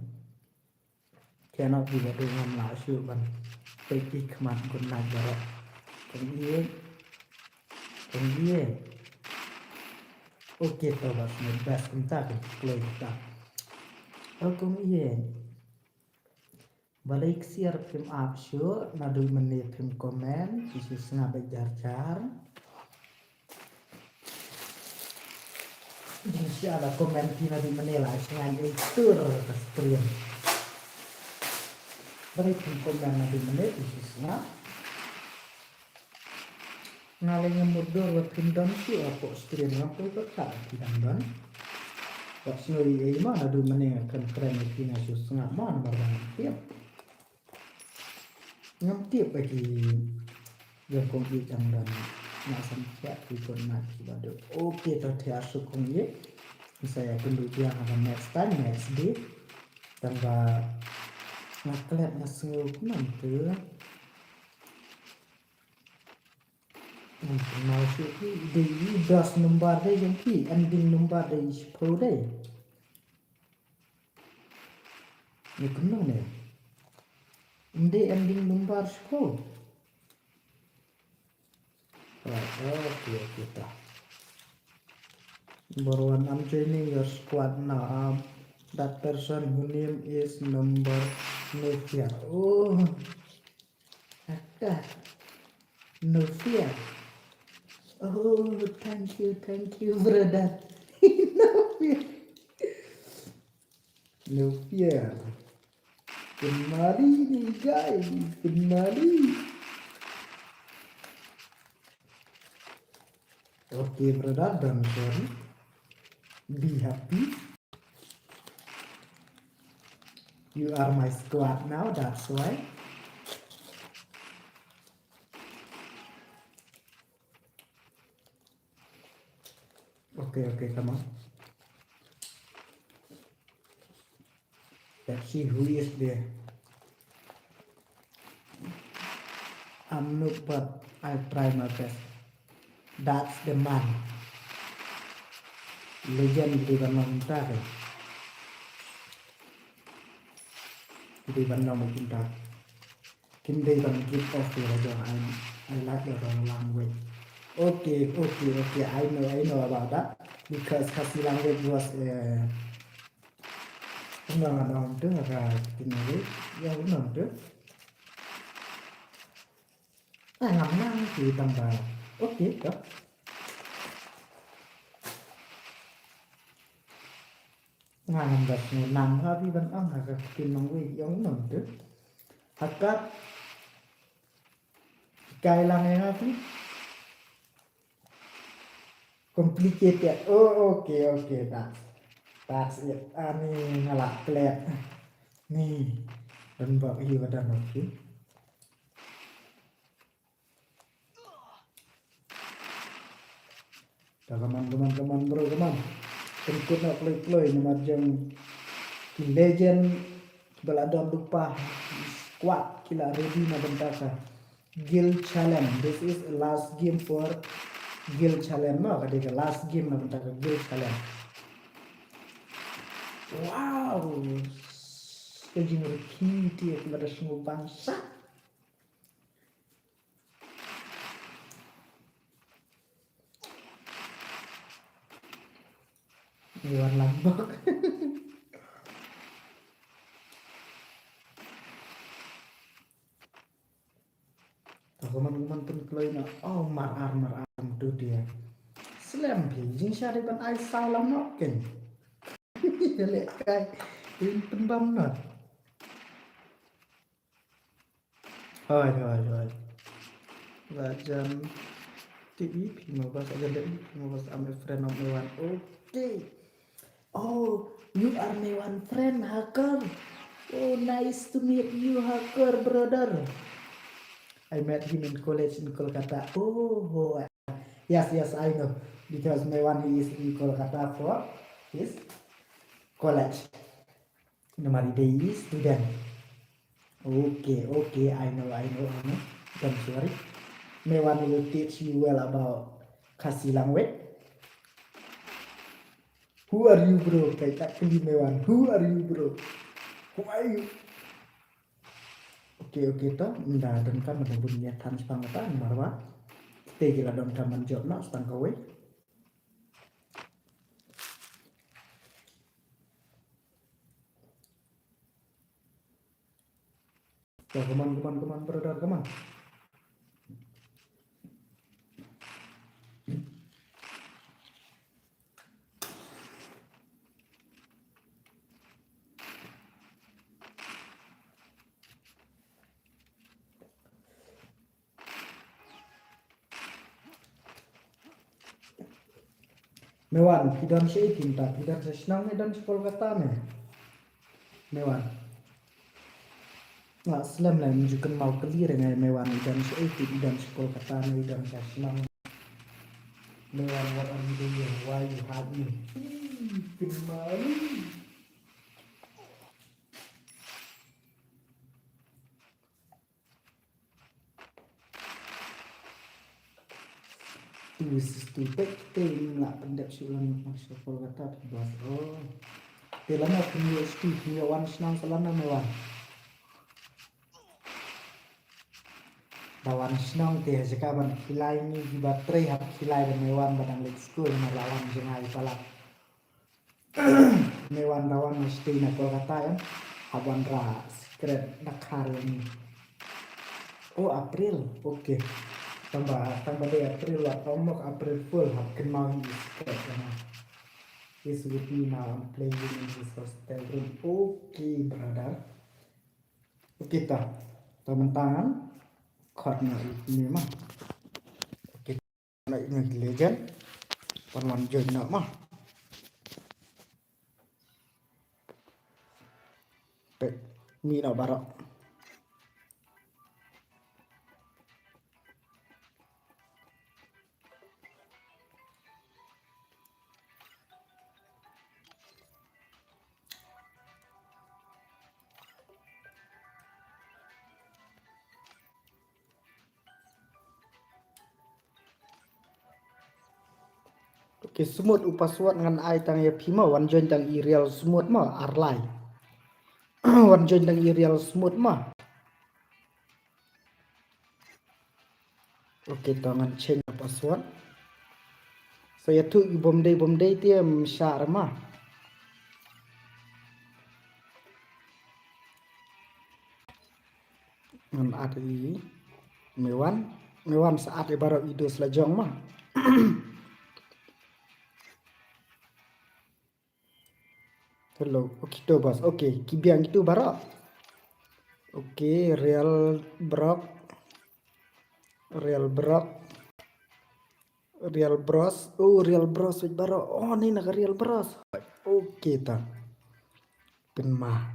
Kynnoh phi ba dei ngam lah shuh ban peit ki khmat good night baroh. Kong ïeit. Kong ïeit. Okay, to, ba sngewbha kumta, kan kloi kumta. Oh, kong ïeit. Balei ksiar phim ap shuh, naduh mynne phim comment, phi shu sngap beit jar jar. Jingshisha la comment phi naduh mynne la sngap ei tur ka stream. Balei phim comment naduh mynne, phi shu sngap. Nga lei nga mutdur ba phin don shuh hapoh stream, ngam poi pyrkhat ba phi dang don. Wat sngew ei ei ma, naduh mynne nga kren kren ïa phi nga shu sngap ma, namar ba ngam tip. Ngam tip ba ki ïong kong ïeit dang don. Nga sam thiah ki good night ki ba duk. Okay, to thiah suk kong ïeit. Sa ïa kynduh biang ha next time, next day. Tang ba nga klet nga sngew kumno tu. Kumno shuh phi, dei i das number dei jong phi, ending number dei shiphew dei. Ni kumno ne? Ym dei ending number shiphew. Right, okay, okay, ta. Number one, I'm joining your squad now. Um, that person who name is number no fear. Oh. Aka. No fear. Oh, thank you, thank you, brother. No fear. No fear. Kemari ni, guys, kemari. Okay, brother, don't worry. Be happy. You are my squad now, that's why. Okay, okay, come on. Let's see who is there. I'm noob, but I try my best. That's the man. Legend, ki dei ban long kumta. Ki dei ban long kumta. Kim dei ban give off ïa la jong. I, I like the wrong language. Okay, okay, okay. I know, I know about that. Because Khasi language was, uh, kumno ngan ong tu, ha ka ktien English. Ïa, kumno tu. Ah, ngam nang ki tang ba. Okay, to. Nga ngam da sngewthuh ha phi ban ong ha ka ktien Nongwei ïa u nong tu. Ha ka kai lang ïa nga phi. Complicated. Oh, okay, okay, that's, that's it. Ani nga la klet. Ni, don ba ïa ka dan phi. Ta, come on, come on, come on, bro, come on. Pynkut noh kloi kloi namar jong ki legend kiba la don lypa, squad ki la ready na bynta ka Guild Challenge. This is a last game for Guild Challenge, no? Ka dei ka last game na bynta ka Guild Challenge. Wow! Ka jingrkhie te ka ba da sngewbang sah. Iwan lambok. Ako man man pun kloi na. Oh, mar ar mar ar tu dia. Slem phi jing shari ban ai salam no ken. Lek kai in pun bam no. Hoi hoi hoi. Lajan ti i phi mo bas ajan de i phi mo bas, I'm a friend of Mewan. Okay. Oh, you are Mewan friend, Hacker. Oh, nice to meet you, Hacker brother. I met him in college in Kolkata. Oh, oh, yes, yes, I know. Because Mewan, he is in Kolkata for his college. Namar he is student. Okay, okay, I know, I know, I know. Don't worry. Mewan will teach you well about Khasi language. Who are you, bro? Kai tak kali Mewan. Who are you, bro? Who are you? Okay, okay, to. Nda dan kam ada bunyi than spang ta marwa. Kita gila don kam manjot na spang kawai. Come on, come on, come on, brother, come on. Mewan, phi don sha i, phi don sha shnong ne don sha Kolkata ne? Mewan. Nga slem lem ju kynmaw clear ngai Mewan, i don sha i, i don sha Kolkata ne i don sha shnong? Mewan, what are you doing? Why you hide me? Kynmaw. Tu sis tu pek te ni la pendek shu lang masuk Kolkata tu bas. Oh. Te lama pun yo sti pun yo wan senang selama Mewan. Dawan senang te jaka ban khilai ni jiba trei hap khilai ban Mewan badang lek school na lawan jengai pala. Mewan dawan mesti na Kolkata em. Haban ra secret dakar ni. Oh, April. Okay. Tambah tambah deh April lah. Tomok April full hap kenal ni secret na. He's with me now. I'm playing in his hostel room. Okay, brother. Okay ta. Teman tangan. Khot na ni mah. Okay. Na ini legend. Wan wan join na mah. Pek mi na barak. Okay, smooth u password ngan ai tang ïa phi ma, wan join tang i real smooth ma, arlai. Wan join tang i real smooth ma. Okay, to ngan change password. So ïa tu i bom dei bom dei te em share ma. Ngan add i Mewan, Mewan sa add i baroh i dos la jong ma. Hello. Okay, to bas. Okay, ki biang itu baroh. Okay, real brok. Real brok. Real bros. Oh, real bros wit baroh. Oh, ni na ka real bros. Okay ta. Pynma.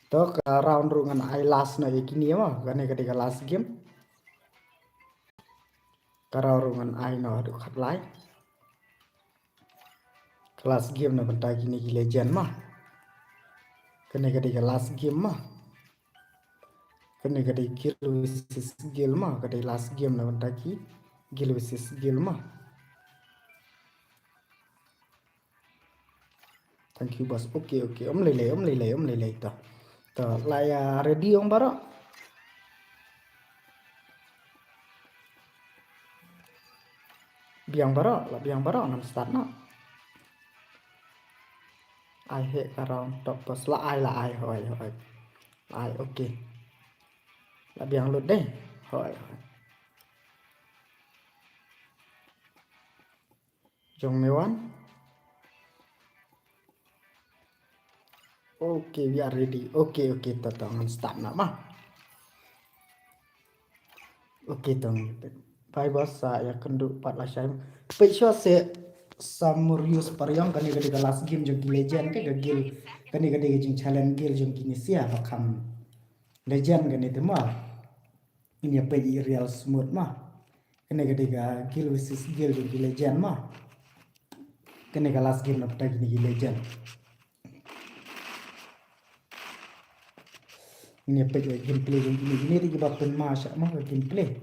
To ka round ruh ngan ai last na ïa kine ma. Kane ka dei ka last game. Ka round ruh ngan ai na haduh khatlai. Ka last game na bynta kine ki legend ma. Kane ka dei ka last game ma. Kane ka dei guild versus guild ma, ka dei last game na bynta ki guild versus guild ma. Thank you, boss. Okay, okay. Ym lei lei, ym lei lei, ym lei lei. To. To, la ïa ready ong baroh. Biang baroh, la biang baroh, ngam start noh. Ai heh ka round top, boss. La ai, la ai, hooid, hooid. La ai, okay. La biang lut dei. Hooid, hooid. Jong me wan. Okay, we are ready. Okay, okay, to, to, ngan start noh ma. Okay, to. Bye, boss, sa ïa kynduh pat lashai. Peit shuwa se Samurius Pariong, kane ka dei ka last game jong ki legend, ka, ka guild, kane ka dei ka jingchallenge guild jong ki ne sia, ba kham legend kane te ma. Ngin ïa peit i Real Smooth ma. Kane ka dei ka guild versus guild jong ki legend ma. Kane ka last game na bynta kine ki legend. Ngin ïa peit ïa gameplay jong kine, kine dei kiba pynma shah ma ka gameplay.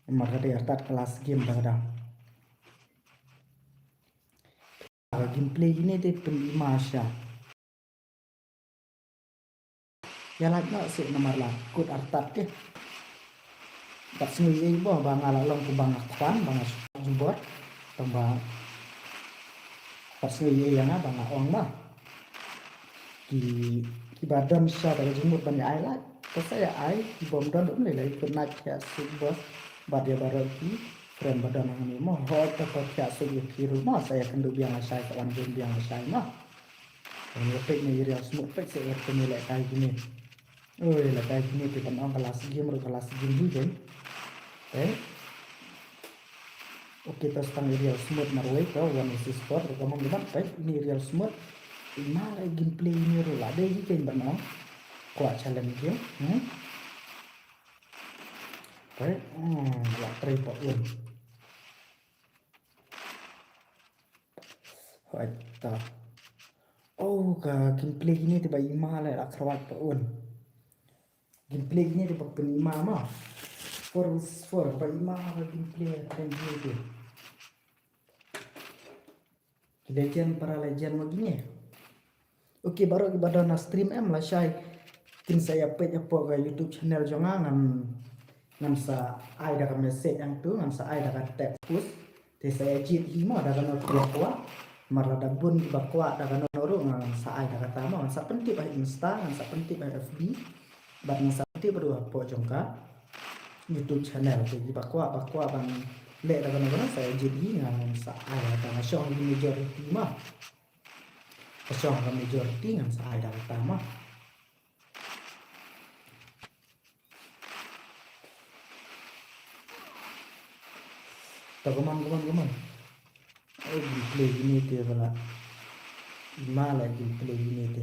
Namar ka dei artat ka last game dang dang. Ka gameplay kine dei pynma shah. Ïa lait noh seh namar la kut artat te. Pat sngew ei ei ba nga la long kumba nga khwan, ba nga shu jubor. Tang ba pat sngew ei ei ïa nga ba nga ong ma. Ki, kiba don sha da ka jingmut ban ïa ai lait. Te sa ïa ai, ki bym don um lei lei, kut nait thiah suk, boss. Bad ïa baroh ki friend ba don hangne mo. Hooid, te to thiah suk ïa ki ruh mo, sa ïa kynduh biang lashai, sa wan bun biang lashai mo. Wan ïa peit ne i Real Smooth, peit seh ïa kine lehkai kine. Oi, lehkai kine te ban ong ka last game ruh ka last game hi dei. Eh? Okay, to stang i Real Smooth marwei, to one versus four, ruh ka mon ka mon, peit ne i Real Smooth. I ma la gameplay ne ruh la dei hi kein ban ong. Kwah challenge game, hmm? Peit, hmm, la trei pa un. Hooid, ta. Oh, ka gameplay kine te ba i ma la, la kyrwat pa un. Gameplay kine te ba pyn i ma ma. Four versus four, ba i ma ka gameplay kine te. Ki legend para legend ma kine. Okay, baroh kiba don ha stream em lashai kin sa ïa peit hapoh ka YouTube channel jong nga, ngan, ngan sa ai da ka message hangtu, ngan sa ai da ka text post. Te sa ïa jied hi mo da kano kiba kwah. Namar lada bun kiba kwah da kano ruh ngan sa ai da kata mo, ngan sa pyntip ha Insta, ngan sa pyntip ha F B. Bad ngan sa pyntip ruh hapoh jong ka YouTube channel. Te kiba kwah, ba kwah ban leh da kano kano sa ïa jied hi, ngan sa ai da kata, nga shong ha ki majority mo. Ka shong ka majority ngan sa ai da kata mo. To, come on, come on, come on. Oh, gameplay kine te ba la. I ma la gameplay kine te.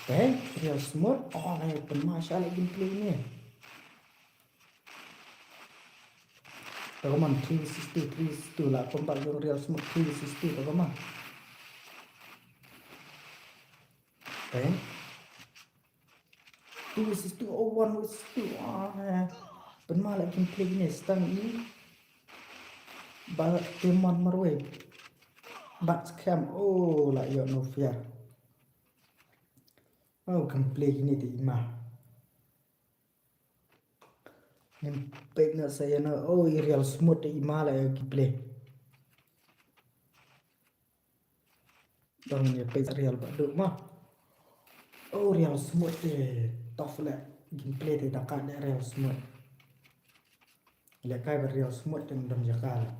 Eh, Real Smooth. Oh, la pynma shah la gameplay kine. To, come on, three versus two, three versus two, la comeback jong Real Smooth, three versus two, to, come on. Eh? Two versus two, oh, one versus two. Ah, eh. Pynma la gameplay kine, stang i. Ba te mon marwei. Bat scam, oh, la ïoh no fear. Oh, gameplay kine te i ma. Ngin peit noh sa ïa no, oh, i Real Smooth te i ma la ïa gameplay. Dang ïa peit Real Baduh ma. Oh, Real Smooth te tough leh gameplay te da ka leh Real Smooth. Lehkai bad Real Smooth te ym don jaka leh.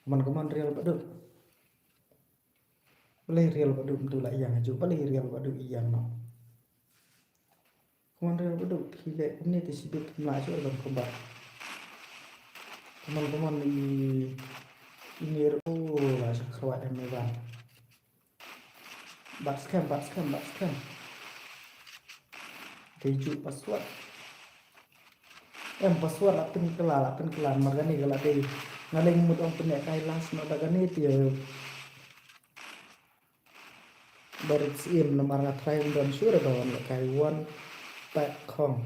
Come on, come on, Real Baduh. Balei Real Baduh ym tu la ïeng haju, balei Real Baduh ïeng noh. Come on, Real Baduh, phi leh kumne te shibit ym lah shuh ban kumba. Come on, come on, i, i Nir, oh, la sha kyrwat em ne ban. Bat scam, bat scam, bat scam. Te ju password. Em, password la pynkylla, la pynkylla, namar kane ka la dei. Nga leh mut ong pynlehkai last noh da kane te. Barit syiem namar nga try ym don shuh re ba wan lehkai one pack khong.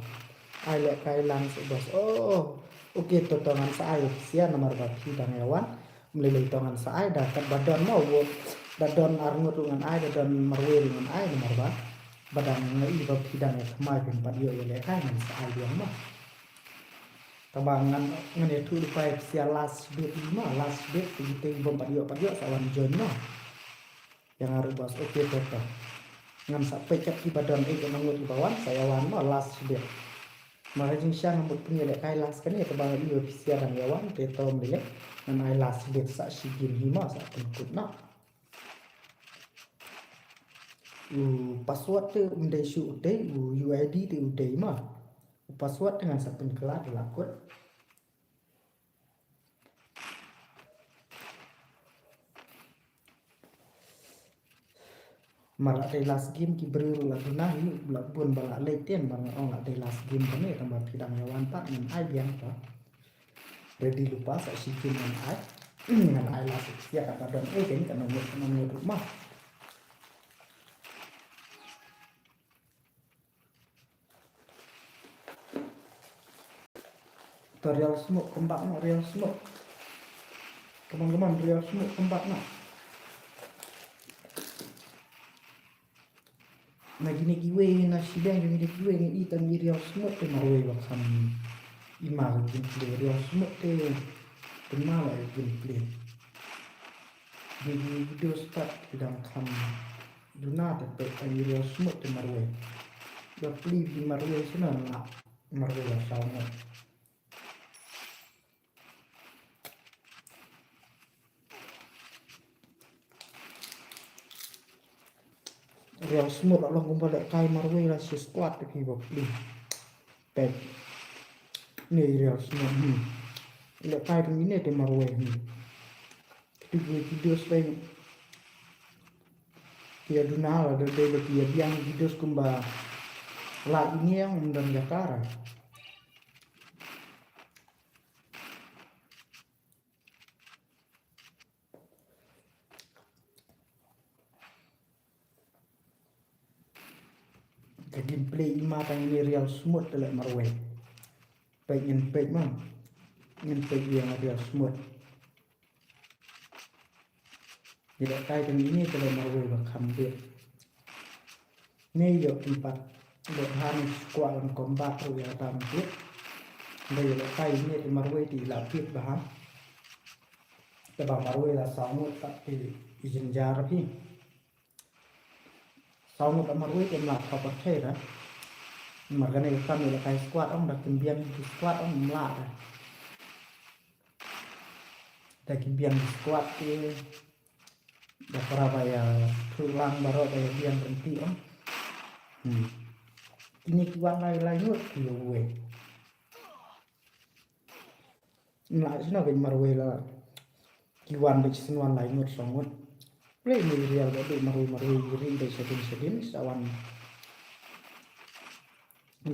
Ai lehkai lang seh boss. Oh, okay, to to ngan sa ai pisa namar ba phi dang ïa wan. Ym lei lei to ngan sa ai da kat ba don mo, wo, da don arngut ruh ngan ai, da don marwei ruh ngan ai namar ba, ba dang nga i ba phi dang ïa thymmai phin pat ïoh ïa lehkai ngan sa ai biang mo. Tangba ngan, ngan ïathuh lypa ïa pisa last bit mo, last bit, kita ki bym pat ïoh pat ïoh sa wan join mo. Ïa nga ruh boss, okay to to. Ngan sa peit kat kiba don eh, ka ngut kiba wan sa ïa wan mo last bit. Mar ha jingshisha nga mut pynïalehkai last kane, kaba nga i ba pisa dang ïa wan te to ym lei lei. Ngan ai last bit sa shi game hi mo, sa pynkut noh. U password te ym dei shuh u dei, u U I D te u dei mo. U password te ngan sa pynkylla te la kut. Ma la dei last game ki briew ruh la duna hi, la bun ba la leit tien, ba nga ong la dei last game kane, tangba phi dang ïa wan pat ngan ai biang pat. Ready lypa sa shi game ngan ai. Ngan ai last ïa kata don eh kane, ka nongmut, ka nongmut ruh mo. To Real Smoke, come back noh, Real Smoke. Come on, come on, Real Smoke, come back noh. Na kine kiwei, na shiliang jong kine kiwei ngi i tang i Real Smoke te marwei ba kham i ma ka gameplay, Real Smoke te, te ma la i gameplay. Kine ki video start ki dang kham duna te peit tang i Real Smoke te marwei. Ba plie phi marwei shano na marwei la saw ngut. Real Smoke la long kumba lehkai marwei la shi squad te phi ba plie. Peit. Ni Real Smoke, hmm. Lehkai te mine te marwei, hmm. Kito ki, kito ki dos peit. Ki ïa duna la, da dei ba ki ïa biang ki dos kumba la iniang ym don jaka ra. Ka gameplay i ma tang ine Real Smoke te leh marwei. Peit ngin peit ma. Ngin peit ïa nga Real Smoke. Ngi lehkai tang ine te leh marwei ba kham bit. Ngi ïoh tympat. Leh bha ngi kwah lam combat ruh ïa kata bit. Ngi lehkai ine te marwei te i la bit bha. Te ba marwei la saw ngut pat te i jynjar phi. Saw ngut la marwei te mlah khap pat thei da. Mar kane ka kam ïa lehkai squad ong da kim biang ki squad ong mlah da. Da ki biang ki squad te da para ba ïa thuh lang baroh ba ïa biang rynti ong. Hmm. Kine ki wan lai lai ngut ki ïa uwei. Mlah shano ka marwei la. Ki wan beit shisien wan lai ngut saw ngut. Play ni real ba dei marwei marwei ri beit shadien shadien sa wan.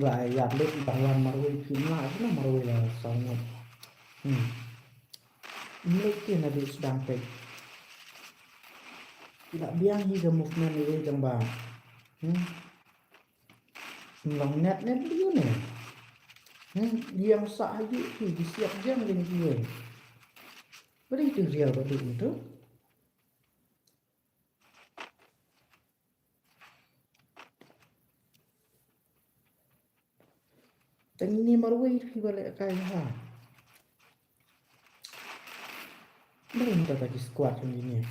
Ba ïa leit ba wan marwei phi mlah shano marwei la saw ngut. Hmm. Mlei te na dei sdang peit. Ila biang hi ka movement ni dei jong ba. Hmm. Long net net liu ne. Hmm, liang sa ha yu ki ki siap jam jing ki wei. Beri tu real ba dei tu. Tang ini marwei ki ba lehkai ha. Balei mynta ki squad tang ini.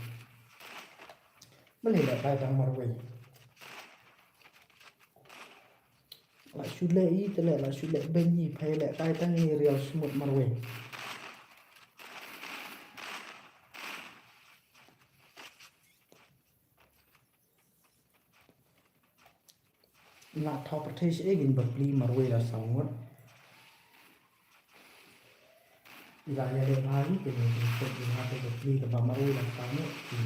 Balei lehkai tang marwei. La shu leh i te leh, la shu leh beiñ i, pha lehkai tang i Real Smooth marwei. Nga thaw pyrthei sha ïing ba pli marwei la saw ngut. Ila ïa leh bha hi kine ki put ïa nga te ba pli kaba marwei la saw ngut ki.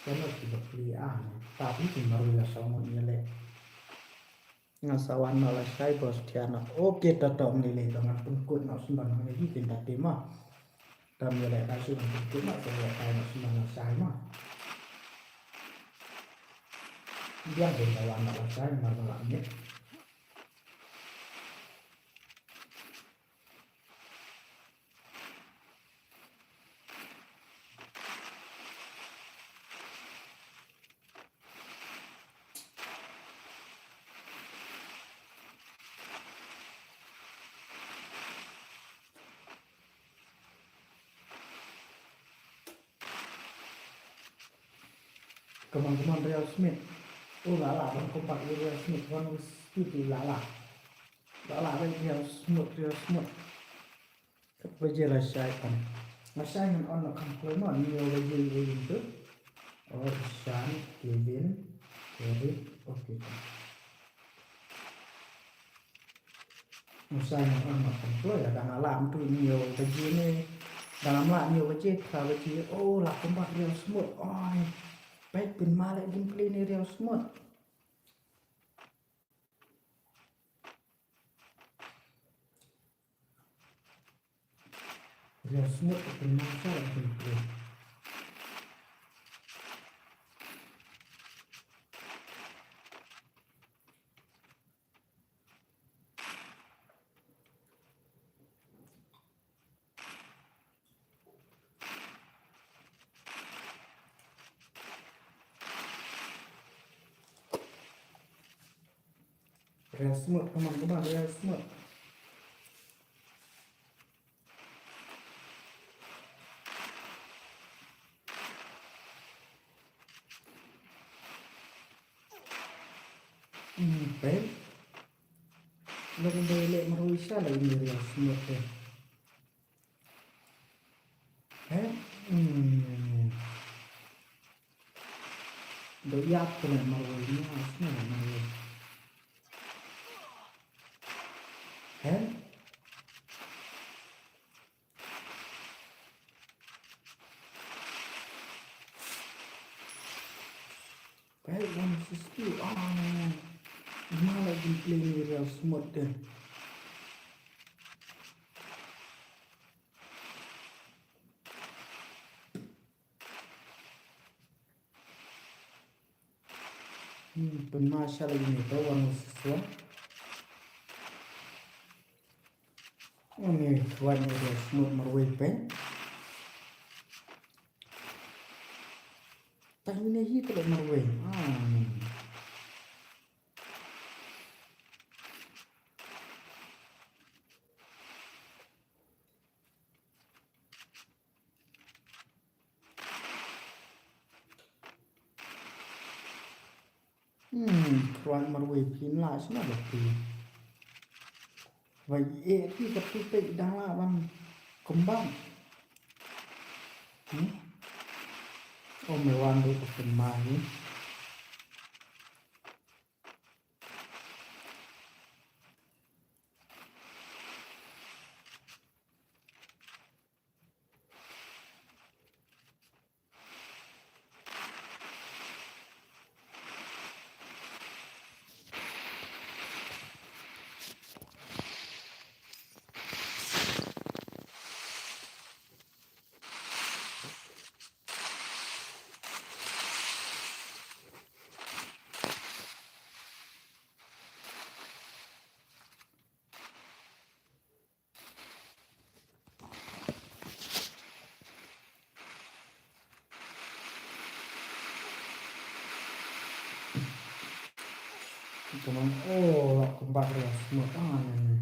Kane ki ba pli ah, ta pli ki marwei la saw ngut ïa leh. Nga sa wan noh lashai boss thiah noh. Okay, to to, ym lei lei to, ngan pynkut noh symbai hangne hi kin ta te ma. Tam ïa leh ta shu ngan pynkut noh, to leh ta noh symbai lashai ma. Biang kin ta wan noh lashai ma, ma la miet. Come on, come on, Real Smith. Oh, la la, ban combat ïa Real Smith, one versus two, la la. La la, Real Smith, Real Smith. Katba jia la shai pan. La shai ngan on la kham kloi mo, ni yo ba jia ba jia tu. Oh, Ishan, Kevin, Eric, okay. Nga sa ïa nga, nga pynkloi, dang la lam tu, hynñiew baje ne, dang la lam hynñiew baje, phra baje. Oh, la kumba Real Smooth. Oi, peit pynma leh gameplay ne Real Smooth. Real Smooth pynma sa leh gameplay. Real Smooth, come on, come on, Real Smooth. Hmm, peit. Long dei leh marwei sha la ïa Real Smooth te. Peit. Hmm. Dei ïap te leh marwei, ïa sngewbha marwei. Peit. Peit, one sixty. Ah, man. Pynma leh gameplay ne Real Smooth te. Hmm, pynma sha la ïa ne to, one versus one. Une khwai ne Real Smooth marwei peit. Tang ne hi te leh marwei. Ah. Hmm, khwai marwei phin la shna ba phi. Ba ïeh phi ka phi peit dang la ban kembang. Hmm? Oh, me wan dei ka pynma hi. Ito nang, oh, la kumba Real Smooth. Ah, ne, ne.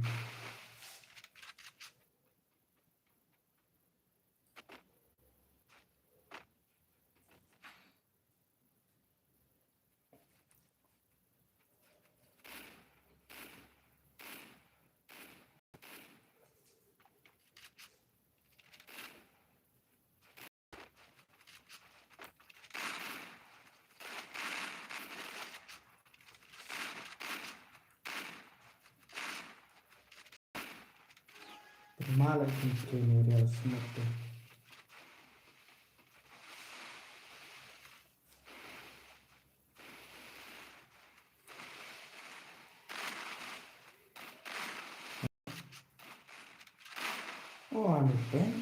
Pynma leh gameplay ne Real Smooth te. Oh, ani peit.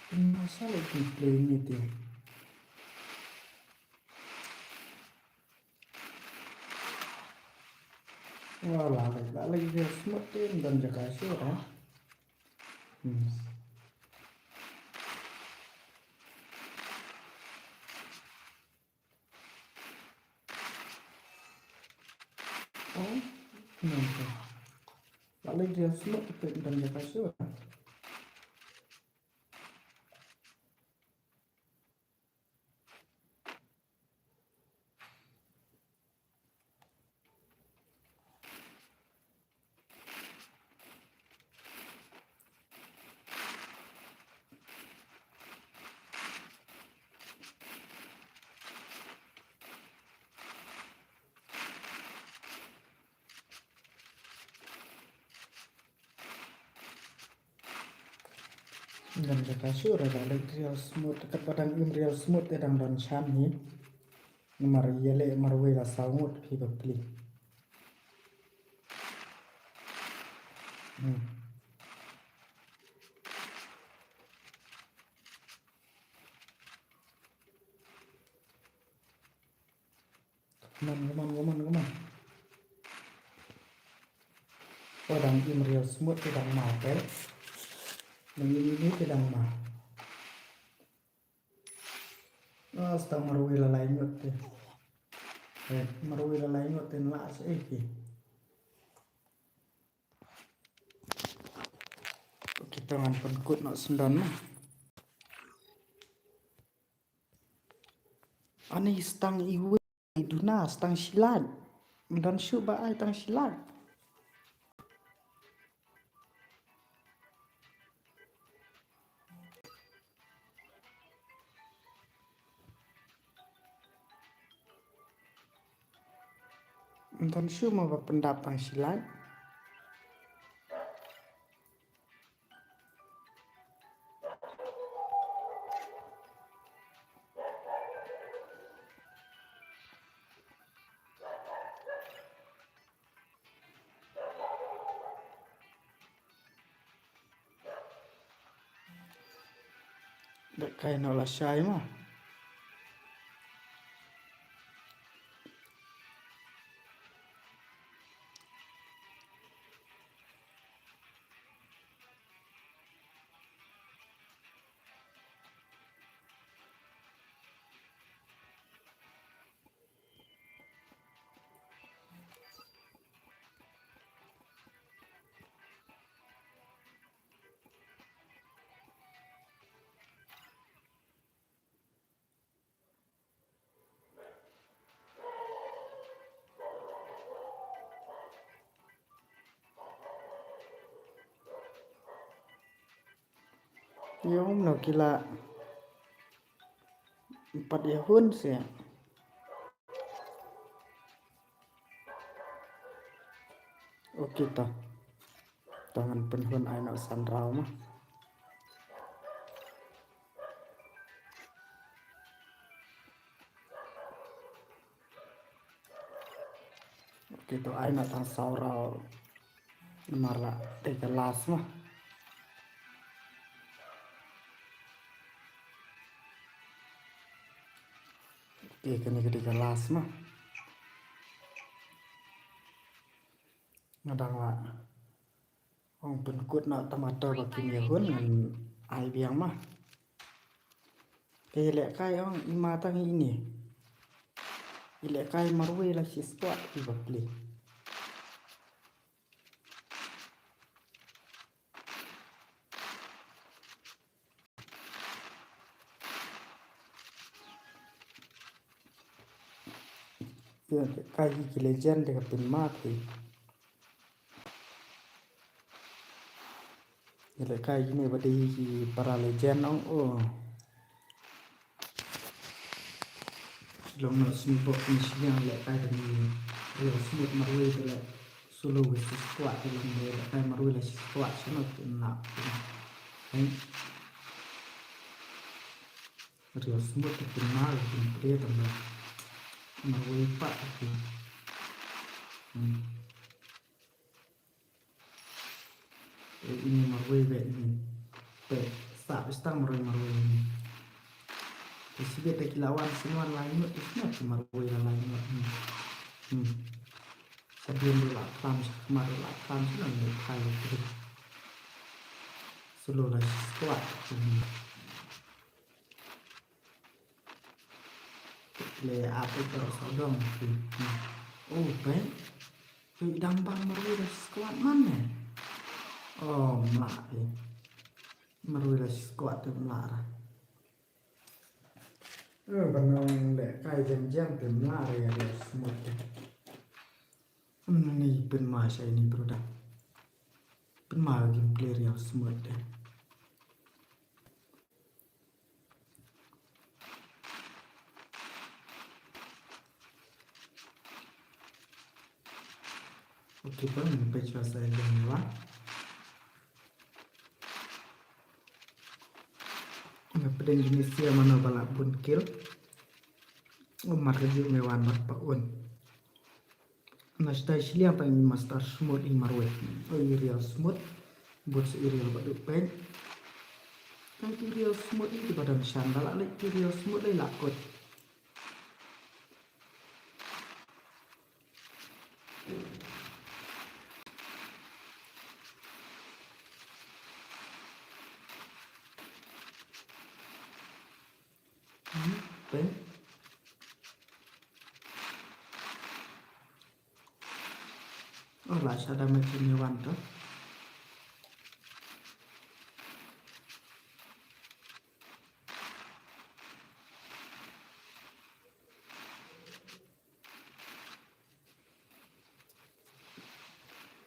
Pynma sha leh gameplay ne te. Wa la leh, la leh Real Smooth te ym don jaka shuh, ha. Hmm. Oh, nangta. La leh Real Smooth te ym don jaka shuh. Ngan kata shuh re ba leh real smooth, katba dang im real smooth te dang don shan hi. Namar ïaleh marwei la saw ngut phi ba pli. Hmm. Come on, come on, come on, come on. Oh, dang im real smooth te dang ma te. Dang im im te dang ma. Ah, stang marwei la lai ngut te. Eh, marwei la lai ngut te la sa eh ki. Kita ngan pynkut noh sendon ma. Ani stang iwei duna stang shilat. Don shuh ba ai tang shilat. Don shuh ma ba pyndap tang shilat. Dep kai noh lashai mo. Ïa um no ki la pat ïa hun se. Okay ta. Ta ngan pynhun ai noh san rau ma. Okay, to ai noh tang saw rau. Namar la dei ka last ma. Okay, kane ka dei ka last ma. Nga dang la ong pynkut noh tang ma to ba kin ïa hun ngan ai biang ma. Te lehkai ong i ma tang ine. I lehkai marwei la shi squat i ba pli. Ïa lehkai ki legend de ka pynma phi. Ïa lehkai kine ba dei ki para legend ong o. Long na sini bok ni sini lehkai kane. Ïa sini marwei te leh solo versus squad te long lehkai marwei la squad sini te na. Hm. Real smooth te pynma, pynpre tang marwei pat te. Hmm. Eh, ini marwei be ini. Te sa pistang marwei marwei ini. Te sibit te ki la wan sini wan lai ngut te sini te marwei la lai ngut. Hmm. Hmm. Sa biang la klam sa kmar la klam sini ngut kai te. Solo la squad. Hmm. Le ap ito sodong. Oh, peit. Peit dang bang marwei la squad man ne. Oh, mla peit. Marwei la squad te mla ra. Eh, ban ong lehkai jem jem te mla ra ïa real smooth te. Ym ni pynma shai ni brother. Pynma gameplay real smooth te. Okay, peit shuwa sa ïa kane ba. Dang Indonesia mano ba lah bun kill. Mar ka juk me wan mat pa un. Na stai shiliang tang i Master Smooth i marwei. O i Real Smooth. But i Real ba duk peng. Tang i Real Smooth i ba dang shan ba lah lek i Real Smooth lek lah kut. Hmm, peng. Oh, lah shada me chini wan to.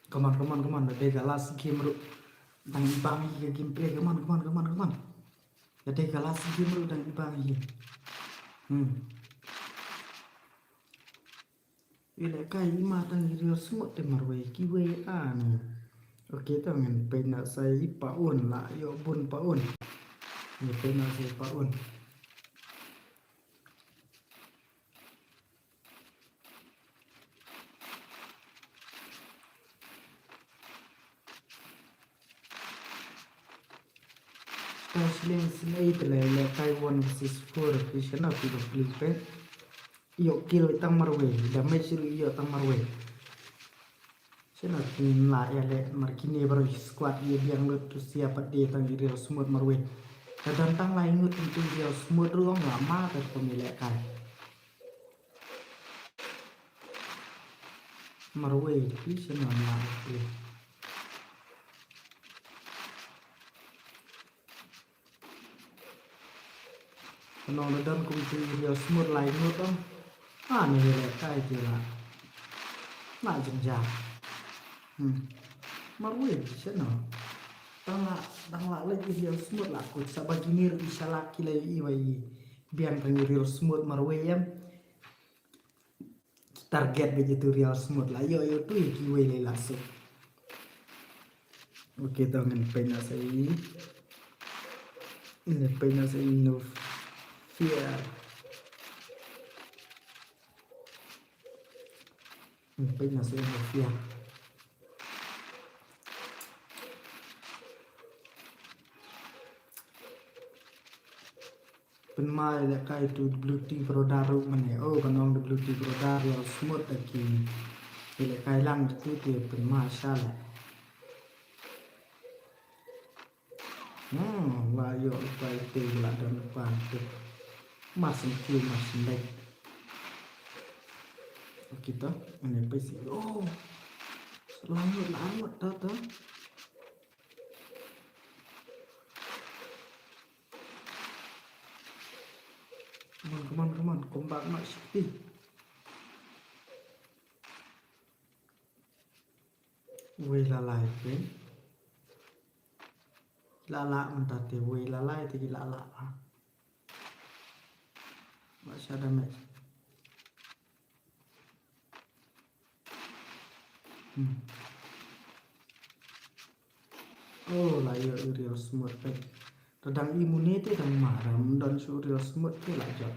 Come on, come on, come on. Dei ka last game ruh. Dang bang hi ka gameplay. Come on, come on, come on, come on. Dei ka last game ruh dang bang hi. Hmm. Ile kai ma tang i Real Smooth te marwei kiwei an. Okay, tang ngan pei na sai pa un la yo bun pa un. Ngan pei na sai pa un. Special Snake le le Taiwan versus four ki shana ki do clip eh. Yo kill tang marwei, damage ru yo tang marwei. Shana ki la ya le mar kine bro squad ye biang lut tu sia pat de tang Real Smooth marwei. Ka dan tang lai ngut tu Real Smooth ruang la ma ter ko mi le kai. Marwei, pi sien wan la, pi. Nong da don kum tu Real Smooth lai ngut ong. Ah, ni le kai ti la. Na jing ja. Hmm. Marwei, pi sien no. Tang la, tang la le Real Smooth la kut sa ba kini ri shalak ki le i wai. Biang tang Real Smooth marwei em. Target ba jitu Real Smooth la yo yo tu ya kiwei le la su. Okay, to ngan pei na sa i. Ngan pei na sa i no fear. Ngan pei na sa i no fear. Pynmai le kai tu W T Brother ruh mane. Oh, ka nong W T Brother Real Smooth da ki. Ile kai lang tu te pynmai sha le. Hmm, la yo kai te la dan pan te. Masin ki masin dai. Kita ane pesi. Oh. Lanjut lanjut ta ta. Come on, come on, come on. Come back, Mak Shakti. Wei la lai, wei. La la, mynta te wei la lai, te la la. Mak shada mek. Hmm. Oh, la ïoh i Real Smooth peit. Te dang i mune te dang mareh, ym don shuh Real Smooth te la jop.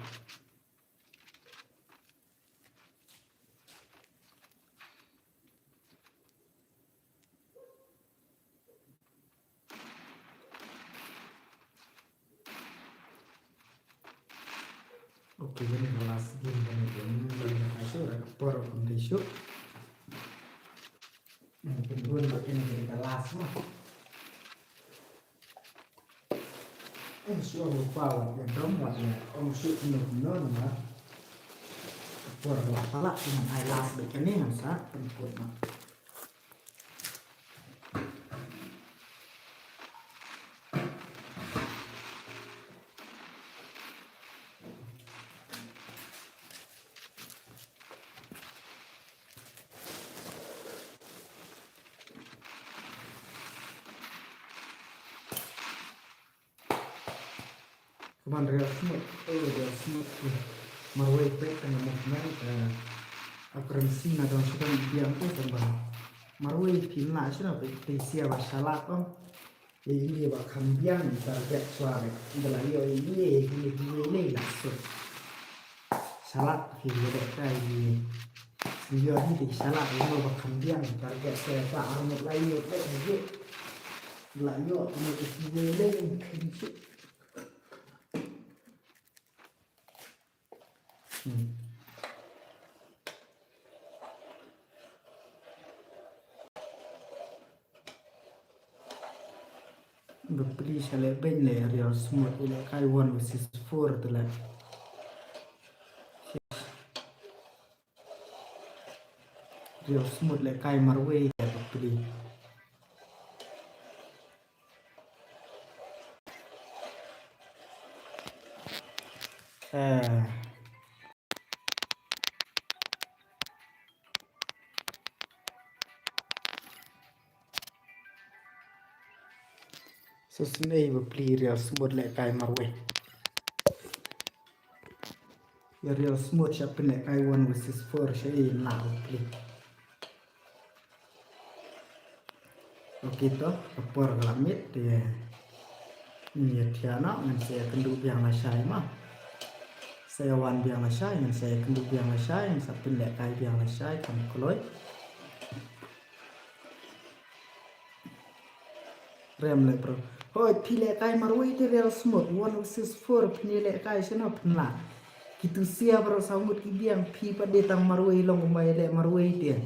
Okay, kane ka last game kane, kane ka last game kane. Pynbun ba kane ka last ma. Ong shu ong lupa wat ïa dom wat ïa ong shu kumno kumno namar. Por la pala kum ai last bad kane ngan sa pynput ma. Kumne Real Smooth, oh Real Smooth, eh. Marwei peit tang movement, eh, a currency na dang shu dang biang tu tang ba. Marwei phin la shu na peit peit sia ba shalak ong. Ïa ine ba kham biang i target shuwa re. I da la ïoh ine ine ine ine la suk. Shalak hi ïa da kai ine. Ïoh hi te shalak ine ba kham biang i target shuwa ba armut la ïoh te ïoh. La ïoh ine ine ine ine ine. Hmm. Bapli sha leh beiñ leh Real Smooth i leh kai one versus four te leh. Real Smooth leh kai marwei te bapli. Eh. Shisien ei bapli Real Smooth leh kai marwei. Ïa Real Smooth sha pynleh kai one versus four sha ei la bapli. Ok to, ka por ka la miet te. Ngin ïa thiah noh, ngan sa ïa kynduh biang lashai ma. Sa ïa wan biang lashai, ngan sa ïa kynduh biang lashai, ngan sa pynleh kai biang lashai, kam kloi. Rem leh bro. Hoi, phi leh kai marwei te Real Smooth, one versus four, phi leh kai shano phin lah. Ki tusia bro saw ngut ki biang, phi pat de tang marwei long kumba ïa leh marwei te.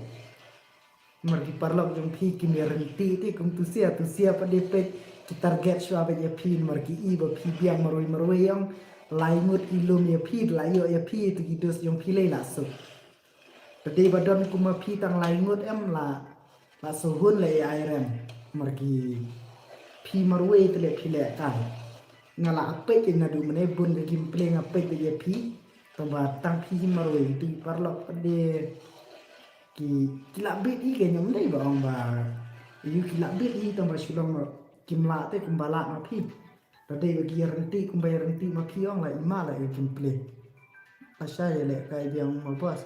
Mar ki paralok jong phi kim ïa rynti te kum tusia, tusia pat de peit ki target shuwa beit ïa phi, mar ki i ba phi biang marwei marwei ong. Lai ngut ki lum ïa phi, la ïoh ïa phi, te ki dos jong phi lei la suk. Te dei ba don kum ma phi tang lai ngut em la, la shu hun lei ai rem. Mar ki phi marwei te leh phi leh kai. Nga la peit ïa naduh mynne bun ka gameplay nga peit ïa phi. Tang ba tang phi hi marwei te paralok pat de ki, ki la bit hi ke ñiom dei ba ong ba. Ïa ki la bit hi tang ba shu long kim lah te kumba lah ma phi. Te dei ba ki ïa rynti kumba ïa rynti ma phi ong la i ma la ïa gameplay. Lashai ïa leh kai biang ma boss.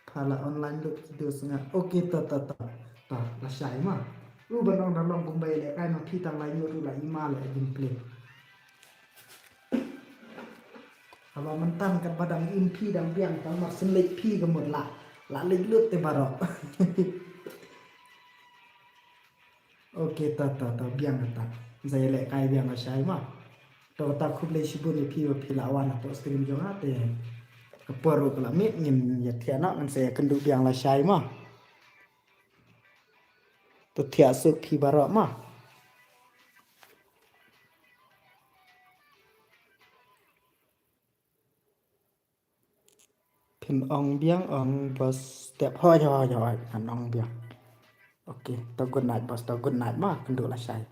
Pha la online lut ki dos nga. Ok ta ta ta. Ta lashai ma. U ban ong da long kumba ïa leh kai ma phi tang lai ngut u la i ma la ïa gameplay. Haba mynta katba dang im phi dang biang tang mar syn leit phi ka mut la. La leit lut te baroh. Ok ta ta ta biang ta. Sa ïa leh kai biang lashai ma. To ta khublei shibun ïa phi ba phi la wan hapoh stream jong nga te. Ka por ruh ka la miet ngin ïa thiah noh ngan sa ïa kynduh biang lashai ma. To thiah suk phi baroh ma. Phin ong biang ong boss step hoi hoi hoi ngan ong biang. Ok, to good night boss, to good night ma, kynduh lashai.